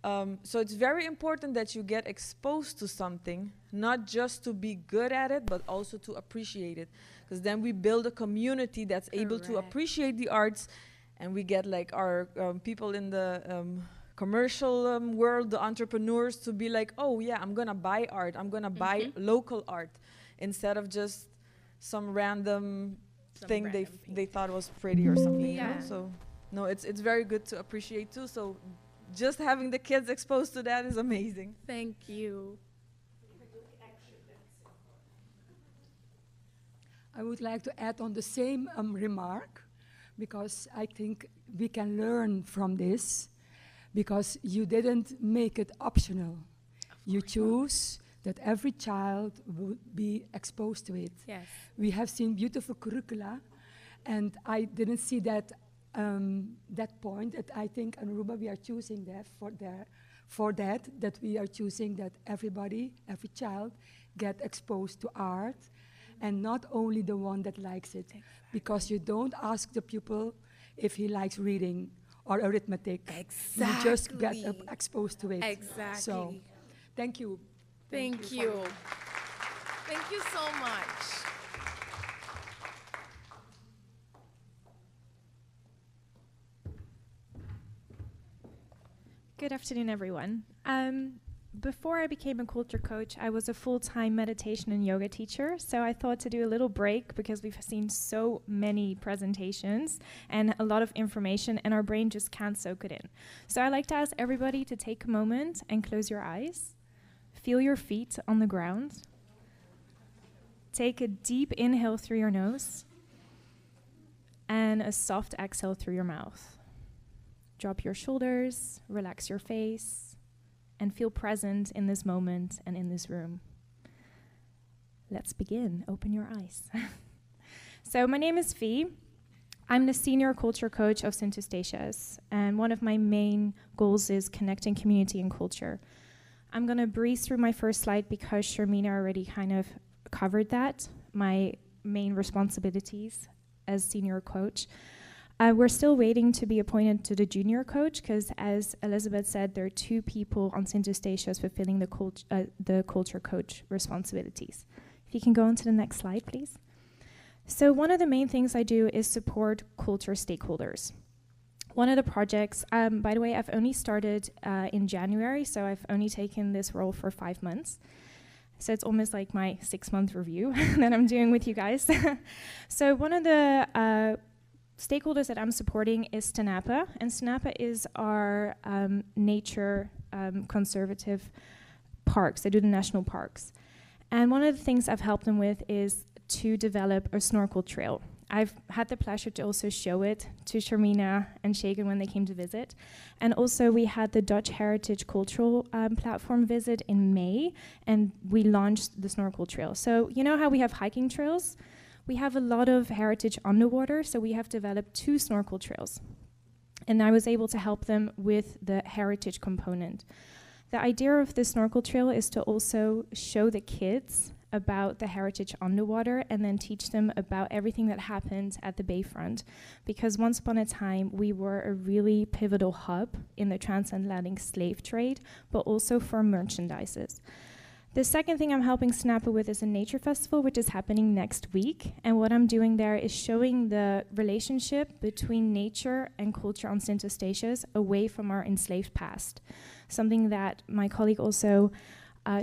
So it's very important that you get exposed to something, not just to be good at it, but also to appreciate it. Because then we build a community that's able to Correct. appreciate the arts, and we get like our people in the commercial world, the entrepreneurs, to be like, "Oh yeah, I'm gonna buy art. I'm gonna buy local art," instead of just some random Some thing they random they thought was pretty or something. You know? So no, it's very good to appreciate too. So just having the kids exposed to that is amazing. Thank you. I would like to add on the same remark, because I think we can learn from this, because you didn't make it optional. You choose that every child would be exposed to it. We have seen beautiful curricula, and I didn't see that point that I think in Aruba we are choosing that for that, that we are choosing that everybody, every child, get exposed to art, and not only the one that likes it, because you don't ask the pupil if he likes reading or arithmetic. You just get exposed to it. So, thank you. Thank Thank you. you. Thank you so much. Good afternoon, everyone. Before I became a culture coach, I was a full-time meditation and yoga teacher, so I thought to do a little break because we've seen so many presentations and a lot of information, and our brain just can't soak it in. So I like to ask everybody to take a moment and close your eyes. Feel your feet on the ground. Take a deep inhale through your nose and a soft exhale through your mouth. Drop your shoulders, relax your face, and feel present in this moment and in this room. Let's begin. Open your eyes. So my name is Fee. I'm the senior culture coach of Sint Eustatius, and one of my main goals is connecting community and culture. I'm going to breeze through my first slide because Sharmina already kind of covered that, my main responsibilities as senior coach. We're still waiting to be appointed to the junior coach because, as Elizabeth said, there are two people on Sint Eustatius fulfilling the culture coach responsibilities. If you can go on to the next slide, please. So one of the main things I do is support culture stakeholders. One of the projects, by the way, I've only started in January, so I've only taken this role for 5 months. So it's almost like my 6-month review that I'm doing with you guys. So one of the stakeholders that I'm supporting is STINAPA, and STINAPA is our nature conservative parks. They do the national parks. And one of the things I've helped them with is to develop a snorkel trail. I've had the pleasure to also show it to Sharmina and Shagan when they came to visit. And also we had the Dutch Heritage Cultural Platform visit in May, and we launched the snorkel trail. So you know how we have hiking trails? We have a lot of heritage underwater, so we have developed 2 snorkel trails. And I was able to help them with the heritage component. The idea of the snorkel trail is to also show the kids about the heritage underwater and then teach them about everything that happened at the Bayfront. Because once upon a time, we were a really pivotal hub in the transatlantic slave trade, but also for merchandises. The second thing I'm helping STINAPA with is a nature festival, which is happening next week. And what I'm doing there is showing the relationship between nature and culture on Sint Eustatius away from our enslaved past. Something that my colleague also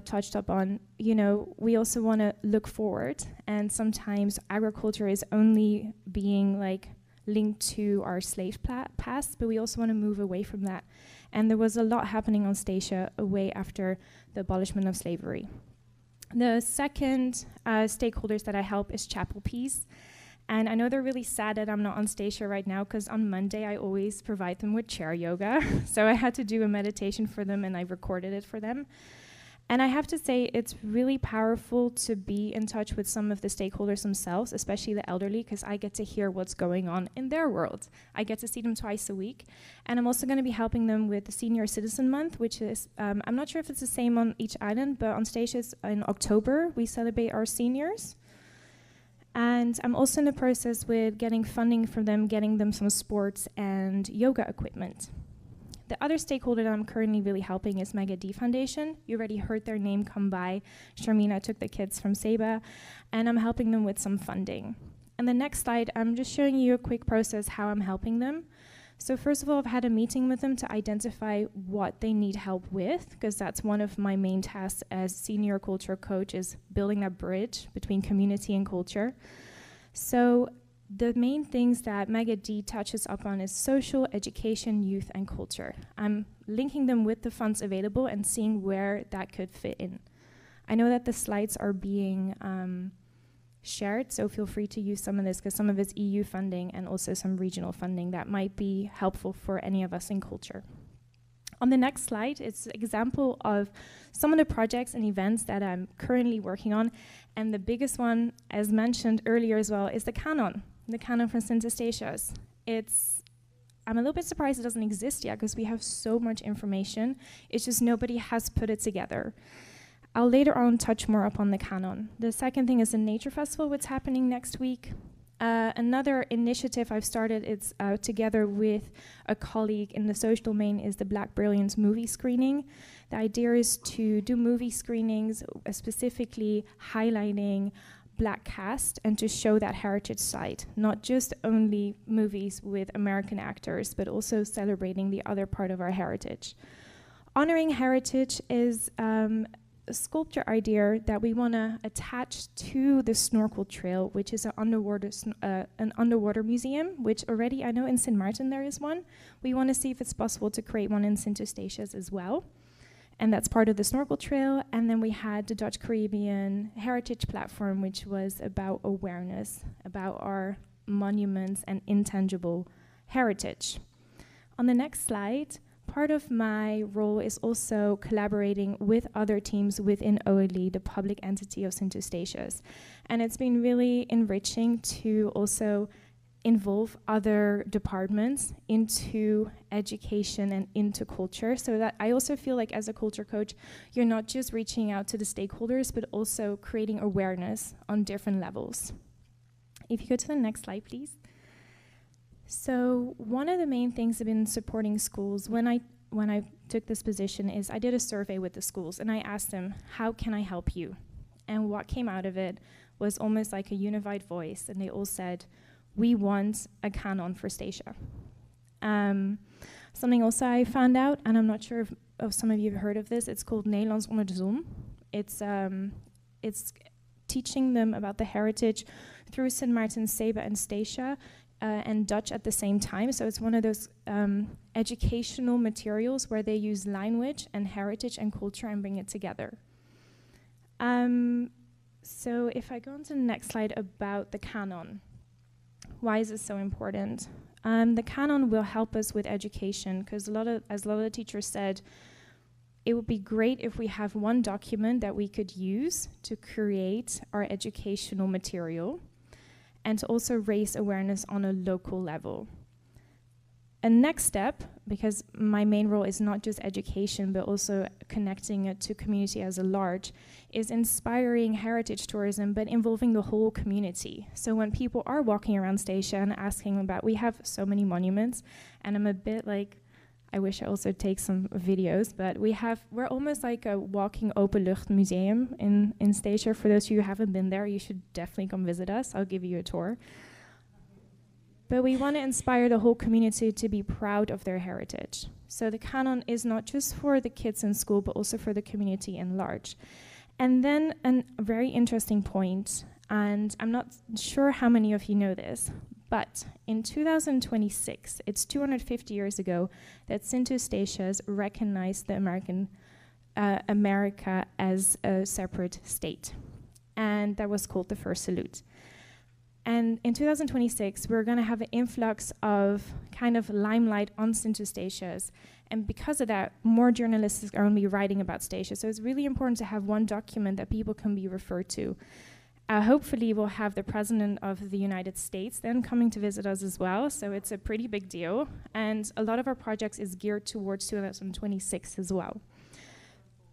touched up on. We also want to look forward, and sometimes agriculture is only being linked to our slave past, but we also want to move away from that. And there was a lot happening on Statia away after the abolishment of slavery. The second stakeholders that I help is Chapel Peace. And I know they're really sad that I'm not on Statia right now, because on Monday I always provide them with chair yoga. So I had to do a meditation for them, and I recorded it for them. And I have to say, it's really powerful to be in touch with some of the stakeholders themselves, especially the elderly, because I get to hear what's going on in their world. I get to see them twice a week. And I'm also going to be helping them with the Senior Citizen Month, which is, I'm not sure if it's the same on each island, but on Statia in October, we celebrate our seniors. And I'm also in the process with getting funding from them, getting them some sports and yoga equipment. The other stakeholder that I'm currently really helping is Mega D Foundation. You already heard their name come by. Sharmina took the kids from Saba, and I'm helping them with some funding. And the next slide, I'm just showing you a quick process how I'm helping them. So first of all, I've had a meeting with them to identify what they need help with, because that's one of my main tasks as senior culture coach, is building that bridge between community and culture. So the main things that MEGA-D touches up on is social, education, youth, and culture. I'm linking them with the funds available and seeing where that could fit in. I know that the slides are being shared, so feel free to use some of this, because some of it's EU funding and also some regional funding that might be helpful for any of us in culture. On the next slide, it's an example of some of the projects and events that I'm currently working on. And the biggest one, as mentioned earlier as well, is the Canon for Sint Eustatius. I'm a little bit surprised it doesn't exist yet, because we have so much information. It's just nobody has put it together. I'll later on touch more upon the Canon. The second thing is the Nature Festival, what's happening next week. Another initiative I've started, it's together with a colleague in the social domain, is the Black Brilliance movie screening. The idea is to do movie screenings, specifically highlighting Black cast and to show that heritage site, not just only movies with American actors, but also celebrating the other part of our heritage. Honoring heritage is a sculpture idea that we want to attach to the snorkel trail, which is an underwater museum, which already I know in St. Martin there is one. We want to see if it's possible to create one in Sint Eustatius as well. And that's part of the snorkel trail. And then we had the Dutch Caribbean Heritage Platform, which was about awareness about our monuments and intangible heritage. On the next slide, part of my role is also collaborating with other teams within OLE, the public entity of Sint Eustatius. And it's been really enriching to also involve other departments into education and into culture, so that I also feel like as a culture coach, you're not just reaching out to the stakeholders, but also creating awareness on different levels. If you go to the next slide, please. So one of the main things I've been supporting schools when I took this position is I did a survey with the schools and I asked them, how can I help you? And what came out of it was almost like a unified voice, and they all said, we want a canon for Statia. Something also I found out, and I'm not sure if some of you have heard of this, it's called Nederlands onder de zon. It's teaching them about the heritage through St. Martin, Saba, and Statia, and Dutch at the same time. So it's one of those educational materials where they use language and heritage and culture and bring it together. So if I go on to the next slide about the canon. Why is this so important? The canon will help us with education, because as a lot of the teachers said, it would be great if we have one document that we could use to create our educational material and to also raise awareness on a local level. A next step, because my main role is not just education, but also connecting it to community as a large, is inspiring heritage tourism, but involving the whole community. So when people are walking around Statia and asking about, we have so many monuments, and I'm a bit like, I wish I also take some videos, but we're almost like a walking openlucht museum in Statia. For those of you who haven't been there, you should definitely come visit us. I'll give you a tour. But we want to inspire the whole community to be proud of their heritage. So the canon is not just for the kids in school, but also for the community in large. And then a very interesting point, and I'm not sure how many of you know this, but in 2026, it's 250 years ago that Sint Eustatius recognized the America as a separate state. And that was called the First Salute. And in 2026, we're going to have an influx of kind of limelight on Sint Eustatius. And because of that, more journalists are going to be writing about Statia. So it's really important to have one document that people can be referred to. Hopefully, we'll have the President of the United States then coming to visit us as well. So it's a pretty big deal. And a lot of our projects is geared towards 2026 as well.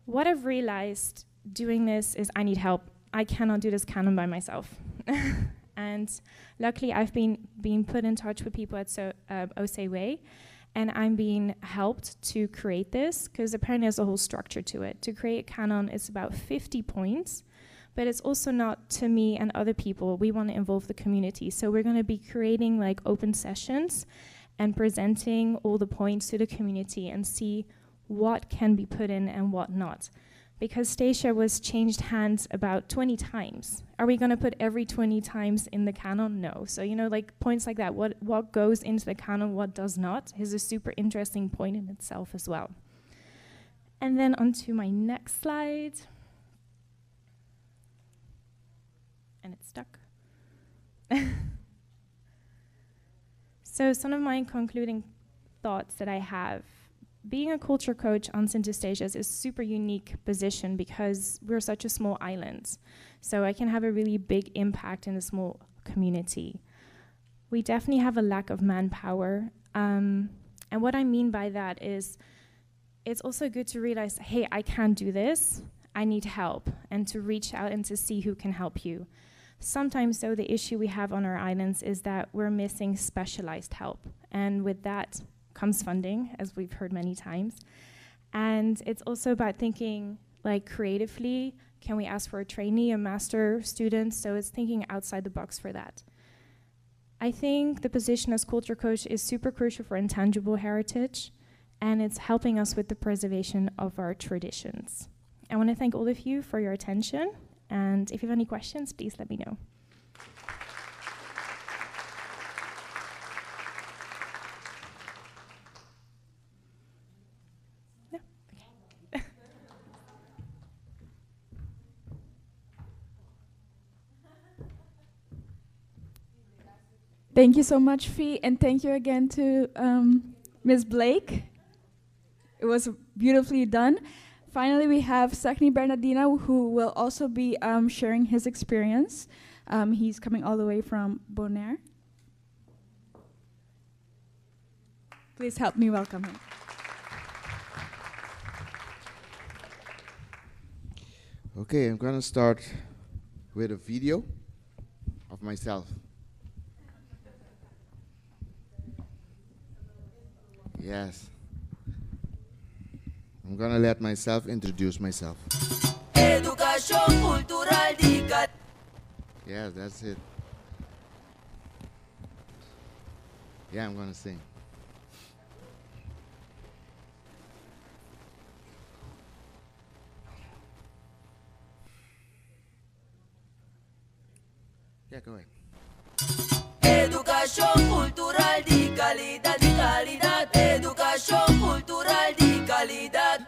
What I've realized doing this is I need help. I cannot do this canon by myself. And luckily, I've been being put in touch with people at OCW, and I'm being helped to create this, because apparently there's a whole structure to it. To create a canon, it's about 50 points, but it's also not to me and other people. We want to involve the community. So we're going to be creating open sessions and presenting all the points to the community and see what can be put in and what not. Because Statia was changed hands about 20 times. Are we going to put every 20 times in the canon? No. So, you know, like points like that, what, what goes into the canon, what does not, is a super interesting point in itself as well. And then onto my next slide. And it's stuck. So some of my concluding thoughts that I have. Being a culture coach on Sint Eustatius is super unique position because we're such a small island. So I can have a really big impact in a small community. We definitely have a lack of manpower. And what I mean by that is it's also good to realize, hey, I can't do this. I need help, and to reach out and to see who can help you. Sometimes, though, the issue we have on our islands is that we're missing specialized help. And with that comes funding, as we've heard many times. And it's also about thinking creatively. Can we ask for a trainee, a master student? So it's thinking outside the box for that. I think the position as culture coach is super crucial for intangible heritage, and it's helping us with the preservation of our traditions. I want to thank all of you for your attention, and if you have any questions, please let me know. No? Okay. Thank you so much, Fee, and thank you again to Miz Blake. It was beautifully done. Finally, we have Segni Bernadina, who will also be sharing his experience. He's coming all the way from Bonaire. Please help me welcome him. Okay, I'm going to start with a video of myself. Yes. I'm going to let myself introduce myself. Educacion cultural di Yeah, that's it. Yeah, I'm going to sing. Yeah, go ahead. Educacion cultural di calidad, di calidad. Educacion cultural di calidad.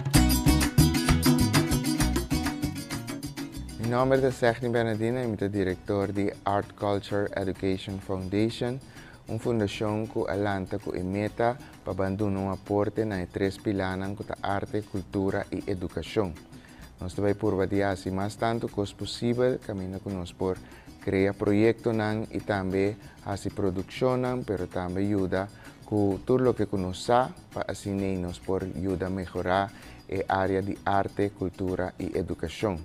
Mi nomber ta Segni Bernadina y mi ta director di Art Culture Education Foundation, un fundacion cu a lanta cu e meta pa bandona un aporte na e tres pilanan cu ta arte, cultura y educacion. Nos ta bay purba di haci mas tanto cos posibel caminda cu nos por crea proyectonan y tambe haci produccionnan, pero tambe yuda cu tur loke cu nos sa pa asina nos por yuda mehora e area di arte, cultura y educacion.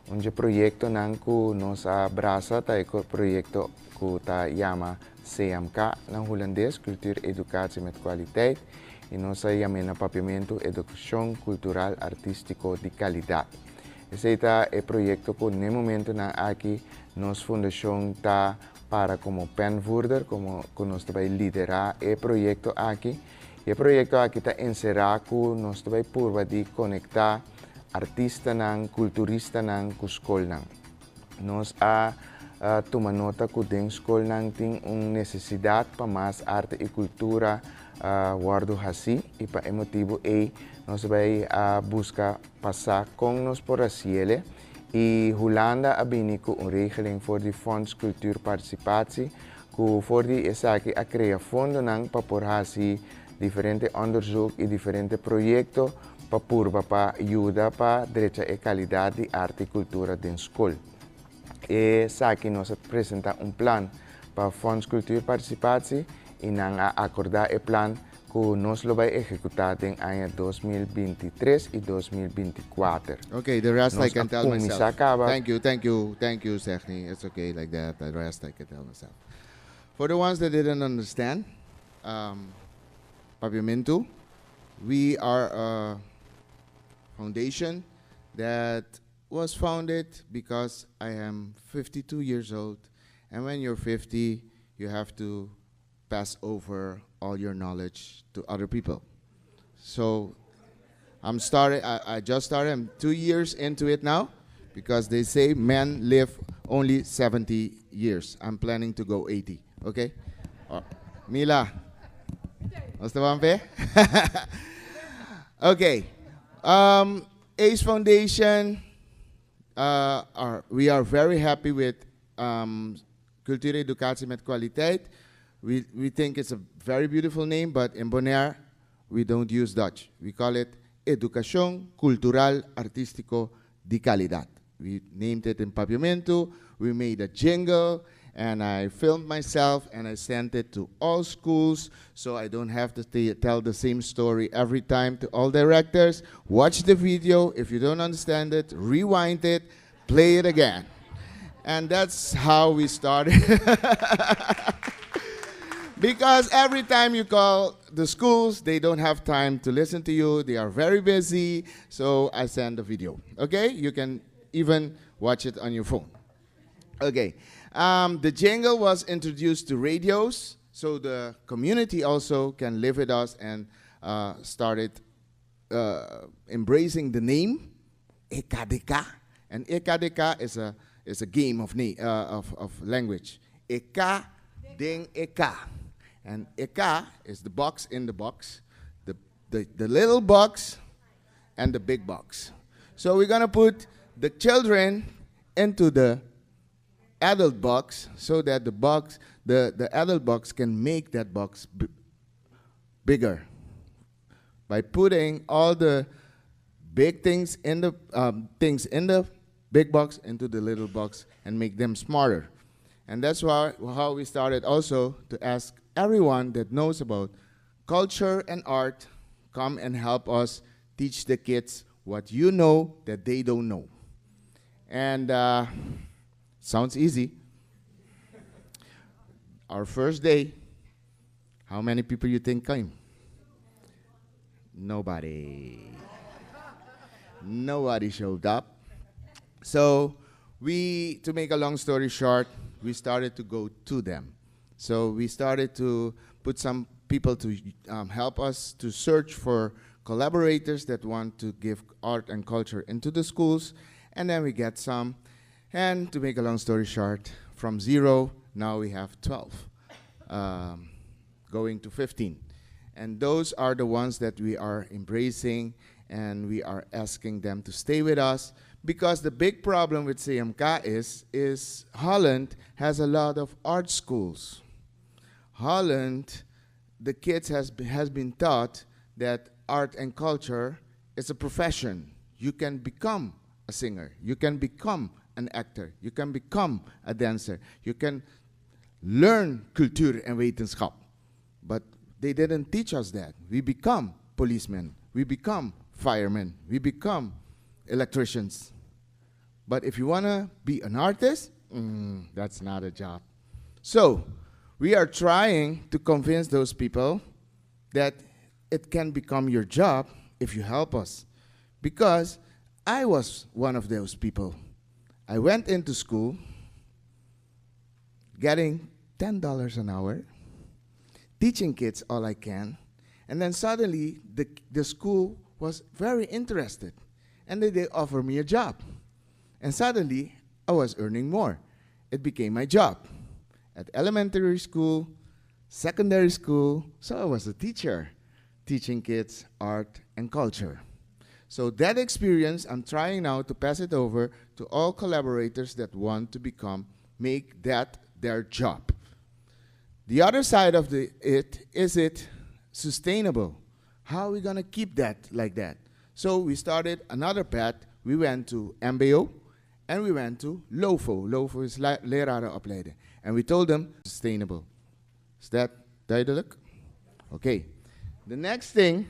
Un proyectonan cu nos a brasa ta e proyecto cu ta yama CMK na Hulandes, Cultuur Educatie met Kwaliteit, y nos a yama na papiamento Educacion Cultural Artistico di Calidad. Esey ta e proyecto cu na e momentonan aki nos fundacion ta para como penvoerder, como cu nos ta bay lidera e proyecto aki. E proyecto aki ta encera cu nos ta bay purba di conecta artistanan, culturistanan cu scolnan. Nos a tuma nota cu den scolnan tin un necesidad pa mas arte y cultura wordo haci y pa e motibo ey nos ta bay a busca pasa con nos por haciele. Y Hulanda a bini cu un regeling voor di Fonds Cultuurparticipatie, cu voor di esaki a crea fondonan pa por haci diferente onderzoek y diferente proyecto pa purba pa yuda pa drecha e calidad di arte y cultura den scol. Esaki nos a presenta un plan pa Fonds Cultuurparticipatie y nan a acorda e plan cu nos lo bay ehecuta den aña 2023 y 2024. Okay, the rest I Nos can a tell cuminsa myself. caba. Thank you, thank you, thank you, Segni. It's okay like that. The rest I can tell myself. For the ones that didn't understand, Papiamento, we are a foundation that was founded because I am 52 years old, and when you're 50, you have to pass over all your knowledge to other people. So I'm started, I just started, I'm 2 years into it now because they say men live only 70 years. I'm planning to go 80, okay? Mila, was ta bon, Okay. ACE Foundation, we are very happy with Cultuureducatie met kwaliteit. We think it's a very beautiful name, but in Bonaire, we don't use Dutch. We call it Edukashon Kultural Artístiko di Kalidat. We named it in Papiamento, we made a jingle, and I filmed myself and I sent it to all schools so I don't have to tell the same story every time to all directors. Watch the video. If you don't understand it, rewind it, play it again. And that's how we started. Because every time you call the schools, they don't have time to listen to you. They are very busy. So I send the video. Okay? You can even watch it on your phone. Okay. The jingle was introduced to radios, so the community also can live with us and started embracing the name EKDK. And EKDK is a game of language. EK den EK. And EK is the box in the box, the little box and the big box. So we're gonna put the children into the adult box so that the adult box can make that box bigger. By putting all the big things in the big box into the little box and make them smarter. And that's why how we started also to ask everyone that knows about culture and art, come and help us teach the kids what you know that they don't know. And sounds easy. Our first day, how many people you think came? Nobody. Nobody showed up. So we, to make a long story short, we started to go to them. So we started to put some people to help us to search for collaborators that want to give art and culture into the schools, and then we get some. And to make a long story short, from 0, now we have 12, going to 15. And those are the ones that we are embracing and we are asking them to stay with us because the big problem with CMK is Holland has a lot of art schools. Holland, the kids has been taught that art and culture is a profession. You can become a singer, you can become an actor, you can become a dancer, you can learn cultuur en wetenschap. But they didn't teach us that. We become policemen, we become firemen, we become electricians. But if you wanna be an artist, that's not a job. So we are trying to convince those people that it can become your job if you help us. Because I was one of those people. I went into school getting $10 an hour, teaching kids all I can, and then suddenly the school was very interested, and they offered me a job. And suddenly, I was earning more. It became my job. At elementary school, secondary school, so I was a teacher, teaching kids art and culture. So that experience, I'm trying now to pass it over to all collaborators that want to make that their job. The other side of it, is it sustainable? How are we going to keep that like that? So we started another path. We went to MBO and we went to LOVO. LOVO is lerarenopleiding. And we told them sustainable. Is that duidelijk? Okay. The next thing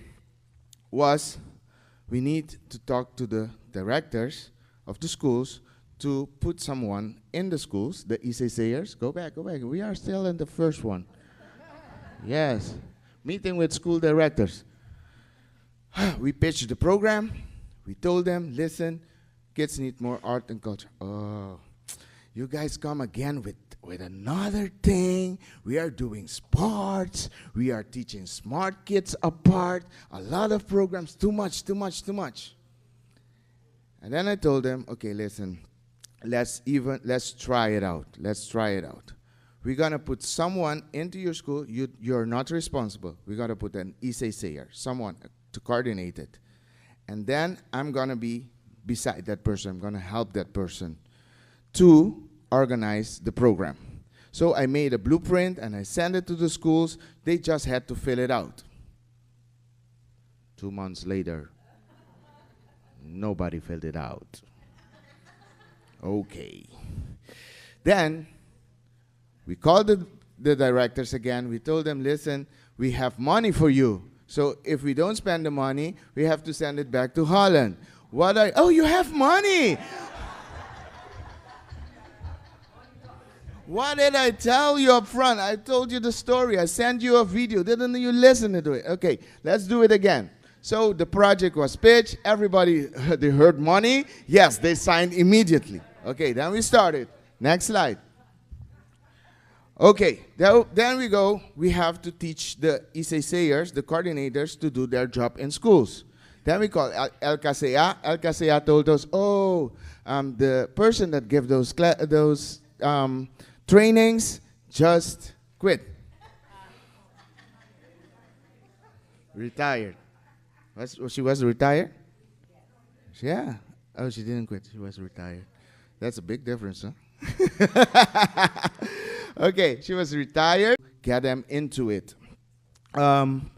was we need to talk to the directors of the schools to put someone in the schools, the ICC'ers. Go back, go back. We are still in the first one. Yes. Meeting with school directors. We pitched the program. We told them, listen, kids need more art and culture. Oh, you guys come again with with another thing. We are doing sports. We are teaching smart kids apart. A lot of programs. Too much, too much, too much. And then I told them, okay, listen, let's even let's try it out. Let's try it out. We're gonna put someone into your school. You you're not responsible. We're gonna put an ICCer, someone to coordinate it. And then I'm gonna be beside that person. I'm gonna help that person to organize the program. So I made a blueprint and I sent it to the schools. They just had to fill it out. 2 months later, nobody filled it out. Okay. Then we called the directors again. We told them, listen, we have money for you. So if we don't spend the money, we have to send it back to Holland. What are, oh, you have money! What did I tell you up front? I told you the story. I sent you a video. Didn't you listen to it? Okay, let's do it again. So the project was pitched. Everybody, they heard money. Yes, they signed immediately. Okay, then we started. Next slide. Okay, then we go. We have to teach the ICCers, the coordinators, to do their job in schools. Then we call LKCA. LKCA told us, oh, the person that gave those trainings just quit. Retired. She was retired? Yeah. Oh, she didn't quit. She was retired. That's a big difference, huh? Okay, she was retired. Get them into it. The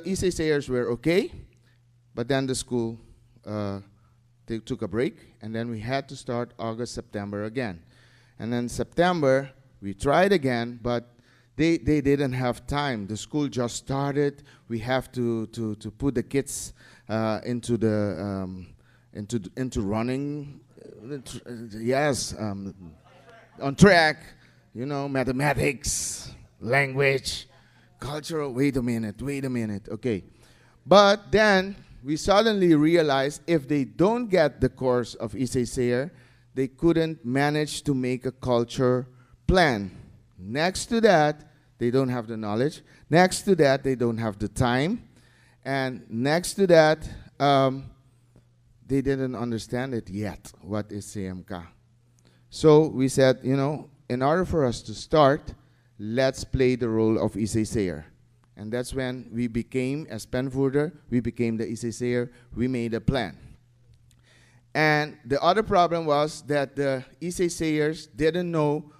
ICCers were okay, but then the school, they took a break, and then we had to start August, September again. And then September, we tried again, but they didn't have time. The school just started. We have to put the kids into running. Yes, on track, mathematics, language, cultural. Wait a minute, wait a minute. Okay. But then we suddenly realized if they don't get the course of ICCer, they couldn't manage to make a culture plan. Next to that, they don't have the knowledge. Next to that, they don't have the time. And next to that, they didn't understand it yet, what is CMK. So we said, in order for us to start, let's play the role of ICCer. And that's when we became, as Penvoerder, we became the ICCer. We made a plan. And the other problem was that the ICCers didn't know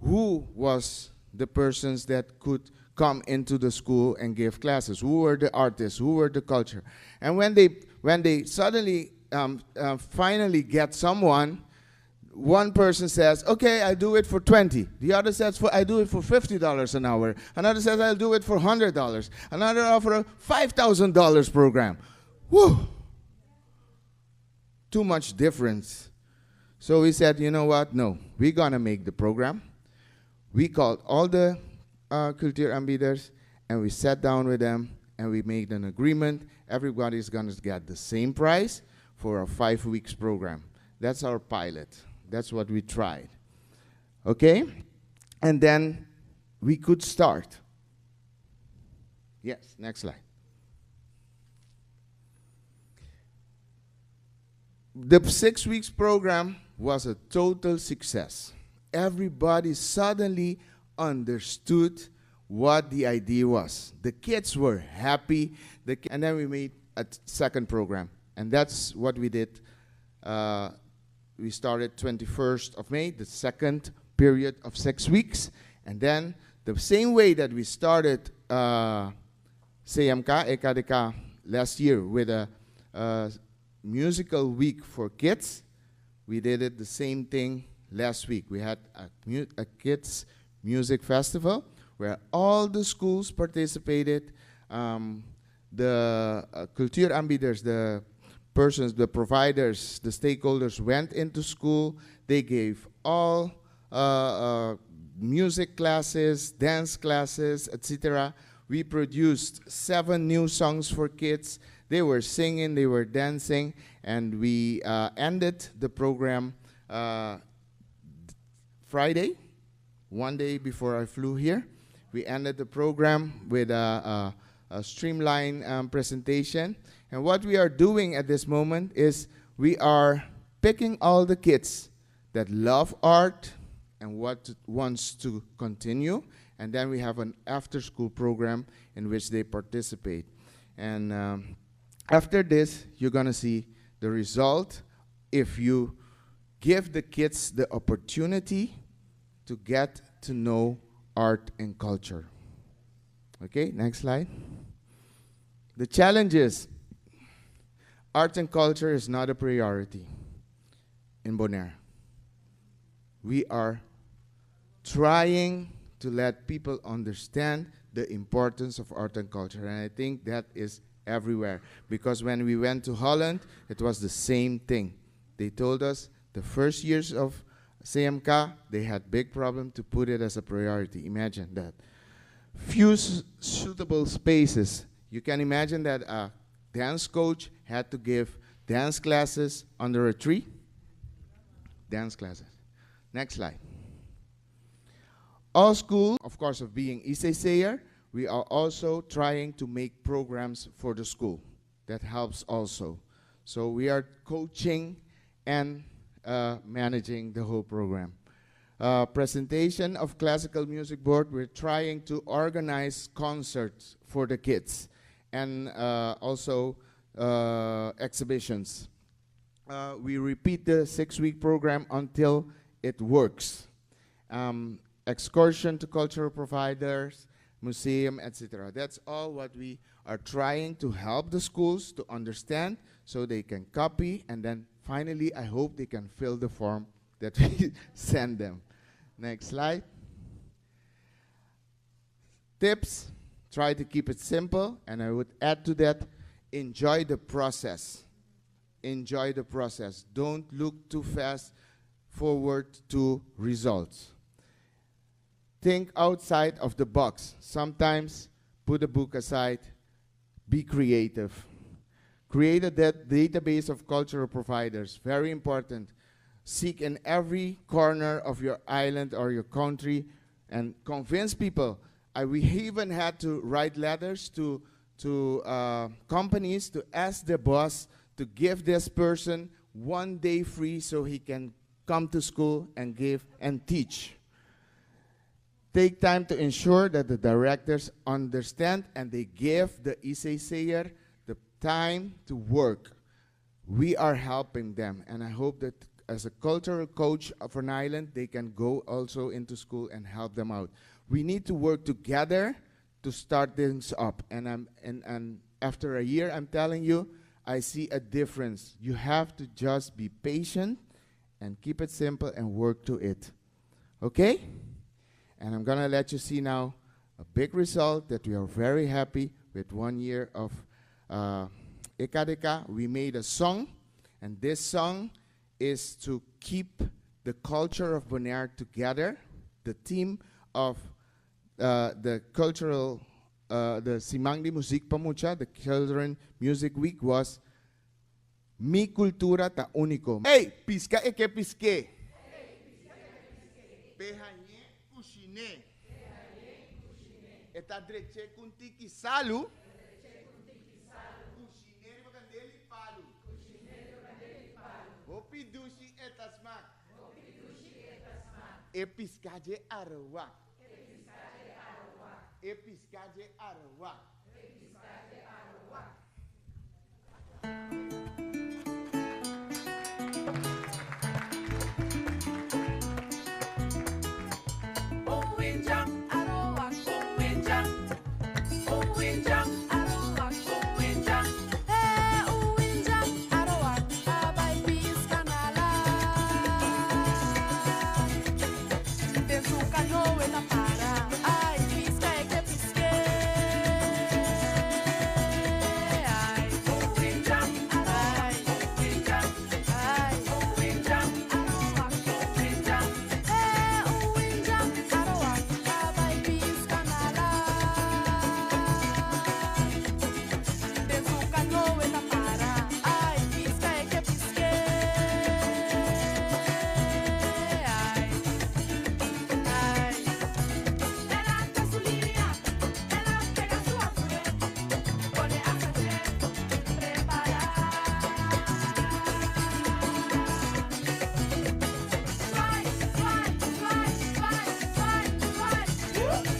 who was the persons that could come into the school and give classes, who were the artists, who were the culture. And when they suddenly finally get someone, one person says, okay, I do it for 20. The other says, I do it for $50 an hour. Another says, I'll do it for $100. Another offer a $5,000 program. Whew. Too much difference. So we said, you know what? No, we're going to make the program. We called all the cultuuraanbieders, and we sat down with them, and we made an agreement. Everybody's going to get the same price for a 5 weeks program. That's our pilot. That's what we tried. Okay? And then we could start. Yes, next slide. The 6 weeks program was a total success. Everybody suddenly understood what the idea was. The kids were happy. And then we made a second program. And that's what we did. We started 21st of May, the second period of 6 weeks. And then the same way that we started CMK, EKDK last year with a musical week for kids, we did it the same thing last week. We had a kids music festival where all the schools participated. The cultuuraanbieders, the persons, the providers, the stakeholders went into school. They gave all music classes, dance classes, etc. We produced 7 new songs for kids. They were singing, they were dancing, and we ended the program Friday, one day before I flew here. We ended the program with a streamlined presentation. And what we are doing at this moment is we are picking all the kids that love art and what wants to continue. And then we have an after-school program in which they participate. And after this, you're gonna see the result if you give the kids the opportunity to get to know art and culture. Okay, next slide. The challenge is art and culture is not a priority in Bonaire. We are trying to let people understand the importance of art and culture, and I think that is everywhere. Because when we went to Holland, it was the same thing. They told us the first years of CMK, they had big problem to put it as a priority. Imagine that. Few suitable spaces. You can imagine that a dance coach had to give dance classes under a tree. Dance classes. Next slide. All school, of course, of being ICC'er, we are also trying to make programs for the school. That helps also. So we are coaching and managing the whole program. Presentation of Classical Music Board, we're trying to organize concerts for the kids and also exhibitions. We repeat the 6-week program until it works. Excursion to cultural providers, museum, etc. That's all what we are trying to help the schools to understand so they can copy, and then finally I hope they can fill the form that we send them. Next slide. Tips, try to keep it simple, and I would add to that, enjoy the process. Enjoy the process. Don't look too fast forward to results. Think outside of the box. Sometimes put a book aside, be creative. Create a database of cultural providers, very important. Seek in every corner of your island or your country and convince people. We even had to write letters to companies to ask the boss to give this person 1 day free so he can come to school and give and teach. Take time to ensure that the directors understand and they give the ICC'er the time to work. We are helping them, and I hope that as a cultural coach of an island, they can go also into school and help them out. We need to work together to start things up, and after a year, I'm telling you, I see a difference. You have to just be patient and keep it simple and work to it. Okay? And I'm going to let you see now a big result that we are very happy with 1 year of EKDK. We made a song, and this song is to keep the culture of Bonaire together, the theme of the cultural, the Siman di Muzik pa Mucha, the Children Music Week was Mi cultura ta único. Hey, pisca e que pisque. Pejañe cushine. Eta dreche kuntiki salu. Cushine bakandeli palu. Hopi dushi etasmak. E piscaje arwa. E piscaje arwa.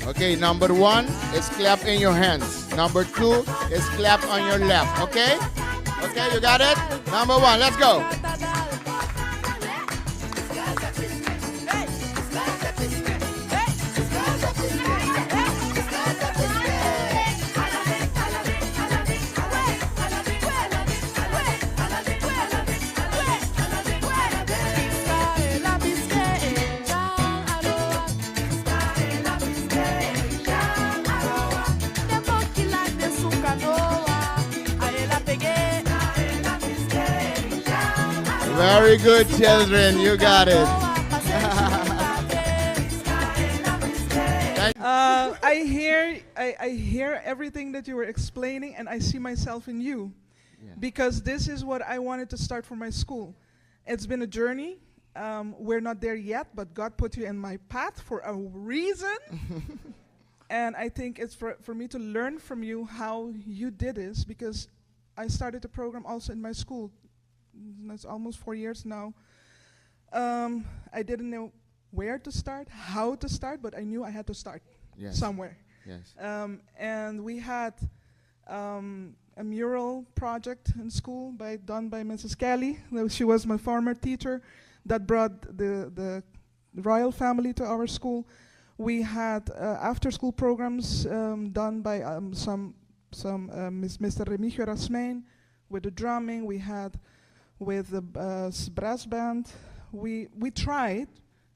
Okay, number one is clap in your hands. Number two is clap on your lap. Okay? Okay, you got it? Number one, let's go. Very good, children. You got it. I hear everything that you were explaining, and I see myself in you, because this is what I wanted to start for my school. It's been a journey. We're not there yet, but God put you in my path for a reason. And I think it's for me to learn from you how you did this, because I started the program also in my school. That's almost 4 years now. I didn't know where to start, how to start, but I knew I had to start somewhere. And we had a mural project in school done by Mrs. Kelly. She was my former teacher that brought the royal family to our school. We had after-school programs done by some Mr. Remigio Rasmijn with the drumming. We had with the brass band. We tried,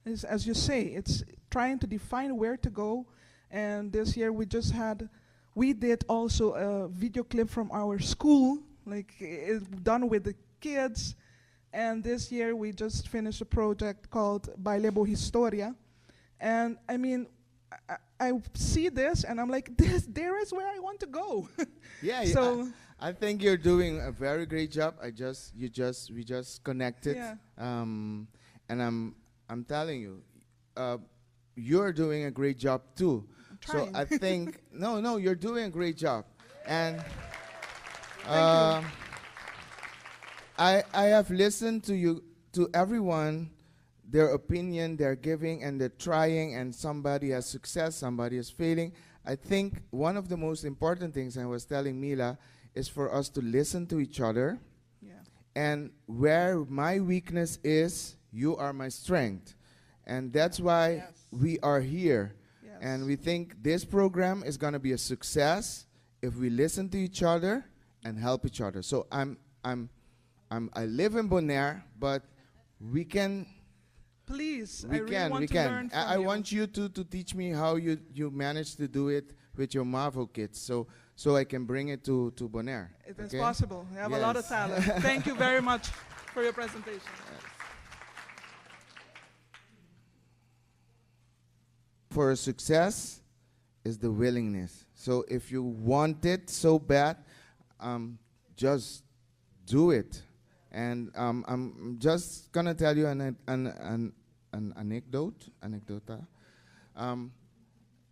as you say, it's trying to define where to go. And this year we did also a video clip from our school, like done with the kids. And this year we just finished a project called Baile Bo Historia. And I mean, I see this and I'm like, this, there is where I want to go. Yeah, So I think you're doing a very great job. I just, you just, we just connected, and I'm telling you, you're doing a great job too. So Trying. I think, no, you're doing a great job, and Thank you. I have listened to you, to everyone, their opinion, they're giving and they're trying, and somebody has success, somebody is failing. I think one of the most important things I was telling Mila is for us to listen to each other. And where my weakness is, you are my strength. And that's why we are here. And we think this program is going to be a success if we listen to each other and help each other. So I live in Bonaire, but we can Please, we I really can, want we to can. learn from I you. want you to teach me how you manage to do it with your Marvel kids, so I can bring it to Bonaire. It is okay? possible. You have a lot of talent. Thank you very much for your presentation. For success is the willingness. So if you want it so bad, just do it. And I'm just gonna tell you an anecdote. Anecdota.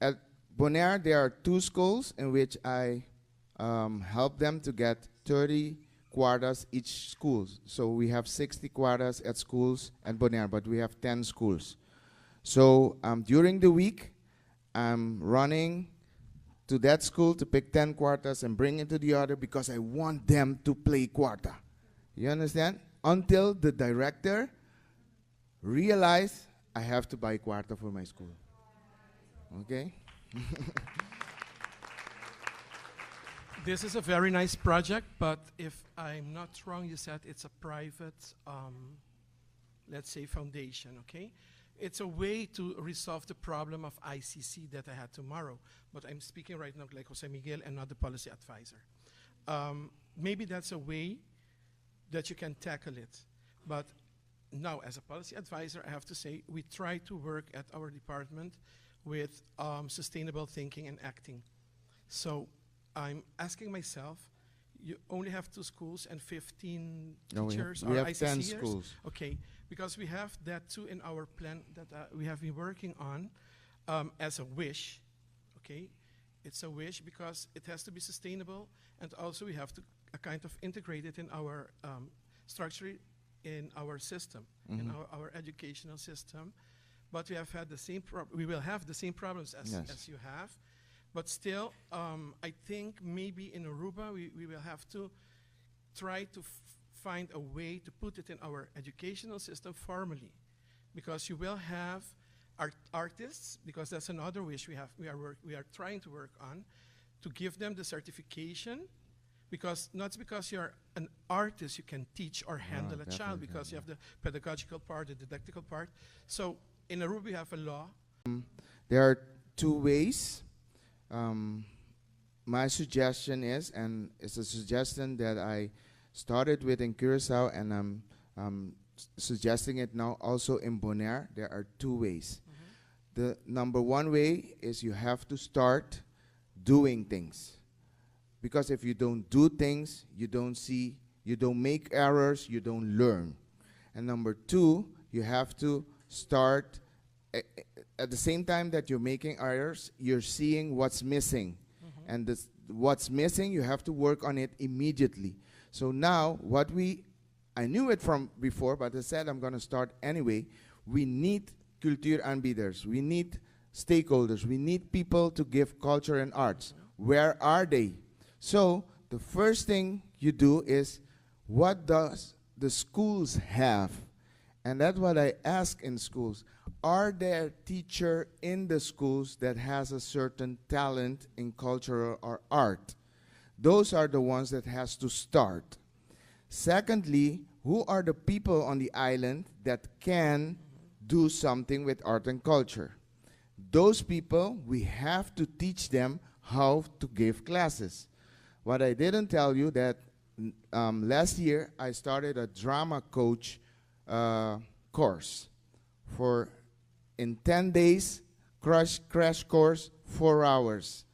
At Bonaire, there are two schools in which I help them to get 30 kuartas each school. So we have 60 kuartas at schools at Bonaire, but we have 10 schools. So during the week, I'm running to that school to pick 10 kuartas and bring it to the other because I want them to play kuarta. You understand? Until the director realized I have to buy kuarta for my school. Okay? This is a very nice project, but if I'm not wrong, you said it's a private, let's say, foundation, okay? It's a way to resolve the problem of ICC that I had tomorrow, but I'm speaking right now like Jose Miguel and not the policy advisor. Maybe that's a way that you can tackle it, but now as a policy advisor, I have to say we try to work at our department with sustainable thinking and acting. So I'm asking myself, you only have two schools and 15 No, teachers we or have 10 ICCers? schools. Okay, because we have that too in our plan that we have been working on as a wish, okay? It's a wish because it has to be sustainable, and also we have to kind of integrate it in our structure, in our system, in our educational system. But we have had the same prob- we will have the same problems as, as you have. But still, I think maybe in Aruba we will have to try to find a way to put it in our educational system formally. Because you will have artists, because that's another wish we have, we are trying to work on, to give them the certification, because not because you're an artist you can teach or handle a child, because you have the pedagogical part, the didactical part. So in Aruba we have a law. There are two ways. My suggestion is, and it's a suggestion that I started with in Curacao, and I'm suggesting it now also in Bonaire, there are two ways. The number one way is you have to start doing things. Because if you don't do things, you don't see, you don't make errors, you don't learn. And number two, you have to start at the same time that you're making errors, you're seeing what's missing. And this, what's missing, you have to work on it immediately. So now, what we, I knew it from before, but I said I'm going to start anyway. We need cultuuraanbieders. We need stakeholders. We need people to give culture and arts. Where are they? So the first thing you do is, what does the schools have? And that's what I ask in schools. Are there teacher in the schools that has a certain talent in culture or art? Those are the ones that has to start. Secondly, who are the people on the island that can do something with art and culture? Those people, we have to teach them how to give classes. What I didn't tell you that last year I started a drama coach course for in 10 days, crash course, 4 hours.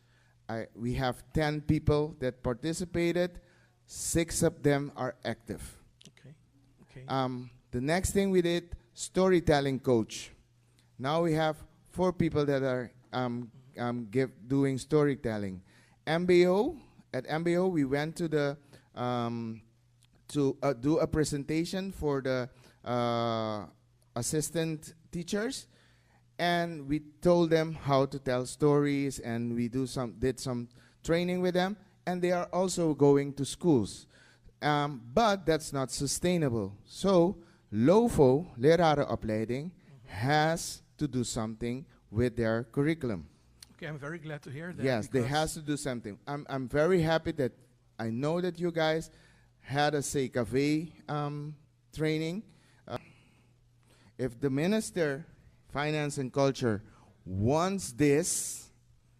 We have 10 people that participated. 6 of them are active. The next thing we did, storytelling coach. Now we have 4 people that are doing storytelling. MBO, at MBO we went to do a presentation for the assistant teachers, and we told them how to tell stories, and we did some training with them, and they are also going to schools. But that's not sustainable. So LOVO, Lerarenopleiding, has to do something with their curriculum. Okay, I'm very glad to hear that. Yes, they because has to do something. I'm very happy that I know that you guys had a CKV training. If the Minister, Finance and Culture, wants this,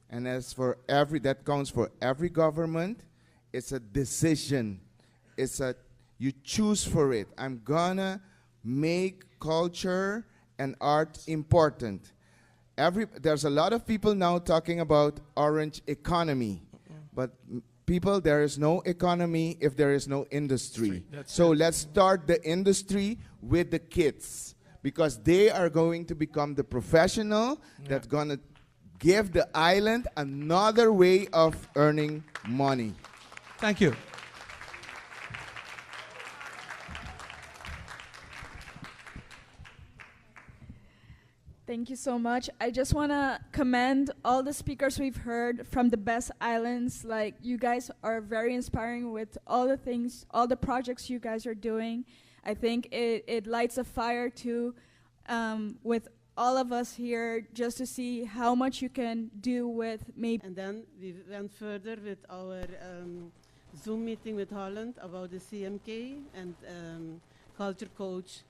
and as for every, that counts for every government, it's a decision. It's a, you choose for it. I'm going to make culture and art important. There's a lot of people now talking about orange economy, but people, there is no economy if there is no industry. That's So it. Let's start the industry with the kids, because they are going to become the professional that's going to give the island another way of earning money. Thank you. Thank you so much. I just want to commend all the speakers we've heard from the best islands. You guys are very inspiring with all the things, all the projects you guys are doing. I think it lights a fire too, with all of us here, just to see how much you can do with maybe. And then we went further with our Zoom meeting with Holland about the CMK and Culture Coach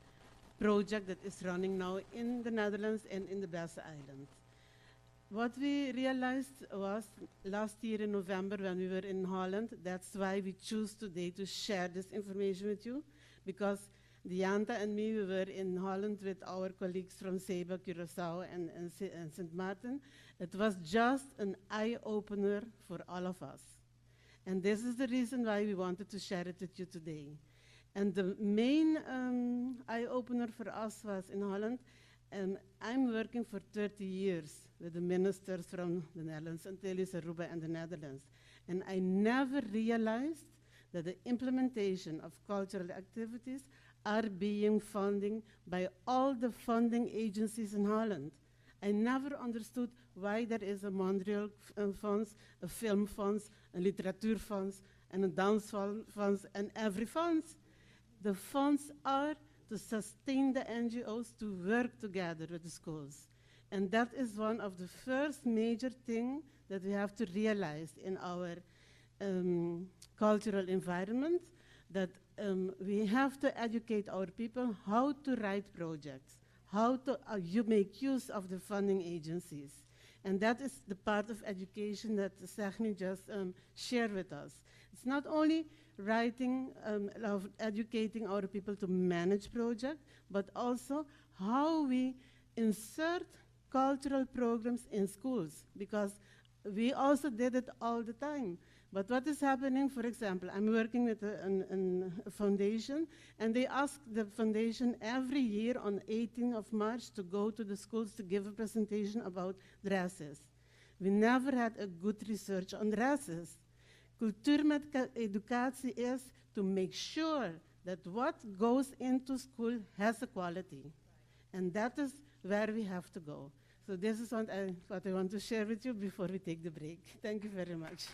project that is running now in the Netherlands and in the Best Island. What we realized was last year in November when we were in Holland, that's why we choose today to share this information with you, because Diantha and me, we were in Holland with our colleagues from Saba, Curaçao, and St. Martin. It was just an eye-opener for all of us. And this is the reason why we wanted to share it with you today. And the main eye-opener for us was in Holland, and I'm working for 30 years with the ministers from the Netherlands, Antilles, Aruba, and the Netherlands. And I never realized that the implementation of cultural activities are being funding by all the funding agencies in Holland. I never understood why there is a Montreal funds, a film funds, a literatuurfonds, and a dance funds, and every funds. The funds are to sustain the NGOs to work together with the schools. And that is one of the first major things that we have to realize in our cultural environment, that we have to educate our people how to write projects, how to you make use of the funding agencies. And that is the part of education that Segni just shared with us. It's not only writing, of educating our people to manage projects, but also how we insert cultural programs in schools, because we also did it all the time. But what is happening, for example, I'm working with a foundation, and they ask the foundation every year on 18th of March to go to the schools to give a presentation about dresses. We never had a good research on dresses. Cultuur met educatie is to make sure that what goes into school has a quality. And that is where we have to go. So this is what I want to share with you before we take the break. Thank you very much.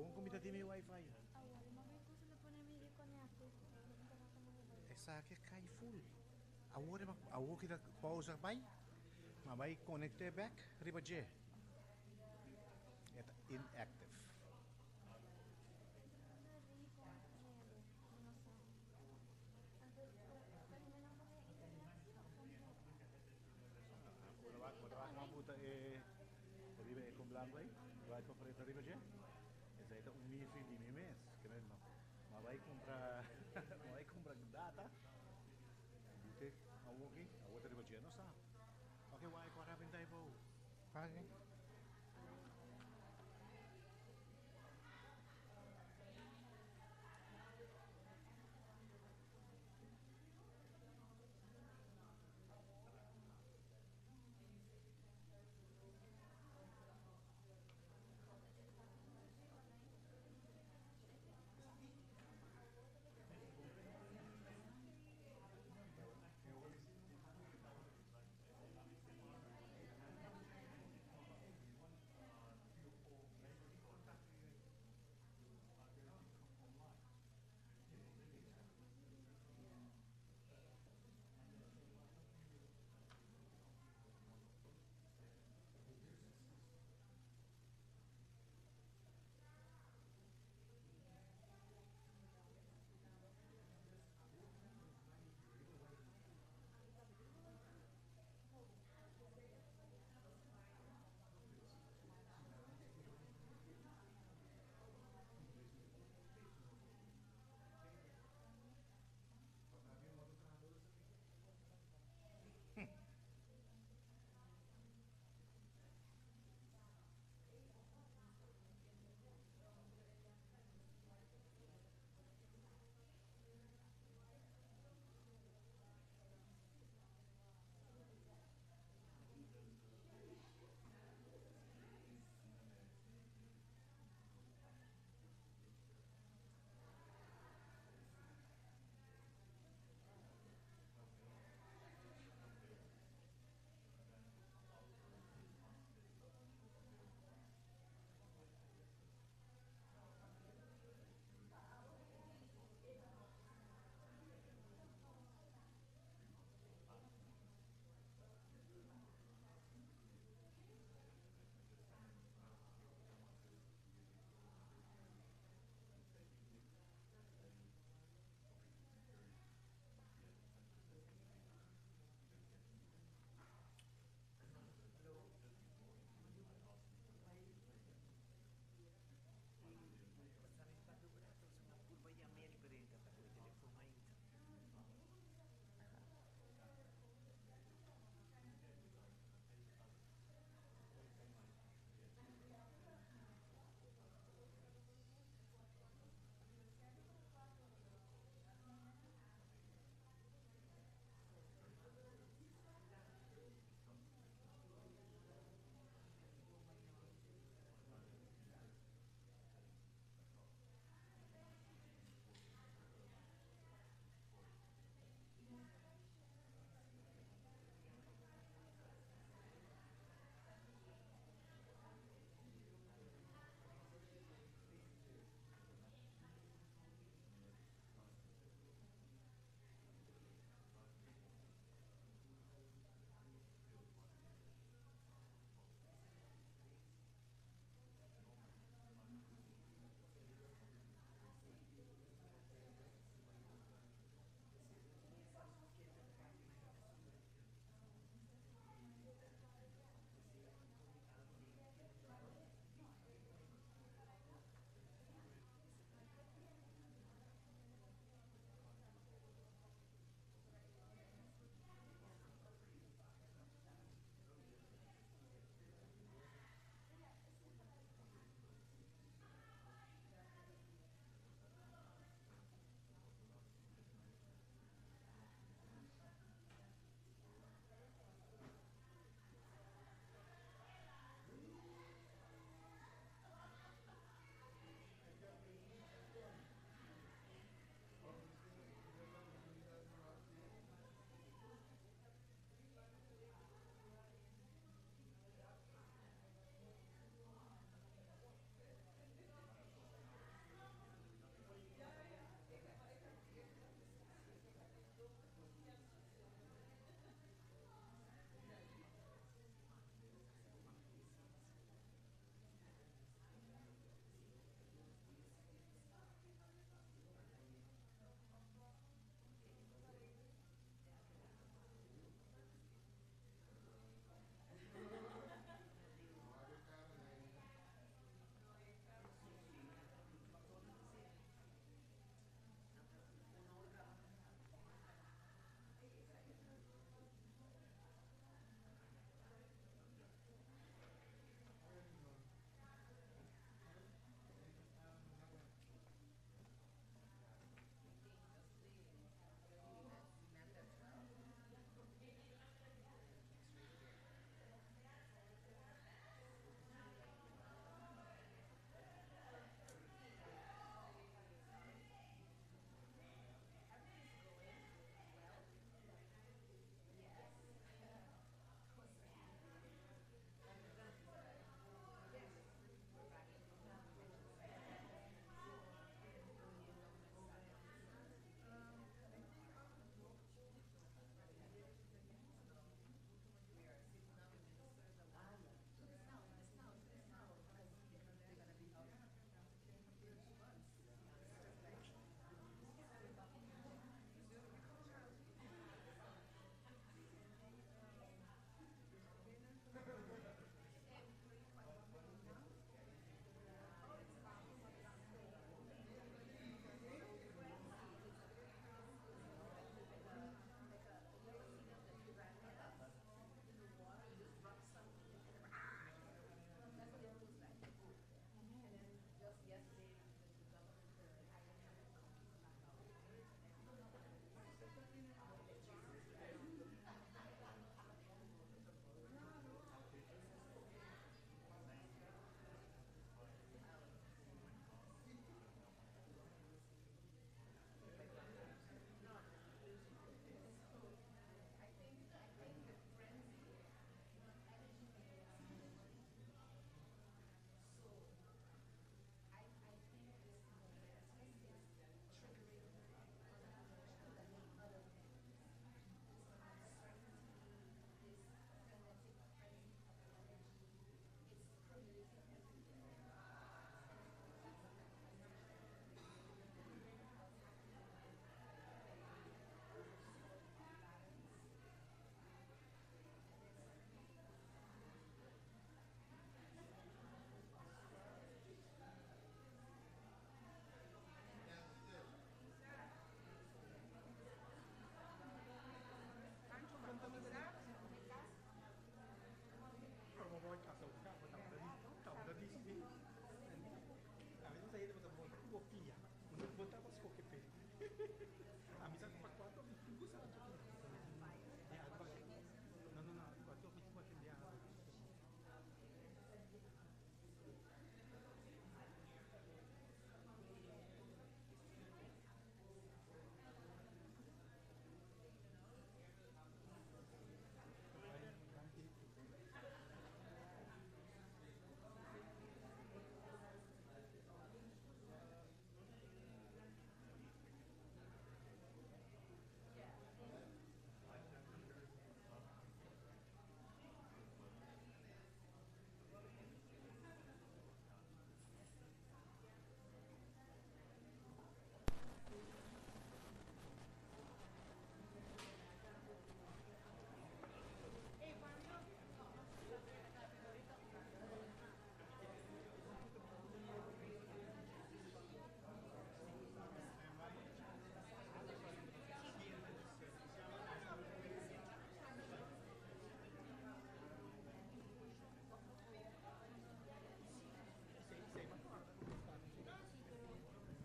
Bon ku mi ta tin mi wifi. Esaki a kai full. Awor awor ki ta pausa bai, ma bai konekt'é bek riba dje. E ta inactive. Bo ta wak buta e riba e con blanco ei, wak con preto riba dje. Esei ta un mifi di mi mes. Ma bai cumpra, ma bai cumpra data. Bute awoki, awor ta riba dje no sa. Ok, wak kor a binta ei bou. Wak.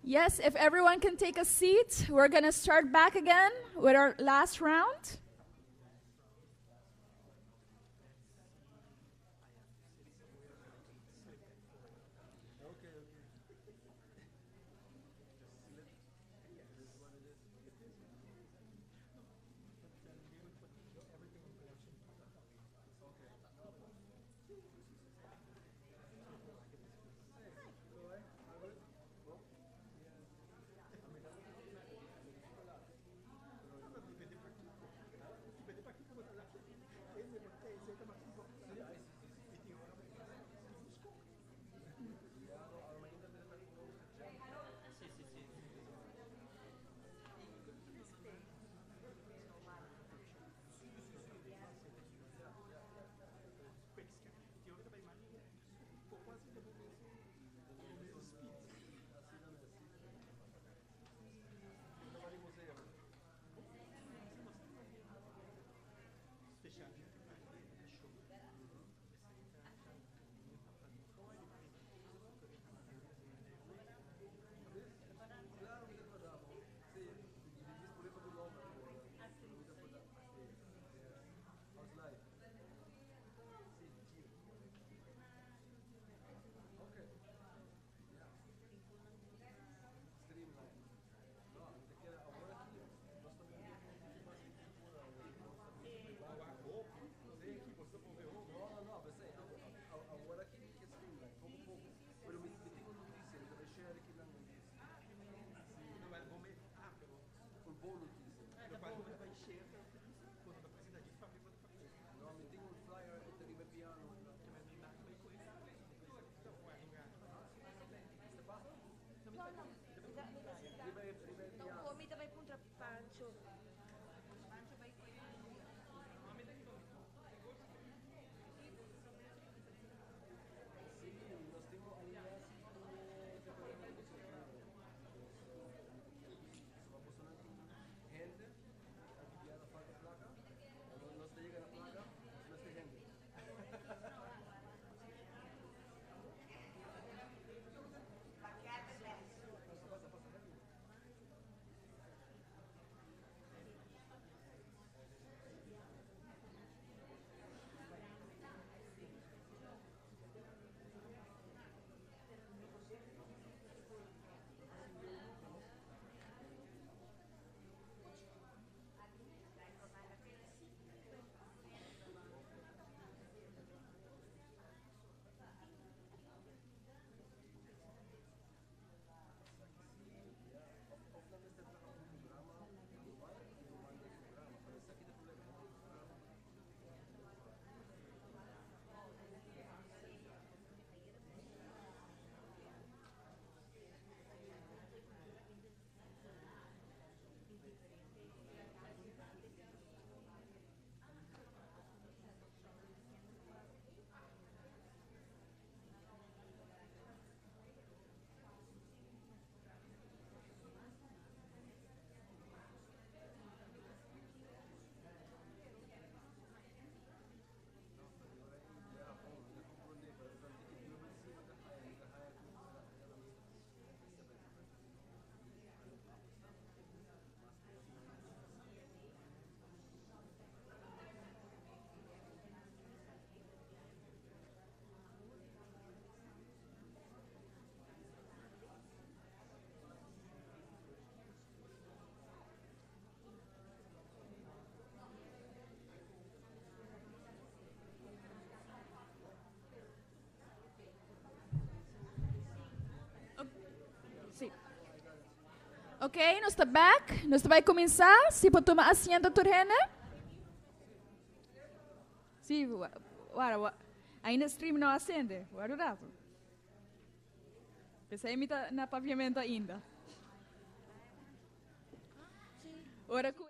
Yes, if everyone can take a seat, we're going to start back again with our last round. Ok, nos ta back. Nos ta bay cuminsa. Si por tuma asiento tur hende. Si, wara, wa, ainda stream no a sende. Wara un rato. Pesey mi ta na papiamento ainda. Ora cu.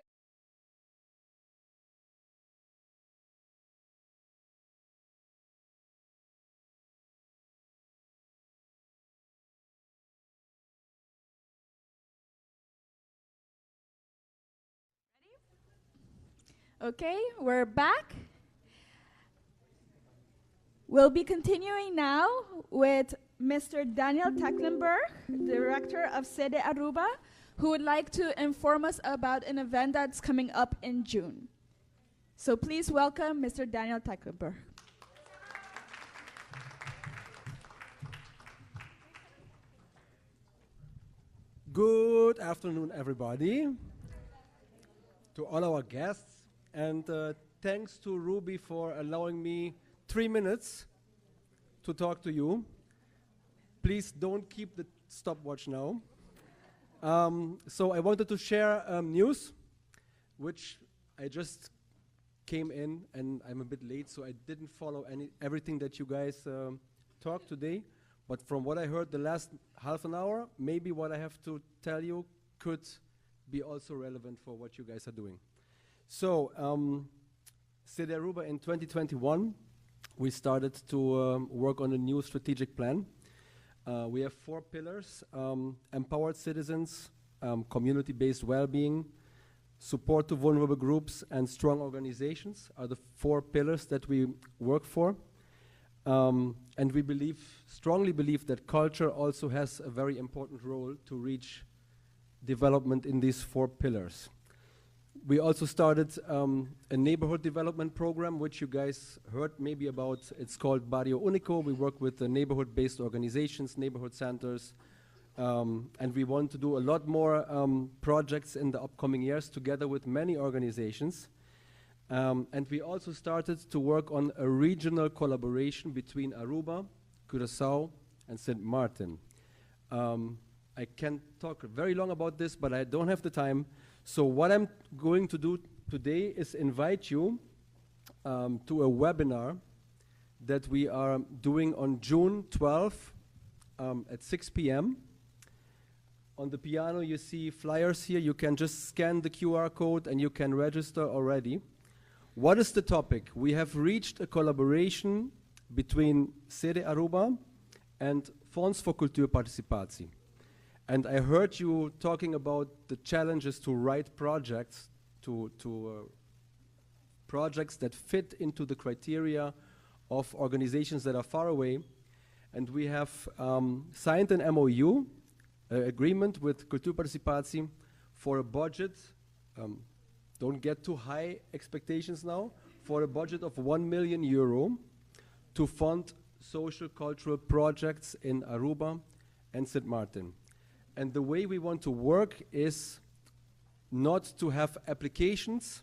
Okay, we're back. We'll be continuing now with Mr. Daniel Tecklenburg, Director of Cede Aruba, who would like to inform us about an event that's coming up in June. So please welcome Mr. Daniel Tecklenburg. Good afternoon, everybody, to all our guests, and thanks to Ruby for allowing me 3 minutes to talk to you. Please don't keep the stopwatch now. So I wanted to share news, which I just came in and I'm a bit late, so I didn't follow any everything that you guys talked today. But from what I heard the last half an hour, maybe what I have to tell you could be also relevant for what you guys are doing. So, Cede Aruba in 2021, we started to work on a new strategic plan. We have four pillars: empowered citizens, community-based well-being, support to vulnerable groups, and strong organizations are the four pillars that we work for. And we strongly believe that culture also has a very important role to reach development in these four pillars. We also started a neighborhood development program, which you guys heard maybe about. It's called Barrio Unico. We work with the neighborhood-based organizations, neighborhood centers, and we want to do a lot more projects in the upcoming years together with many organizations. And we also started to work on a regional collaboration between Aruba, Curacao, and St. Martin. I can't talk very long about this, but I don't have the time. So what I'm going to do today is invite you to a webinar that we are doing on June 12th at 6 p.m. On the piano, you see flyers here. You can just scan the QR code and you can register already. What is the topic? We have reached a collaboration between Cede Aruba and Fonds voor Cultuurparticipatie. And I heard you talking about the challenges to write projects, to projects that fit into the criteria of organizations that are far away. And we have signed an MOU, agreement with Cultuurparticipatie for a budget. Don't get too high expectations now, for a budget of €1 million to fund social cultural projects in Aruba and St. Martin. And the way we want to work is not to have applications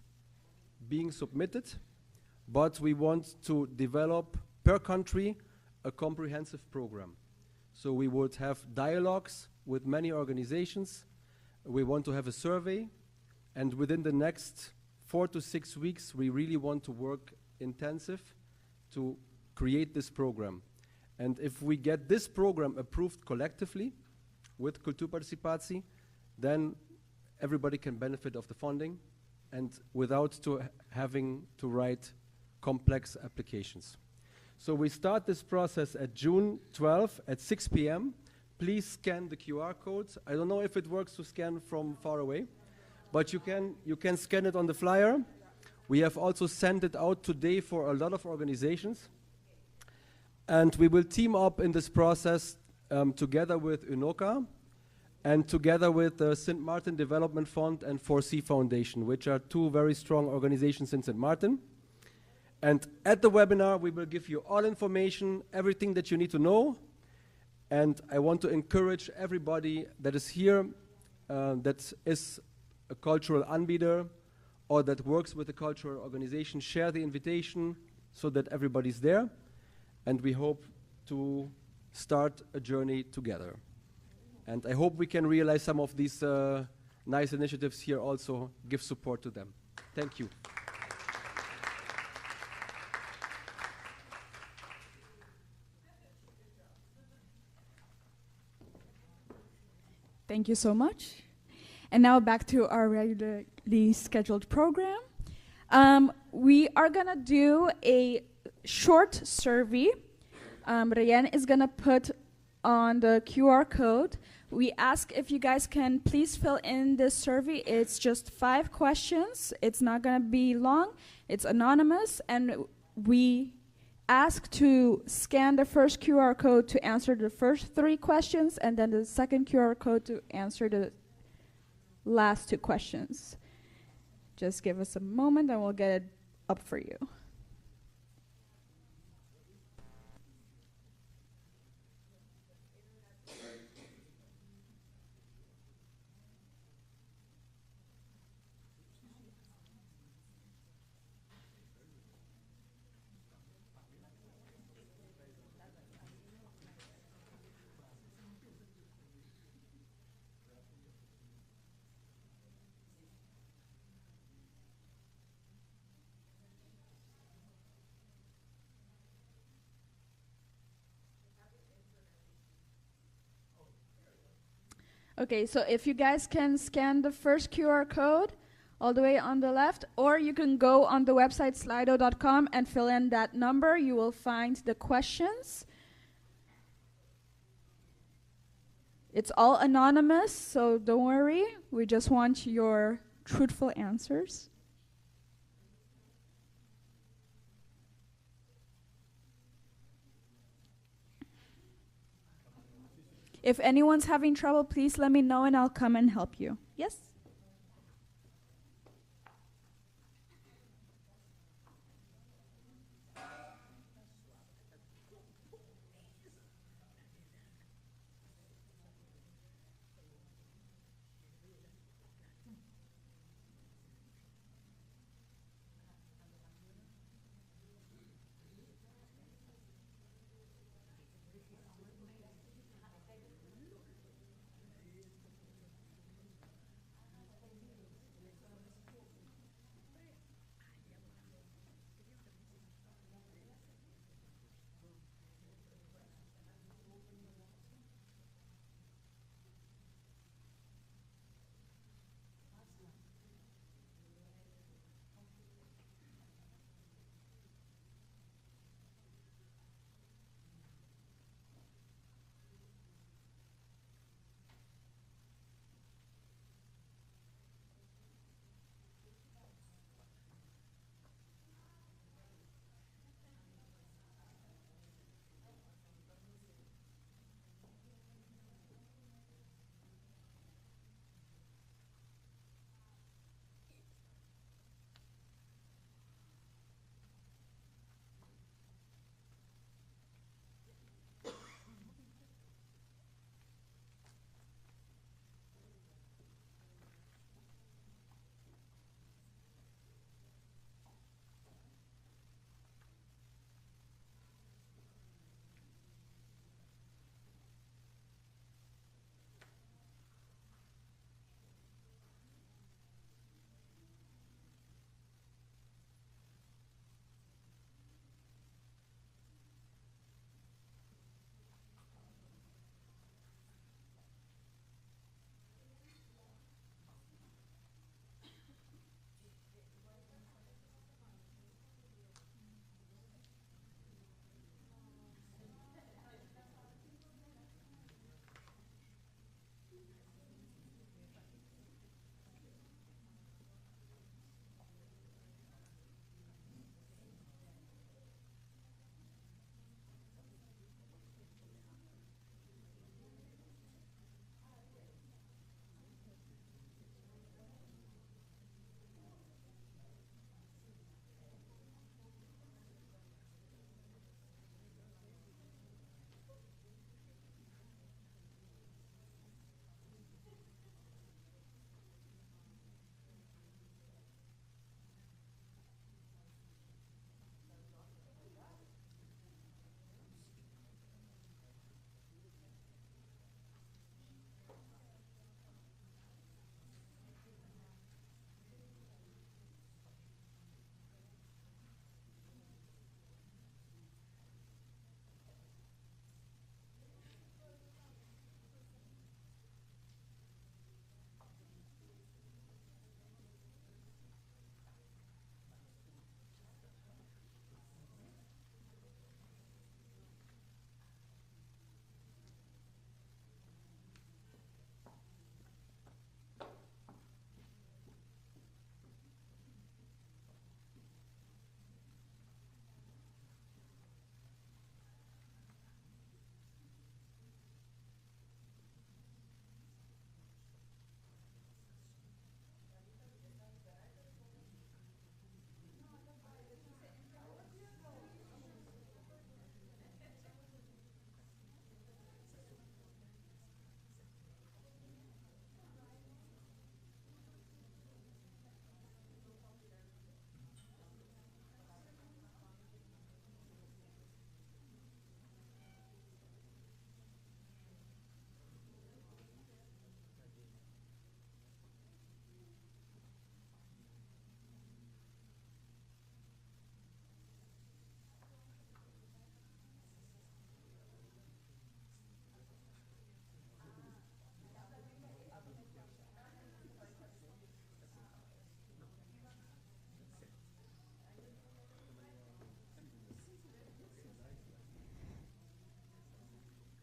being submitted, but we want to develop per country a comprehensive program. So we would have dialogues with many organizations. We want to have a survey, and within the next 4 to 6 weeks, we really want to work intensive to create this program. And if we get this program approved collectively with Cultuurparticipatie, then everybody can benefit of the funding and without to having to write complex applications. So we start this process at June 12 at 6 p.m. Please scan the QR codes. I don't know if it works to scan from far away, but you can scan it on the flyer. We have also sent it out today for a lot of organizations. And we will team up in this process together with UNOCA and together with the St. Martin Development Fund and 4C Foundation, which are two very strong organizations in St. Martin. And at the webinar, we will give you all information, everything that you need to know. And I want to encourage everybody that is here, that is a cultural aanbieder or that works with a cultural organization, share the invitation so that everybody's there. And we hope to start a journey together. And I hope we can realize some of these nice initiatives here also, give support to them. Thank you. Thank you so much. And now back to our regularly scheduled program. We are going to do a short survey. Rayan is going to put on the QR code. We ask if you guys can please fill in this survey. It's just 5 questions. It's not going to be long. It's anonymous, and we ask to scan the first QR code to answer the first 3 questions, and then the second QR code to answer the last 2 questions. Just give us a moment and we'll get it up for you. If you guys can scan the first QR code all the way on the left, or you can go on the website slido.com and fill in that number. You will find the questions. It's all anonymous, so don't worry. We just want your truthful answers. If anyone's having trouble, please let me know and I'll come and help you. Yes?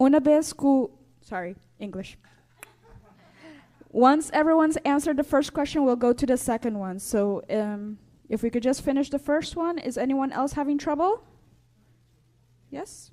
Una bes ku, sorry, English. Once everyone's answered the first question, we'll go to the second one. So if we could just finish the first one. Is anyone else having trouble? Yes?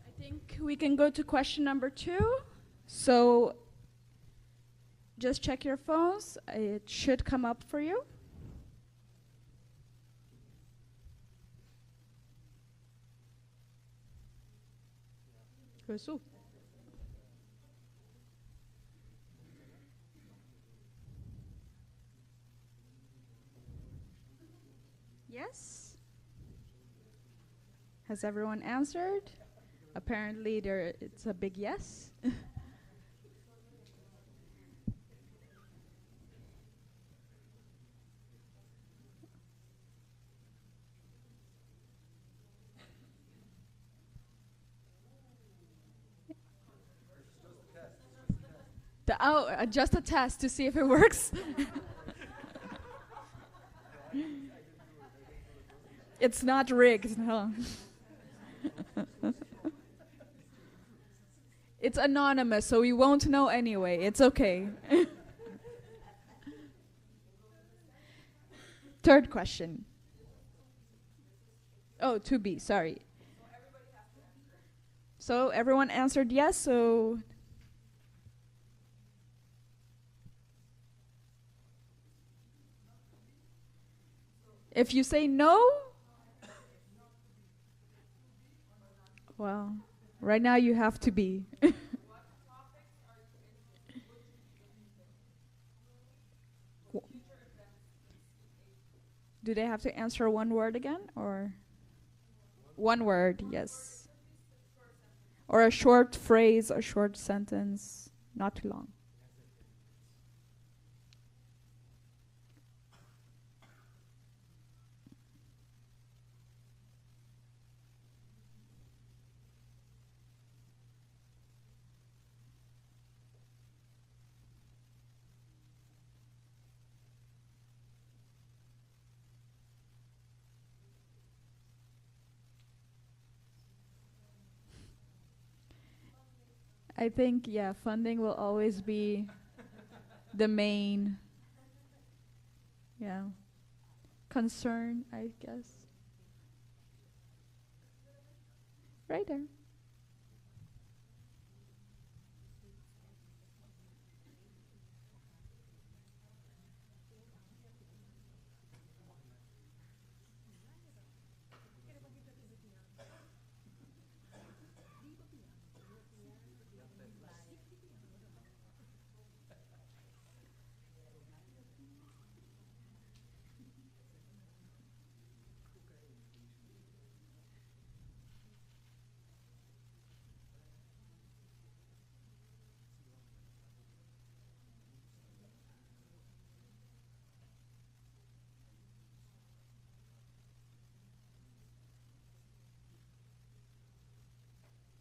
I think we can go to question number 2. So just check your phones. It should come up for you. Goed. Yes? Has everyone answered? Apparently there it's a big yes. Oh, just a test to see if it works. It's not rigged, no. It's anonymous, so we won't know anyway. It's okay. Third question. Oh, 2B, sorry. So everyone answered yes, so... If you say no, well, right now you have to be. Do they have to answer one word again, or? One word, yes. Or a short phrase, a short sentence, not too long. I think, yeah, funding will always be the main, concern, I guess. Right there.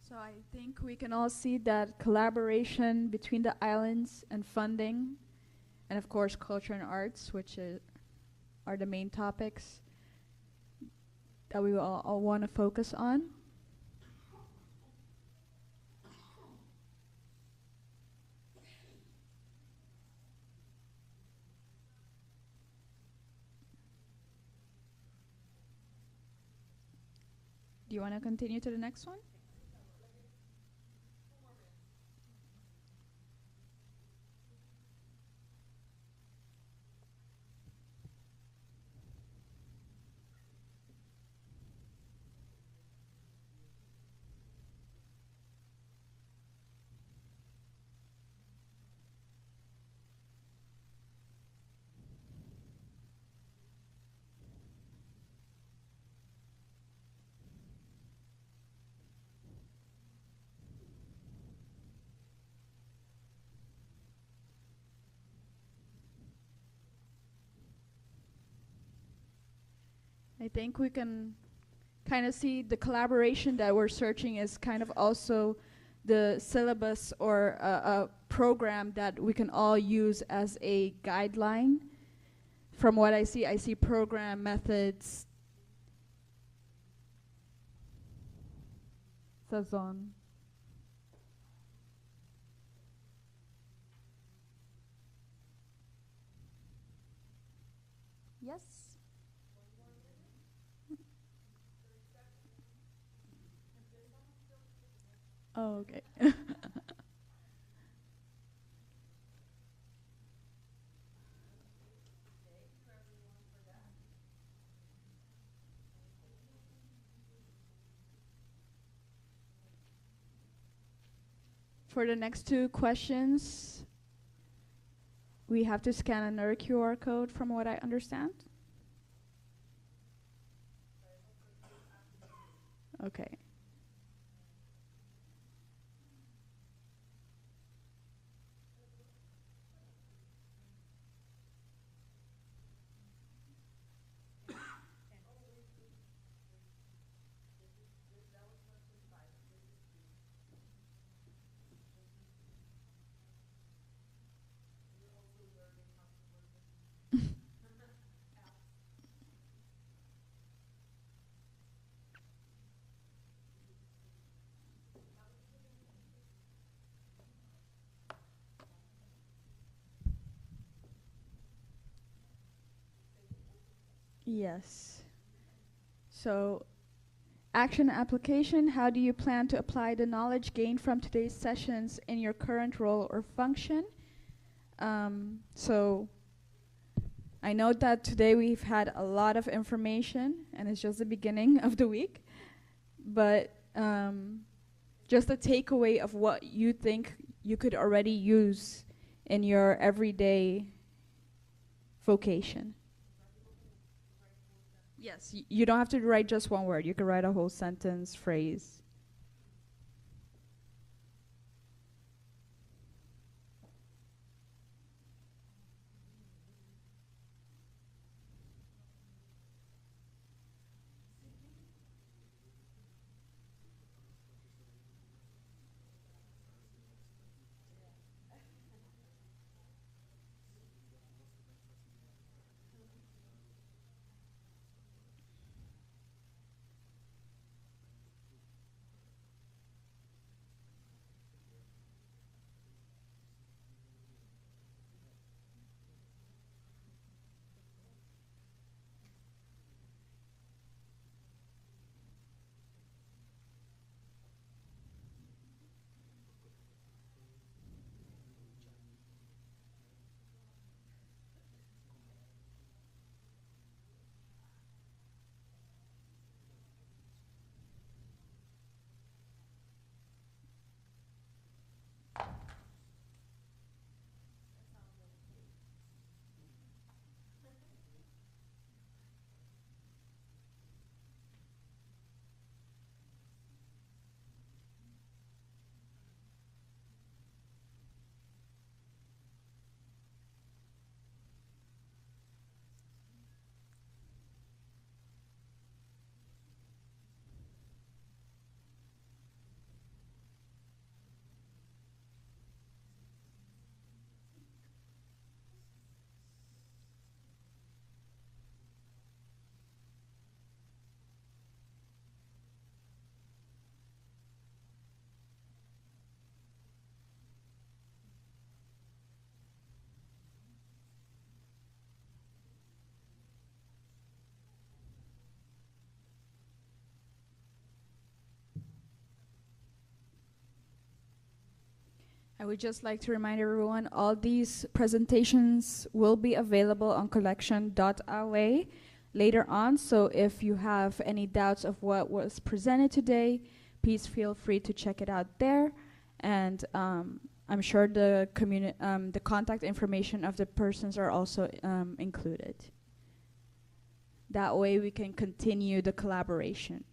So I think we can all see that collaboration between the islands and funding, and of course culture and arts, which are the main topics that we all want to focus on. Do you want to continue to the next one? I think we can kind of see the collaboration that we're searching is kind of also the syllabus or a program that we can all use as a guideline. From what I see program methods. Sazon. Yes? Oh, okay. For the next two questions, we have to scan another QR code from what I understand. Okay. Yes. So, action application, how do you plan to apply the knowledge gained from today's sessions in your current role or function? So, I know that today we've had a lot of information, and it's just the beginning of the week, but just a takeaway of what you think you could already use in your everyday vocation. Yes, you don't have to write just one word. You can write a whole sentence, phrase. I would just like to remind everyone all these presentations will be available on collection.awe later on. So if you have any doubts of what was presented today, please feel free to check it out there. And I'm sure the contact information of the persons are also included. That way we can continue the collaboration.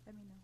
Let me know.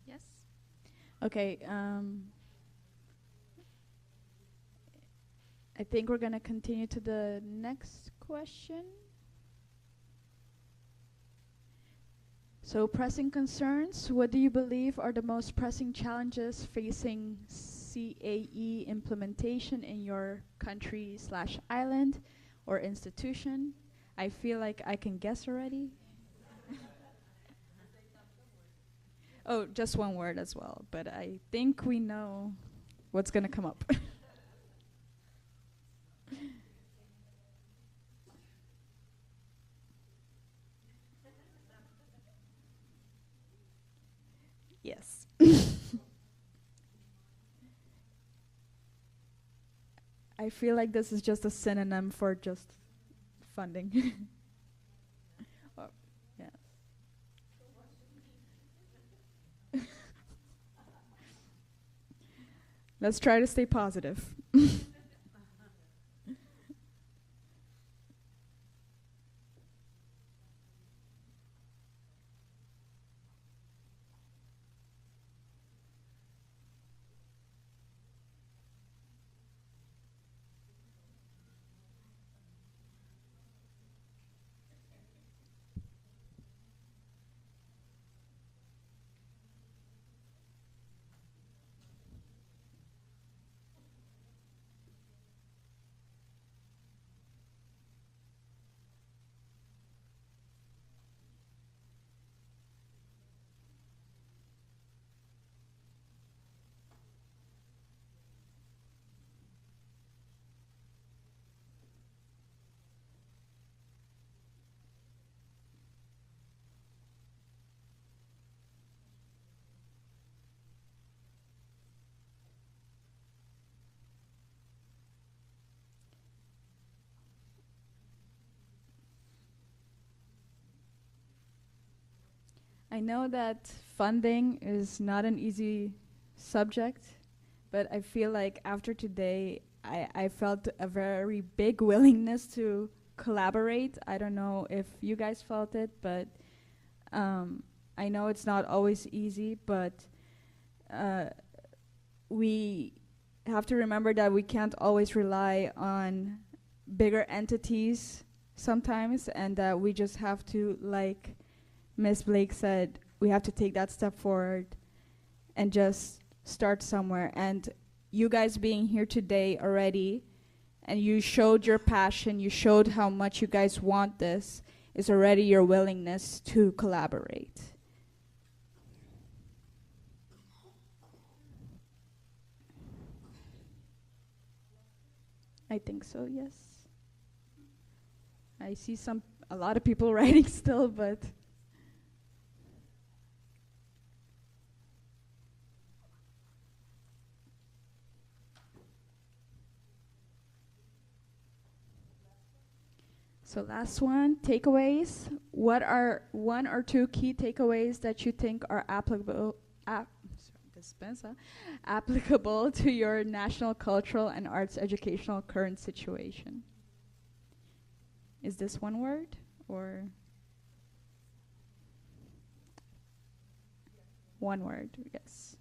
Yes? Okay. I think we're going to continue to the next question. So, pressing concerns, what do you believe are the most pressing challenges facing CAE implementation in your country/island or institution? I feel like I can guess already. Oh, just one word as well, but I think we know what's going to come up. Yes. I feel like this is just a synonym for just funding. Oh, yes. Let's try to stay positive. I know that funding is not an easy subject, but I feel like after today, I felt a very big willingness to collaborate. I don't know if you guys felt it, but I know it's not always easy, but we have to remember that we can't always rely on bigger entities sometimes, and that we just have to, like Miz Blake said, we have to take that step forward and just start somewhere. And you guys being here today already, and you showed your passion, you showed how much you guys want this, is already your willingness to collaborate. I think so, yes. I see some a lot of people writing still, but So last one, takeaways. What are one or two key takeaways that you think are applicable sorry, applicable to your national cultural and arts educational current situation? Is this one word or one word? Yes.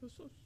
Jesus.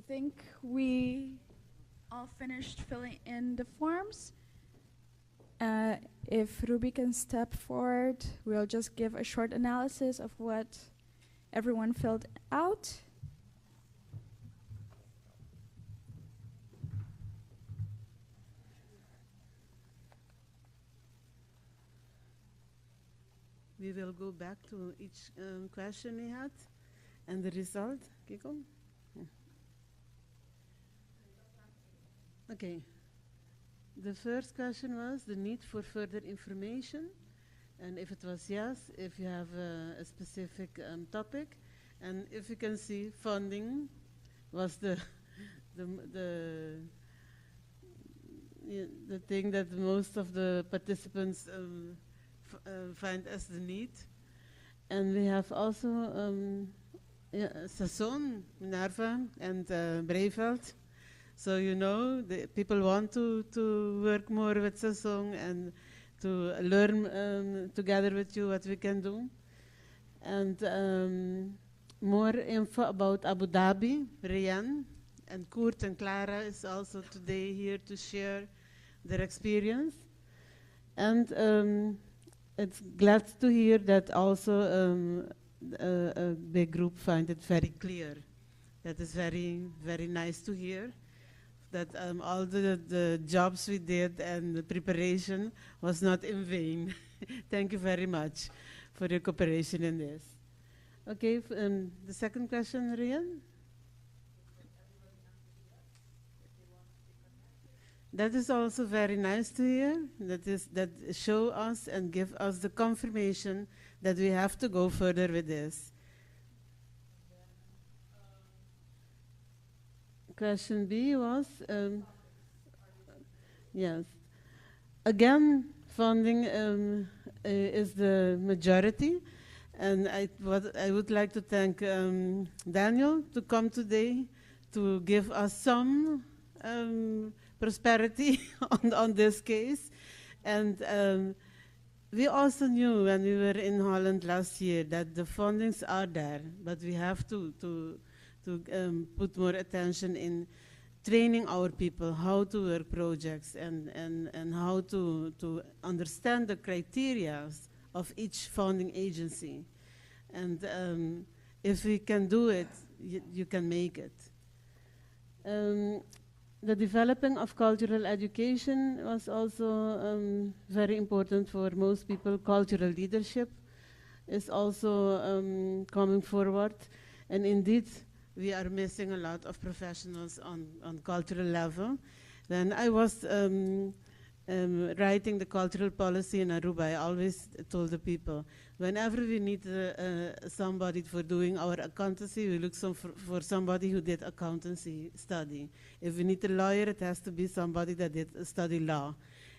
I think we all finished filling in the forms. If Ruby can step forward, we'll just give a short analysis of what everyone filled out. We will go back to each question we had and the result. Kiko? Yeah. Okay. The first question was the need for further information. And if it was yes, if you have a specific topic, and if you can see funding was the the the the thing that most of the participants um, find as the need. And we have also um, yeah, Sassoon, Minerva, and uh, Breveld. So you know, the people want to, to work more with Sassoon and to learn um, together with you what we can do. And um, more info about Abu Dhabi, Rian, and Kurt and Clara is also today here to share their experience. And um, it's glad to hear that also um, a, a big group find it very clear. That is very, very nice to hear. That um, all the, the jobs we did and the preparation was not in vain. Thank you very much for your cooperation in this. Okay, um, the second question, Rian? That is also very nice to hear. That is that show us and give us the confirmation that we have to go further with this. Question B was um, yes. Again, funding um, uh, is the majority. And I, what I would like to thank um, Daniel to come today to give us some um, prosperity on, on this case. And um, we also knew when we were in Holland last year that the fundings are there, but we have to, to, to um, put more attention in training our people how to work projects and, and, and how to, to understand the criteria of each funding agency. And um, if we can do it, you can make it. Um, the developing of cultural education was also um, very important for most people. Cultural leadership is also um, coming forward. And indeed, we are missing a lot of professionals on, on cultural level. When I was um, um, writing the cultural policy in Aruba, I always told the people, whenever we need uh, uh, somebody for doing our accountancy, we look some for, for somebody who did accountancy study. If we need a lawyer, it has to be somebody that did study law.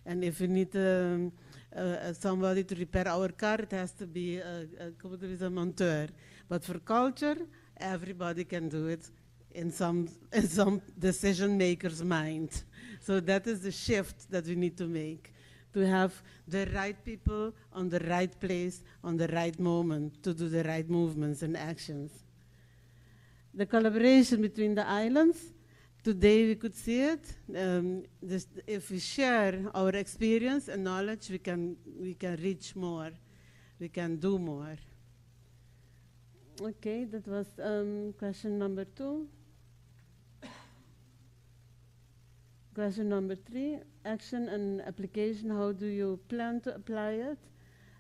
And if we need um, uh, uh somebody to repair our car, it has to be a, a, a monteur. But for culture, everybody can do it in some, in some decision maker's mind. So that is the shift that we need to make, to have the right people on the right place, on the right moment, to do the right movements and actions. The collaboration between the islands, today we could see it. Um, this, if we share our experience and knowledge, we can, we can reach more, we can do more. Okay, that was um, question number two. Question number three, action and application, how do you plan to apply it?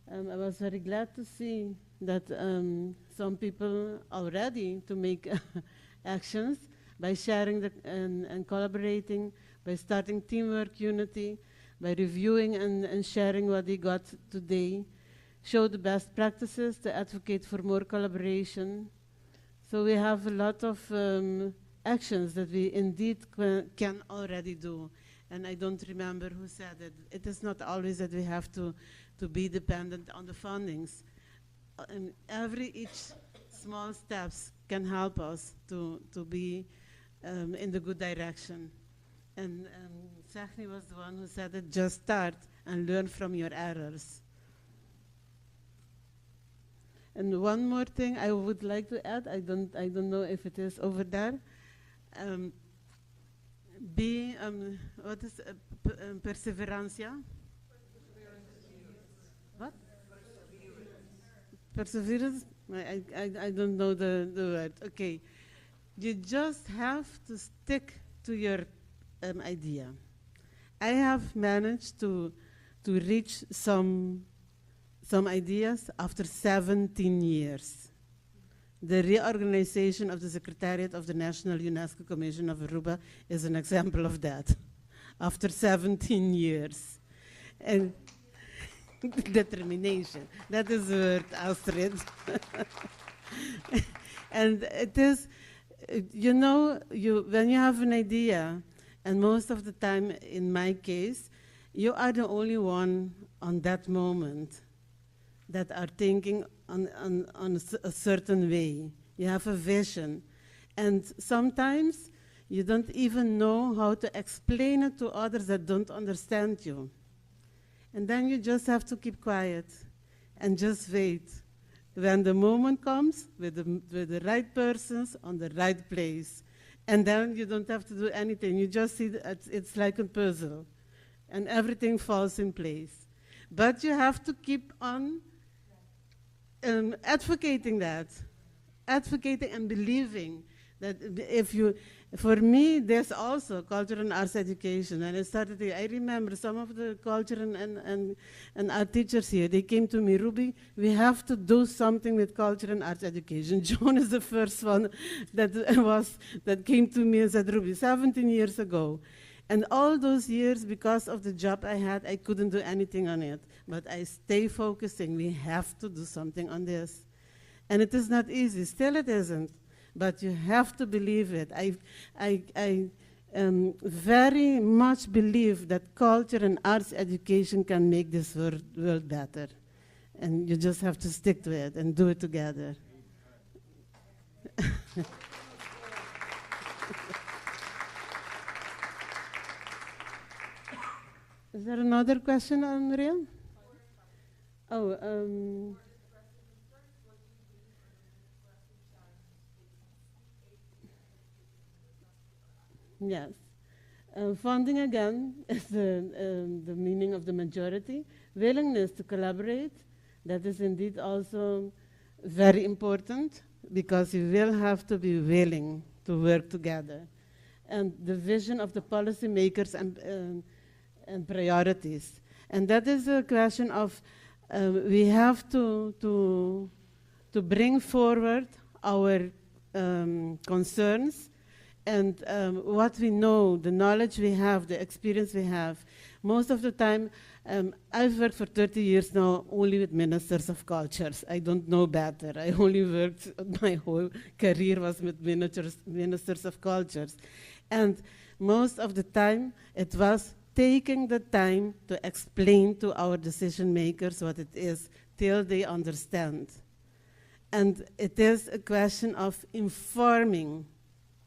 Um, I was very glad to see that um, some people already to make actions by sharing the, and, and collaborating, by starting teamwork unity, by reviewing and, and sharing what they got today, show the best practices to advocate for more collaboration. So we have a lot of um, actions that we indeed can already do. And I don't remember who said it. It is not always that we have to, to be dependent on the fundings. Uh, and every each small steps can help us to, to be um, in the good direction. And um, Sachni was the one who said it, just start and learn from your errors. And one more thing I would like to add, I don't, I don't know if it is over there. Um, be, um, what is uh, um, perseverancia? What? Perseverance? I, I, I don't know the, the word. Okay. You just have to stick to your um, idea. I have managed to, to reach some, some ideas after 17 years. The reorganization of the Secretariat of the National UNESCO Commission of Aruba is an example of that. After 17 years. And determination. That is the word, Astrid. and it is, When you have an idea, and most of the time, in my case, you are the only one on that moment that are thinking on a certain way. You have a vision. And sometimes you don't even know how to explain it to others that don't understand you. And then you just have to keep quiet and just wait. When the moment comes, with the right persons on the right place. And then you don't have to do anything. You just see it's like a puzzle. And everything falls in place. But you have to keep on advocating that. Advocating and believing that if you, for me, there's also culture and arts education. And I started, I remember some of the culture and art teachers here, they came to me, Ruby, we have to do something with culture and arts education. Joan is the first one that came to me and said, Ruby, 17 years ago. And all those years, because of the job I had, I couldn't do anything on it. But I stay focusing, we have to do something on this. And it is not easy, still it isn't. But you have to believe it. I very much believe that culture and arts education can make this world better. And you just have to stick to it and do it together. Is there another question, Andrea? Oh, yes. Funding, again, is the meaning of the majority. Willingness to collaborate, that is indeed also very important, because you will have to be willing to work together. And the vision of the policymakers and priorities. And that is a question of we have to bring forward our concerns and what we know, the knowledge we have, the experience we have. Most of the time, I've worked for 30 years now only with ministers of cultures. I don't know better. I only worked, my whole career was with ministers of cultures. And most of the time, it was taking the time to explain to our decision makers what it is till they understand. And it is a question of informing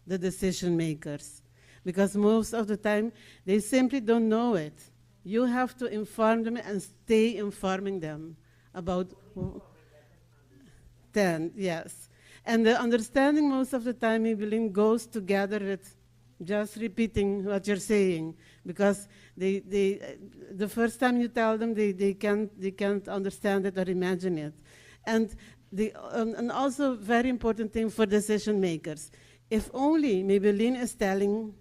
the decision makers, because most of the time they simply don't know it. You have to inform them and stay informing them about 10, yes. And the understanding most of the time, I believe, goes together with just repeating what you're saying, because the first time you tell them, they can't understand it or imagine it. And also very important thing for decision makers, if only Maybelline is telling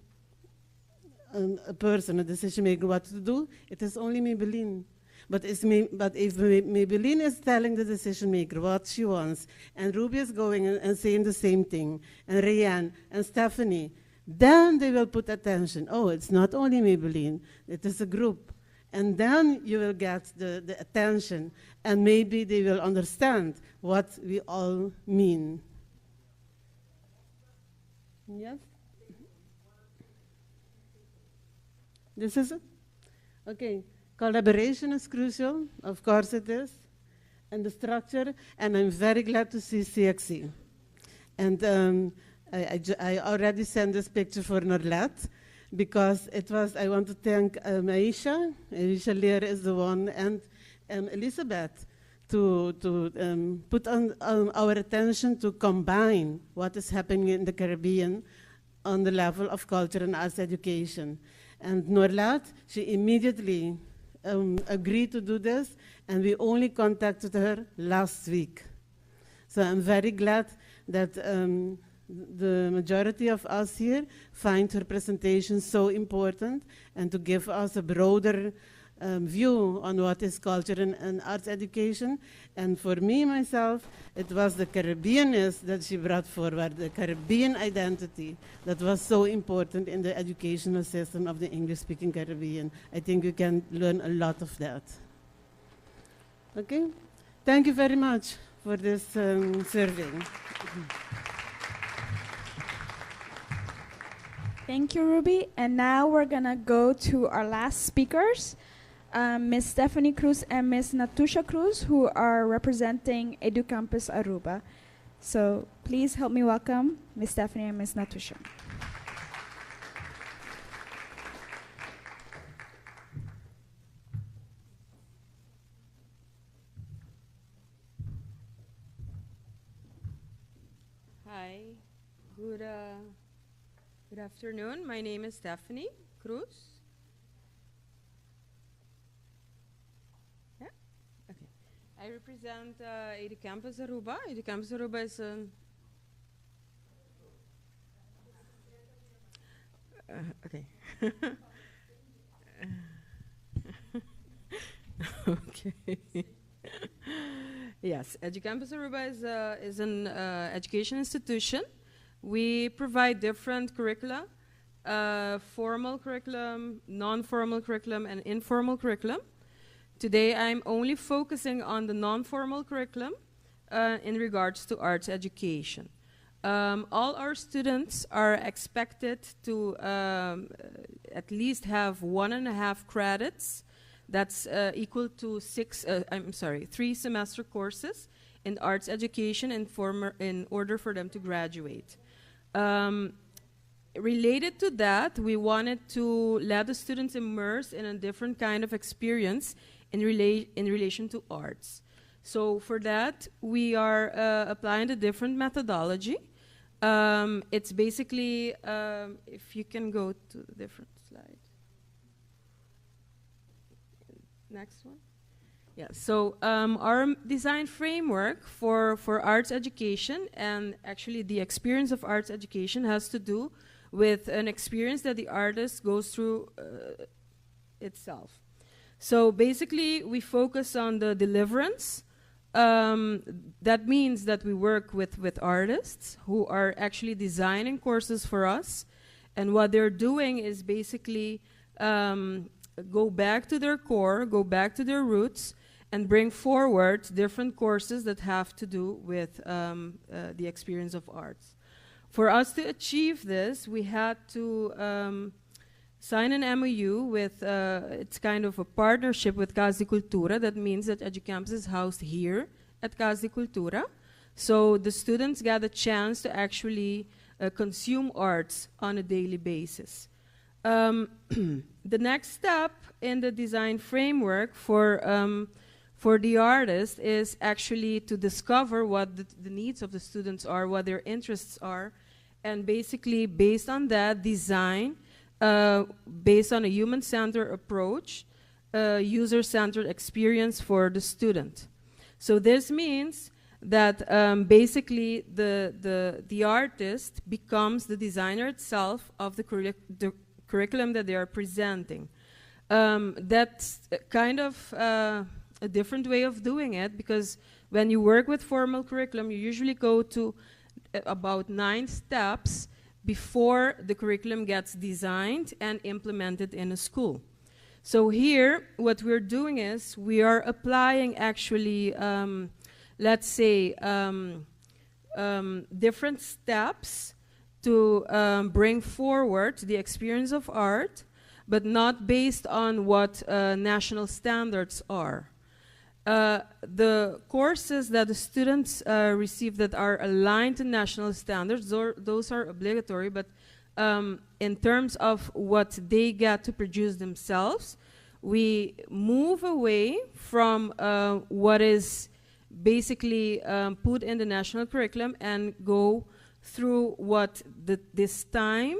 a person, a decision maker, what to do, it is only Maybelline. But if Maybelline is telling the decision maker what she wants, and Ruby is going and saying the same thing, and Rayanne and Stephanie, then they will put attention. Oh, it's not only Maybelline, it is a group. And then you will get the attention, and maybe they will understand what we all mean. Yes? This is it? Okay. Collaboration is crucial, of course it is, and the structure, and I'm very glad to see CXC. And I already sent this picture for Norlette, because it was, I want to thank Aisha. Aisha Leer is the one, and Elizabeth, to put on our attention to combine what is happening in the Caribbean on the level of culture and arts education. And Norlette, she immediately agreed to do this, and we only contacted her last week. So I'm very glad that the majority of us here find her presentation so important and to give us a broader view on what is culture and arts education. And for me, myself, it was the Caribbeanness that she brought forward, the Caribbean identity that was so important in the educational system of the English-speaking Caribbean. I think we can learn a lot of that. Okay? Thank you very much for this survey. Thank you, Ruby. And now we're going to go to our last speakers, Ms. Stephanie Cruz and Ms. Natusha Cruz, who are representing EduCampus Aruba. So please help me welcome Ms. Stephanie and Ms. Natusha. Hi, good, uh, good afternoon. My name is Stephanie Cruz. Yeah? Okay. I represent uh, Campus Aruba. Campus Aruba is an uh, okay. okay. yes, EduCampus Aruba is, uh, is an uh, education institution. We provide different curricula, uh, formal curriculum, non-formal curriculum, and informal curriculum. Today, I'm only focusing on the non-formal curriculum uh, in regards to arts education. Um, all our students are expected to um, at least have 1.5 credits. That's uh, equal to six, uh, I'm sorry, three semester courses in arts education in, former, in order for them to graduate. Um, related to that, we wanted to let the students immerse in a different kind of experience in, rela in relation to arts. So for that, we are uh, applying a different methodology. Um, it's basically, um, if you can go to the different slide. Next one. Yeah, so um, our design framework for, for arts education and actually the experience of arts education has to do with an experience that the artist goes through uh, itself. So basically, we focus on the deliverance. Um, that means that we work with, with artists who are actually designing courses for us. And what they're doing is basically um, go back to their core, go back to their roots, and bring forward different courses that have to do with um, uh, the experience of arts. For us to achieve this, we had to um, sign an MOU with, uh, it's kind of a partnership with Cas di Cultura. That means that EduCampus is housed here at Cas di Cultura. So the students get a chance to actually uh, consume arts on a daily basis. Um, the next step in the design framework for, um, for the artist is actually to discover what the, the needs of the students are, what their interests are, and basically based on that, design uh, based on a human-centered approach, uh, user-centered experience for the student. So this means that um, basically the, the, the artist becomes the designer itself of the, curric the curriculum that they are presenting. Um, that's kind of uh, a different way of doing it because when you work with formal curriculum, you usually go to uh, about nine steps before the curriculum gets designed and implemented in a school. So here, what we're doing is we are applying actually, um, let's say, um, um, different steps to um, bring forward the experience of art, but not based on what uh, national standards are. Uh, the courses that the students uh, receive that are aligned to national standards, those are obligatory, but um, in terms of what they get to produce themselves, we move away from uh, what is basically um, put in the national curriculum and go through what the, this time,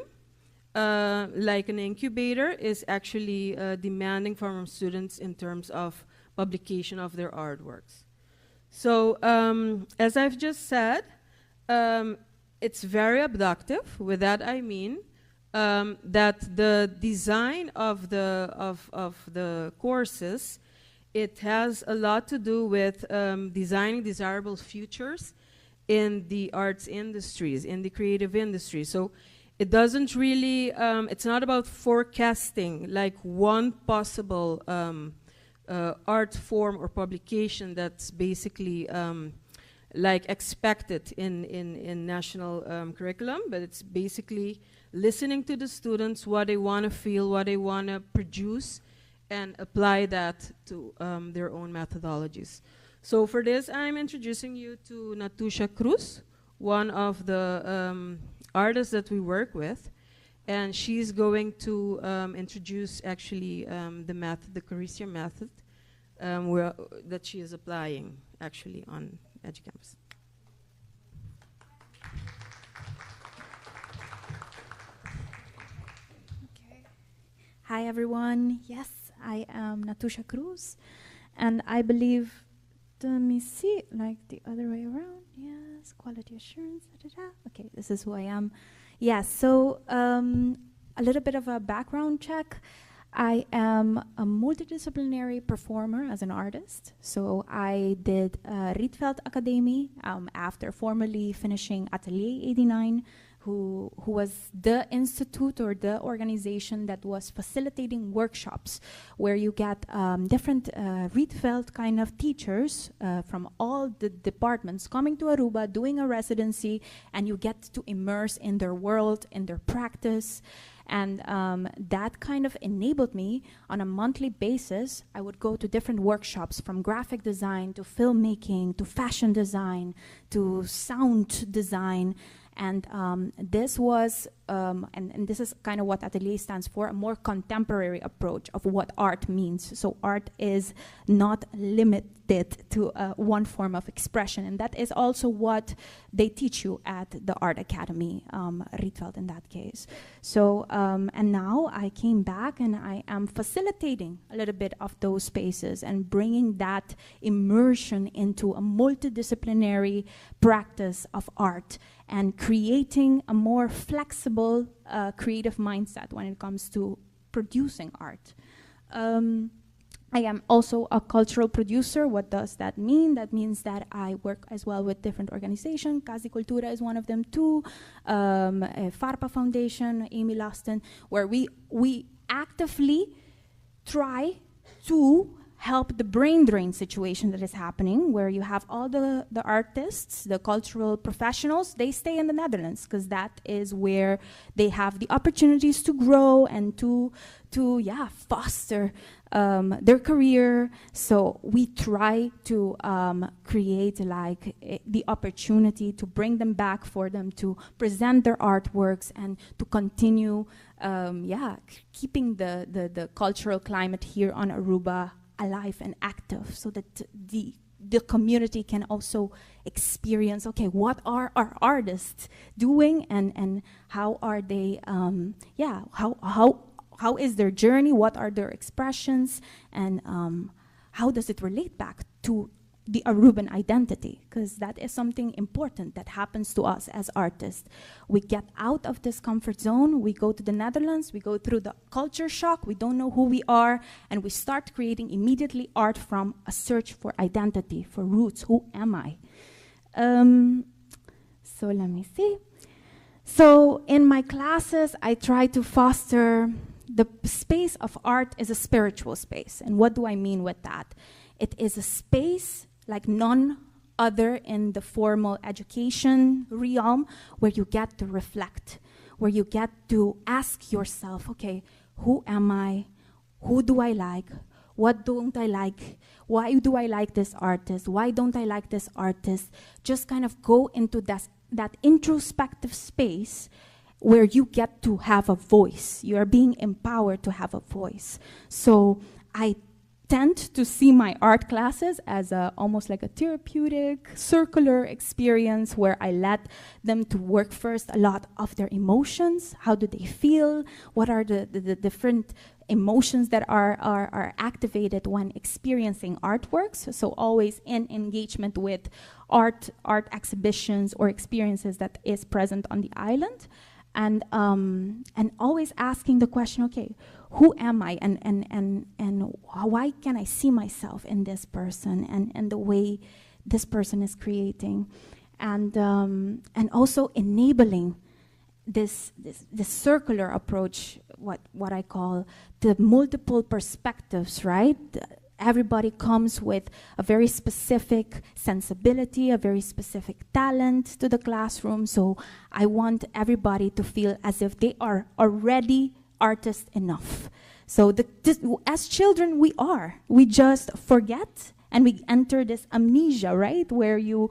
uh, like an incubator, is actually uh, demanding from students in terms of publication of their artworks. So, um, as I've just said, um, it's very abductive. With that, I mean um, that the design of the, of, of the courses, it has a lot to do with um, designing desirable futures in the arts industries, in the creative industry. So it doesn't really, um, it's not about forecasting like one possible um, uh, art form or publication that's basically um, like expected in national curriculum, but it's basically listening to the students, what they want to feel, what they want to produce, and apply that to their own methodologies. So for this, I'm introducing you to Natusha Cruz, one of the artists that we work with. And she's going to introduce actually the method, the Carisia method, that she is applying actually on EduCampus. Okay. Hi everyone. Yes, I am Natusha Cruz, and I believe, let me see, like the other way around. Yes, quality assurance. Da, da, da. Okay, this is who I am. Yes, so a little bit of a background check. I am a multidisciplinary performer as an artist. So I did Rietveld Academy after formally finishing Atelier 89, who was the institute or the organization that was facilitating workshops where you get different Rietveld kind of teachers from all the departments coming to Aruba, doing a residency, and you get to immerse in their world, in their practice. And that kind of enabled me on a monthly basis. I would go to different workshops from graphic design to filmmaking to fashion design to sound design. And this was, and this is kind of what Atelier stands for, a more contemporary approach of what art means. So art is not limited to one form of expression. And that is also what they teach you at the Art Academy, Rietveld in that case. So, and now I came back and I am facilitating a little bit of those spaces and bringing that immersion into a multidisciplinary practice of art and creating a more flexible creative mindset when it comes to producing art. I am also a cultural producer. What does that mean? That means that I work as well with different organizations. Casa Cultura is one of them too. FARPA Foundation, Amy Laston, where we actively try to help the brain drain situation that is happening, where you have all the artists, the cultural professionals, they stay in the Netherlands because that is where they have the opportunities to grow and to foster their career. So we try to create the opportunity to bring them back, for them to present their artworks and to continue keeping the cultural climate here on Aruba alive and active, so that the community can also experience, okay, what are our artists doing, and how are they, yeah, how is their journey, what are their expressions, and how does it relate back to the Aruban identity? Because that is something important that happens to us as artists. We get out of this comfort zone, we go to the Netherlands, we go through the culture shock, we don't know who we are, and we start creating immediately art from a search for identity, for roots, who am I? So let me see. So in my classes, I try to foster the space of art as a spiritual space. And what do I mean with that? It is a space like none other in the formal education realm, where you get to reflect, where you get to ask yourself, okay, who am I? Who do I like? What don't I like? Why do I like this artist? Why don't I like this artist? Just kind of go into that introspective space where you get to have a voice. You are being empowered to have a voice. So I tend to see my art classes as a, almost like a therapeutic, circular experience where I let them to work first a lot of their emotions. How do they feel? What are the different emotions that are activated when experiencing artworks? So always in engagement with art exhibitions or experiences that is present on the island. And always asking the question, okay, who am I, and why can I see myself in this person and the way this person is creating, and also enabling this circular approach, what I call the multiple perspectives, right? Everybody comes with a very specific sensibility, a very specific talent to the classroom. So I want everybody to feel as if they are already artists enough. So as children, we are. We just forget and we enter this amnesia, right? Where you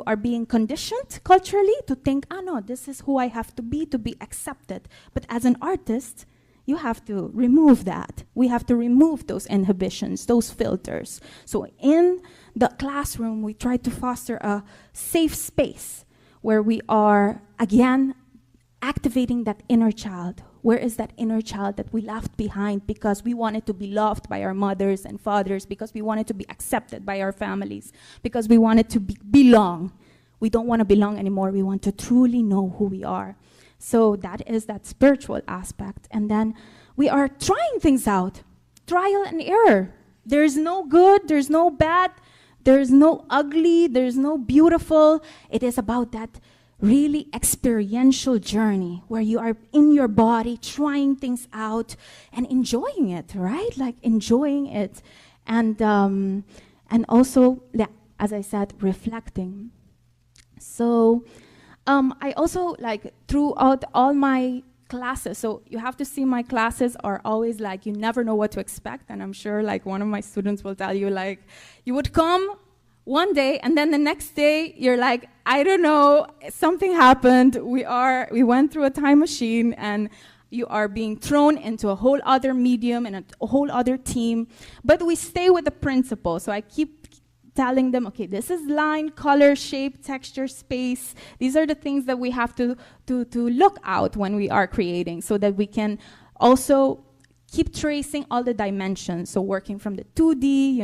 are being conditioned culturally to think, ah, no, this is who I have to be accepted. But as an artist, you have to remove that. We have to remove those inhibitions, those filters. So in the classroom, we try to foster a safe space where we are, again, activating that inner child. Where is that inner child that we left behind because we wanted to be loved by our mothers and fathers, because we wanted to be accepted by our families, because we wanted to belong? We don't want to belong anymore. We want to truly know who we are. So that is that spiritual aspect. And then we are trying things out, trial and error. There's no good, there's no bad, there's no ugly, there's no beautiful. It is about that really experiential journey where you are in your body trying things out and enjoying it, right? Like enjoying it. And also, yeah, as I said, reflecting. So I also, like, throughout all my classes, so you have to see my classes are always like, you never know what to expect, and I'm sure like one of my students will tell you, like, you would come one day and then the next day you're like, I don't know, something happened, we went through a time machine and you are being thrown into a whole other medium and a whole other team. But we stay with the principle. So I keep telling them, okay, this is line, color, shape, texture, space. These are the things that we have to look out when we are creating so that we can also keep tracing all the dimensions. So working from the 2D,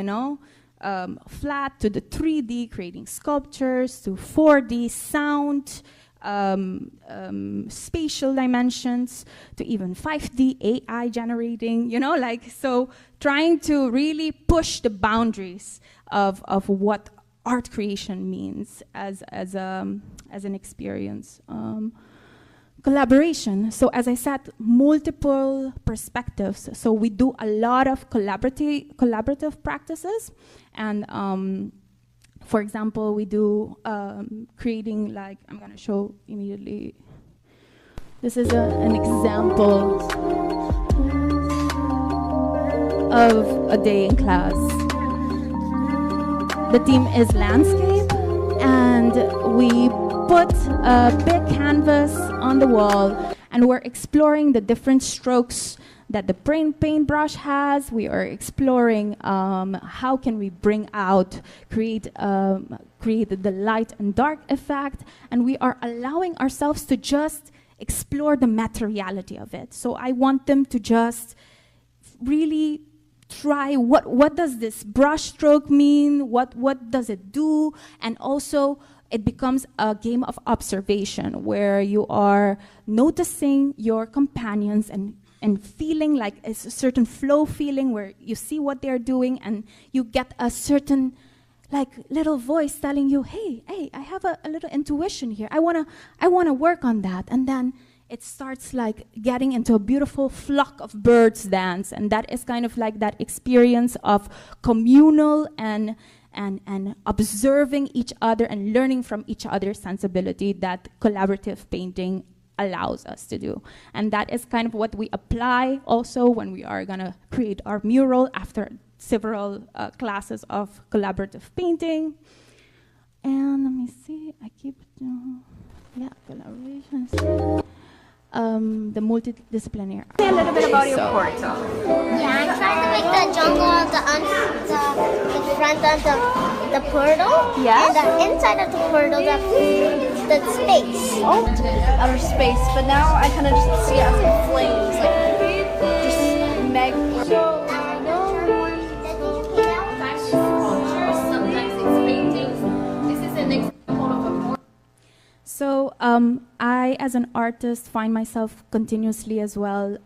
flat to the 3D, creating sculptures, to 4D, sound, spatial dimensions, to even 5D, AI generating, so trying to really push the boundaries of what art creation means as an experience. Collaboration. So as I said, multiple perspectives. So we do a lot of collaborative practices. And for example, we do creating, like, I'm going to show immediately. This is an example of a day in class. The theme is landscape, and we put a big canvas on the wall, and we're exploring the different strokes that the paintbrush has. We are exploring how can we create the light and dark effect, and we are allowing ourselves to just explore the materiality of it. So I want them to just really try what does this brush stroke mean, what does it do, and also it becomes a game of observation where you are noticing your companions and feeling like a certain flow feeling where you see what they're doing and you get a certain little voice telling you, hey, I have a little intuition here. I want to work on that. And then it starts getting into a beautiful flock of birds dance. And that is kind of like that experience of communal and observing each other and learning from each other's sensibility that collaborative painting allows us to do. And that is kind of what we apply also when we are going to create our mural after several classes of collaborative painting. And let me see, I keep, yeah, collaborations. The multidisciplinary. Say a little bit about your So portal. Yeah, I'm trying to make the jungle on the front of the portal. Yeah. And the inside of the portal, the space. Oh, outer space. But now I kind of just see it as like flames, like just meg. Sometimes it's paintings. This is an example of a portal. So I, as an artist, find myself continuously as well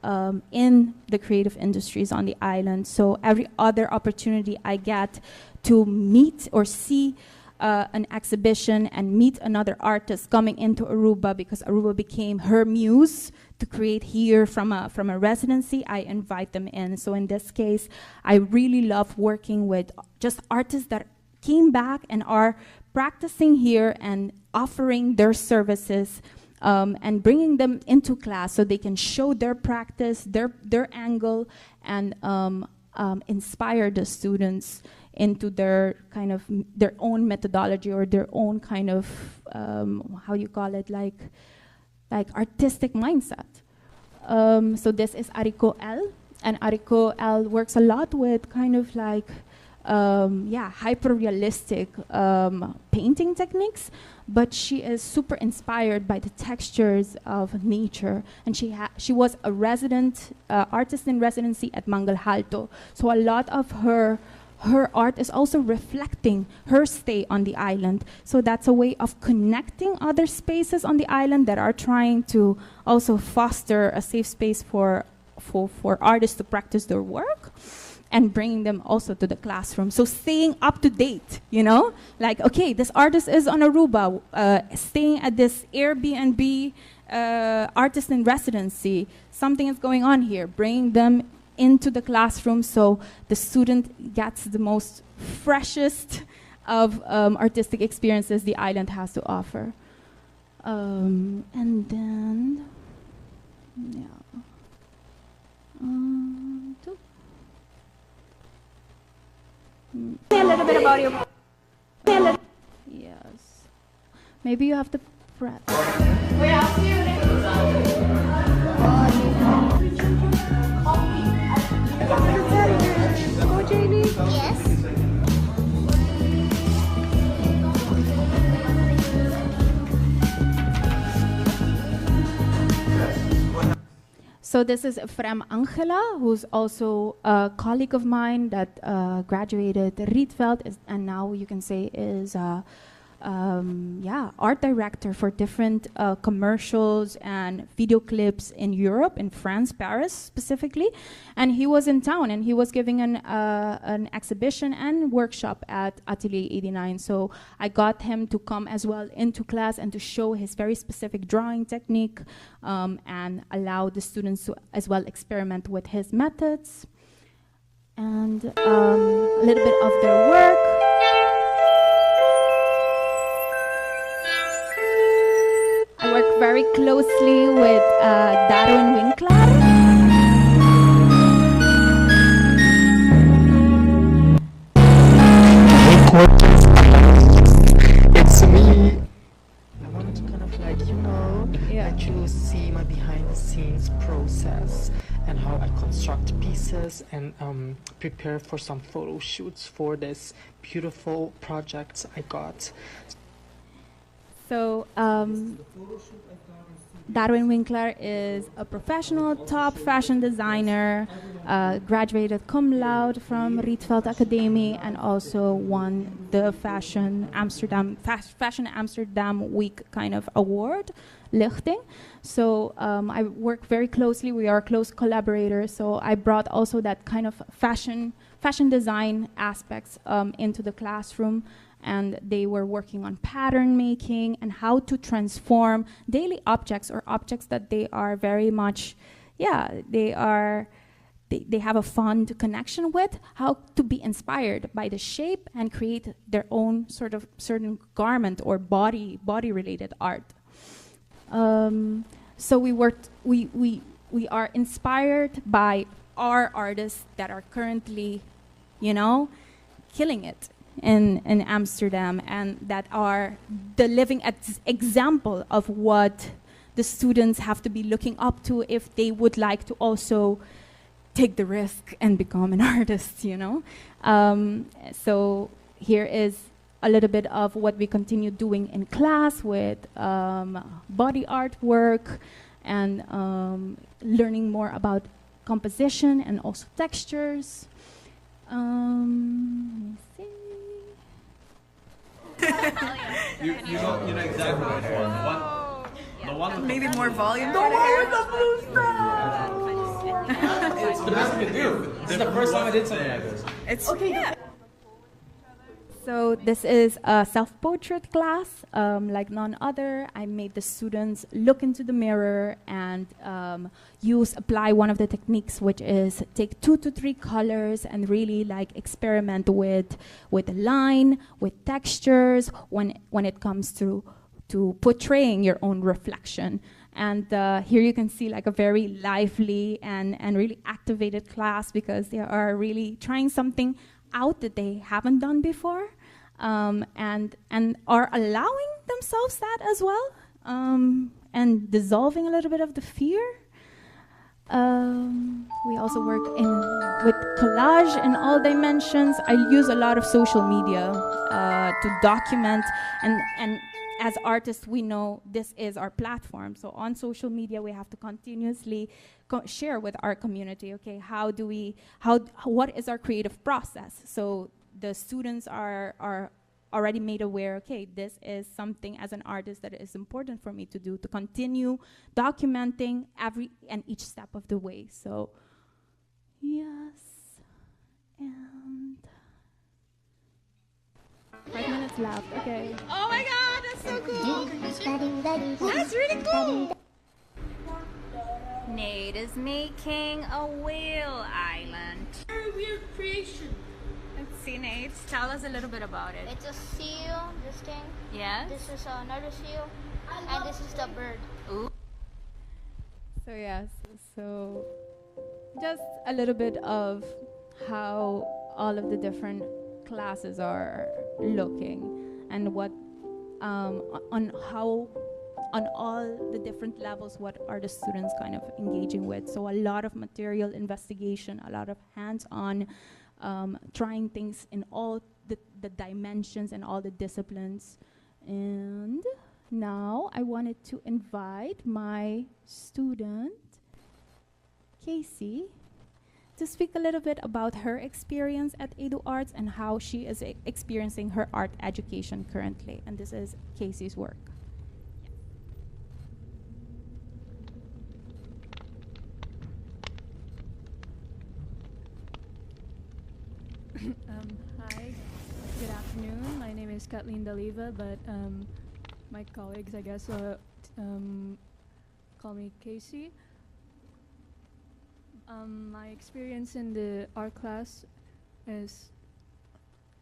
in the creative industries on the island. So every other opportunity I get to meet or see an exhibition and meet another artist coming into Aruba, because Aruba became her muse to create here from a residency, I invite them in. So in this case, I really love working with just artists that came back and are practicing here and offering their services and bringing them into class so they can show their practice, their angle, and inspire the students into their kind of their own methodology or their own kind of how you call it, like artistic mindset. So this is Ariko L, and Ariko L works a lot with kind of like yeah, hyper realistic painting techniques, but she is super inspired by the textures of nature. And she was a resident artist in residency at Mangel Halto. So a lot of her art is also reflecting her stay on the island. So that's a way of connecting other spaces on the island that are trying to also foster a safe space for artists to practice their work and bringing them also to the classroom. So staying up to date, you know? Like, okay, this artist is on Aruba, staying at this Airbnb artist in residency. Something is going on here. Bringing them into the classroom so the student gets the most freshest of artistic experiences the island has to offer. And then, yeah. Two. Say a little bit about your. Yes. Maybe you have to press. Wait, I'll see you later. Go, Jamie. Yes. So this is Frem Angela, who's also a colleague of mine that graduated Rietveld, and now you can say is yeah, art director for different commercials and video clips in Europe, in France, Paris specifically. And he was in town and he was giving an exhibition and workshop at Atelier 89. So I got him to come as well into class and to show his very specific drawing technique and allow the students to as well experiment with his methods. And a little bit of their work. I work very closely with Darwin Winkler. Hey coaches, it's me. I wanted to kind of like, let you see my behind the scenes process and how I construct pieces and prepare for some photo shoots for this beautiful project I got. So Darwin Winkler is a professional top fashion designer, graduated cum laude from Rietveld Academy, and also won the Fashion Amsterdam Week kind of award, lichting. So I work very closely. We are close collaborators. So I brought also that kind of fashion design aspects into the classroom. And they were working on pattern making and how to transform daily objects or objects that they are very much, yeah, they are, they have a fond connection with, how to be inspired by the shape and create their own sort of certain garment or body related art. So we are inspired by our artists that are currently killing it in Amsterdam, and that are the living example of what the students have to be looking up to if they would like to also take the risk and become an artist, you know? So here is a little bit of what we continue doing in class with body art work and learning more about composition and also textures. Let me see. You know exactly which one. The one with the Maybe blue more volume. The for the one hair. with the blue It's the best I could do. This is the first time I did something like this. It's okay. Yeah. So this is a self-portrait class, like none other. I made the students look into the mirror and apply one of the techniques, which is take 2 to 3 colors and really experiment with line, with textures, when it comes to portraying your own reflection. And here you can see a very lively and really activated class because they are really trying something out that they haven't done before, and are allowing themselves that as well, and dissolving a little bit of the fear. We also work with collage in all dimensions. I use a lot of social media to document, and as artists, we know this is our platform. So on social media, we have to continuously share with our community, okay, what is our creative process? So the students are already made aware, okay, this is something as an artist that is important for me to do, to continue documenting every and each step of the way. So, yes, and 5 minutes left, okay. Oh my God, that's so cool. That's really cool. Nate is making a whale island. Very weird creation. Let's see, Nate. Tell us a little bit about it. It's a seal, this thing. Yes. This is another seal. And this is the bird. Ooh. Just a little bit of how all of the different classes are looking and on all the different levels, what are the students kind of engaging with. So a lot of material investigation, a lot of hands-on, trying things in all the dimensions and all the disciplines. And now I wanted to invite my student, Casey, to speak a little bit about her experience at EduArts and how she is experiencing her art education currently. And this is Casey's work. Hi, good afternoon. My name is Kathleen Daliva, but my colleagues, I guess, call me Casey. My experience in the art class is,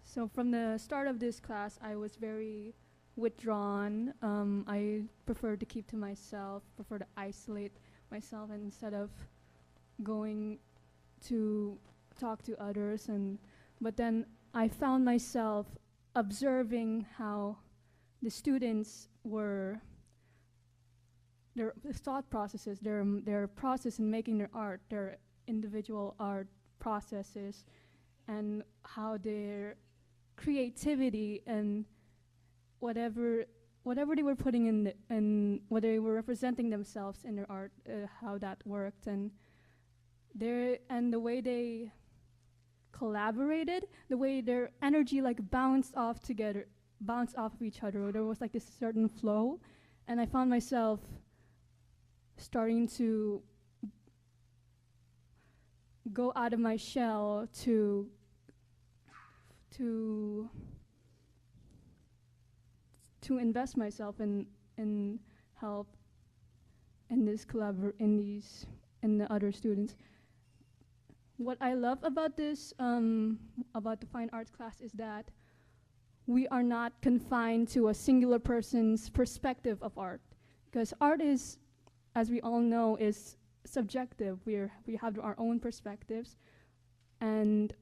so from the start of this class, I was very withdrawn. I prefer to keep to myself, prefer to isolate myself instead of going to talk to others. But then I found myself observing how the students were, their thought processes, their process in making their art, their individual art processes, and how their creativity and whatever they were putting in, and whether they were representing themselves in their art, how that worked, and the way they collaborated, the way their energy bounced off together, bounced off of each other. There was this certain flow, and I found myself starting to go out of my shell to invest myself in help in this in these in the other students. What I love about about the fine arts class, is that we are not confined to a singular person's perspective of art, because art is, as we all know, is subjective. We have our own perspectives, and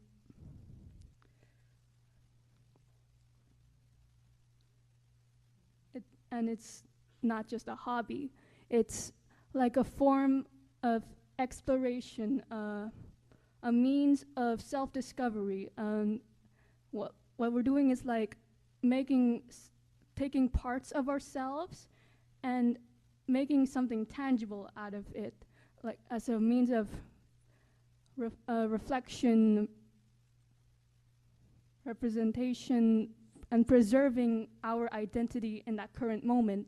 it's not just a hobby. It's a form of exploration, a means of self-discovery. What we're doing is taking parts of ourselves and making something tangible out of it, as a means of reflection, representation, and preserving our identity in that current moment.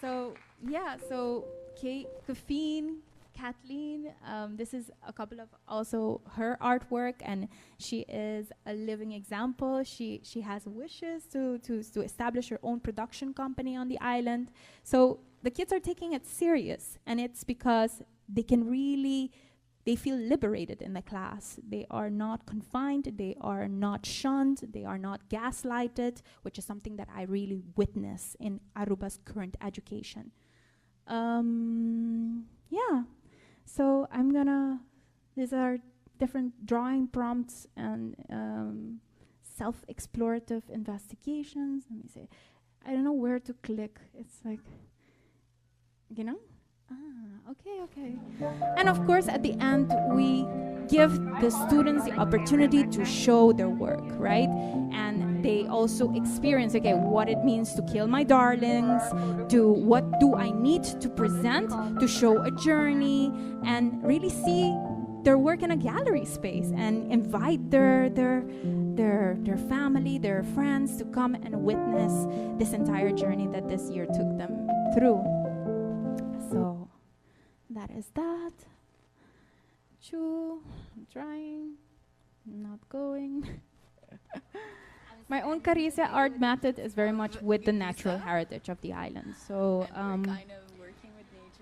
So yeah, so Kate, Kafeen, Kathleen, this is a couple of also her artwork, and she is a living example. She has wishes to establish her own production company on the island. So the kids are taking it serious, and it's because they can really, they feel liberated in the class. They are not confined, they are not shunned, they are not gaslighted, which is something that I really witness in Aruba's current education. Yeah, so I'm gonna, these are different drawing prompts and self-explorative investigations. Let me see, I don't know where to click. It's like, you know? Okay. And of course, at the end, we give the students the opportunity to show their work, right? And they also experience, okay, what it means to kill my darlings, to what do I need to present to show a journey, and really see their work in a gallery space and invite their family, their friends to come and witness this entire journey that this year took them through. So that is that. Choo, I'm trying, not going. My own Carisia art method is very much with the natural heritage of the island. So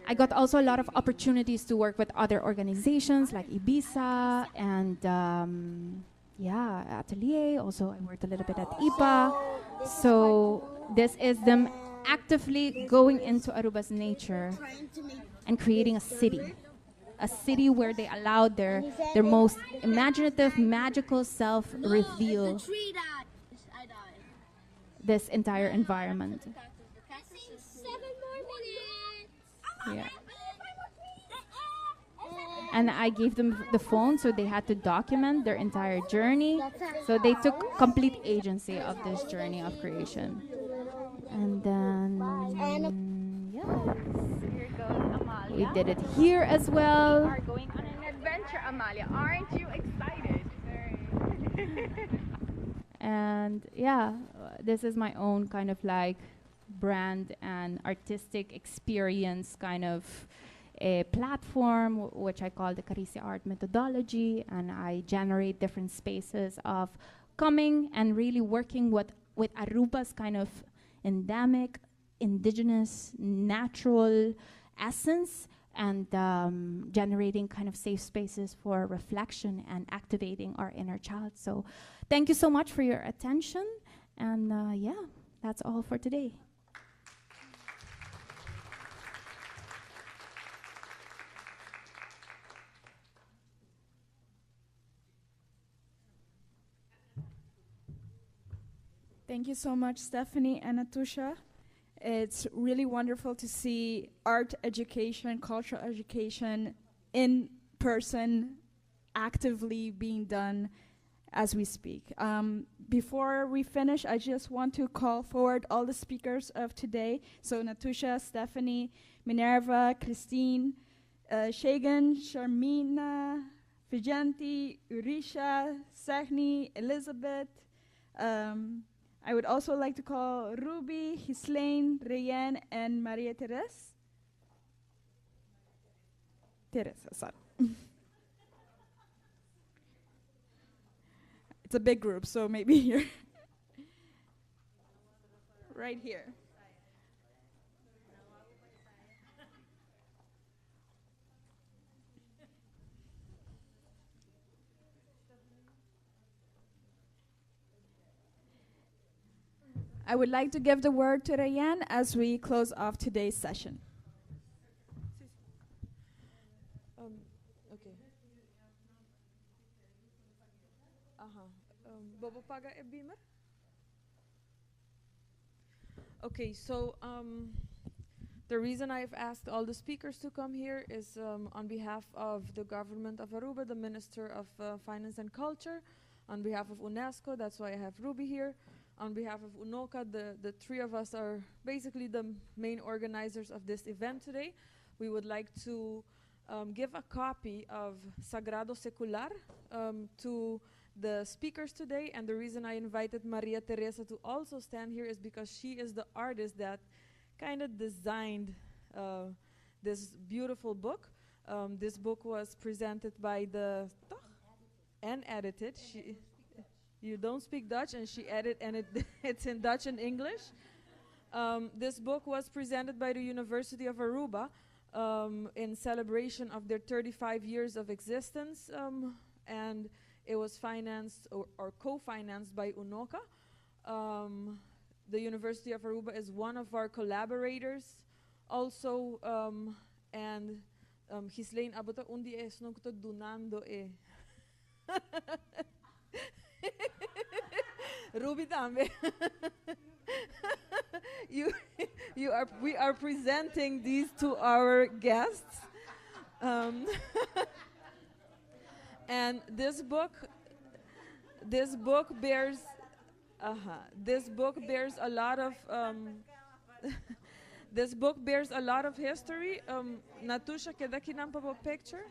I got also a lot of opportunities to work with other organizations like Ibiza and Atelier. Also, I worked a little bit at IPA. So this is them actively going into Aruba's nature and creating a city. A city where they allowed their most imaginative, magical self reveal this entire environment. Yeah. And I gave them the phone, so they had to document their entire journey. So they took complete agency of this journey of creation. And then, yes. Here goes Amalia. We did it here as well. We are going on an adventure, Amalia. Aren't you excited? Very. And yeah, this is my own kind of like brand and artistic experience kind of a platform, which I call the Carisia Art Methodology, and I generate different spaces of coming and really working with Aruba's kind of endemic, indigenous, natural essence, and generating kind of safe spaces for reflection and activating our inner child. So thank you so much for your attention, and yeah, that's all for today. Thank you so much, Stephanie and Natusha. It's really wonderful to see art education, cultural education in person actively being done as we speak. Before we finish, I just want to call forward all the speakers of today. So Natusha, Stephanie, Minerva, Christine, Shagan, Sharmina, Vijanti, Urisha, Sahni, Elizabeth. I would also like to call Ruby, Ghislaine, Rayanne, and Maria Therese. Teresa, sorry. It's a big group, so maybe here. Right here. I would like to give the word to Rayanne as we close off today's session. Okay. Bo por paga e beamer? Okay, so the reason I've asked all the speakers to come here is on behalf of the government of Aruba, the Minister of Finance and Culture, on behalf of UNESCO, that's why I have Ruby here, on behalf of UNOCA, the three of us are basically the main organizers of this event today. We would like to give a copy of Sagrado Secular to the speakers today, and the reason I invited Maria Teresa to also stand here is because she is the artist that kind of designed this beautiful book. This book was presented by the toch? And edited. She, you don't speak Dutch, and she edited, and it's in Dutch and English. This book was presented by the University of Aruba in celebration of their 35 years of existence, and it was financed or co-financed by UNOCA. The University of Aruba is one of our collaborators also, and Ghislaine, abo ta un di esnan ku ta dunando e. Ruby tambe. We are presenting these to our guests. And this book bears a lot of history. Natusha, keda akinan pa picture.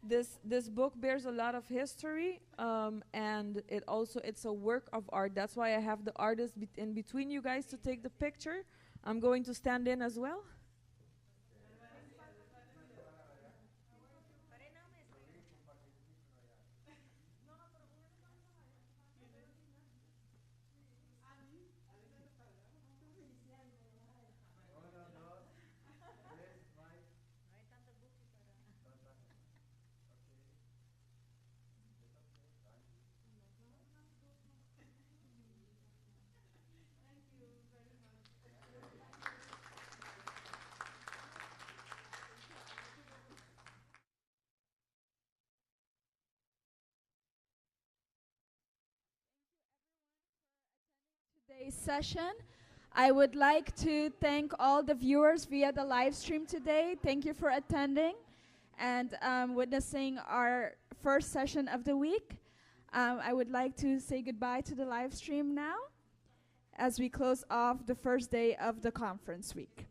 This book bears a lot of history, and it's a work of art. That's why I have the artist in between you guys to take the picture. I'm going to stand in as well. Today's session. I would like to thank all the viewers via the live stream today. Thank you for attending and witnessing our first session of the week. I would like to say goodbye to the live stream now as we close off the first day of the conference week.